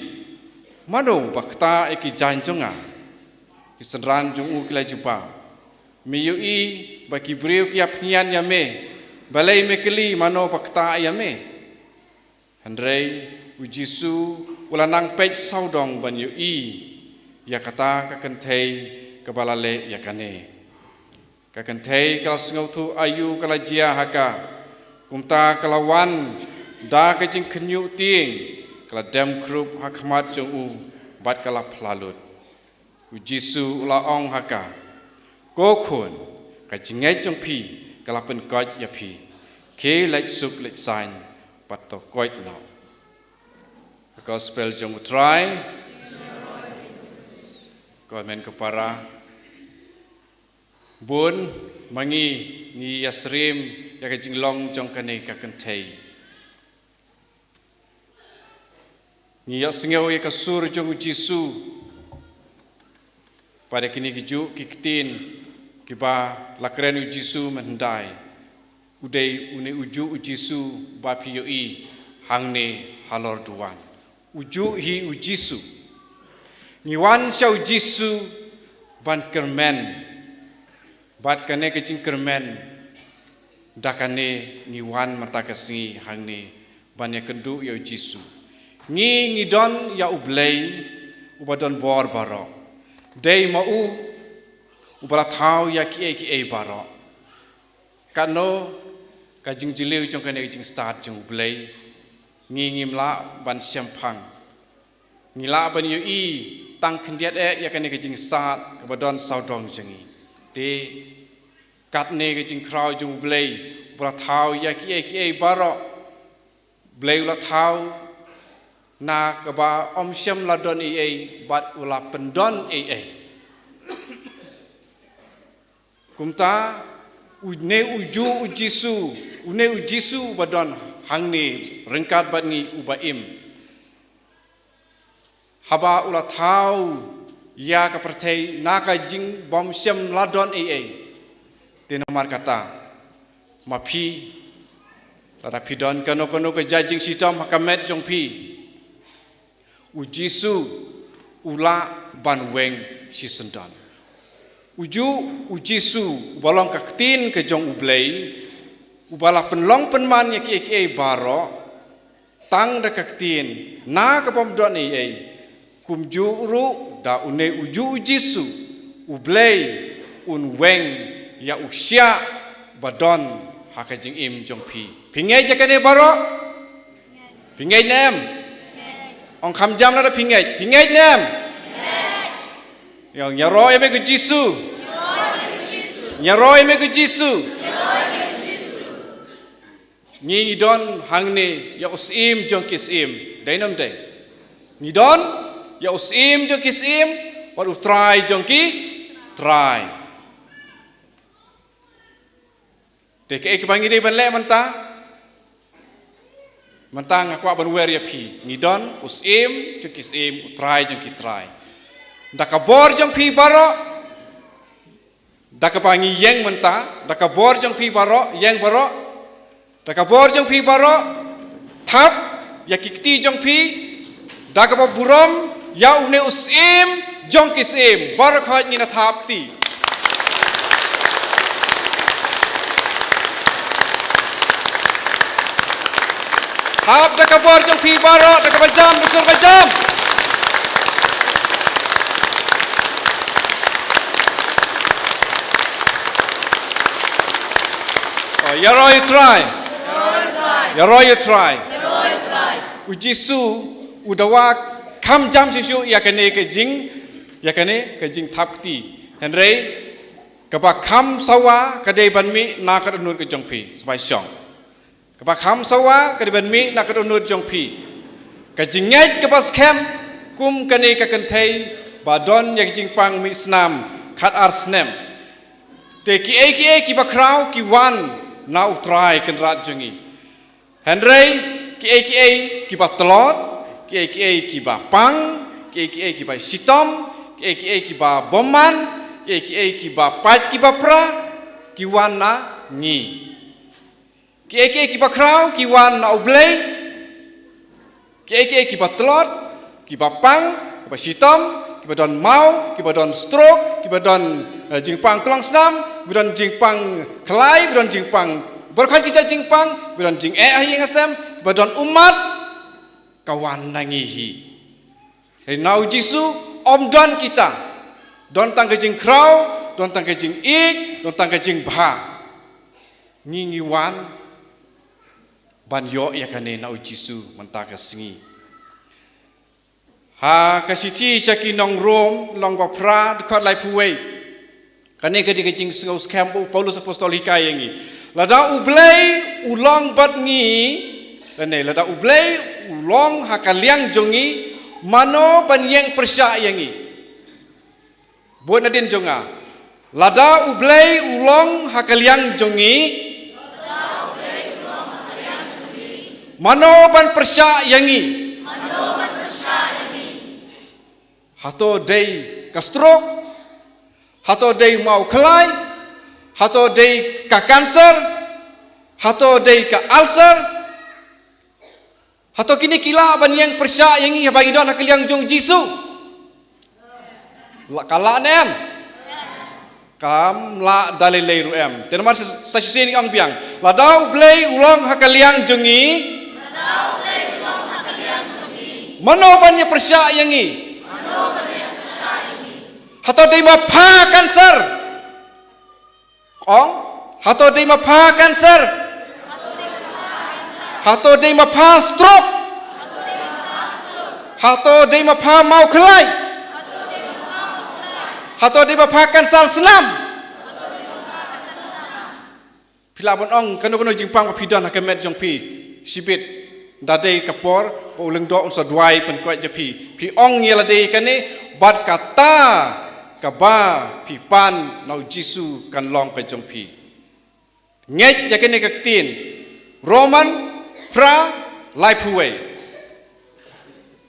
mano ba ktah ïa ki jaiñ jong nga? Ki synran jong u ki la jubab, me ïohi ba ki briew ki ïapynïan ïa me, balei me kylli mano ba ktah ïa me? Hynrei u Jisu u la nang peit sawdong ban ïohi ïa kata ka kynthei kaba la leh ïa kane. Ka kynthei ka la sngewthuh aïu ka la jia ha ka, kumta ka la wan da ka jingkhynñiuh tieng, ka la dem khrup ha khmat jong u bad ka la phla lut. U Jisu u la ong ha ka, ko khun, ka jingngeit jong phi ka la pynkoit ïa phi. Khie leit suk leit saiñ bad to koit noh. Gospel jong u Trai. Ko hynmen ko para. Bun ma ngi ngi ïasyriem ïa ka jinglong jong kane ka kynthei. Ngi ïohsngew ïa ka sur jong u Jisu. Bad ïa kine ki juh ki ktien kiba la kren u Jisu mynhyndai. U dei une u juh u Jisu ba phi ïohi hangne halor duwan. U juh hi u Jisu. Ngi wan sha u Jisu ban kyrmen. Bad kane ka jingkyrmen da kane ngi wan mynta ka sngi hangne ban ïakynduh ïa u Jisu. Ngi ngi don ïa u Blei uba don bor baroh. Dei ma u uba la thaw ïa kiei kiei baroh. Katno ka jingjylliew jong kane ka jingstad jong u Blei. Ngi ngim lah ban shemphang. Ngi lah ban ïohi tang khyndiat eh ïa kane ka jingstad kaba don sawdong jong ngi. Te katne ka jingkhraw jong u Blei uba la thaw ïa kiei kiei baroh. Blei u la thaw na kaba ym shym la don ei ei bad u la pyndon ei ei. Kumta une u juh u Jisu, une u Jisu uba don hangne ryngkat bad ngi uba im. Haba u la thaw ïa ka pyrthei na ka jingbym shym la don ei ei. Te namar kata ma phi lada phi don kano kano ka jait jingshitom ha ka met jong phi. U Jisu u lah ban weng shisyndon. U juh u Jisu uba long ka ktien ka jong u Blei uba la pynlong pynman ïa kiei kiei baroh. Tang da ka ktien na ka bym don ei ei. Kumjuh ruh da une u juh u Jisu u Blei un weng ïa u shiah ba don ha ka jingim jong phi. Phi ngeit ïa kane baroh? Phi ngeit ne em? Ong kham jam lada phi ngeit. Phi ngeit ne em? Ïa, ïaroh ïa me ko Jisu. Ïaroh ïa me ko Jisu. Ngi ngi don hangne ïa u Syiem jong ki syiem. Dei ne ym dei? Ngi don ïa u Syiem jong ki syiem bad u Trai jong ki trai. Te kaei kaba ngi dei ban leh mynta? Mynta nga kwah ban wer ïa phi. Ngi don u Syiem jong ki syiem, u Trai jong ki trai. Da ka bor jong phi baroh, da kaba ngi ïeng mynta, da ka bor jong phi baroh, ïeng baroh. Da ka bor jong phi baroh, thap ïa ki kti jong phi. Da kaba burom ïa une u Syiem jong ki syiem. Baroh khoit ngin ïa thap kti. Thap da ka bor jong phi baroh, da kaba jam, da sur ba jam. Oh, ïaroh ïa u Trai. Ïaroh ïa u Trai. U Jisu u dawa kham jam shisha ïa kane ka jing, ïa kane ka jingthap kti. Hynrei kaba kham sawa ka dei ban mih na ka dohnud ka jong phi. Sngewbha shong. Kaba kham sawa ka dei ban mih na ka dohnud jong phi. Ka jingngeit kaba skhem kum kane ka kynthei ba don ïa ka jingpang mih snam khat ar snem. Te kiei kiei kiba khraw ki wan na u Trai Kynrad jong ngi. Hynrei kiei kiei kiba tlot, kiei kiei kiba pang, kiei kiei kiba shitom, kiei kiei kiba bymman, kiei kiei kiba pait kiba pra, ki wan na ngi. Kiei kiei kiba khraw ki wan na u Blei. Kiei kiei kiba tlot, kiba pang, kiba shitom, kiba don maw, kiba don stroke, kiba don, eh, jingpang klongsnam, kiba don jingpang khlai, kiba don jingpang, baroh khoit ki jait jingpang, kiba don jingeh ha ïing ha sem, kiba don ummat, ka wan na ngi hi. Hynrei na u Jisu ym don kita. Don tang ka jingkhraw, don tang ka jingïeit, don tang ka jingbha. Ngi ngi wan ban ïoh ïa kane na u Jisu mynta ka sngi. Ha ka shithi sha ki nong Rom, lynnong ba phra, dkhot laiphew wei. Kane ka dei ka jingsngewskhem ba u Paulus Apostol hikai ïa ngi. Lada u Blei u long bad ngi, Lane lada U Blei u long ha ka liang jong ngi, mano ban ïeng pyrshah ïa ngi? Bud nadien jong nga. Lada U Blei u long ha ka liang jong ngi, mano ban pyrshah ïa ngi? Hato dei ka stroke? Hato dei maw khlai? Hato dei ka cancer? Hato dei ka ulcer? Hato kine ki lah ban ïeng pyrshah ïa ngi haba ngi don ha ka liang jong Jisu? La ka lah ne em? Kam lah da lei lei ruh em. Te namar sa, sa shisien ngi ong biang. Lada U Blei u long ha ka liang jong ngi, mano ban ïa pyrshah ïa ngi? Hato dei ma pha cancer? Ong, hato dei ma pha cancer? Hato dei ma pha stroke? Hato dei ma pha maw khlai? Hato dei ma pha cancer snam? Phi lah ban ong kano kano jingpang ba phi don ha ka met jong phi shibit. Da dei ka por ba u lyngdoh un sa duwai pynkoit ïa phi. Phi ong ïa lade kane, bad kata kaba phi pan na U Jisu kan long ka jong phi. Ngeit ïa kane ka ktien. Roman phra, laiphew wei.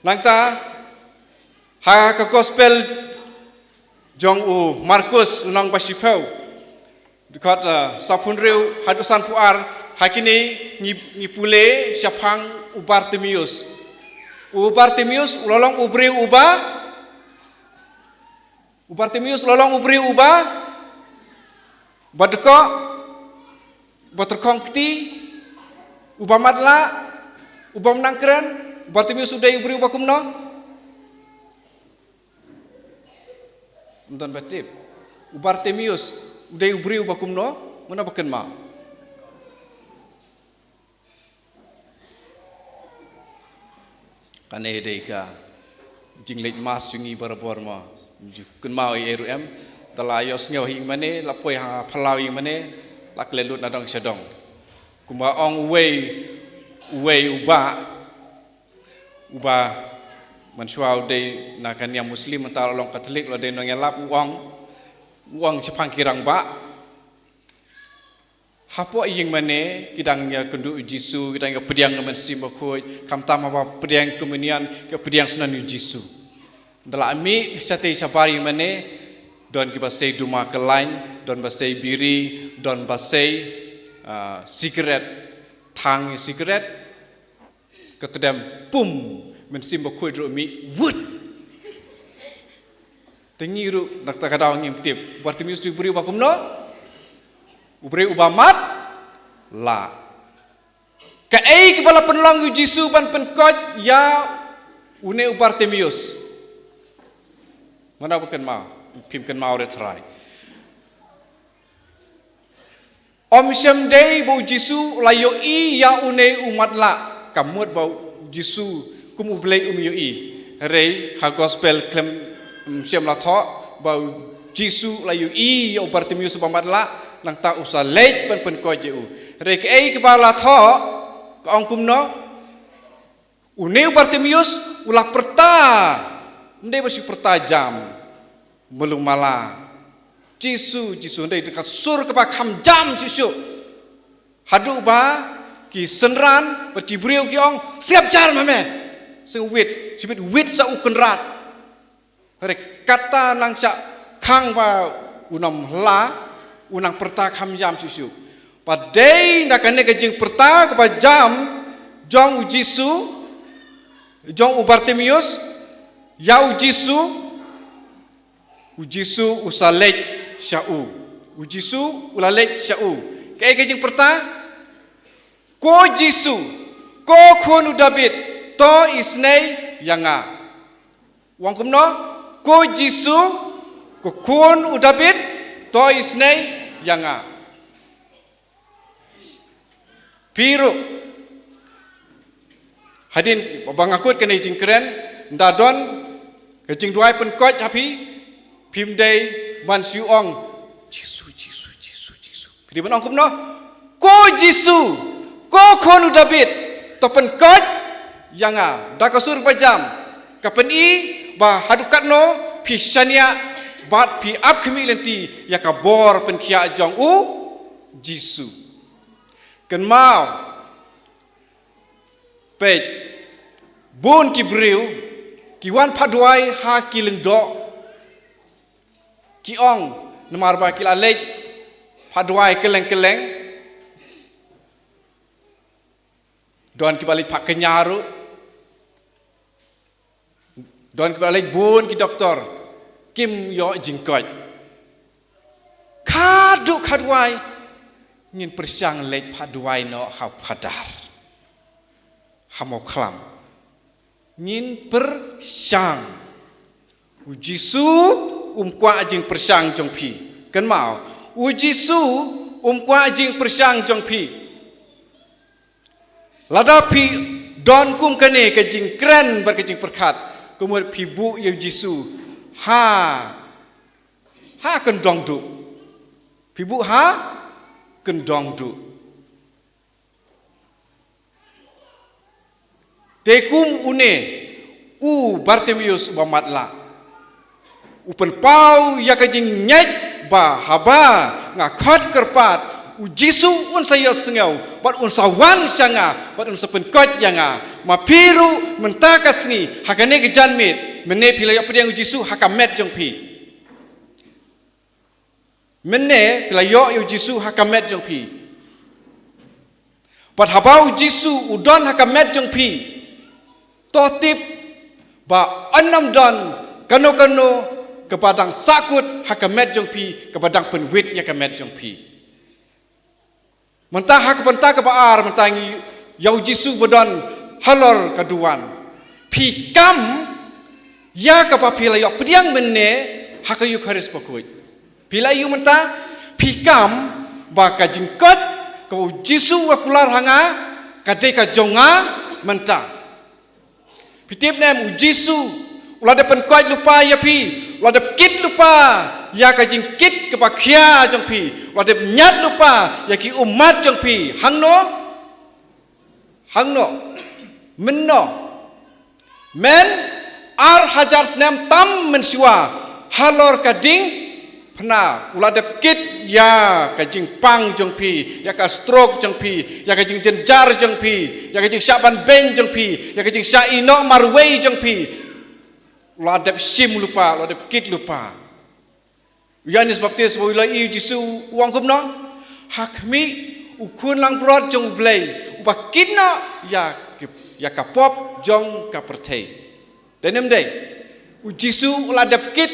Nangta ha ka gospel jong u Markus lynnong ba shiphew, dkhot, eh, sawphew hynriew haduh sanphew ar, ha kine ngi, ngi pule shaphang u Bartimeus. U Bartimeus u la long u briew uba, u Bartimeus u la long u briew uba, ba dkoh, ba tyrkhong kti, uba matlah, uba ym nang kren. U Bartimeus u dei u briew ba kumno? Ym don ba tip. U Bartimeus u dei u briew ba kumno? Mano ba kynmaw? Kane dei ka jingleit mass jong ngi barabor mo. Ju kynmaw ïa ruh em. Te la ïohsngew ïing mane, la poi ha phyllaw ïing mane, la klet lut na dong sha dong. Kumba ong uwei, uwei u bah, uba mynshuwa u dei na ka niam Muslim, mynta u la long Katholik, u la dei nongïalap, u ong, u ong shaphang ki rangbah. Hapoh ïing mane ki dang ïakynduh ïa u Jisu, ki dang ïapdiang ïa u Mynsiem Bakhuid, khamtam haba pdiang komunion, ki pdiang snam ïa u Jisu. Da la mih shatei shabar ïing mane, don kiba sei duma kyllaiñ, don ba sei biri, don ba sei, ah, sikret, thang ïa sikret. Ka tdem, pum, Mynsiem Bakhuid ruh mih wut. Te ngi ruh na kata ka daw ngim tip. Bartimeus u dei u briew ba kumno? U briew uba matlah. Kaei kaba la pynlong ïa u Jisu ban pynkoit ïa une u Bartimeus? Mano ba kynmaw? Phim kynmaw re tharai. Ym shym dei ba u Jisu u la ïohi ïa une u matlah. Ka mut ba u Jisu kum u Blei um ïohi. Hynrei ha gospel khlem, ym shym la thoh ba u Jisu u la ïohi ïa u Bartimeus uba matlah, nangta u sa leit ban pynkoit ïa u. Hynrei kaei kaba la thoh, ka ong kumno? Une u Bartimeus u la pyrta, ym dei ba shu pyrta jam, malu mala, Jisu, Jisu, ym dei, da ka sur kaba kham jam shuh shuh. Haduh ba ki synran bad ki briew ki ong, sngap jar ma me. Sngewit, shibit wit sa u kynrad. Hynrei kata nang shah khang ba u nang hla, u nang pyrta kham jam shuh shuh. Ba dei na kane ka jingpyrta kaba jam jong u Jisu, jong u Bartimeus ïa u Jisu, u Jisu u sa leit sha u. U Jisu u la leit sha u. Kaei ka jingpyrta? Ko Jisu, ko khun u Dabid, to isynei ïa nga. U ong kumno? Ko Jisu, ko khun u Dabid, to isynei ïa nga. Phi ruh, hadien ba nga kut kane ka jingkren, ynda don ka jingduwai pynkoit ha phi, phim dei ban shu ong, Jisu, Jisu, Jisu, Jisu. Phi dei ban ong kumno? Ko Jisu, ko khun u Dabid, Ka pynkoit ïa nga da ka sur bajam, ka pyni ba haduh katno phi shaniah bad phi ap khmih lynti ïa ka bor pynkhiah jong u Jisu. Kynmaw, peit, bun ki briew ki wan phah duwai ha ki lyngdoh, ki ong, namar ba ki la leit phah duwai kylleng kylleng. Don kiba leit phah kñia ruh. Don kiba leit bun ki doktor, kim ïoh jingkoit. Khadduh khadwai ngin pyrshang leit phah duwai noh ha phadar, ha Mawkhlam. Ngin pyrshang. U Jisu um kwah jingpyrshang jong phi. Kynmaw, u Jisu um kwah jingpyrshang jong phi. Lada phi don kum kane ka jingkren bad ka jingpyrkhat, kumno phi buh ïa u Jisu ha, ha kyndong duh. Phi buh ha kyndong duh. Te kum une u Bartimeus uba matlah, u pynpaw ïa ka jingngeit ba haba nga khot kyrpad, u Jisu un sa ïohsngew bad un sa wan sha nga bad un sa pynkoit ïa nga. Ma phi ruh mynta ka sngi ha kane ka janmiet, mynne phi la ïoh pdiang u Jisu ha ka met jong phi. Mynne phi la ïoh ïa u Jisu ha ka met jong phi. Bad haba u Jisu u don ha ka met jong phi, to tip ba yn ym don kano kano kaba dang sahkut ha ka met jong phi, kaba dang pynwit ïa ka met jong phi. Mynta ha ka bynta kaba ar, mynta ngi ïa u Jisu ba don halor ka duwan. Phi kam ïa kaba phi la ïoh pdiang mynne ha ka Eukharist bakhuid. Phi la ïoh mynta, phi kam ba ka jingkoit kaba u Jisu u kular ha nga, ka dei ka jong nga mynta. Phi tip ne em, u Jisu u la dep pynkoit lypa ïa phi, u la dep kit lypa ïa ka jingkit kaba khia jong phi, u la dep ñiad lypa ïa ki ummat jong phi. Hangno? Hangno? Mynno? Myn ar hajar snem tam mynshuwa, halor ka diengphna, u la dep kit ïa ka jingpang jong phi, ïa ka stroke jong phi, ïa ka jingjynjar jong phi, ïa ka jingshah ban beiñ jong phi, ïa ka jingshah ïehnoh marwei jong phi. U la dep shim lypa, u la dep kit lypa. U Ïoannis Baptis ba u la ïohi ïa u Jisu u ong kumno? Ha khmih u Khun Langbrot jong U Blei, uba kit noh ïa ki, ïa ka pop jong ka pyrthei. Dei ne ym dei? U Jisu u la dep kit.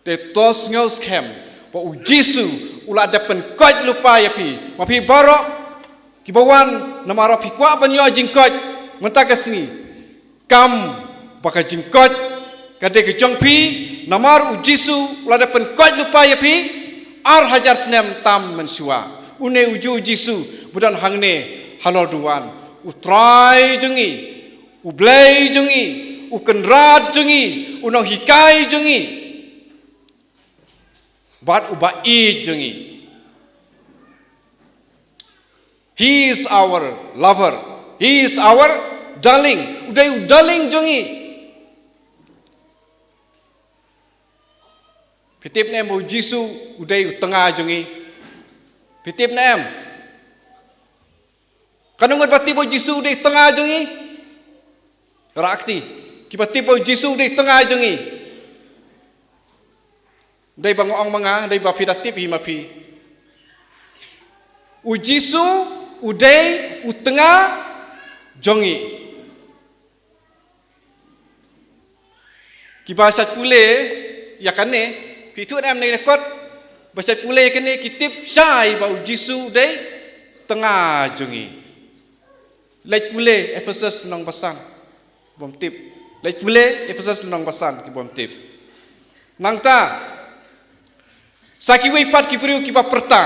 Te to sngew skhem ba u Jisu u la dep pynkoit lypa ïa phi. Ma phi baroh kiba wan, namar ba phi kwah ban ïoh jingkoit mynta ka sngi, kam ba ka jingkoit ka dei ka jong phi, namar u Jisu u la dep pynkoit lypa ïa phi ar hajar snem tam mynshuwa. Une u ju u Jisu ba don hangne halor duwan, u Trai jong ngi, U Blei jong ngi, u Kynrad jong ngi, u Nonghikai jong ngi, bad u Ba-ïeit jong ngi. He is our lover. He is our darling. U dei u darling jong ngi. Phi tip ne em ba u Jisu u dei u tnga jong ngi? Phi tip ne em? Katno ngut ba tip ba u Jisu u dei u tnga jong ngi? Rah kti. Kiba tip ba u Jisu u dei u tnga jong ngi. Dei ba nga ong ma nga, dei ba phi da tip hi ma phi. U Jisu u dei u tnga jong ngi. Kiba shait pule ïa kane, phi ithuh ne em, na i kot ba shait pule ïa kane ki tip shai ba u Jisu u dei tnga jong ngi. Leit pule Ephesus lynnong ba san, bym tip. Leit pule Ephesus lynnong ba san, ki bym tip. Nangta, sa kiwei pat ki briew kiba pyrta.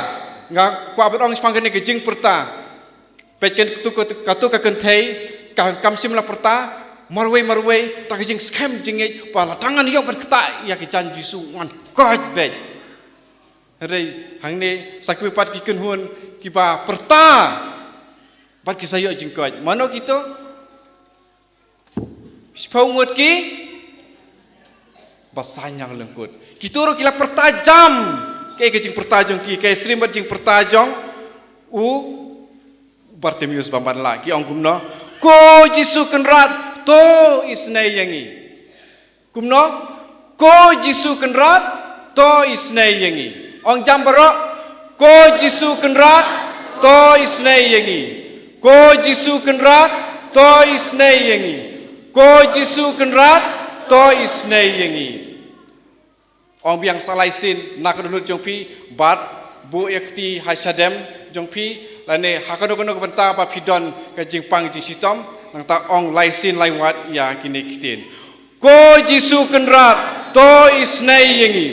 Nga kwah ban ong shaphang kane ka jingpyrta. Peit, kan katu, katu, katu ka kynthei, ka, kam shym la pyrta marwei marwei, da ka jingskhem jingngeit ba lada ngan ïoh ban ktah ïa ka jaiñ Jisu, ngan koit beit. Hynrei hangne sa kiwei pat ki kynhun kiba pyrta. Bad ki sa ïoh jingkoit. Mano kito? Shiphew ngut ki ba saiñ lyngkut. Kito ruh ki la pyrta jam. Kaei ka jingpyrta jong ki, kaei syriem bad jingpyrta jong u Bartimeus ba man la, ki ong kumno? Ko Jisu Kynrad, to isnei ïa ngi. Kumno? Ko Jisu Kynrad, to isnei ïa ngi. Ong jam baroh. Ko Jisu Kynrad, to isnei ïa ngi. Ko Jisu Kynrad, to isnei ïa ngi. Ko Jisu Kynrad, to isnei ïa ngi. Ong biang sa lai sien na ka dohnud jong phi, bad buh ïa ka kti ha shadem jong phi, lane ha kano kano ka bynta ba phi don ka jingpang jingshitom, nangta ong lai sien lai wat ïa kine ki ktien. Ko Jisu Kynrad, to isnei ïa ngi.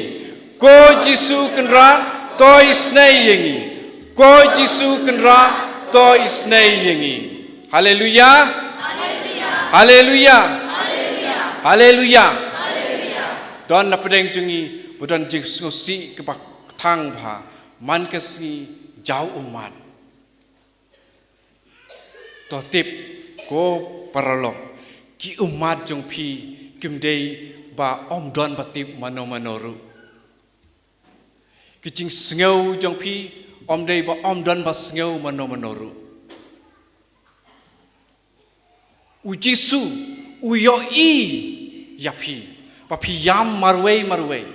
Ko Jisu Kynrad, to isnei ïa ngi. Ko Jisu Kynrad, to isnei ïa ngi. Haleluya. Haleluya. Haleluya. Don na pdeng jong ngi ba don jingsngewsih kaba kthang bha, man ka sngi jaw ummat. To tip, ko paralok, ki ummat jong phi kim dei ba ym don ba tip mano mano ruh. Ki jingsngew jong phi ym dei ba ym don ba sngew mano mano ruh. U Jisu u ïohi ïa phi ba phi ïam marwei marwei.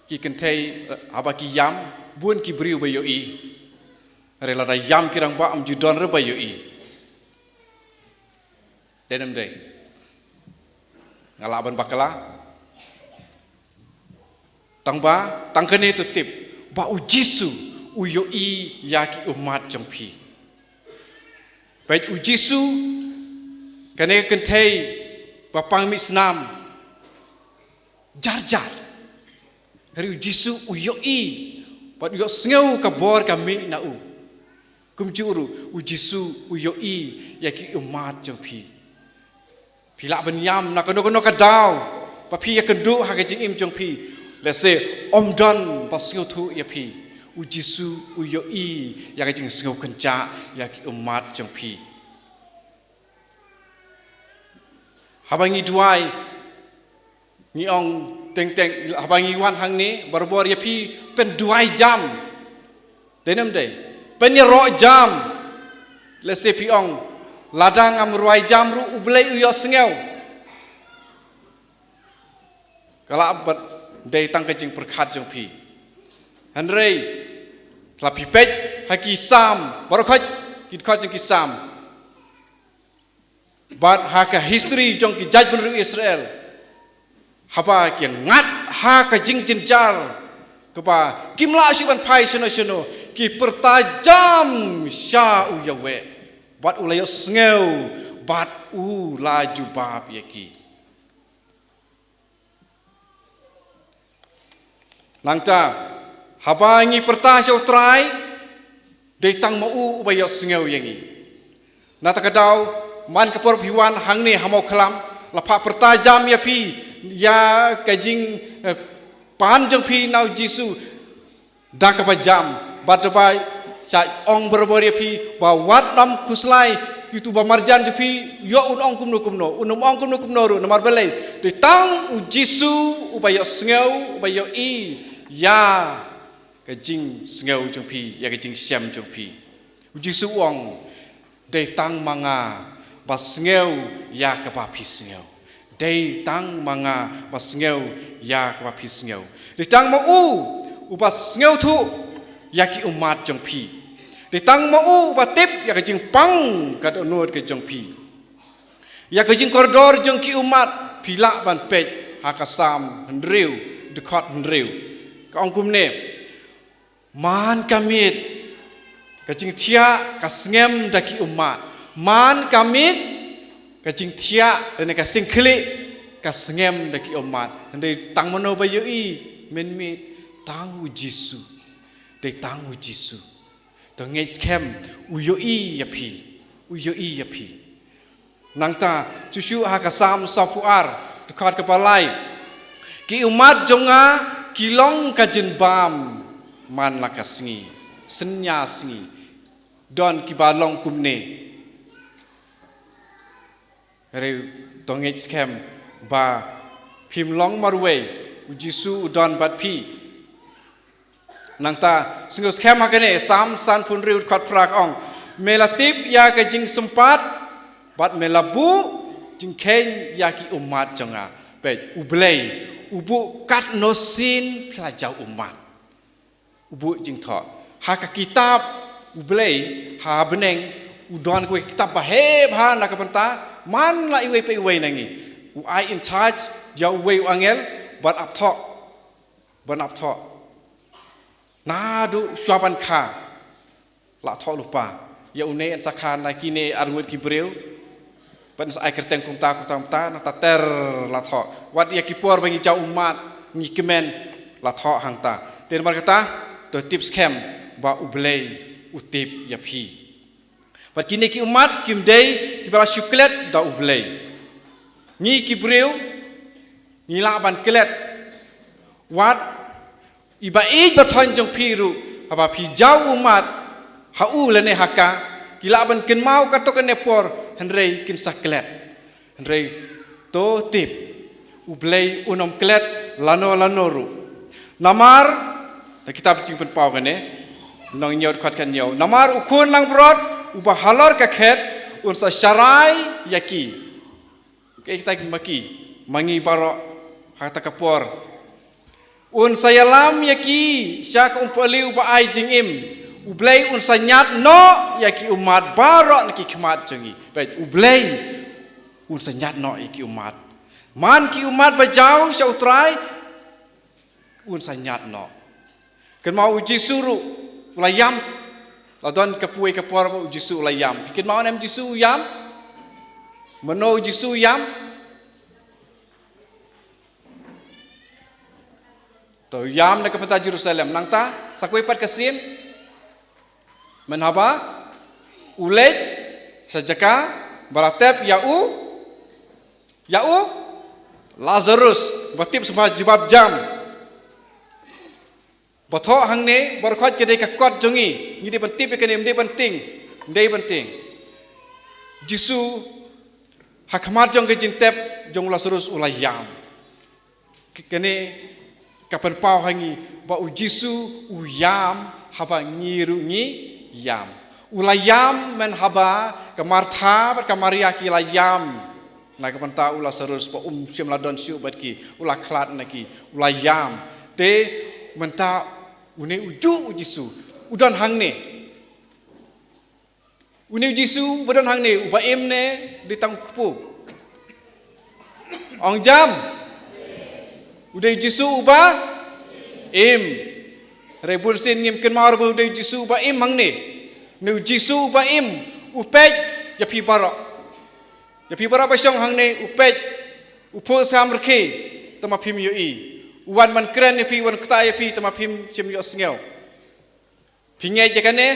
Ki kynthei, eh, haba ki ïam, bun ki briew ba ïohi. Hynrei lada ïam ki rangbah, ym ju don ruh ba ïohi. Dei ne ym dei? Nga lah ban bakla. Tang ba, tang kane to tip ba u Jisu u ïohi ïa ki ummat jong phi. Peit u Jisu, kane ka kynthei ba pang mih snam jar jar. Hynrei u Jisu u ïohi bad u ïohsngew ka bor ka mih na u. Kumjuh ruh u Jisu u ïohi ïa ki ummat jong phi. Phi lah ban ïam na kano kano ka daw ba phi ïakynduh ha ka jingim jong phi. Lehse ym don ba sngewthuh ïa phi. U Jisu u ïohi ïa ka jingsngew kynjah ïa ki ummat jong phi. Haba ngi duwai, ngi ong teng teng, haba ngi wan hangne, barabor ïa phi pynduwai jam. Dei ne ym dei? Pynïaroh jam. Lehse phi ong, lada ngam rwai jam ruh U Blei u ïohsngew. Ka lah ban dei tang ka jingpyrkhat jong phi. Hynrei lada phi peit ha ki Salm, baroh khoit ki dkhot jong ki Salm. Bad ha ka history jong ki jaitbynriew Israel, haba ki ngat ha ka jingjynjar kaba kim lah shuh ban phai shano shano, ki pyrta jam sha U Yahweh. Bad u la ïohsngew, bad u la jubab ïa ki. Nangta, haba ngi pyrta sha U Trai, dei tang ma u uba ïohsngew ïa ngi. Na kata ka daw, man ka por phi wan hangne ha Mawkhlam, la phah pyrta jam ïa phi, ïa ka jing, eh, pan jong phi na U Jisu, da kaba jam, bad da ba sha ong barabor ïa phi, ba wat nym khuslai, kito ba marjan jong phi, ïoh un ong kumno kumno, un ym ong kumno kumno ruh, namar balei, dei tang U Jisu, uba ïohsngew, uba ïohi, ïa ka jingsngew jong phi, ïa ka jingshem jong phi. U Jisu u ong, dei tang ma nga ba sngew ïa kaba phi sngew. Dei tang ma nga ba sngew ïa kaba phi sngew. Dei tang ma u uba sngewthuh ïa ki ummat jong phi. Dei tang ma u uba tip ïa ka jingpang ka dohnud ka jong phi. Ïa ka jingkordor jong ki ummat phi lah ban peit ha ka Salm hynriew, dkhot hynriew. Ka ong kumne, man ka miet ka jingthiah ka sngem da ki ummat. Man ka miet ka jingthiah lane ka sngewkhlieh ka sngem da ki ummat. Hynrei tang mano ba ïohi mynmiet? Tang U Jisu. Dei tang U Jisu. To ngeit skhem, u ïohi ïa phi. U ïohi ïa phi. Nangta, shuh shuh ha ka Salm sawphew ar, dkhot kaba lai. Ki ummat jong nga ki long ka jingbam man la ka sngi, synñia sngi. don kiba long kumne. Hynrei to ngeit skhem ba phim long marwei, u Jisu u don bad phi. Nangta sngewskhem ha kane, Salm sanphew hynriew dkhot phra ka ong, me la tip ïa ka jingsympat bad me la buh jingkheiñ ïa ki ummat jong nga. Peit, U Blei u buh katno sien phi la jaw ummat. U buh jingthoh ha ka kitab U Blei ha bneng. U don kawei ka kitab ba heh bha na ka bynta man la iwei pa iwei na ngi. U ai in charge ïa uwei u angel ban ap thoh, ban ap thoh. Naduh shuwa ban kha la thoh lypa. Ïa une yn sa kha na kine arngut ki briew. Ban sa ai kyrteng kumta kumta kumta, nangta ter la thoh. Wat ïa ki por ba ngi jaw ummat, ngi kmen, la thoh hangta. Te namar kata to tip skhem ba U Blei u tip ïa phi. Bad kine ki ummat kim dei kiba la shu klet da U Blei. Ngi ki briew ngi lah ban klet. Wat i ba ïeit ba thoiñ jong phi ruh, haba phi jaw ummat ha u lane ha ka, ki lah ban kynmaw katto katne por, hynrei kin sa klet. Hynrei to tip, U Blei un ym klet lano lano ruh. Namar, na kitab Jingpynpaw kane, lynnong hynñiew dkhot khathynñiew, namar u khun langbrot uba halor ka khet un sa sharai ïa ki. Kaei kata ki ma ki, ma ngi baroh ha kata ka por. Un sa ïalam ïa ki sha ka Umphylliuh ba ai jingim. U Blei un sa ñiad noh ïa ki ummat baroh na ki khmat jong ngi. Peit, U Blei un sa ñiad noh ïa ki ummat. Man ki ummat ba jaw sha U Trai, un sa ñiad noh. Kynmaw u Jisu ruh u la ïam. La don ka poi ka por ba u Jisu u la ïam. Phi kynmaw ne em u Jisu u ïam? Mano u Jisu u ïam? To u ïam na ka bynta Jerusalem. Nangta sa kawei pat ka sien, mynhaba u leit sha jaka ba la tep ïa u, ïa u Lazarus, ba tip sngewbha jubab jam. Ba thoh hangne baroh khoit ka dei ka kot jong ngi. Ngi dei ban tip ïa kane, ym dei ban tieng, ym dei ban tieng. Jisu ha khmat jong ka jingtep jong u Lazarus u la ïam. K- kane ka pynpaw ha ngi ba u Jisu u ïam haba ngi ruh ngi ïam. U la ïam mynhaba ka Martha bad ka Maria ki la ïam. Na ka bynta u Lazarus ba um shym la don shuh bad ki, u la khlad na ki, u la ïam. Te mynta une ujuh u Jisu u don hangne. Une u Jisu uba don hangne uba im ne dei tang u kpu? Ong jam. U dei u Jisu uba im. Hynrei bun sien ngim kynmaw ba u dei u Jisu uba im hangne. Une u Jisu uba im u peit ïa phi baroh. Ïa phi baroh ba shong hangne u peit, u phuh skam rkhie, tang ba phim ïohi. U wan ban kren ïa phi, wan ktah ïa phi, tang ba phim shym ïohsngew. Phi ngeit ïa kane?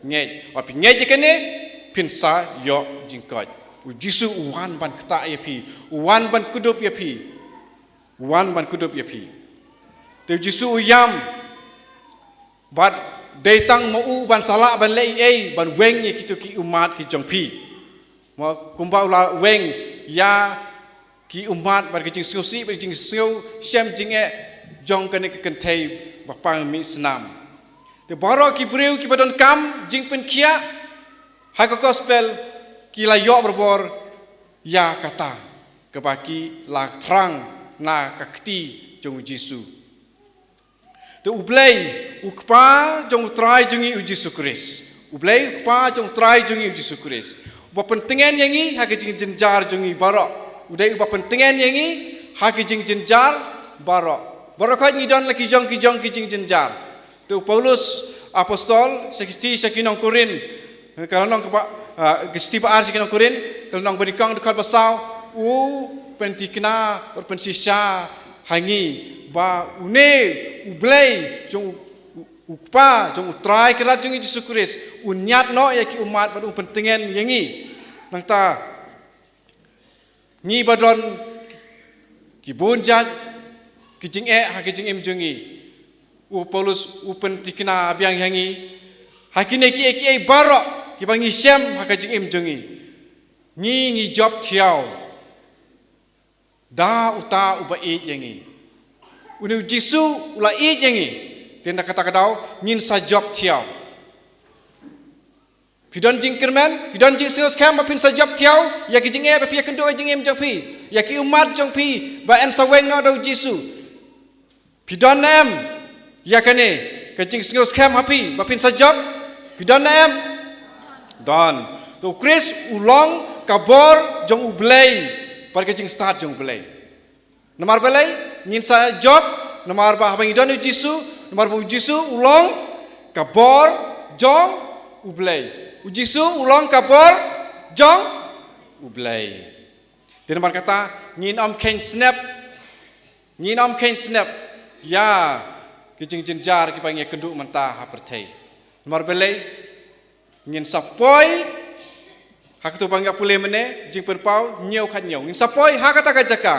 Ngeit. Ba phi ngeit ïa kane, phin sa ïoh jingkoit. U Jisu u wan ban ktah ïa phi, u wan ban kdup ïa phi, u wan ban kdup ïa phi. Te u Jisu u ïam. Bad dei tang ma u ban sa lah ban leh ei ei ban weng ïa kito ki ummat ki jong phi. Ma kumba u la weng ïa ki ummat bad ki jingsngewsih bad ki jingsngew shem jingeh jong kane ka kynthei ba pang mih snam. Te baroh ki briew kiba donkam jingpynkhiah ha ka gospel ki la ïoh barabor ïa kata kaba ki la thrang na ka kti jong u Jisu. Te U Blei, U Kpa jong U Trai jong ngi U Jisu Khrist. U Blei, U Kpa jong U Trai jong ngi U Jisu Khrist, uba pyntngen ïa ngi ha ka jingjynjar jong ngi baroh. U dei uba pyntngen ïa ngi ha ka jingjynjar baroh. Baroh khoit ngi don la ki jong ki jong ki jingjynjar. Te u Paulus apostol sha ki shithi sha ki nong Korinth, ka lynnong kaba, ah, ka shithi ba ar sha ki nong Korinth, ka lynnong ba nyngkong dkhot ba saw, u pynthikna, u pynshisha ha ngi ba une U Blei jong u, u, U Kpa jong U Trai Kynrad jong ngi Jisu Khrist un ñiad noh ïa ki ummat bad un pyntngen ïa ngi. Nangta ngi ba don ki bun jait ki jingeh ha ki jingim jong ngi, u Paulus u pynthikna biang ïa ngi Ha kine kiei kiei baroh kiba ngi shem ha ka jingim jong ngi, ngi ngi jop thiaw da uta uba ïeit ïa ngi. Une u Jisu u la ïeit ïa ngi. Te na kata ka daw ngin sa jop thiaw. Phi don jingkyrmen, phi don jingsngewskhem ba phin sa jop thiaw ïa ki jingeh ba phi ïakynduh ha jingim jong phi, ïa ki ummat jong phi ba yn sa weng noh da u Jisu. Phi don ne em ïa kane ka jingsngewskhem ha phi ba phin sa jop? Phi don ne em? Don. To u Khrist u long ka bor jong U Blei bad ka jingstad jong U Blei. Namar balei ngin sa jop? Namar ba haba ngi don ïa u Jisu, namar ba u Jisu u long ka bor jong U Blei. U Jisu u long ka bor jong U Blei. Te namar kata ngin ym kheiñ snep. Ngin ym kheiñ snep ïa ki jingjynjar kiba ngi ïakynduh mynta ha pyrthei. Namar balei? Ngin sa poi ha katu ba nga pule mynne, Jingpynpaw hynñiew khat hynñiew. Ngin sa poi ha kata ka jaka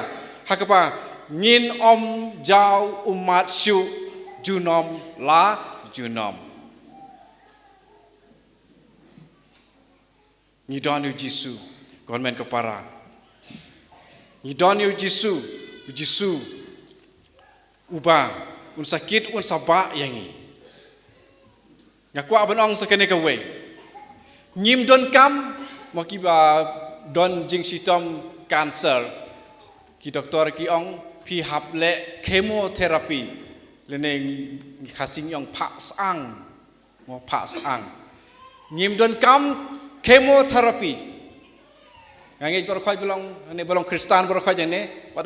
ha kaba ngin ym jaw ummat shuh junom la junom. Ngi don ïa u Jisu, ko hynmen ko para. Ngi don ïa u Jisu, u Jisu uba un sa kit, un sa bah ïa ngi. Nga kwah ban ong sa kane kawei. Ngim donkam, mo, kiba don jingshitom cancer, ki doktor ki ong phi hap leh chemotherapy. Lane ngi, ngi Khasi ngi ong phah syang. Mo, phah syang. Ngim donkam chemotherapy. Nga ngeit baroh khoit ba long, ne ba long Khristan baroh khoit ne, wat,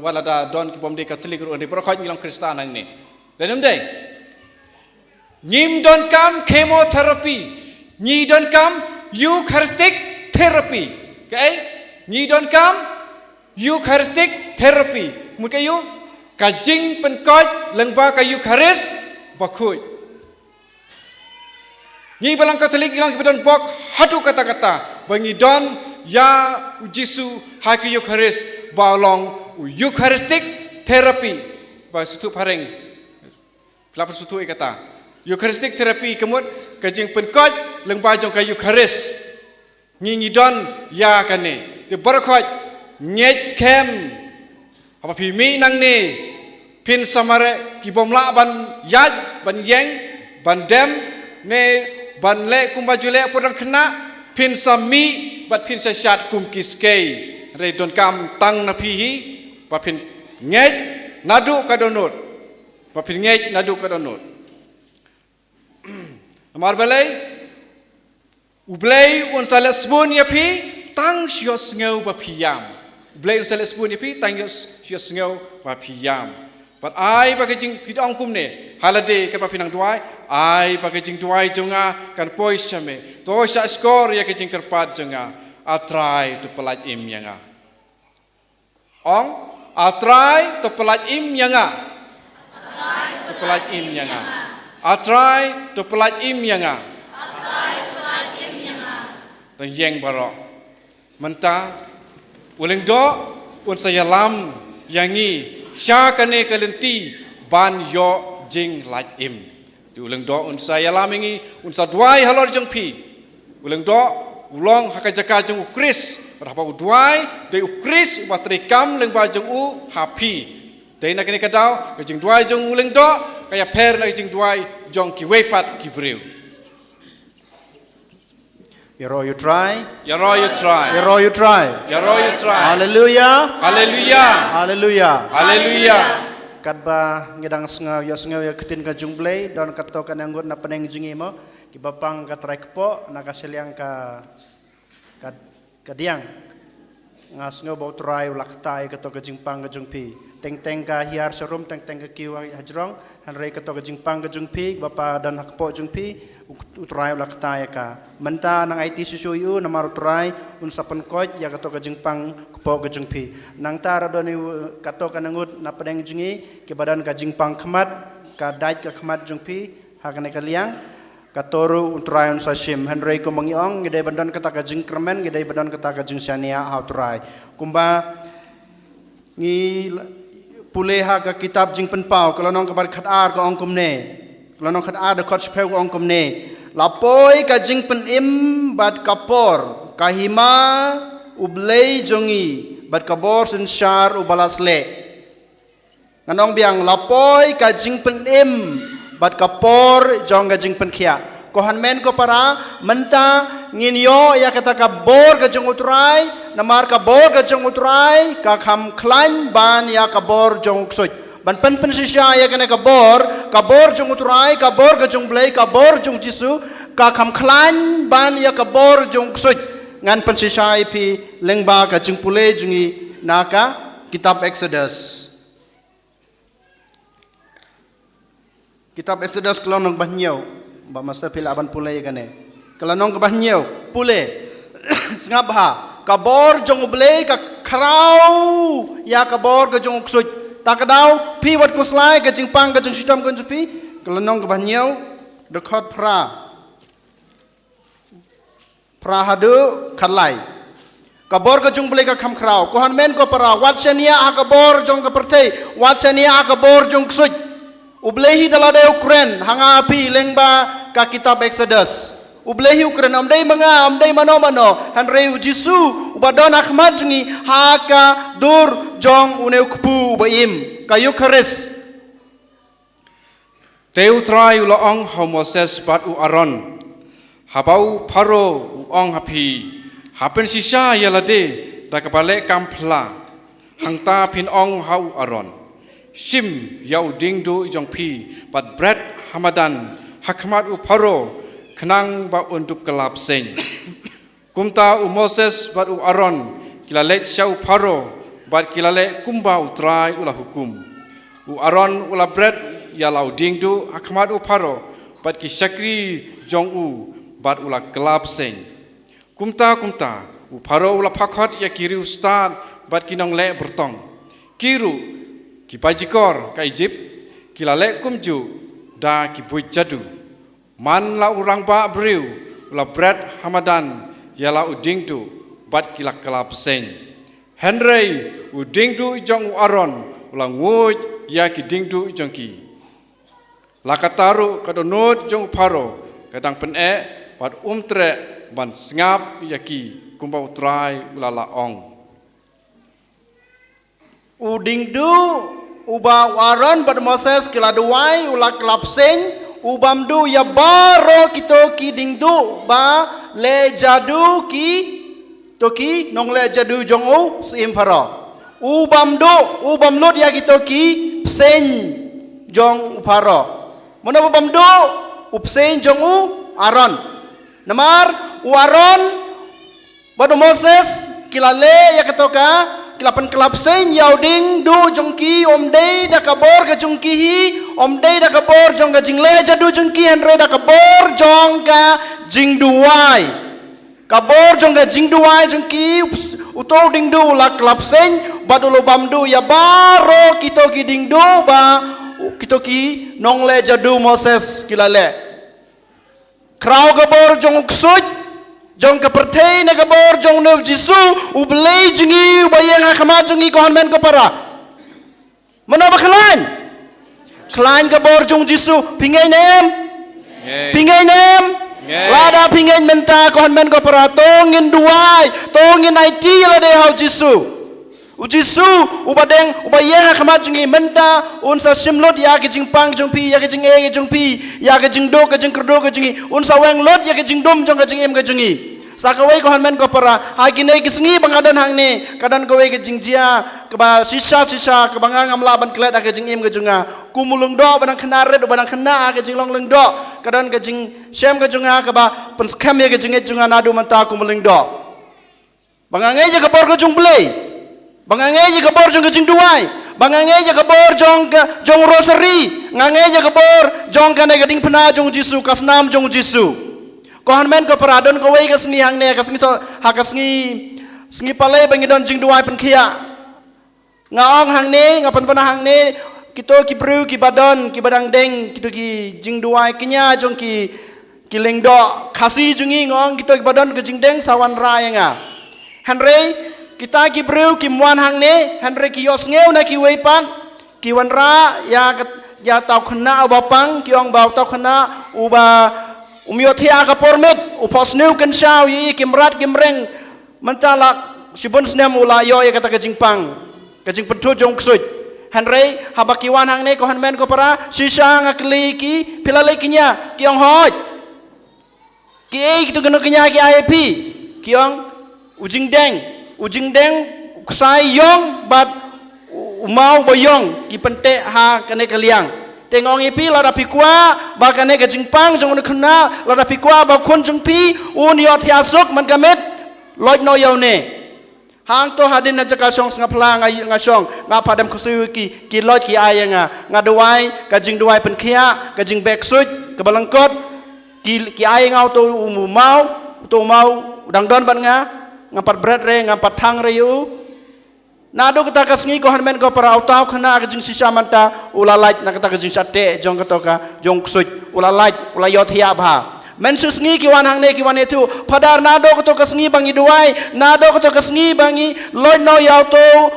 wat lada don ki bym dei Katholik ruh ne, baroh khoit ngi long Khristan hangne. Dei ne ym dei? Ngim donkam chemotherapy. Ngi donkam Eucharistic therapy. Kaei? Ngi donkam Eucharistic therapy. Mut kaei? Ka jingpynkoit lyngba ka Eucharist bakhuid. Ngi ba long Katholik ngi long kiba don bok haduh katta katta ba ngi don ïa u Jisu ha ka Eucharist ba long u Eucharistic therapy. Ba suthu phareng. Phi lah ban suthu ïa kata. Eucharistic therapy ka mut ka jingpynkoit lyngba jong ka Eucharist. Ngi ngi don ïa kane. Te baroh khoit ngeit skhem. Haba phi mih nangne, phin sa mareh, ki bym lah ban ïaid, ban ïeng, ban dem, ne ban leh kumba ju leh por dang khynnah, phin sa mih bad phin sa shad kum ki skei. Hynrei donkam tang na phi hi ba phin ngeit naduh ka dohnud. Ba phin ngeit naduh ka dohnud. Namar balei? U Blei un sa leh sbun ïa phi tang shu ïohsngew ba phi ïam. U Blei un sa leh sbun ïa phi tang ïoh, shu ïohsngew ba phi ïam. Bad ai ba ka jing, phi ong kumne, ha lade katba phi nang duwai, ai ba ka jingduwai jong nga kan poi sha me. To shahshkor ïa ka jingkyrpad jong nga. A Trai, to pyllait im ïa nga. Ong, A Trai, to pyllait im ïa nga. To pyllait im ïa nga. A Trai, to pyllait im ïa nga. To ïeng baroh. Mynta u Lyngdoh un sa ïalam ïa ngi sha kane ka lynti ban ïoh jinglait im. Te u Lyngdoh un sa ïalam ïa ngi, un sa duwai halor jong phi. U Lyngdoh u long ha ka jaka jong u Khrist. Bad haba u duwai, dei u Khrist uba treikam lyngba jong u ha phi. Dei na kane ka daw ka jingduwai jong u Lyngdoh ka ïapher na ka jingduwai jong kiwei pat ki briew. Ïaroh ïa u Trai. Ïaroh ïa u Trai. Ïaroh ïa u Trai. Ïaroh ïa u Trai. Haleluia. Haleluia. Haleluia. Haleluia. Katba ngi dang sngew, ïa sngew ïa ka ktien ka jong u Blei, don katto katne ngut na pdeng jong ngi mo, kiba pang ka trai kpoh na ka shiliang ka, ka, ka diang. Nga sngew ba u Trai u la kta ïa kato ka jingpang ka jong phi. Teng teng ka hiar sharum, teng teng ka kiew ha jrong, hynrei kato ka jingpang ka jong phi, ba pa don ha kpoh jong phi, u, u Trai u la kta ïa ka. Mynta nang aiti shuh shuh ïa u, namar u Trai un sa pynkoit ïa kato ka jingpang kpoh ka jong phi. Nangta ruh don ïa u, kato katne ngut na pdeng jong ngi, kiba don ka jingpang khmat, ka dait ka khmat jong phi ha kane ka liang. Kato ruh u Trai un sa shim, hynrei kumba ngi ong, ngi dei ban don kata ka jingkyrmen, ngi dei ban don kata ka jingshaniah ha u Trai. Kumba ngi pule ha ka kitab Jingpynpaw, ka lynnong kaba khatar ka ong kumne. Ka lynnong khatar dkhot shiphew ka ong kumne. La poi ka jingpynim bad ka por, ka hima U Blei jong ngi, bad ka bor synshar uba la sleh. Ngan ong biang, la poi ka jingpynim bad ka por jong ka jingpynkhiah. Ko hynmen ko para, mynta ngin ïoh ïa kata ka bor ka jong U Trai, namar ka bor ka jong U Trai ka kham khlaiñ ban ïa ka bor jong u ksuid. Ban pynpynshisha ïa kane ka bor, ka bor jong U Trai, ka bor ka jong U Blei, ka bor jong Jisu, ka kham khlaiñ ban ïa ka bor jong u ksuid. Ngan pynshisha ïa phi lyngba ka jingpule jong ngi na ka kitab Exodus. Kitab Exodus ka lynnong kaba hynñiew, ba masa phi lah ban pule ïa kane. Ka lynnong kaba hynñiew, pule. Sngap bha, ka bor jong U Blei ka khraw ïa ka bor ka jong u ksuid. Ta ka daw, phi wat khuslai ka jingpang ka jingshitom ka jong phi. Ka lynnong kaba hynñiew, dkhot phra. Phra haduh khatlai. Ka bor ka jong U Blei ka kham khraw. Ko hynmen ko para, wat shaniah ha ka bor jong ka pyrthei, wat shaniah ha ka bor jong u ksuid. U Blei hi da lade u kren ha nga ha phi lyngba ka kitab Exodus. U Blei hi u kren, ym dei ma nga, ym dei mano mano, hynrei U Jisu uba don ha khmat jong ngi ha ka dur jong une u kpu uba im, ka Eukharist. Te U Trai u la ong ha u Moses bad u Aaron, haba u Pharaoh u ong ha phi, ha pynshisha ïa lade da kaba leh kam phylla, hangta phin ong ha u Aaron, shim ïa u diengduh jong phi bad bret ha madan ha khmat u Pharaoh, khnang ba un dup kylla bseiñ. Kumta u Moses bad u Aaron ki la leit sha u Pharaoh, bad ki la leh kumba U Trai u la hukum. U Aaron u la bret ïa la u diengduh ha khmat u Pharaoh bad ki shakri jong u, bad u la kylla bseiñ. Kumta kumta u Pharaoh u la phakhot ïa ki riewstad bad ki nongleh byrtong. Ki ruh ki bajikor ka Ijipt ki la leh kumjuh da ki buit jadu. Man la u rangbah briew u la bret ha madan ïa la u diengduh, bad ki la kylla bseiñ. Hynrei u diengduh jong u Aaron u la nguid ïa ki diengduh jong ki. La katta ruh ka dohnud jong u Pharaoh ka dang pyneh, bad um treh ban sngap ïa ki, kumba U Trai u la la ong. U diengduh uba u Aaron bad Moses ki la duwai u la kylla bseiñ, u bym duh ïa baroh kito ki diengduh ba leh jadu, kito ki nongleh jadu jong u syiem Pharaoh. U bym duh, u bym lut ïa kito ki bseiñ jong u Pharaoh. Mano ba bym duh? U bseiñ jong u Aaron. Namar u Aaron bad u Moses ki la leh ïa kato ka, ki la pynkylla bseiñ ïa u diengduh jong ki, ym dei da ka bor ka jong ki hi, ym dei da ka bor jong ka jingleh jadu jong ki, hynrei da ka bor jong ka jingduwai. Ka bor jong ka jingduwai jong ki, uto u diengduh u la kylla bseiñ, bad u la bym duh ïa baroh kito ki diengduh ba kito ki nongleh jadu Moses ki la leh. Khraw ka bor jong u ksuid jong ka pyrthei na ka bor jong une u Jisu, U Blei jong ngi uba ïeng ha khmat jong ngi, ko hynmen ko para. Mano ba khlaiñ? Khlaiñ ka bor jong u Jisu. Phi ngeit ne em? Ngeit. Phi ngeit ne em? Ngeit. Lada phi ngeit mynta, ko hynmen ko para, to ngin duwai, to ngin aiti ïa lade ha u Jisu. U Jisu uba dang, uba ïeng ha khmat jong ngi mynta, un sa shim lut ïa ka jingpang jong phi, ïa ka jingeh ka jong phi, ïa ka jingduk ka jingkyrduh ka jong ngi, un sa weng lut ïa ka jingdum jong ka jingim ka jong ngi. Sa kawei, ko hynmen ko para, ha kine ki sngi ba nga don hangne, ka don kawei ka jingjia kaba shisha shisha kaba nga ngam lah ban klet ha ka jingim ka jong nga. Kum u lyngdoh ba dang khynnah rit, ba dang khynnah ha ka jinglong lyngdoh, ka don ka jingshem ka jong nga kaba pynskhem ïa ka jingngeit jong nga naduh mynta kum u lyngdoh. Ba nga ngeit ïa ka bor ka jong U Blei. Ba nga ngeit ïa ka bor jong ka jingduwai. Ba nga ngeit ïa ka bor jong ka, jong u rosary. Nga ngeit ïa ka bor jong kane ka diengphna jong u Jisu, ka snam jong u Jisu. Ko hynmen ko para, don kawei ka sngi hangne, ka sngi to, ha ka sngi, sngi palei ba ngi don jingduwai pynkhiah. Nga ong hangne, nga pynbna hangne, kito ki briew kiba don, kiba dang deng kito ki jingduwai kñia jong ki, ki lyngdoh Khasi jong ngi, nga ong kito kiba don ka jingdeng sa wanrah ïa nga. Hynrei kita ki briew kim wan hangne, hynrei ki ïohsngew na kiwei pat, ki wanrah ïa ka, ïa uta u khynnah uba pang, ki ong ba uta u khynnah uba Um ïohthiah ka por miet, u phohsniew kynsha, u ïohi ki mrad ki mreng. Mynta la shibun snem u la ïoh ïa kata ka jingpang, ka jingpynthut jong u ksuid. Hynrei haba ki wan hangne, ko hynmen ko para, shisha nga kylli ki, phi la leit kñia? Ki ong hooid. Kiei kito ki nongkñia ki ai ïa phi? Ki ong u jingdeng, u jingdeng, u ksai ïong bad u maw ba ïong ki pynteh ha kane ka liang. Te nga ong ïa phi, lada phi kwah ba kane ka jingpang jong une u khynnah, lada phi kwah ba u khun jong phi un ïohthiah suk man ka miet, loit noh ïa une. Hangto hadien na jaka shong sngap phla nga, nga shong, nga phah dem khuslai ïa ki, ki loit ki ai ïa nga. Nga duwai ka jingduwai pynkhiah, ka jingbeh ksuid kaba lyngkot. Ki, ki ai ïa nga uto u maw, uto u maw u dang don bad nga. Ngam pat bret re, ngam pat thang re ïa u. Naduh kata ka sngi, ko hynmen ko para, uta u khynnah, ka jingshisha mynta u la lait na kata ka jingshah teh jong kata ka, jong u ksuid. U la lait, u la ïohthiah bha. Mynshisngi ki wan hangne, ki wan ïathuh, Phadar, naduh kato ka sngi ba ngi duwai, naduh kato ka sngi ba ngi loit noh ïa uto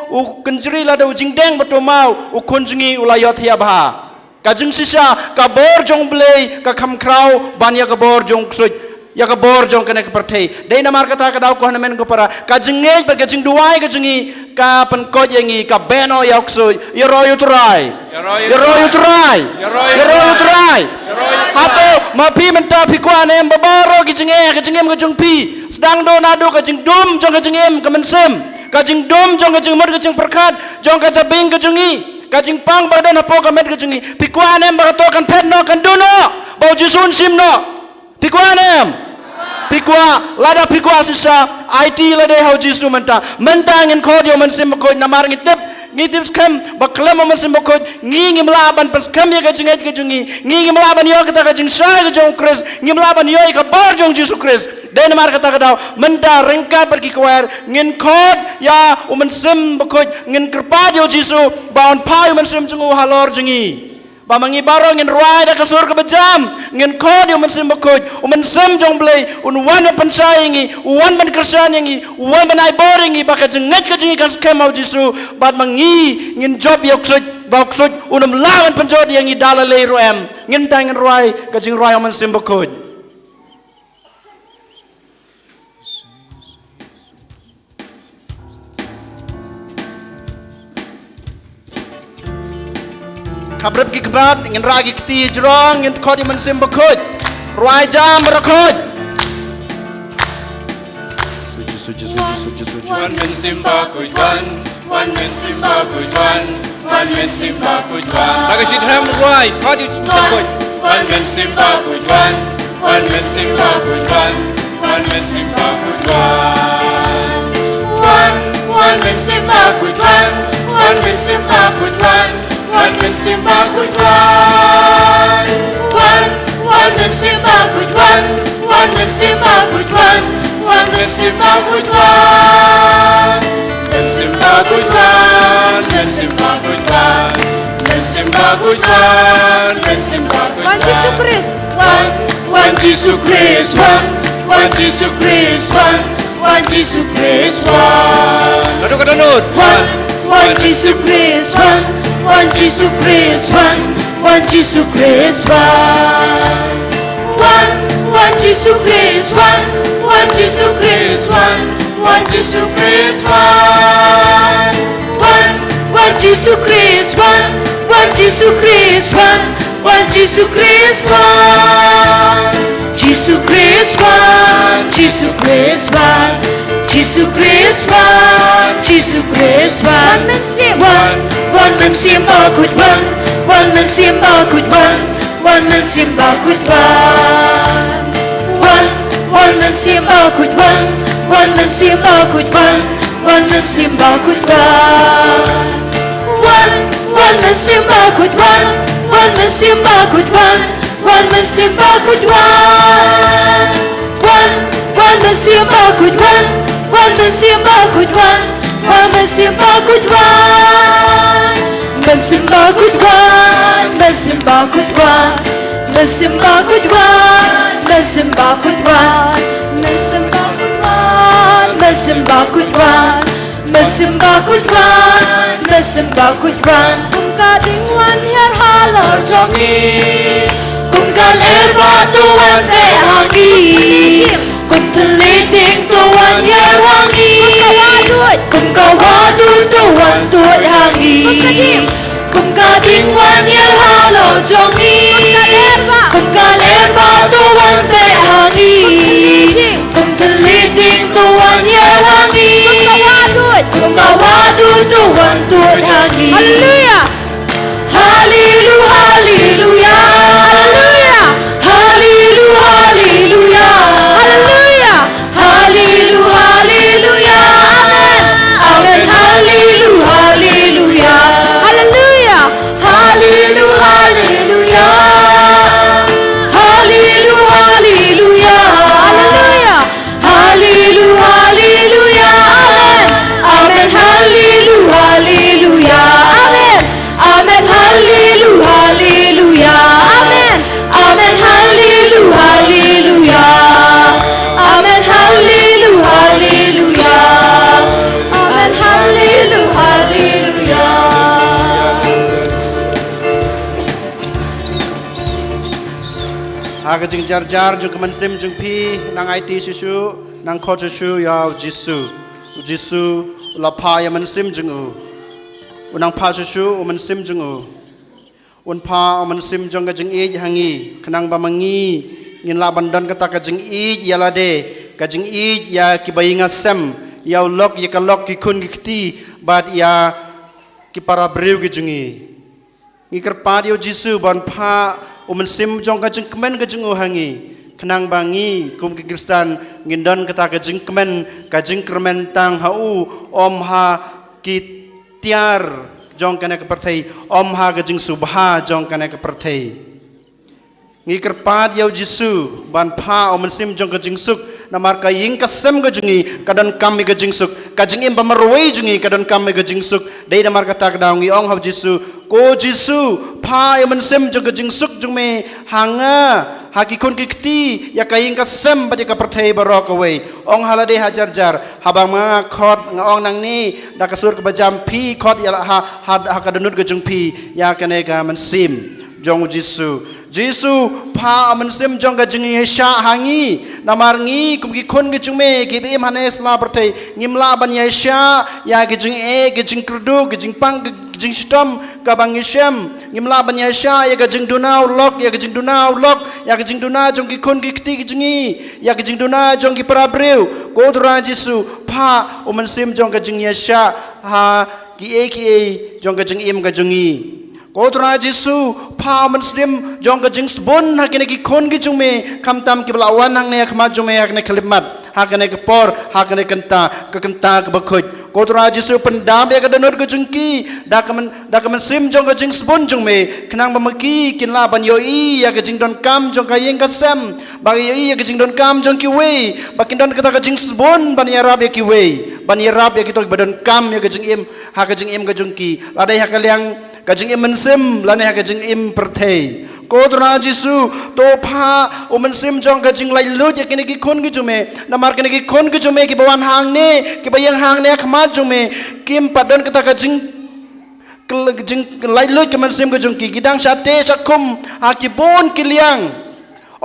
u kynjri lada u jingdeng bad uto u maw, u khun jong ngi u la ïohthiah bha. Ka jingshisha, ka bor jong U Blei ka kham khraw ban ïa ka bor jong u ksuid, ïa ka bor jong kane ka pyrthei. Dei namar kata ka daw, ko hynmen ko para, ka jingngeit bad ka jingduwai ka jong ngi ka pynkoit ïa ngi, ka beh noh ïa u ksuid. Ïaroh ïa U Trai. Ïaroh ïa U Trai. Ïaroh ïa U Trai. Hato ma phi mynta phi kwah ne em ba baroh ki jingeh, ka jingim ka jong phi, sdang duh naduh ka jingdum jong ka jingim ka mynsiem, ka jingdum jong ka jingmut ka jingpyrkhat jong ka jabieng ka jong ngi, ka jingpang ba ka don hapoh ka met ka jong ngi, phi kwah ne em ba kato kan phet noh, kan duh noh, ba U Jisu un shim noh? Phi kwah ne em? Phi kwah, lada phi kwah shisha, aiti lade ha U Jisu mynta. Mynta ngin khot ïa U Mynsiem Bakhuid namar ngi tip, ngi tip skhem ba khlem U Mynsiem Bakhuid ngi ngim lah ban pynskhem ïa ka jingngeit ka jong ngi. Ngi ngim lah ban ïoh kata ka jingshai ka jong U Khrist. Ngim lah ban ïoh ïa ka bor jong U Jisu Khrist. Dei namar kata ka daw, mynta ryngkat bad ki choir ngin khot ïa U Mynsiem Bakhuid, ngin kyrpad ïa U Jisu ba un phah ïa U Mynsiem jong u halor jong ngi. Ba ma ngi baroh ngin rwai da ka sur kaba jam, ngin khot ïa U Mynsiem Bakhuid, U Mynsiem jong U Blei un wan ban pynshai ïa ngi, un wan ban kyrshan ïa ngi, un wan ban ai bor ïa ngi, ba ka jingngeit ka jong ngi kan skhem ha U Jisu, bad ma ngi ngin jop ïa u ksuid, ba u ksuid un ym lah ban pynjot ïa ngi da lei lei ruh em. Ngin, te ngin rwai ka jingrwai U Mynsiem Bakhuid. Khapbrip ki khmat, ngin rah ki kti jrong, ngin khot ïa U Mynsiem Bakhuid. Rwai jam baroh khuid. Wan Mynsiem Bakhuid wan, wan Mynsiem Bakhuid wan, wan Mynsiem Bakhuid wan. Ba ka shitrhem rwai, khot ïa U Mynsiem Bakhuid. Wan Mynsiem Bakhuid wan, wan Mynsiem Bakhuid wan, wan Mynsiem Bakhuid wan. Wan, wan Mynsiem Bakhuid wan, wan Mynsiem Bakhuid wan, wan Mynsiem Bakhuid wan. Wan, wan Mynsiem Bakhuid wan, wan Mynsiem Bakhuid wan, wan Mynsiem Bakhuid wan. Mynsiem Bakhuid wan, Mynsiem Bakhuid wan, Mynsiem Bakhuid wan, Mynsiem Bakhuid wan. Wan Jisu Khrist wan. Wan Jisu Khrist wan, wan Jisu Khrist wan, wan Jisu Khrist wan. Naduh ka dohnud. Wan, wan Jisu Khrist wan, wan Jisu Khrist wan, wan Jisu Khrist wan. Wan, wan Jisu Khrist wan, wan Jisu Khrist wan, wan Jisu Khrist wan. Wan, wan Jisu Khrist wan, wan Jisu Khrist wan, wan Jisu Khrist wan. Jisu Khrist wan, Jisu Khrist wan, Jisu Khrist wan, Jisu Khrist wan. Wan Mynsiem. Wan, wan Mynsiem Bakhuid wan, wan Mynsiem Bakhuid wan, wan Mynsiem Bakhuid wan. Wan, wan Mynsiem Bakhuid wan, wan Mynsiem Bakhuid wan, wan Mynsiem Bakhuid wan. Wan, wan Mynsiem Bakhuid wan, wan Mynsiem Bakhuid wan, wan Mynsiem Bakhuid wan. Wan, wan Mynsiem Bakhuid wan, wan Mynsiem Bakhuid wan, wan Mynsiem Bakhuid wan. Mynsiem Bakhuid wan, Mynsiem Bakhuid wan, Mynsiem Bakhuid wan, Mynsiem Bakhuid wan. Mynsiem Bakhuid wan, Mynsiem Bakhuid wan, Mynsiem Bakhuid wan, Mynsiem Bakhuid wan. Kum ka diengwan hiar halor jong ngi, kum Ka lyer ba to wan beh ha ngi. Kum thylliej ding to wan hiar ha ngi. Kum ka wah duh to wan tuid ha ngi. Kum ka ding wan hiar halor jong ngi. Kum ka lyer ba to wan beh ha ngi. Kum thylliej ding to wan hiar ha ngi. Kum ka wah duh to wan tuid ha ngi. Haleluya. Haleluya, haleluya. Haleluya. Haleluya, haleluya. Haleluya. Haleluya, haleluya. Amen. Amen. Haleluya, haleluya. Haleluya. Haleluya, haleluya. Haleluya, haleluya. Haleluya. Haleluya, haleluya. Amen. Amen. Haleluya, haleluya. Amen. Amen. Haleluya, haleluya. Amen. Amen. Haleluya, haleluya. Amen. Haleluya, haleluya. Amen. Haleluya, haleluya. Ha ka jingjarjar jong ka mynsiem jong phi, nang aiti shuh shuh, nang khot shuh shuh ïa u Jisu. U Jisu u la phah ïa u mynsiem jong u. U nang phah shuh shuh u mynsiem jong u. Un phah u mynsiem jong ka jingïeit ha ngi, khnang ba ma ngi ngin lah ban don kata ka jingïeit ïa lade, ka jingïeit ïa kiba ïing ha sem, ïa u lok ïa ka lok, ki khun ki kti, bad ïa ki para briew ki jong ngi. Ngi kyrpad ïa u Jisu ban phah u mynsiem jong ka jingkmen ka jong u ha ngi, khnang ba ngi kum ki Khristan ngin don kata ka jingkmen, ka jingkyrmen tang ha u, ym ha ki tiar jong kane ka pyrthei, ym ha ka jingsngewbha jong kane ka pyrthei. Ngi kyrpad ïa u Jisu ban phah u mynsiem jong ka jingsuk, namar ka ïing ka sem ka jong ngi ka donkam ïa ka jingsuk, ka jingim ba marwei jong ngi ka donkam ïa ka jingsuk. Dei namar kata ka daw ngi ong ha u Jisu, ko Jisu, phah ïa u mynsiem jong ka jingsuk jong me ha nga, ha ki khun ki kti, ïa ka ïing ka sem bad ïa ka pyrthei baroh kawei. Ong ha lade ha jar jar, haba ma nga khot, nga ong nangne da ka sur kaba jam, phi khot ïa la ha, ha, ha ka dohnud ka jong phi ïa kane ka mynsiem jong u Jisu. Jisu, phah u mynsiem jong ka jingïaishah ha ngi, namar ngi kum ki khun ki jong me kiba im hangne sla pyrthei, ngim lah ban ïaishah ïa ki jingeh, ki jingkyrduh, ki jingpang, ki jingshitom kaba ngi shem. Ngim lah ban ïaishah ïa ka jingduna u lok, ïa ka jingduna u lok, ïa ka jingduna jong ki khun ki kti ki jong ngi, ïa ka jingduna jong ki para briew. Ko Trai Jisu, phah u mynsiem jong ka jingïaishah ha kiei kiei jong ka jingim ka jong ngi. Ko Trai Jisu, phah u mynsiem jong ka jingsbun ha kine ki khun ki jong me, khamtam kiba la wan hangne ha khmat jong me ha kane ka khyllipmat, ha kane ka por, ha kane ka kynta, ka kynta kaba khuid. Ko Trai Jisu, pyndap ïa ka dohnud ka jong ki da ka myn-, da ka mynsiem jong ka jingsbun jong me, khnang ba ma ki kin lah ban ïohi ïa ka jingdonkam jong ka ïing ka sem, ba ïohi ïa ka jingdonkam jong kiwei, ba kin don kata ka jingsbun ban ïarap ïa kiwei, ban ïarap ïa kito kiba donkam ïa ka jingim ha ka jingim ka jong ki, lada ha ka liang ka jingim mynsiem lane ha ka jingim pyrthei. Ko Trai Jisu, to phah u mynsiem jong ka jinglaitluid ïa kine ki khun ki jong me, namar kine ki khun ki jong me kiba wan hangne, kiba ïeng hangne ha khmat jong me, kim pat don kata ka jing, ka jinglaitluid ka mynsiem ka jong ki, ki dang shatei shakhum ha ki bun ki liang.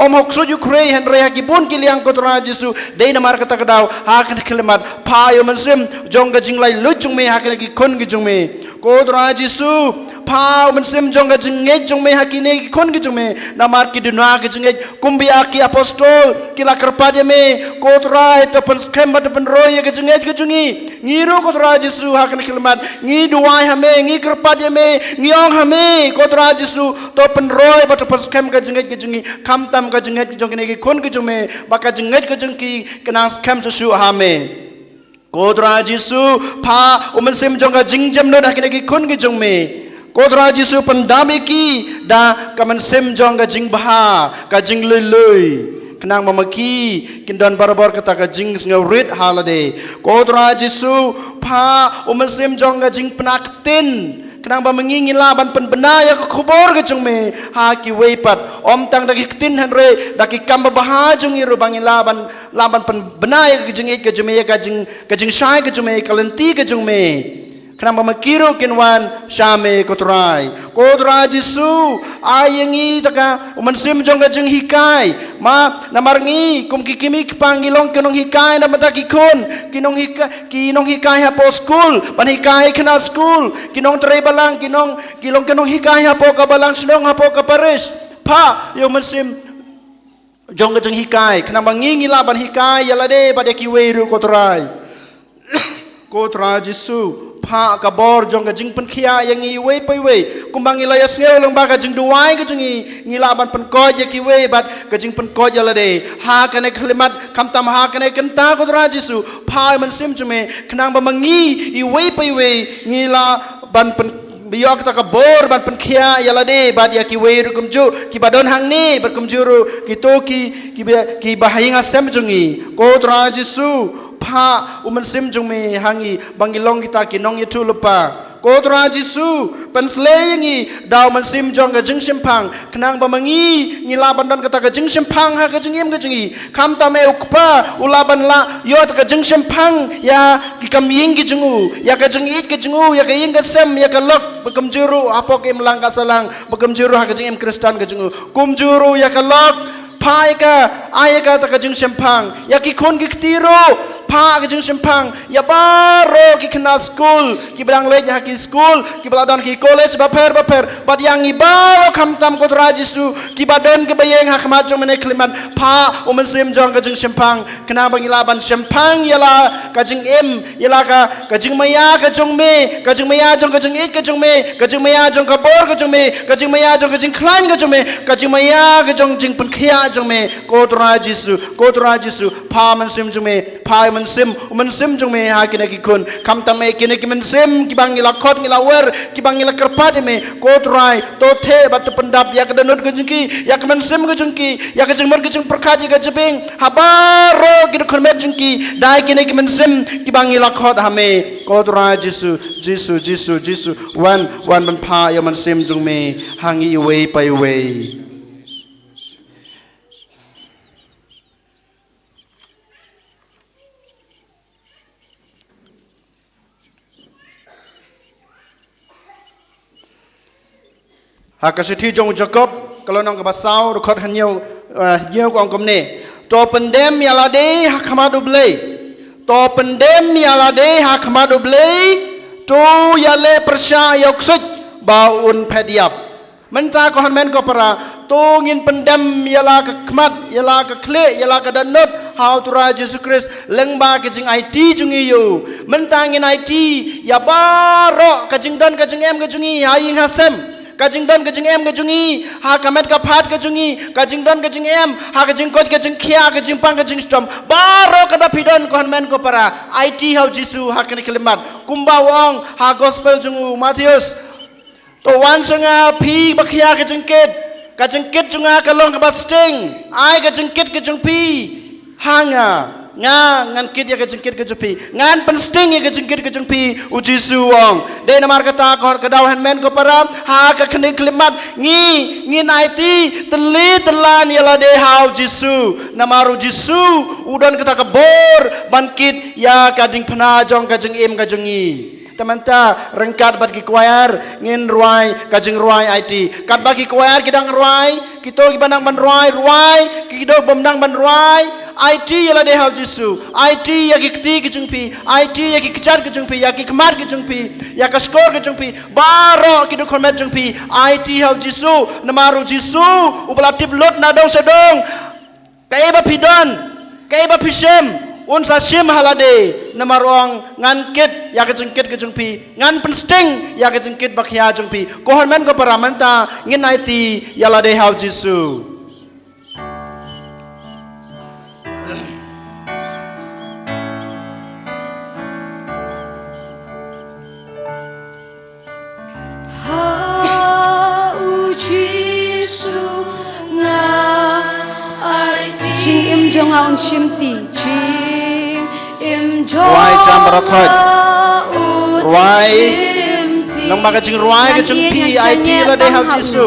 Ym ha u ksuid u khrei hynrei ha ki bun ki liang, ko Trai Jisu. Dei namar kata ka daw ha kane ka khyllipmat, phah ïa u mynsiem jong ka jinglaitluid jong me ha kine ki khun ki jong me. Ko Trai Jisu, phah u mynsiem jong ka jingngeit jong me ha kine ki khun ki jong me, namar ki duna ka jingngeit kumba ïa ki apostol ki la kyrpad ïa me. Ko Trai, to pynskhem bad to pynroi ïa ka jingngeit ka jong ngi. Ngi ruh, ko Trai Jisu, ha kane ka khyllipmat ngi duwai ha me, ngi kyrpad ïa me, ngi ong ha me, ko Trai Jisu, to pynroi bad to pynskhem ka jingngeit ka jong ngi, khamtam ka jingngeit ka jong kine ki khun ki jong me, ba ka jingngeit ka jong ki kan nang skhem shuh shuh ha me. Ko Trai Jisu, phah u mynsiem jong ka jingjemnud ha kine ki khun ki jong me. Ko Trai Jisu, pyndap ïa ki da ka mynsiem jong ka jingbha, ka jinglui lui, khnang ba ma ki kin don barabor kata ka jingsngewrit ha lade. Ko Trai Jisu, phah u mynsiem jong ka jingpynah ktien, khnang ba ma ngi ngin lah ban pynbna ïa ka khubor ka jong me ha kiwei pat. Ym tang da ki ktien hynrei da ki kam babha jong ngi ruh ba ngin lah ban, lah ban pynbna ïa ka jingïeit ka jong me, ïa ka jing, ka jingshai ka jong me, ka lynti ka jong me. Khnang ba ma ki ruh kin wan sha me ko Trai. Ko Trai Jisu, ai ïa ngi ta ka u mynsiem jong ka jinghikai. Ma, namar ngi kum ki kmie ki kpa ngi long ki nonghikai na bynta ki khun, ki nonghikai, ki nonghikai hapoh skul, ban hikai khynnah skul, ki nongtrei balang, ki nong, ki long ki nonghikai hapoh ka balang shnong, hapoh ka parish. Phah ïa u mynsiem jong ka jinghikai, khnang ba ngi ngi lah ban hikai ïa lade bad ïa kiwei ruh ko Trai. Ko Trai Jisu, phah ka bor jong ka jingpynkhiah ïa ngi iwei pa iwei. Kumba ngi la ïasngew lyngba ka jingduwai ka jong ngi, ngi lah ban pynkoit ïa kiwei bad ka jingpynkoit ïa lade. Ha kane ka khyllipmat, khamtam ha kane ka kynta ko Trai Jisu, phah ïa u mynsiem jong me, khnang ba ma ngi iwei pa iwei ngi lah ban pyn, ïoh kata ka bor ban pynkhiah ïa lade bad ïa kiwei ruh kumjuh kiba don hangne bad kumjuh ruh kito ki, kiba, kiba ha ïing ha sem jong ngi. Ko Trai Jisu, phah u mynsiem jong me ha ngi ba ngi long kita ki nongïathuhlypa. Ko Trai Jisu, pynsleh ïa ngi da u mynsiem jong ka jingshemphang, khnang ba ma ngi ngi lah ban don kata ka jingshemphang ha ka jingim ka jong ngi. Khamtam eh u kpa u lah ban lah ïoh ta ka jingshemphang ïa ki kam ïing ki jong u, ïa ka jingïeit ka jong u, ïa ka ïing ka sem, ïa ka lok, ba kumjuh ruh hapoh ka imlang ka sahlang, ba kumjuh ruh ha ka jingim Khristan ka jong u. Kumjuh ruh ïa ka lok, phah ïa ka, ai ïa ka ta ka jingshemphang. Ïa ki khun ki kti ruh, phah ka jingshemphang. Ïa baroh ki khynnah skul, kiba dang leit ha ki skul, kiba la don ki college bapher bapher, bad ïa ngi baroh khamtam ko Trai Jisu, kiba don kiba ïeng ha khmat jong me ha kane ka khyllipmat, phah u mynsiem jong ka jingshemphang. Khnang ba ngi lah ban shemphang ïa la ka jingim, ïa la ka, ka jingmaïa ka jong me, ka jingmaïa jong ka jingïeit ka jong me, ka jingmaïa jong ka bor ka jong me, ka jingmaïa jong ka jingkhlaiñ ka jong me, ka jingmaïa ka jong jingpynkhiah jong me. Ko Trai Jisu, ko Trai Jisu, phah mynsiem jong me, phah mynsiem, mynsiem jong me ha kine ki khun. Khamtam eh kine ki mynsiem kiba ngi la khot ngi la wer, kiba ngi la kyrpad ïa me. Ko Trai, to theh bad to pyndap ïa ka dohnud ka jong ki, ïa ka mynsiem ka jong ki, ïa ka jingmut ka jingpyrkhat, ïa ka jabieng, ha baroh ki dkhot met jong ki, da kine ki mynsiem kiba ngi la khot ha me. Ko Trai Jisu, Jisu, Jisu, Jisu, wan, wan ban phah ïa u mynsiem jong me ha ngi iwei pa iwei. Ha ka shithi jong u Jakob, ka lynnong kaba saw, dkhot hynñiew, eh, hynñiew ka ong kumne. To pyndem ïa lade ha khmat U Blei. To pyndem ïa lade ha khmat U Blei. To ïaleh pyrshah ïa u ksuid ba un phet ïap. Mynta ko hynmen ko para, to ngin pyndem ïa la ka khmat, ïa la ka khlieh, ïa la ka dohnud ha u Trai Jisu Khrist, lyngba ka jingaiti jong ngi ïa u. Mynta ngin aiti ïa baroh ka jingdon ka jingem ka jong ngi ha ïing ha sem, ka jingdon ka jingem ka jong ngi ha ka met ka phad ka jong ngi, ka jingdon ka jingem ha ka jingkoit ka jingkhiah, ka jingpang ka jingshitom, baroh kaba phi don ko hynmen ko para, aiti ha u Jisu ha kane ka khyllipmat. Kumba u ong ha gospel jong u Mathaios. To wan sha nga phi ba khia ka jingkit. Ka jingkit jong nga ka long kaba sting. Ai ka jingkit ka jong phi ha nga. Nga ngan kit ïa ka jingkit ka jong phi. Ngan pynsting ïa ka jingkit ka jong phi. U Jisu u ong. Dei namar kata ko, ka daw hynmen ko para, ha ka kane ka khyllipmat ngi ngin aiti tylli tyllan ïa lade ha u Jisu. Namar u Jisu u don kata ka bor ban kit ïa ka diengphna jong ka jingim ka jong ngi. Te mynta ryngkat bad ki choir ngin rwai ka jingrwai aiti. Katba ki choir ki dang rwai, kito kiba nang ban rwai, rwai, kito bym nang ban rwai, aiti ïa lade ha u Jisu. Aiti ïa ki kti ki jong phi, aiti ïa ki kjat ki jong phi, ïa ki khmat ki jong phi, ïa ka shkor ki jong phi, baroh ki dkhot met jong phi, aiti ha u Jisu. Namar u Jisu uba la tip lut na dong sha dong. Kaei ba phi don, kaei ba phi shem, un sa shim ha lade, namar u ong ngan kit ïa ka jingkit ka jong phi, ngan pynsting ïa ka jingkit ba khia jong phi. Ko hynmen ko para, mynta ngin aiti ïa lade ha u Jisu. Ha u Jisu nga aiti. Jingim jong nga un shimti. Jingim jong nga un shimti. Rwai jam baroh khoit. Rwai. Nang ma ka jingrwai ka jong phi, aiti ïa lade ha u Jisu.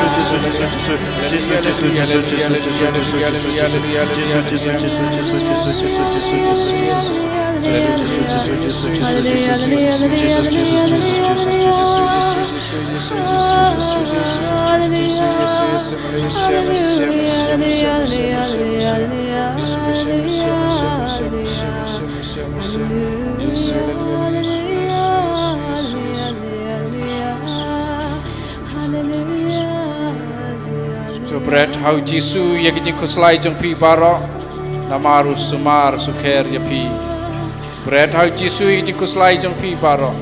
To bret ha u Jisu ïa ki jingkhuslai jong phi baroh, namar u sumar sukher ïa phi. Bret ha u Jisu ïa ki jingkhuslai jong phi baroh,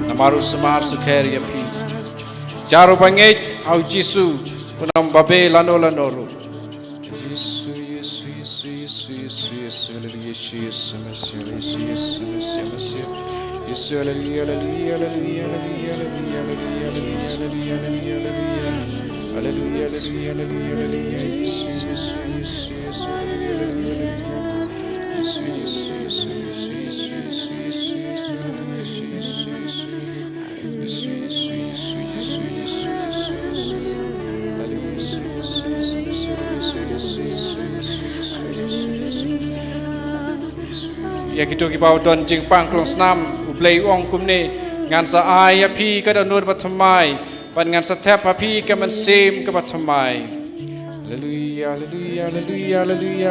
namar u sumar sukher ïa phi. Jar u bangeit ha u Jisu, u nam babe lano lano ruh. Ïa kito kiba don jingpang klong snam, U Blei u ong kumne, ngan sa ai ïa phi ka dohnud bathymmai, bad ngan sa thep ha phi ka mynsiem kaba thymmai. Haleluia, haleluia, haleluia.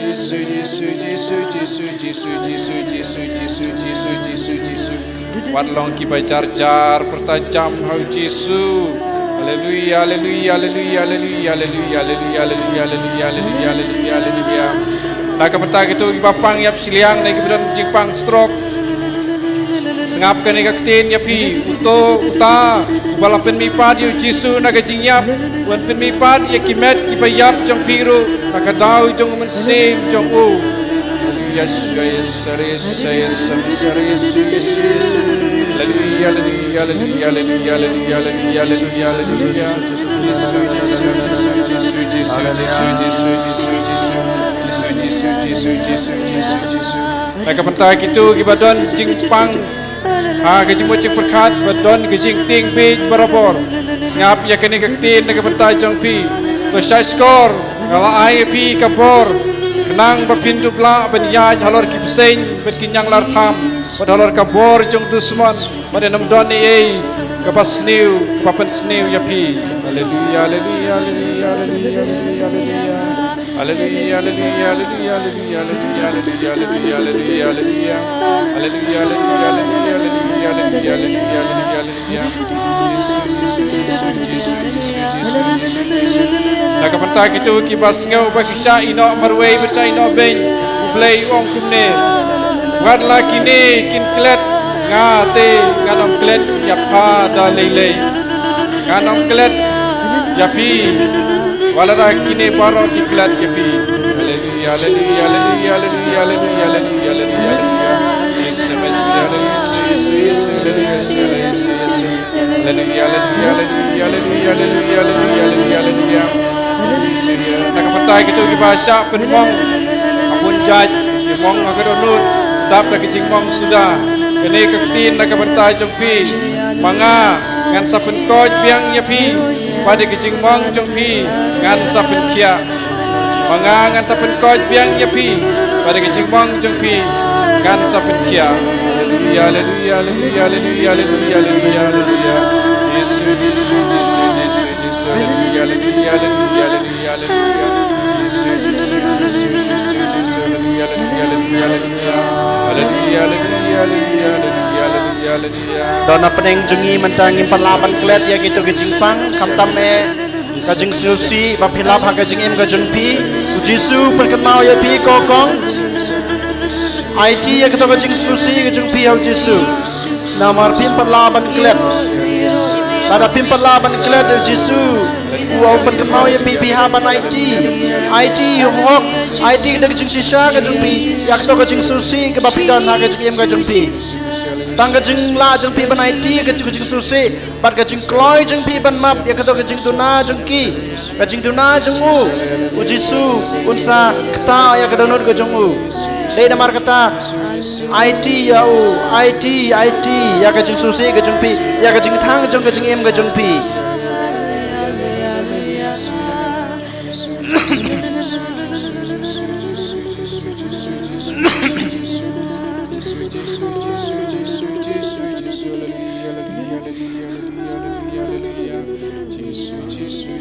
Jisu, Jisu, Jisu. Wat long kiba jar jar pyrta jam ha u Jisu. Haleluia, haleluia, haleluia. Na ka bynta kito kiba pang ïap shiliang ne kiba don jingpang stroke. Sngap kane ka ktien ïa phi, uto uta uba la pynmihpat ïa u Jisu na ka jingïap, u wan pynmihpat ïa ki met kiba ïap jong phi ruh na ka daw jong u Mynsiem jong u. Haleluia, haleluia, haleluia. Na ka bynta kito kiba don jingpang ha ka jingmut jingpyrkhat, ba don ka jingtieng bieit barabor, sngap ïa kane ka ktien na ka bynta jong phi. To shah shkor, nga la ai ïa phi ka bor, khnang ba phin dup lah ban ïaid halor ki bseiñ bad ki ñianglartham, bad halor ka bor jong u dusmon. Bad ym don ei ei kaba sniew, kaba pynsniew ïa phi. Haleluia, haleluia, haleluia. Haleluia, haleluia, haleluia. Na ka bynta kito kiba sngew ba ki shah ïehnoh marwei bad shah ïehnoh beiñ, U Blei u ong kumne: Wat la kine kin klet, nga te ngan ym klet ïa pha da lei lei. Ngan ym klet ïa phi. Wat la kine baroh ki klet ïa phi. Haleluia, haleluia, haleluia. Haleluia, haleluia, haleluia. Na ka bynta kito kiba shah pynmong ha bun jait, ki mong ha ka dohnud, dap da ka jingmong suda. Kane ka ktien na ka bynta jong phi. Ma nga, ngan sa pynkoit biang ïa phi, bad da ka jingmong jong phi ngan sa pynkhiah. Ma nga, ngan sa pynkoit biang ïa phi, bad da ka jingmong jong phi ngan sa pynkhiah. Haleluia, haleluia, haleluia. Jisu, Jisu, Jisu, Jisu, Jisu. Haleluia, haleluia, haleluia, haleluia. Jisu, Jisu, Jisu, Jisu, Jisu. Haleluia, haleluia, haleluia. Haleluia, haleluia, haleluia. Don na pdeng jong ngi mynta ngim pat lah ban klet ïa kito ki jingpang, khamtam eh ka jingsngewsih ba phi lap ha ka jingim ka jong phi. U Jisu pynkynmaw ïa phi ko kong. Aiti ïa kito ka jingsngewsih ka jong phi ha u Jisu. Namar phim pat lah ban klet. Lada phim pat lah ban klet ïa u Jisu, u wan pynkynmaw ïa phi, phi hap ban aiti. Aiti hok, aiti da ka jingshisha ka jong phi ïa kito ka jingsngewsih kaba phi don ha ka jingim ka jong phi. Tang ka jinglah jong phi ban aiti ka jing, ka jingsngewsih bad ka jingkloi jong phi ban map ïa kato ka jingduna jong ki, ka jingduna jong u, u Jisu un sa ktah ïa ka dohnud ka jong u. Dei namar kata, aiti ïa u, aiti, aiti ïa ka jingsngewsih ka jong phi, ïa ka jingthang jong ka jingim ka jong phi.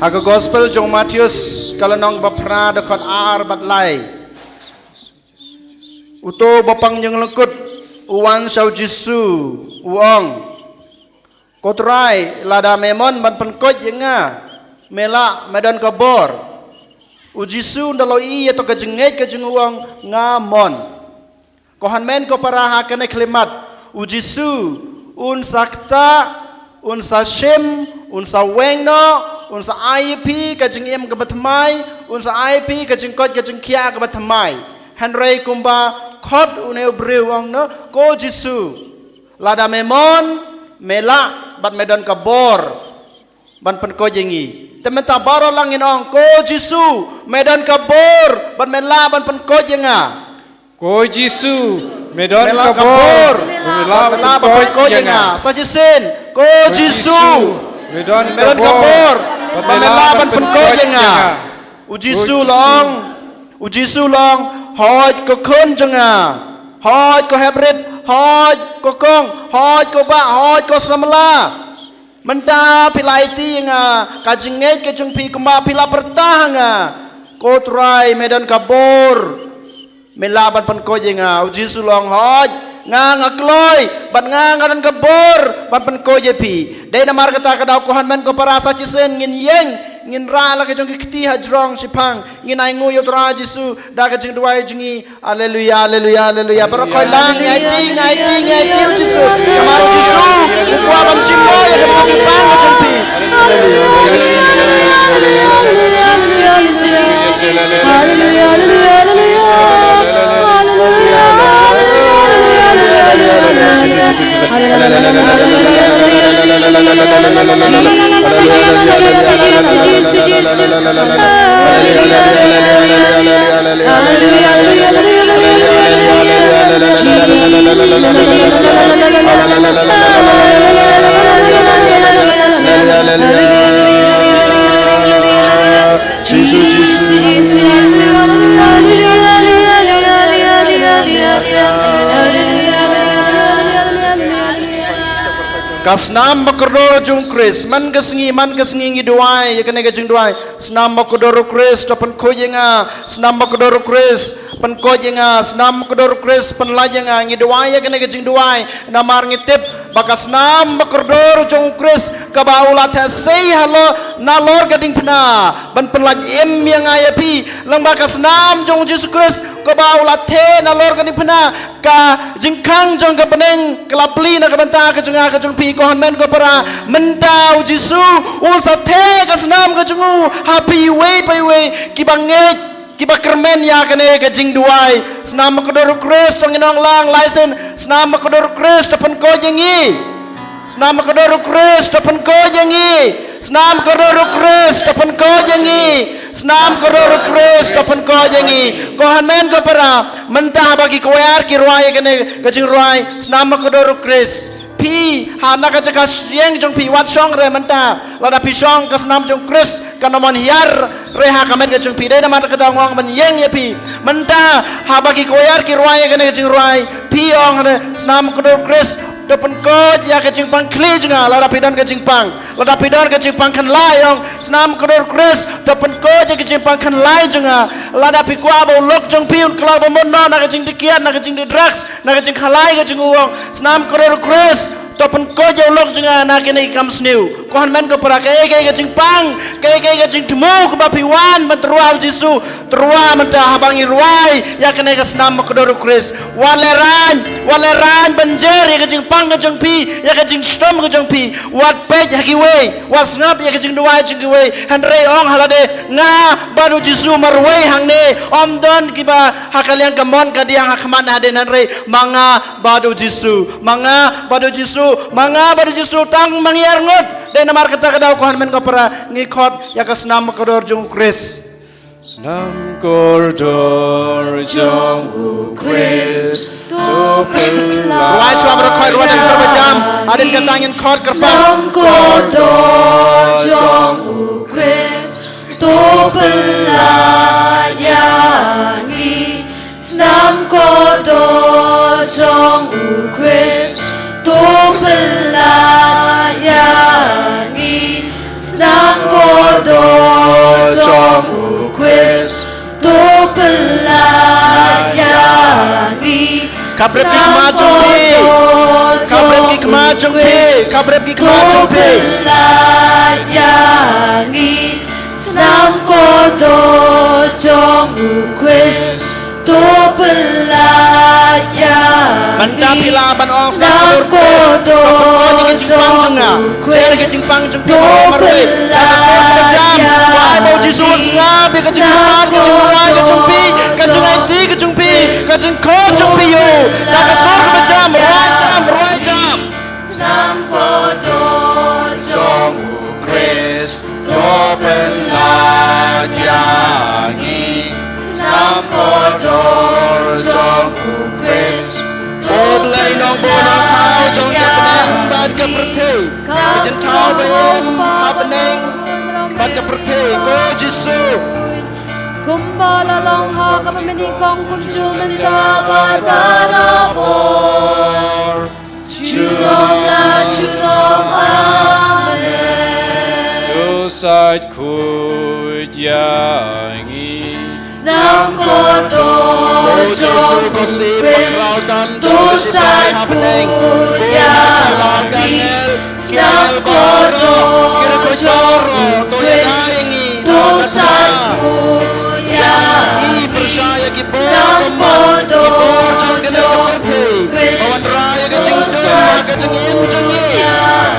Ha ka gospel jong u Mathaios, ka lynnong ba phra, dkhot ar bad lai. Uto u bapang jinglyngkut u wan sha u Jisu, u ong, "Ko Trai, lada me mon ban pynkoit ïa nga, me lah, me don ka bor." U Jisu un da la ïohi ïa kato ka jingngeit ka jong u, u ong, "Nga mon." Ko hynmen ko para, ha kane ka khyllipmat, u Jisu un sa ktah, un sa shim, un sa weng noh, un sa ai ïa phi ka jingim kaba thymmai, un sa ai ïa phi ka jingkoit ka jingkhiah kaba thymmai. Hynrei kumba khot une u briew, u ong noh, "Ko Jisu, lada me mon, me lah bad me don ka bor ban pynkoit ïa ngi." Te mynta baroh lang ngin ong, "Ko Jisu, me don ka bor bad me lah ban pynkoit ïa nga." Ko Jisu, me don ka bor bad me lah ban pynkoit ïa nga. Sa shisien, "Ko Jisu, me don ka bor bad me lah ban pynkoit ïa nga." U Jisu u la ong, u Jisu u la ong, "Hooid ko khun jong nga, hooid ko heprit, hooid ko kong, hooid ko bah, hooid ko samla. Mynta phi la aiti ïa nga ka jingngeit ka jong phi, kumba phi la pyrta ha nga. Ko Trai, me don ka bor, me lah ban pynkoit ïa nga." U Jisu u la ong, "Hooid, nga nga kloi, bad nga nga don ka bor ban pynkoit ïa phi." Dei namar kata ka daw, ko hynmen ko para, sa shisien ngin ïeng, ngin rah la ka jong ki kti ha jrong shiphang, ngin ainguh ïa u Trai Jisu da ka jingduwai jong ngi. Haleluya, haleluya, haleluya. Baroh khoit lang, ngi aiti, ngi aiti, ngi aiti ïa u Jisu. Namar u Jisu u kwah ban shim noh ïa ka jingpang ka jong phi. Haleluya. Ka snam bakordor jong u Khrist, man ka sngi, man ka sngi ngi duwai ïa kane ka jingduwai. Snam bakordor u Khrist, to pynkhuid ïa nga. Snam bakordor u Khrist, pynkhuid ïa nga. Snam bakordor u Khrist, pynlait ïa nga. Ngi duwai ïa kane ka jingduwai namar ngi tip ba ka snam bakordor jong u Khrist kaba u la theh sei halor, nalor ka diengphna, ban pynlait im ïa nga ïa phi. Lyngba ka snam jong u Jisu Khrist kaba u la theh nalor ka diengphna, ka jingkhang jong ka bneng ka la plie na ka bynta ka jong nga ka jong phi. Ko hynmen ko para, mynta u Jisu un sa theh ka snam ka jong u ha phi iwei pa iwei kiba ngeit, kiba kyrmen ïa kane ka jingduwai. Snam bakordor u Khrist, to ngin ong lang lai sien, snam bakordor u Khrist, to pynkhuid ïa ngi. Snam bakordor u Khrist, to pynkhuid ïa ngi. Snam bakordor u Khrist, to pynkhuid ïa ngi. Snam bakordor u Khrist, to pynkhuid ïa ngi. Ko hynmen ko para, mynta haba ki kwayar ki rwai ïa kane ka jingrwai, snam bakordor u Khrist, phi ha na ka jaka shyieng jong phi, wat shong re mynta. Lada phi shong, ka snam jong u Khrist kan ym mon hiar re ha ka met ka jong phi. Dei namar kata nga ong ban ïeng ïa phi. Mynta haba ki kwayar ki rwai ïa kane ka jingrwai, phi ong re, snam bakordor u Khrist, to pynkhuid ïa ka jingpang khlieh jong nga. Lada phi don ka jingpang, lada phi don ka jingpang khanlai, ong, snam bakordor u Khrist, to pynkhuid ïa ka jingpang khanlai jong nga. Lada phi kwah ba u lok jong phi un kylla ba mut noh na ka jingdih kiad, na ka jingdih drugs, na ka jingkhanlai ka jong u, ong, snam bakordor u Khrist, to pynkhuid ïa u lok jong nga na kine ki kam sniew. Ko hynmen ko para, kaei kaei ka jingpang, kaei kaei ka jingthmu kaba phi wan ban tyrwa u Jisu, tyrwa mynta haba ngi rwai ïa kane ka snam bakordor u Khrist. Wat lehrain, wat lehrain ban jer ïa ka jingpang ka jong phi, ïa ka jingshitom ka jong phi. Wat peit ha kiwei, wat sngap ïa ka jingduwai jong kiwei. Hynrei ong ha lade, nga bad u Jisu marwei hangne. Ym don kiba ha ka liang ka mon ka diang ha khmat hadien, hynrei ma nga bad u Jisu, ma nga bad u Jisu, ma nga bad u Jisu tang ma ngi arngut. Dei namar kata ka daw, ko hynmen ko para, ngi khot ïa ka snam bakordor jong u Khrist. Snam kordor jong u Khrist to pynlait. Rwai shuwa baroh khoit, rwai da ka kyrpang jam. Hadien kata ngin khot kyrpang. Snam kordor jong u Khrist to pynlait ïa ngi. Snam kordor jong u Khrist to pynlait ïa ngi. Snam kordor jong u Khrist to pynlait ïa ngi. Khaprep ki khmat jong phi. Khaprep ki khmat jong phi. Khaprep ki khmat jong phi. To pynlait ïa ngi. Snam kordor jong u Khrist to pynlait ïa ngi. Mynta phi lah ban ong, snam kordor jong u Khrist to pynlait ïa ngi. Share ka jingpang jong phi marwei marwei. Da ka sur kaba jam. Wahai ba u Jisu u sngap ïa ka jingpang, ka jingduwai ka jong phi, ka jingaiti ka jong phi, ka jingkhot jong phi ïa u. Da ka sur kaba jam, rwai jam, rwai jam. Snam kordor jong u Khrist to pynlait ïa ngi. Snam kordor jong u Khrist to pynlait ïa ngi. Ko Blei nongbuh nongthaw jong ka bneng bad ka pyrthei. Ka jingthaw ba im ha bneng bad ka pyrthei. Ko Jisu. Kumba la long ha kaba mynnyngkong, kumjuh mynta bad barabor. Junom la junom. Amen. To sait khuid ïa ngi. Snam kordor jong u Khrist to sait khuid ïa ngi. Snam kordor jong u Khrist to sait khuid ïa ngi. Pyrshah ïa ki bor, ki bor jong kane ka pyrthei. Ba wanrah ïa ka jingdum ha ka jingim jong ngi.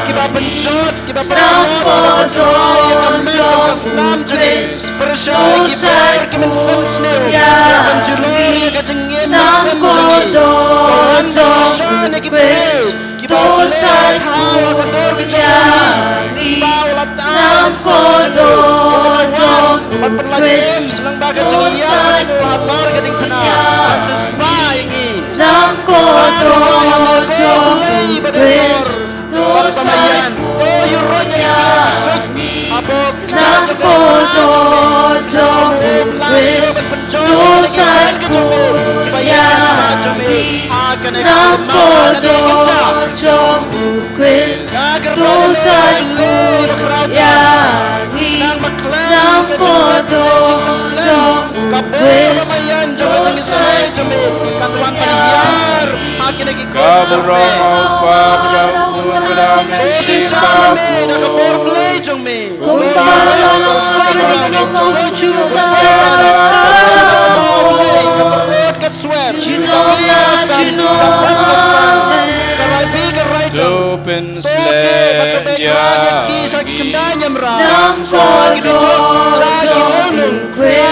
Kiba pynjot, kiba pynlot, kiba pynshai ïa ka met bad ka snam jong ngi. Pyrshah ïa ki bor, ki mynsiem sniew, kiba pynjulor ïa ka jingim mynsiem jong ngi. Ba wan pyrshah ïa ki briew. Kiba u Blei u la thaw ha ka dur ka jong u, kiba u la thaw, snam kordor jong u Khrist, lyngba ka jingïap jong u halor ka diengphna, ban siewspah ïa ngi. Snam kordor jong u Khrist to sait khuid ïa ngi. To ïuhroit ïa ki ksuid hapoh ka jingim jong u Khrist. Snam kordor jong u Khrist to sait khuid ïa ngi. Snam kordor jong u Khrist to sait khuid ïa ngi. Snam kordor jong u Khrist to sait khuid ïa ngi. Ka burom u Kpa, u Khun bad u Mynsiem Bakhuid. Kumba la long ha kaba mynnyngkong, kumjuh mynta bad barabor. Junom la junom. Amen. To pynsleh ïa ngi. Snam kordor jong u Khrist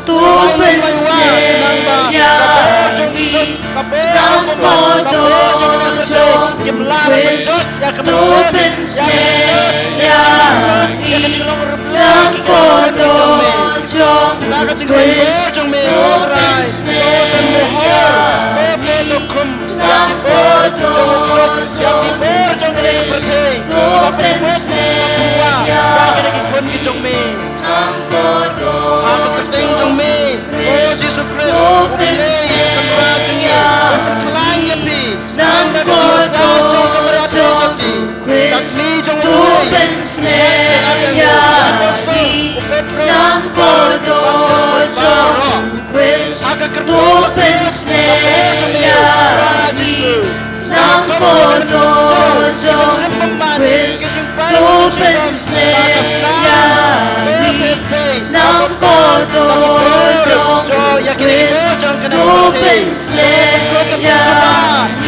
to pynsleh ïa ngi. Snam kordor jong u Khrist to pynsleh ïa ngi. Snam kordor jong u Khrist to pynsleh ïa ngi. Snam kordor jong u Khrist to pynsleh ïa ngi. Snam kordor jong u Khrist to pynsleh ïa ngi. Ha ka kyrteng jong me, O Jisu Khrist, U Blei, Kynrad jong ngi, ngi pynkhlaiñ ïa phi. Snam kordor jong u Khrist to pynsleh ïa ngi. Snam kordor jong u Khrist to pynsleh ïa ngi. Snam kordor jong u Khrist to pynsleh ïa ngi. Snam kordor jong u Khrist to pynsleh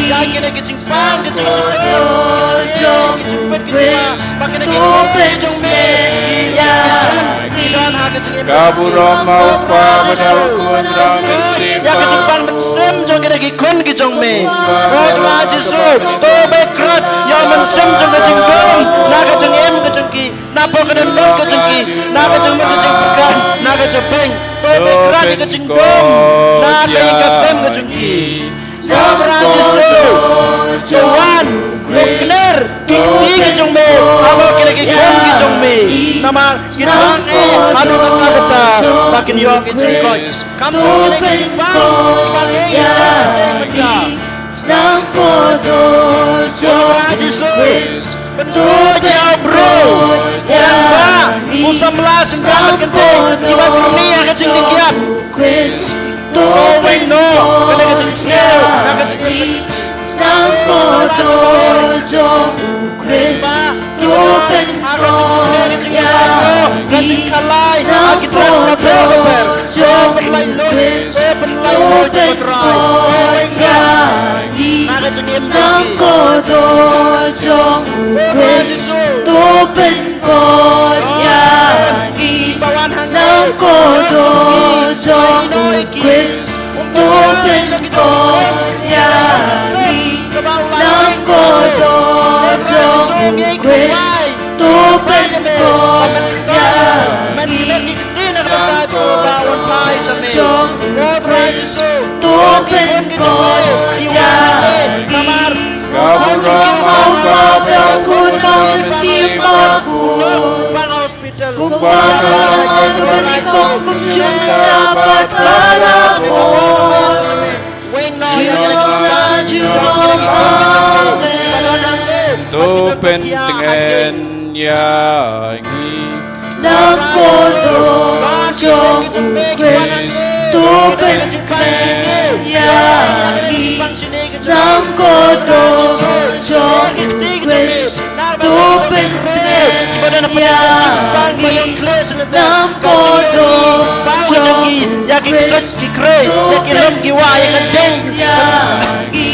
ïa ngi. Snam kordor jong u Khrist to pynsleh ïa ngi. Ka burom u Kpa, bad u Khun, bad u Mynsiem Bakhuid. Ïa ka jingpang mynsiem jong kine ki khun ki jong me. O Trai Jisu, to beh krat ïa u mynsiem jong ka jingdum na ka jingim ka jong ki. Na pdeng ka dohnud ka jong ki, na ka jingmut ka jingpyrkhat, na ka jingpynkhreh, to pynkylla ïa ka jingdum na ka ïing ka sem ka jong ki. Ko Trai Jisu, to wan, to kner ki kti ki jong me halor kine ki khun ki jong me. Namar ki dang eh haduh katta katta ba kin ïoh ki jingkoit. Kam shu kine ki jingpang kiba ngi ïa jingpang mynta. Ko Trai Jisu, pynkoit ïa u briew rangbah, u samla sngewbha bad kynthei kiba kyrni ïa ka jingkyrkiad. To weng noh kane ka jingsniew na ka jingim. Ko Trai, ha ka jingkyrkiad, ka jingkhalai, ha ki drug bapher bapher. To pynlait lut, to pynlait lut, ko Trai. To weng noh na ka jingim jong ki. Ko Trai Jisu, to pyn- koit ïa ngi. Sngewbha ko Trai jong u Khrist, to pynkoit ïa ngi. Sngewbha ko Trai jong u Khrist, to pynkoit ïa ngi. Sngewbha ko Trai jong u Khrist, to pynkoit ïa ngi. Ka burom, ka burom, ka burom, ka burom. Kumba ka la ka bani kong kumjuh na pat ka la bor. Junom la junom, amen. To pyntngen ïa ngi. Sdang ko Trai jong u Khrist, to pyntngen ïa ngi. Sdang ko Trai jong u Khrist, to pyntngen ïa ngi. Sdang ko Trai jong u Khrist, to pyntngen ïa ngi.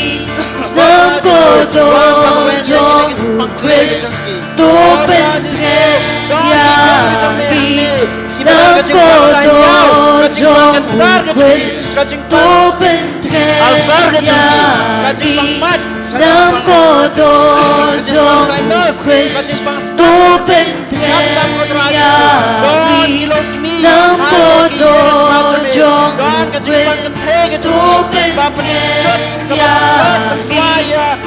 Sdang ko Trai jong u Khrist, to pyntngen ïa ngi. Sdang ko Trai jong u Khrist, to pyntngen ïa ngi. Sdang ko Trai jong u Khrist, to pyntngen ïa ngi. Sdang ko Trai jong u Khrist, to pyntngen ïa ngi.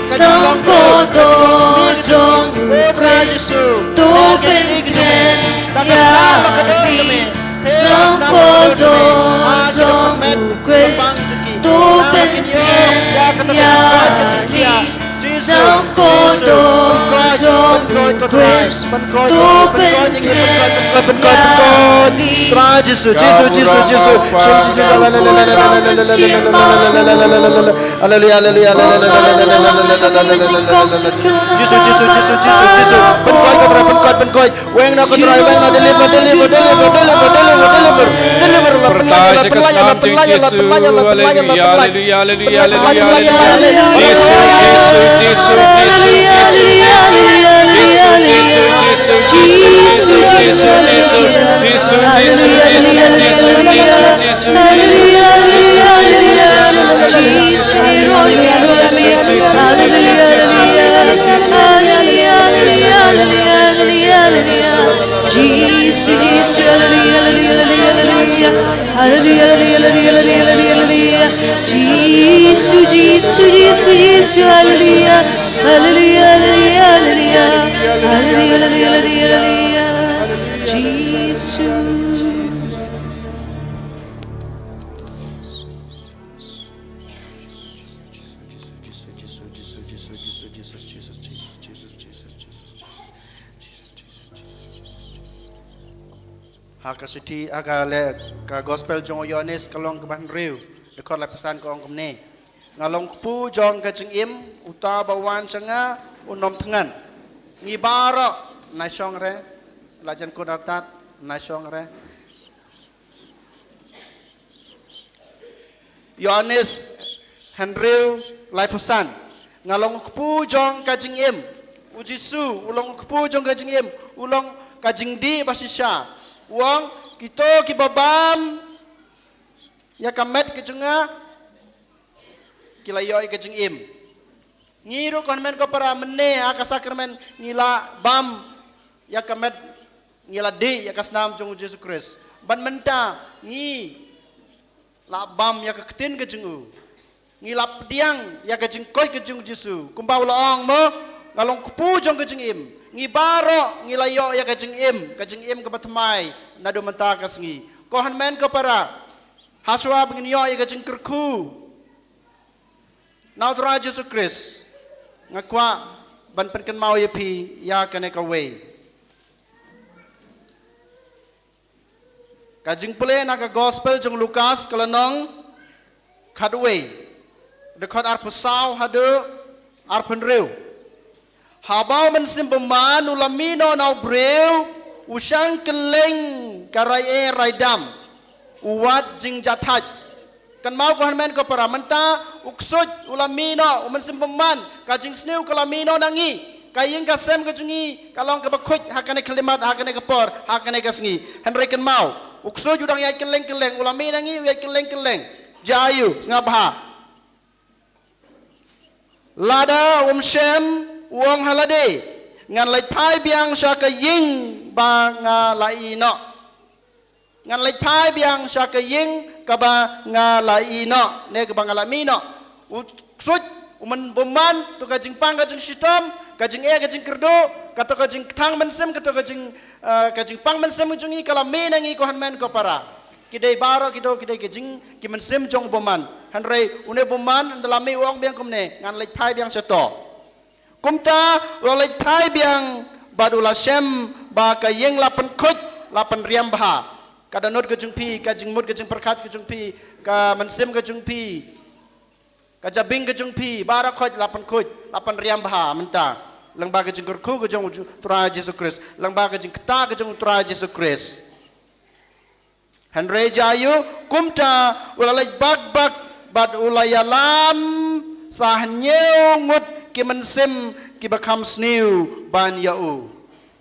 Sdang ko Trai jong u Khrist, to pyntngen ïa ngi. Sdang ko Trai jong u Khrist, to pyntngen ïa ngi. Sdang ko Trai jong u Khrist, to pyntngen ïa ngi. Trai Jisu, Jisu, Jisu, Jisu. Haleluya, haleluya, haleluya. Jisu, Jisu, Jisu, Jisu, Jisu. Pynkoit ko Trai, pynkoit, pynkoit. Weng noh ko Trai, weng noh, deliver, deliver, deliver. Deliver, la pynlait, la pynlait, la pynlait, la pynlait. Haleluya, haleluya, haleluya, haleluya. Jisu, Jisu, Jisu, Jisu, Jisu. Jisu, Jisu, haleluya, haleluya, haleluya. Haleluya, haleluya, haleluya, haleluya, haleluya. Jisu, Jisu, Jisu, Jisu, haleluya. Haleluya, haleluya, haleluya. Haleluya, haleluya, haleluya, haleluya. Jisu. Ha ka shithi, ha ka leh, ka gospel jong u Ïoannis ka lynnong kaba hynriew, dkhot laiphew san ka ong kumne: Nga long u kpu jong ka jingim, uta ba wan sha nga un ym thngan. Ngi baroh, nai shong re, la jan kun artat, nai shong re. Ïoannis hynriew, laiphew san. Nga long u kpu jong ka jingim. U Jisu u long u kpu jong ka jingim. U long ka jingdih ba shisha. U ong, kito kiba bam ïa ka met ka jong nga ki la ïoh ïa ka jingim. Ngi ruh ko hynmen ko para, mynne ha ka sakramen ngi la bam ïa ka met ngi la dih ïa ka snam jong u Jisu Khrist. Bad mynta ngi la bam ïa ka ktien ka jong u. Ngi la pdiang ïa ka jingkoit ka jong u Jisu. Kumba u la ong mo, nga long kpu jong ka jingim. Ngi baroh ngi la ïoh ïa ka jingim, ka jingim kaba thymmai naduh mynta ka sngi. Ko hynmen ko para, ha shuwa ba ngin ïoh ïa ka jingkyrkhu na u Trai Jisu Khrist, nga kwah ban pynkynmaw ïa phi ïa kane kawei. Ka jingpule na ka gospel jong u Lukas ka lynnong khatwei, dkhot arphew saw haduh arphew hynriew. Haba u mynsiem bymman u la mih noh na u briew, u shang kylleng ka rai-eh rai-dam, u wad jingjahthait. Kynmaw ko hynmen ko para, mynta u ksuid u la mih noh, u mynsiem bymman, ka jingsniew ka la mih noh na ngi, ka ïing ka sem ka jong ngi ka long kaba khuid ha kane ka khyllipmat, ha kane ka por, ha kane ka sngi. Hynrei kynmaw, u ksuid u dang ïaid kylleng kylleng, u la mih na ngi u ïaid kylleng kylleng. Jia aiu, sngap bha. Lada um shem, u ong ha lade, ngan leit phai biang sha ka ïing ba nga la ïeh noh. Ngan leit phai biang sha ka ïing kaba nga la ïeh noh, ne kaba nga la mih noh. U ksuid, u mynsiem bymman, to ka jingpang ka jingshitom, ka jingeh ka jingkyrduh, kato ka jingkthang mynsiem, kato ka jing, eh, ka jingpang mynsiem jong ngi ka la mih na ngi ko hynmen ko para. Ki dei baroh kito ki dei ki jing, ki mynsiem jong u bymman. Hynrei une u bymman ynda la mih u ong biang kumne, ngan leit phai biang shato. Kumta u la leit phai biang bad u la shem ba ka ïing la pynkhuid, la pynriam bha. Ka dohnud ka jong phi, ka jingmut ka jingpyrkhat ka jong phi, ka mynsiem ka jong phi, ka jabieng ka jong phi, baroh khoit la pynkhuid, la pynriam bha mynta. Lyngba ka jingkyrkhu ka jong u Ju-, Trai Jisu Khrist, lyngba ka jingktah ka jong u Trai Jisu Khrist. Hynrei jia aiu, kumta u la leit bak bak bad u la ïalam sa hynñiew ngut ki mynsiem kiba kham sniew ban ïa u.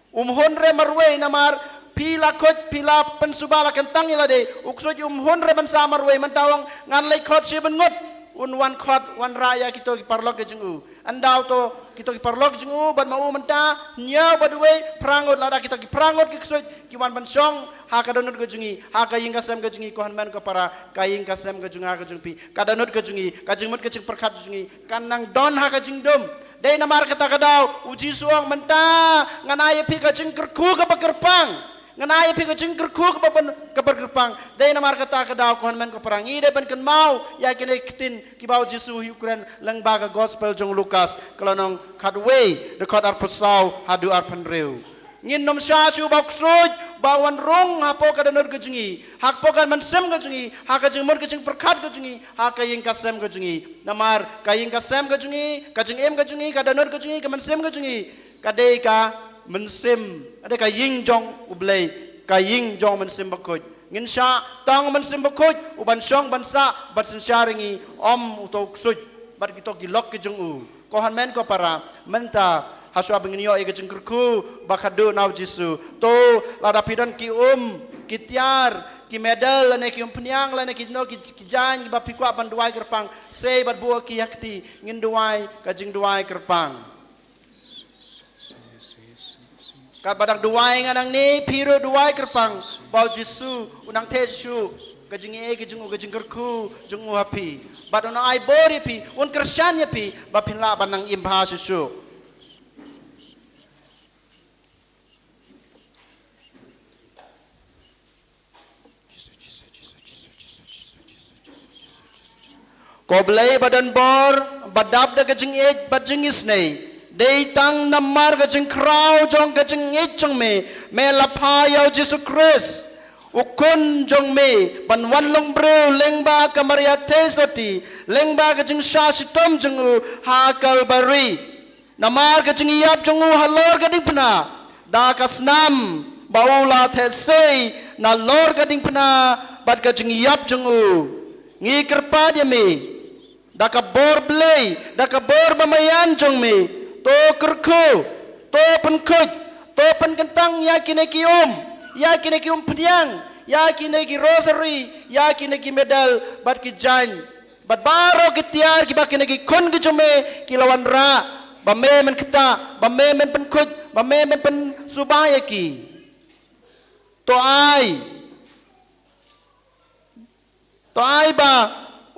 Um hun re marwei namar phi la khuid, phi la pynsuba, la kyntang ïa lade. U ksuid um hun re ban sah marwei, mynta u ong ngan leit khot shi bynriew ngut. Un wan khot, wanrah ïa kito ki paralok ki jong u. Ynda uto kito ki paralok jong u bad ma u mynta, hynñiew bad uwei, phra ngut. Lada kito ki phra ngut ki ksuid ki wan ban shong ha ka dohnud ka jong ngi, ha ka ïing ka sem ka jong ngi, ko hynmen ko para, ka ïing ka sem ka jong nga ka jong phi, ka dohnud ka jong ngi, ka jingmut ka jingpyrkhat ka jong ngi kan nang don ha ka jingdum. Dei namar kata ka daw u Jisu u ong mynta ngan ai ïa phi ka jingkyrkhu kaba kyrpang. Ngan ai ïa phi ka jingkyrkhu kaba pyn-, kaba kyrpang. Dei namar kata ka daw ko hynmen ko para, ngi dei ban kynmaw ïa kine ki ktien kiba u Jisu u ïakren lyngba ka gospel jong u Lukas, ka lynnong khatwei, dkhot arphew saw haduh arphew hynriew. Ngin nym shah shuh ba u ksuid ba u wan rung hapoh ka dohnud ka jong ngi, hapoh ka mynsiem ka jong ngi, ha ka jingmut ka jingpyrkhat ka jong ngi, ha ka ïing ka sem ka jong ngi. Namar ka ïing ka sem ka jong ngi, ka jingim ka jong ngi, ka dohnud ka jong ngi, ka mynsiem ka jong ngi, ka dei ka mynsiem, ka dei ka ïing jong U Blei, ka ïing jong u Mynsiem Bakhuid. Ngin shah tang u Mynsiem Bakhuid u ban shong ban sah bad synshar ïa ngi, ym uto u ksuid bad kito ki lok ki jong u. Ko hynmen ko para, mynta ha shuwa ba ngin ïoh ïa ka jingkyrkhu ba khadduh na u Jisu, to lada phi don ki um, ki tiar, ki medal, lane ki umphniang, lane kino ki, ki jaiñ kiba phi kwah ban duwai kyrpang, sei bad buh ki ha kti, ngin duwai ka jingduwai kyrpang. Katba dang duwai nga nangne, phi ruh duwai kyrpang ba u Jisu un nang theh shuh ka jingaiei ka jong u, ka jingkyrkhu jong u ha phi. Bad un nang ai bor ïa phi, un kyrshan ïa phi ba phin lah ban nang im bha shuh shuh. Ko Blei ba don bor, ba dap da ka jingïeit bad jingisynei, dei tang namar ka jingkhraw jong ka jingïeit jong me, me la phah ïa u Jisu Khrist, u Khun jong me, ban wan long briew lyngba ka Maria Theisotti, lyngba ka jingshah shitom jong u ha Kalbari. Namar ka jingïap jong u halor ka diengphna, da ka snam ba u la theh sei nalor ka diengphna bad ka jingïap jong u, ngi kyrpad ïa me, da ka bor Blei, da ka bor ba maïan jong me, to kyrkhu, to pynkhuid, to pynkyntang ïa kine ki um, ïa kine ki umphniang, ïa kine ki rosary, ïa kine ki medal bad ki jaiñ. Bad baroh ki tiar kiba kine ki khun ki jong me ki la wanrah, ba me men ktah, ba me men pynkhuid, ba me men pynsuba ïa ki. To ai, to ai ba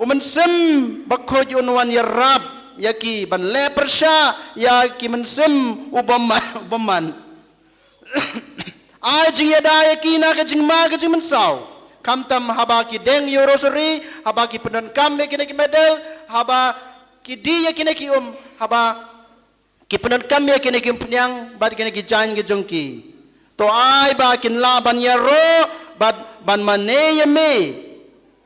u Mynsiem Bakhuid un wan ïarap ïa ki ban leh pyrshah ïa ki mynsiem u bymman, u bymman. Ai jingïada ïa ki na ka jingma ka jingmynsaw. Khamtam haba ki deng ïa u rosary, haba ki pyndonkam ïa kine ki medal, haba ki die ïa kine ki um, haba ki pyndonkam ïa kine ki umphniang bad kine ki jaiñ ki jong ki. To ai ba kin lah ban ïaroh bad ban mane ïa me.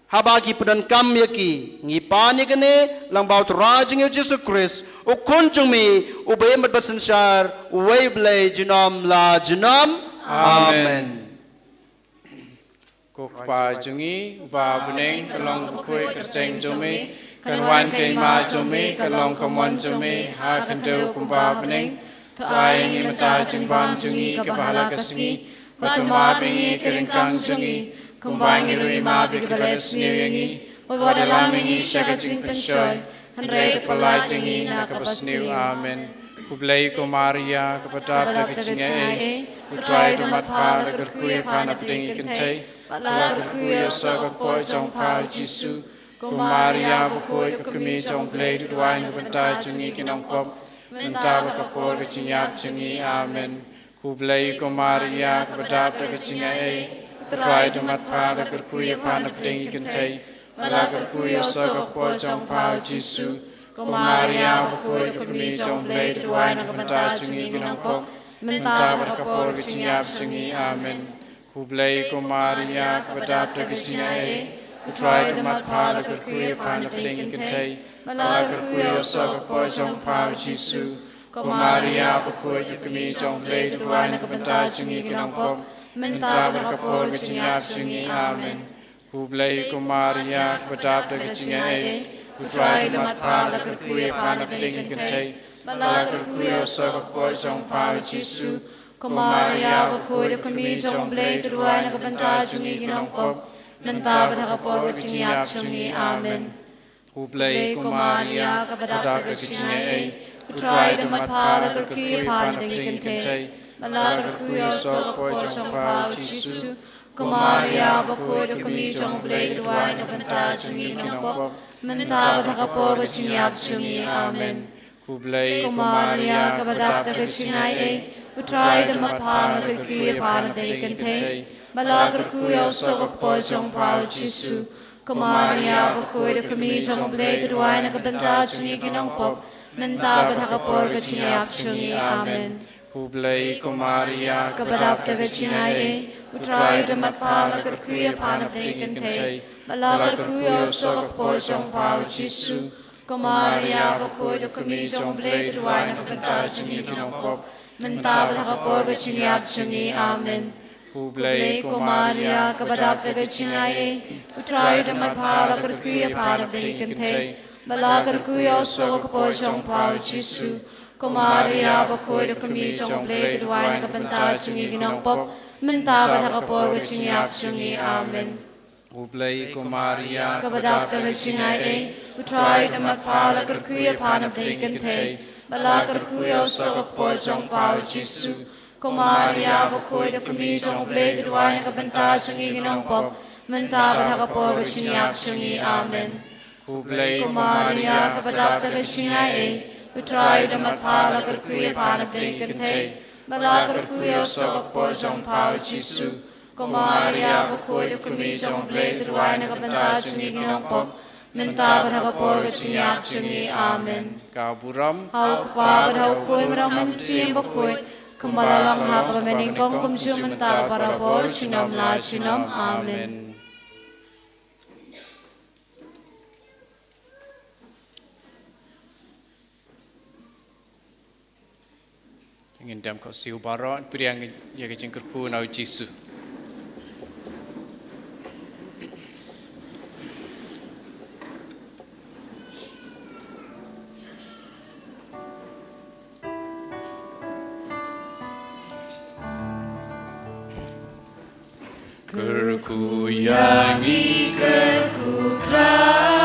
Haba ki pyndonkam ïa ki, ngi pan ïa kane lyngba u Trai jong ngi u Jisu Khrist, u Khun jong me, uba im bad ba synshar, uwei u Blei junom la junom. Amen. Amen. Ko Kpa jong ngi uba ha bneng, ka long ka bakhuid ka kyrteng jong me, kan wan ka hima jong me, kan long ka mon jong me ha khyndew kumba ha bneng. To ai ïa ngi mynta ka jingbam jong ngi kaba ha la ka sngi, bad to map ïa ngi ka ryngkang jong ngi, kumba ngi ruh ngi map ïa kiba leh sniew ïa ngi, bad wat ïalam ïa ngi sha ka jingpynshoi, hynrei to pyllait ïa ngi na kaba sniew. Amen. Khublei ko Maria, kaba dap da ka jingaiei, u Trai u don bad pha, la kyrkhu ïa pha na pdeng ki kynthei, bad la kyrkhu ïa u soh ka kpoh jong pha u Jisu. Ko Maria bakhuid, ko kmie jong u Blei, to duwai na ka bynta jong ngi ki nongpop, mynta bad ha ka por ka jingïap jong ngi. Amen. Khublei ko Maria, kaba dap da ka jingaiei, u Trai u don bad pha, la kyrkhu ïa pha na pdeng ki kynthei, bad la kyrkhu ïa u soh ka kpoh jong pha u Jisu. Ko Maria bakhuid, ko kmie jong u Blei, to duwai na ka bynta jong ngi ki nongpop, mynta bad ha ka por ka jingïap jong ngi. Amen. Khublei ko Maria, kaba dap da ka jingaiei, u Trai u don bad pha, la kyrkhu ïa pha na pdeng ki kynthei, bad la kyrkhu ïa u soh ka kpoh jong pha u Jisu. Ko Maria bakhuid, ko kmie jong u Blei, to duwai na ka bynta jong ngi ki nongpop, mynta bad ha ka por ka jingïap jong ngi. Amen. Khublei ko Maria, kaba dap da ka jingaiei, u Trai u don bad pha, la kyrkhu ïa pha na pdeng ki kynthei, bad la kyrkhu ïa u soh ka kpoh jong pha u Jisu. Ko Maria bakhuid, ko kmie jong u Blei, to duwai na ka bynta jong ngi ki nongpop, mynta bad ha ka por ka jingïap jong ngi. Amen. Khublei ko Maria, kaba dap da ka jingaiei, u Trai u don bad pha, la kyrkhu ïa pha na pdeng ki kynthei, bad la kyrkhu ïa u soh ka kpoh jong pha u Jisu. Ko Maria bakhuid, ko kmie jong u Blei, to duwai na ka bynta jong ngi ki nongpop, mynta bad ha ka por ka jingïap jong ngi. Amen. Khublei ko Maria, kaba dap da ka jingaiei, u Trai u don bad pha, la kyrkhu ïa pha na pdeng ki kynthei, bad la kyrkhu ïa u soh ka kpoh jong pha u Jisu. Ko Maria bakhuid, ko kmie jong u Blei, to duwai na ka bynta jong ngi ki nongpop, mynta bad ha ka por ka jingïap jong ngi. Amen. Khublei ko Maria, kaba dap da ka jingaiei, u Trai u don bad pha, la kyrkhu ïa pha na pdeng ki kynthei, bad la kyrkhu ïa u soh ka kpoh jong pha u Jisu. Ko Maria bakhuid, ko kmie jong u Blei, to duwai na ka bynta jong ngi ki nongpop, mynta bad ha ka por ka jingïap jong ngi. Amen. Khublei ko Maria, kaba dap da ka jingaiei, u Trai u don bad pha, la kyrkhu ïa pha na pdeng ki kynthei, bad la kyrkhu ïa u soh ka kpoh jong pha u Jisu. Ko Maria bakhuid, ko kmie jong u Blei, to duwai na ka bynta jong ngi ki nongpop, mynta bad ha ka por ka jingïap jong ngi. Amen. Khublei ko Maria, kaba dap da ka jingaiei, u Trai u don bad pha, la kyrkhu ïa pha na pdeng ki kynthei, bad la kyrkhu ïa u soh ka kpoh jong pha u Jisu. Ko Maria bakhuid, ko kmie jong u Blei, to duwai na ka bynta jong ngi ki nongpop, mynta bad ha ka por ka jingïap jong ngi. Amen. Khublei ko Maria, kaba dap da ka jingaiei, u Trai u don bad pha, la kyrkhu ïa pha na pdeng ki kynthei, bad la kyrkhu ïa u soh ka kpoh jong pha u Jisu. Ko Maria bakhuid, ko kmie jong u Blei, to duwai na ka bynta jong ngi ki nongpop, mynta bad ha ka por ka jingïap jong ngi. Amen. Ka burom ha u Kpa bad ha u Khun bad ha u Mynsiem Bakhuid, kumba la long ha kaba mynnyngkong, kumjuh mynta, barabor, junom la junom. Amen. Ngin dem khohsiew baroh, pdiang ïa ka jingkyrkhu na u Jisu. Kyrkhu ïa ngi, kyrkhu Trai.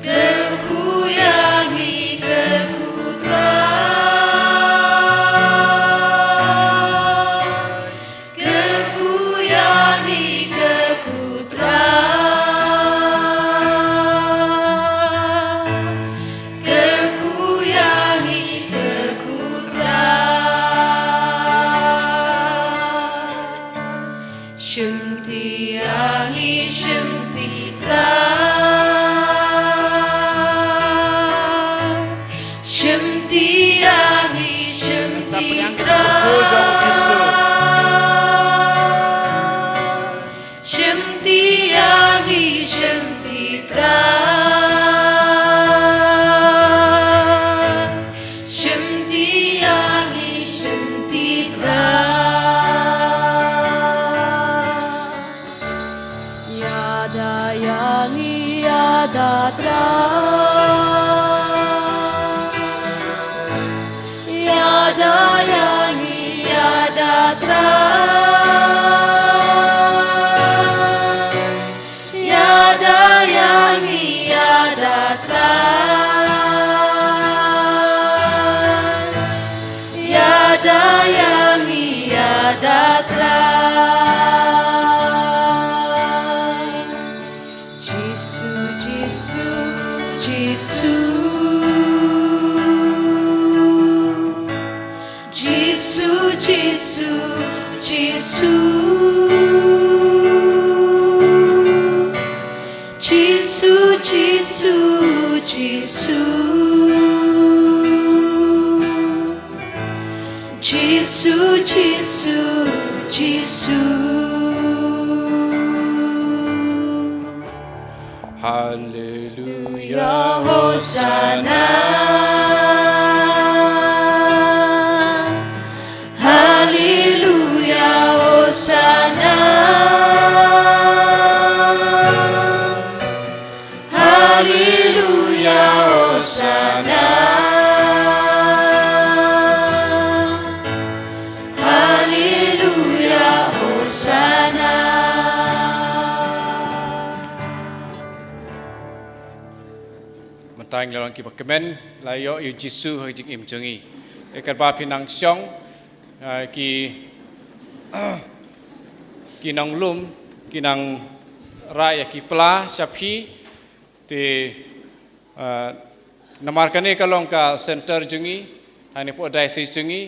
Kyrkhu ïa ngi, kyrkhu Trai. Shimti ïa ngi, shimti Trai. Shimti ïa ngi, shimti Trai. Shimti ïa ngi, shimti Trai. Shimti ïa ngi, shimti Trai. Ïada ïa ngi, ïada Trai. Ïada ïa ngi, ïada Trai. Ïada ïa ngi, ïada Trai. Ïada ïa ngi, ïada Trai. Jisu, Jisu, Jisu. Jisu, Jisu, Jisu. Jisu, Jisu, Jisu. Jisu, Jisu, Jisu. Haleluya, Hosana. Haleluya, Hosana. Haleluya, Hosana. Haleluya, Hosana. Mynta ngi la long kiba kmen, la ïoh ïa u Jisu ha ka jingim jong ngi. Te katba phi nang shong, ah, ki, ki nonglum, ki nang rah ïa ki pla sha phi, te, ah, namar kane ka long ka center jong ngi, hangne hapoh diocese jong ngi,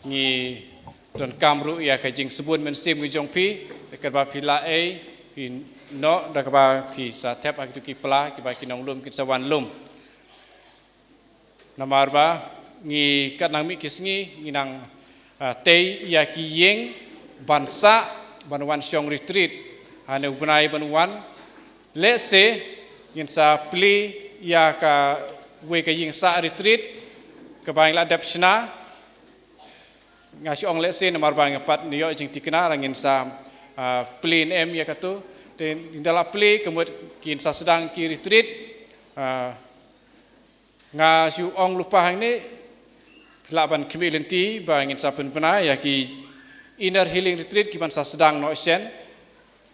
ngi donkam ruh ïa ka jingsbun mynsiem ka jong phi, te katba phi lah ei, phi noh da kaba phi sa thep ha kito ki pla, kiba ki nonglum kin sa wan lum. Namar ba ngi kat nang mih ki sngi, ngi nang, ah, tei ïa ki ïing ban sah, ban wan shong retreat. Hangne u bnai ban wan, lehse ngin sa plie ïa kawei ka ïing sah retreat kaba ngi la dep shna. Nga shu ong lehse namar ba nga pat ïoh jingthikna, la ngin sa, ah, plie ne em ïa kato. Te ynda la plie, ka mut kin sa sdang ki retreat. Ah, nga shu ong lypa hangne, lah ban khmih lynti ba ngin sa pynbna ïa ki inner healing retreat kiban sa sdang noh shen.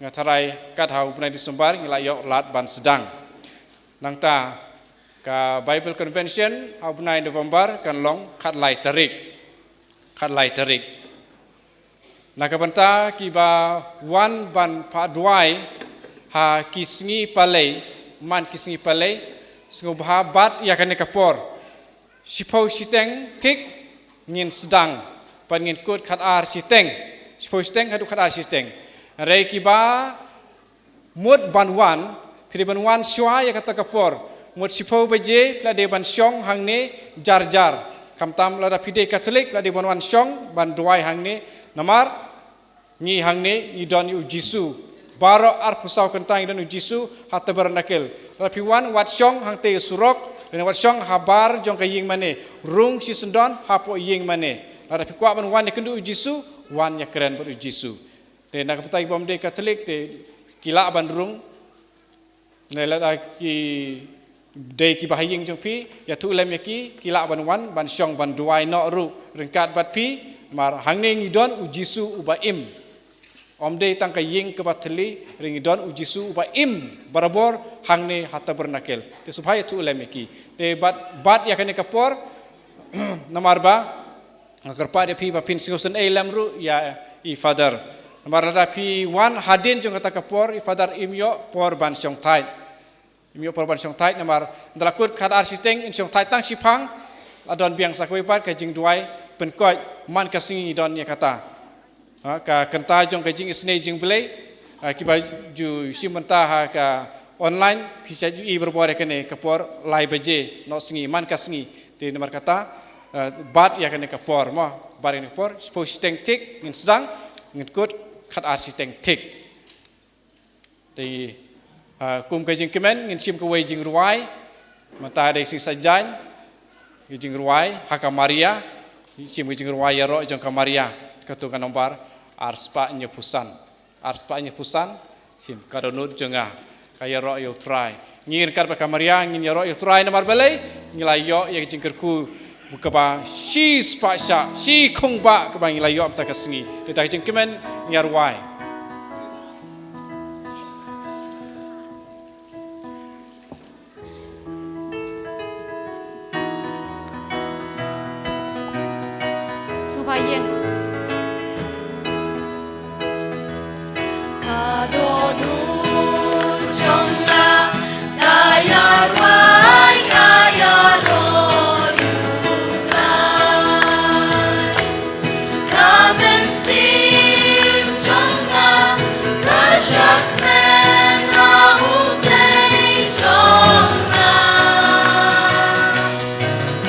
Nga tharai kat ha u bnai December ngi la ïoh lad ban sdang. Nangta ka Bible Convention ha u bnai November kan long khatlai tarik. Khatlai tarik. Na ka bynta kiba wan ban phah duwai ha ki sngi palei, man ki sngi palei, sngewbha bat ïa kane ka por. Shiphew shiteng thik ngin sdang, bad ngin kut khatar shiteng. Shiphew shiteng haduh khatar shiteng. Hynrei kiba mut ban wan, phi dei ban wan shuwa ïa kata ka por. Mut shiphew baje, phi la dei ban shong hangne jar jar. Khamtam lada phi dei Katholik, phi la dei ban wan shong, ban duwai hangne. Namar ngi hangne, ngi don ïa u Jisu. Baroh arphew saw kynta ngi don ïa u Jisu ha tabernacle. Lada phi wan, wat shong hangtei surok, lane wat shong habar jong ka ïing mane. Rung shisyndon hapoh ïing mane. Lada phi kwah ban wan ïakynduh ïa u Jisu, wan ïakren bad u Jisu. Te na ka bynta ki bym dei Katholik, te ki lah ban rung. Ne lada ki dei kiba ha ïing jong phi, ïathuh lem ïa ki, ki lah ban wan, ban shong, ban duwai noh ruh ryngkat bad phi, namar hangne ngi don u Jisu uba im. Ym dei tang ka ïing kaba thylli, hynrei ngi don u Jisu uba im barabor hangne ha tabernacle. Te sngewbha ïathuh lem ïa ki. Te bat, bat ïa kane ka por, namar ba nga kyrpad ïa phi ba phin sngewsynei lem ruh ïa i Father. Namar lada phi wan hadien jong kata ka por, i Father im ïoh por ban shongthait. Im ïoh por ban shongthait, namar ynda la kut khatar shiteng in shongthait tang shiphang, la don biang sa kawei pat ka jingduwai pynkoit, man ka sngi don ïa kata. Ah, ka kynta jong ka jingisynei jingblei, ah, kiba ju shim bynta ha ka online, phi sa ju i barabor ïa kane ka por lai baje noh sngi, man ka sngi. Te namar kata, ah, bat ïa kane ka por mo, bat ïa kane ka por, shiphew shiteng thik ngin sdang, ngin kut khatar shiteng thik. Te, ah, kum ka jingkmen ngin shim kawei jingrwai. Mynta dei sngi Saitjaiñ, ka jingrwai ha ka Maria. Ngin shim ka jingrwai ïaroh jong ka Maria, kato ka nombar ar spah hynñiewphew san. Ar spah hynñiewphew san. Shim ka dohnud jong nga, ka ïaroh ïa U Trai. Ngin ryngkat bad ka Maria ngin ïaroh ïa U Trai namar balei? Ngi la ïoh ïa ka jingkyrkhu kaba shi spah shah, shi khungbah kaba ngi la ïoh mynta ka sngi. Te da ka jingkmen ngi ïa rwai. Sngewbha ïeng. Ka dohnud jong nga, ka ïa rwai, ka ïa dohnud, Trai. Ka mynsiem jong nga, ka shakmen ha U Blei jong nga.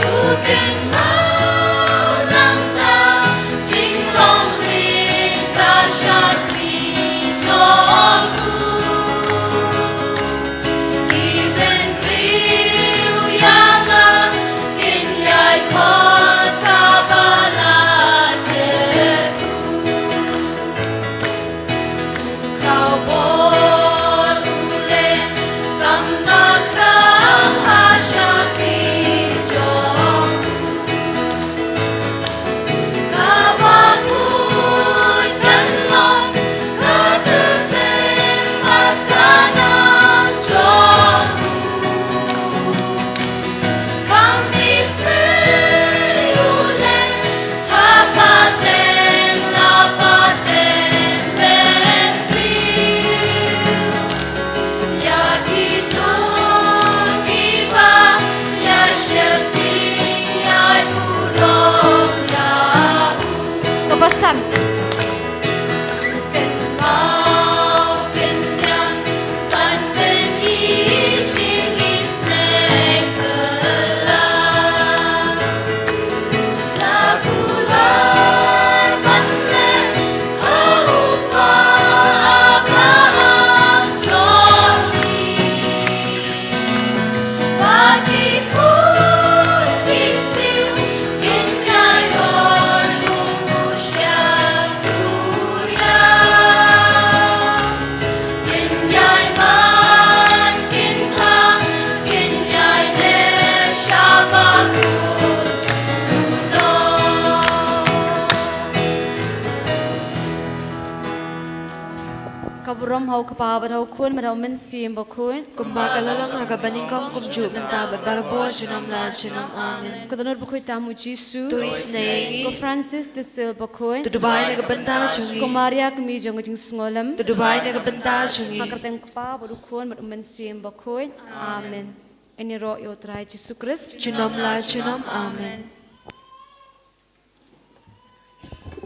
U kynmaw nangta jinglongryngkha shakri jong u. Ki bynriew ïa nga kin ïai khot kaba la kyrkhu. Khawbor u leh kam ba khraw ha shakri jong u. Kaba khuid kan long ka kyrteng bad ka nam jong u. Kam isynei u leh ha pateng la pateng teng briew. Ïa kito kiba ïa sheptieng ïa burom ïa u. Kaba san. Kynmaw kyndiang ban pyni jingisynei kylla. La kular ban leh ha u kpa Abraham jong ngi. Ba ki khun ki siew kin ïai roi kum u shiah u riam. Kin ïai man, kin kha, kin ïai leh sha ba kut junom. Ka burom ha u Kpa bad ha u Khun bad ha u Mynsiem Bakhuid. Kumba ka la long ha kaba nyngkong kumjuh mynta bad barabor junom la junom. Amen. Ka dohnud bakhuid tam u Jisu. To isynei ïa ngi. Ko Francis de Sales Bakhuid. To duwai na ka bynta jong ngi. Ko Maria kmie jong ka jingsngewlem. To duwai na ka bynta jong ngi. Ha ka kyrteng u Kpa bad u Khun bad u Mynsiem Bakhuid. Amen. Ngin ïaroh ïa u Trai Jisu Khrist. Junom la junom. Amen.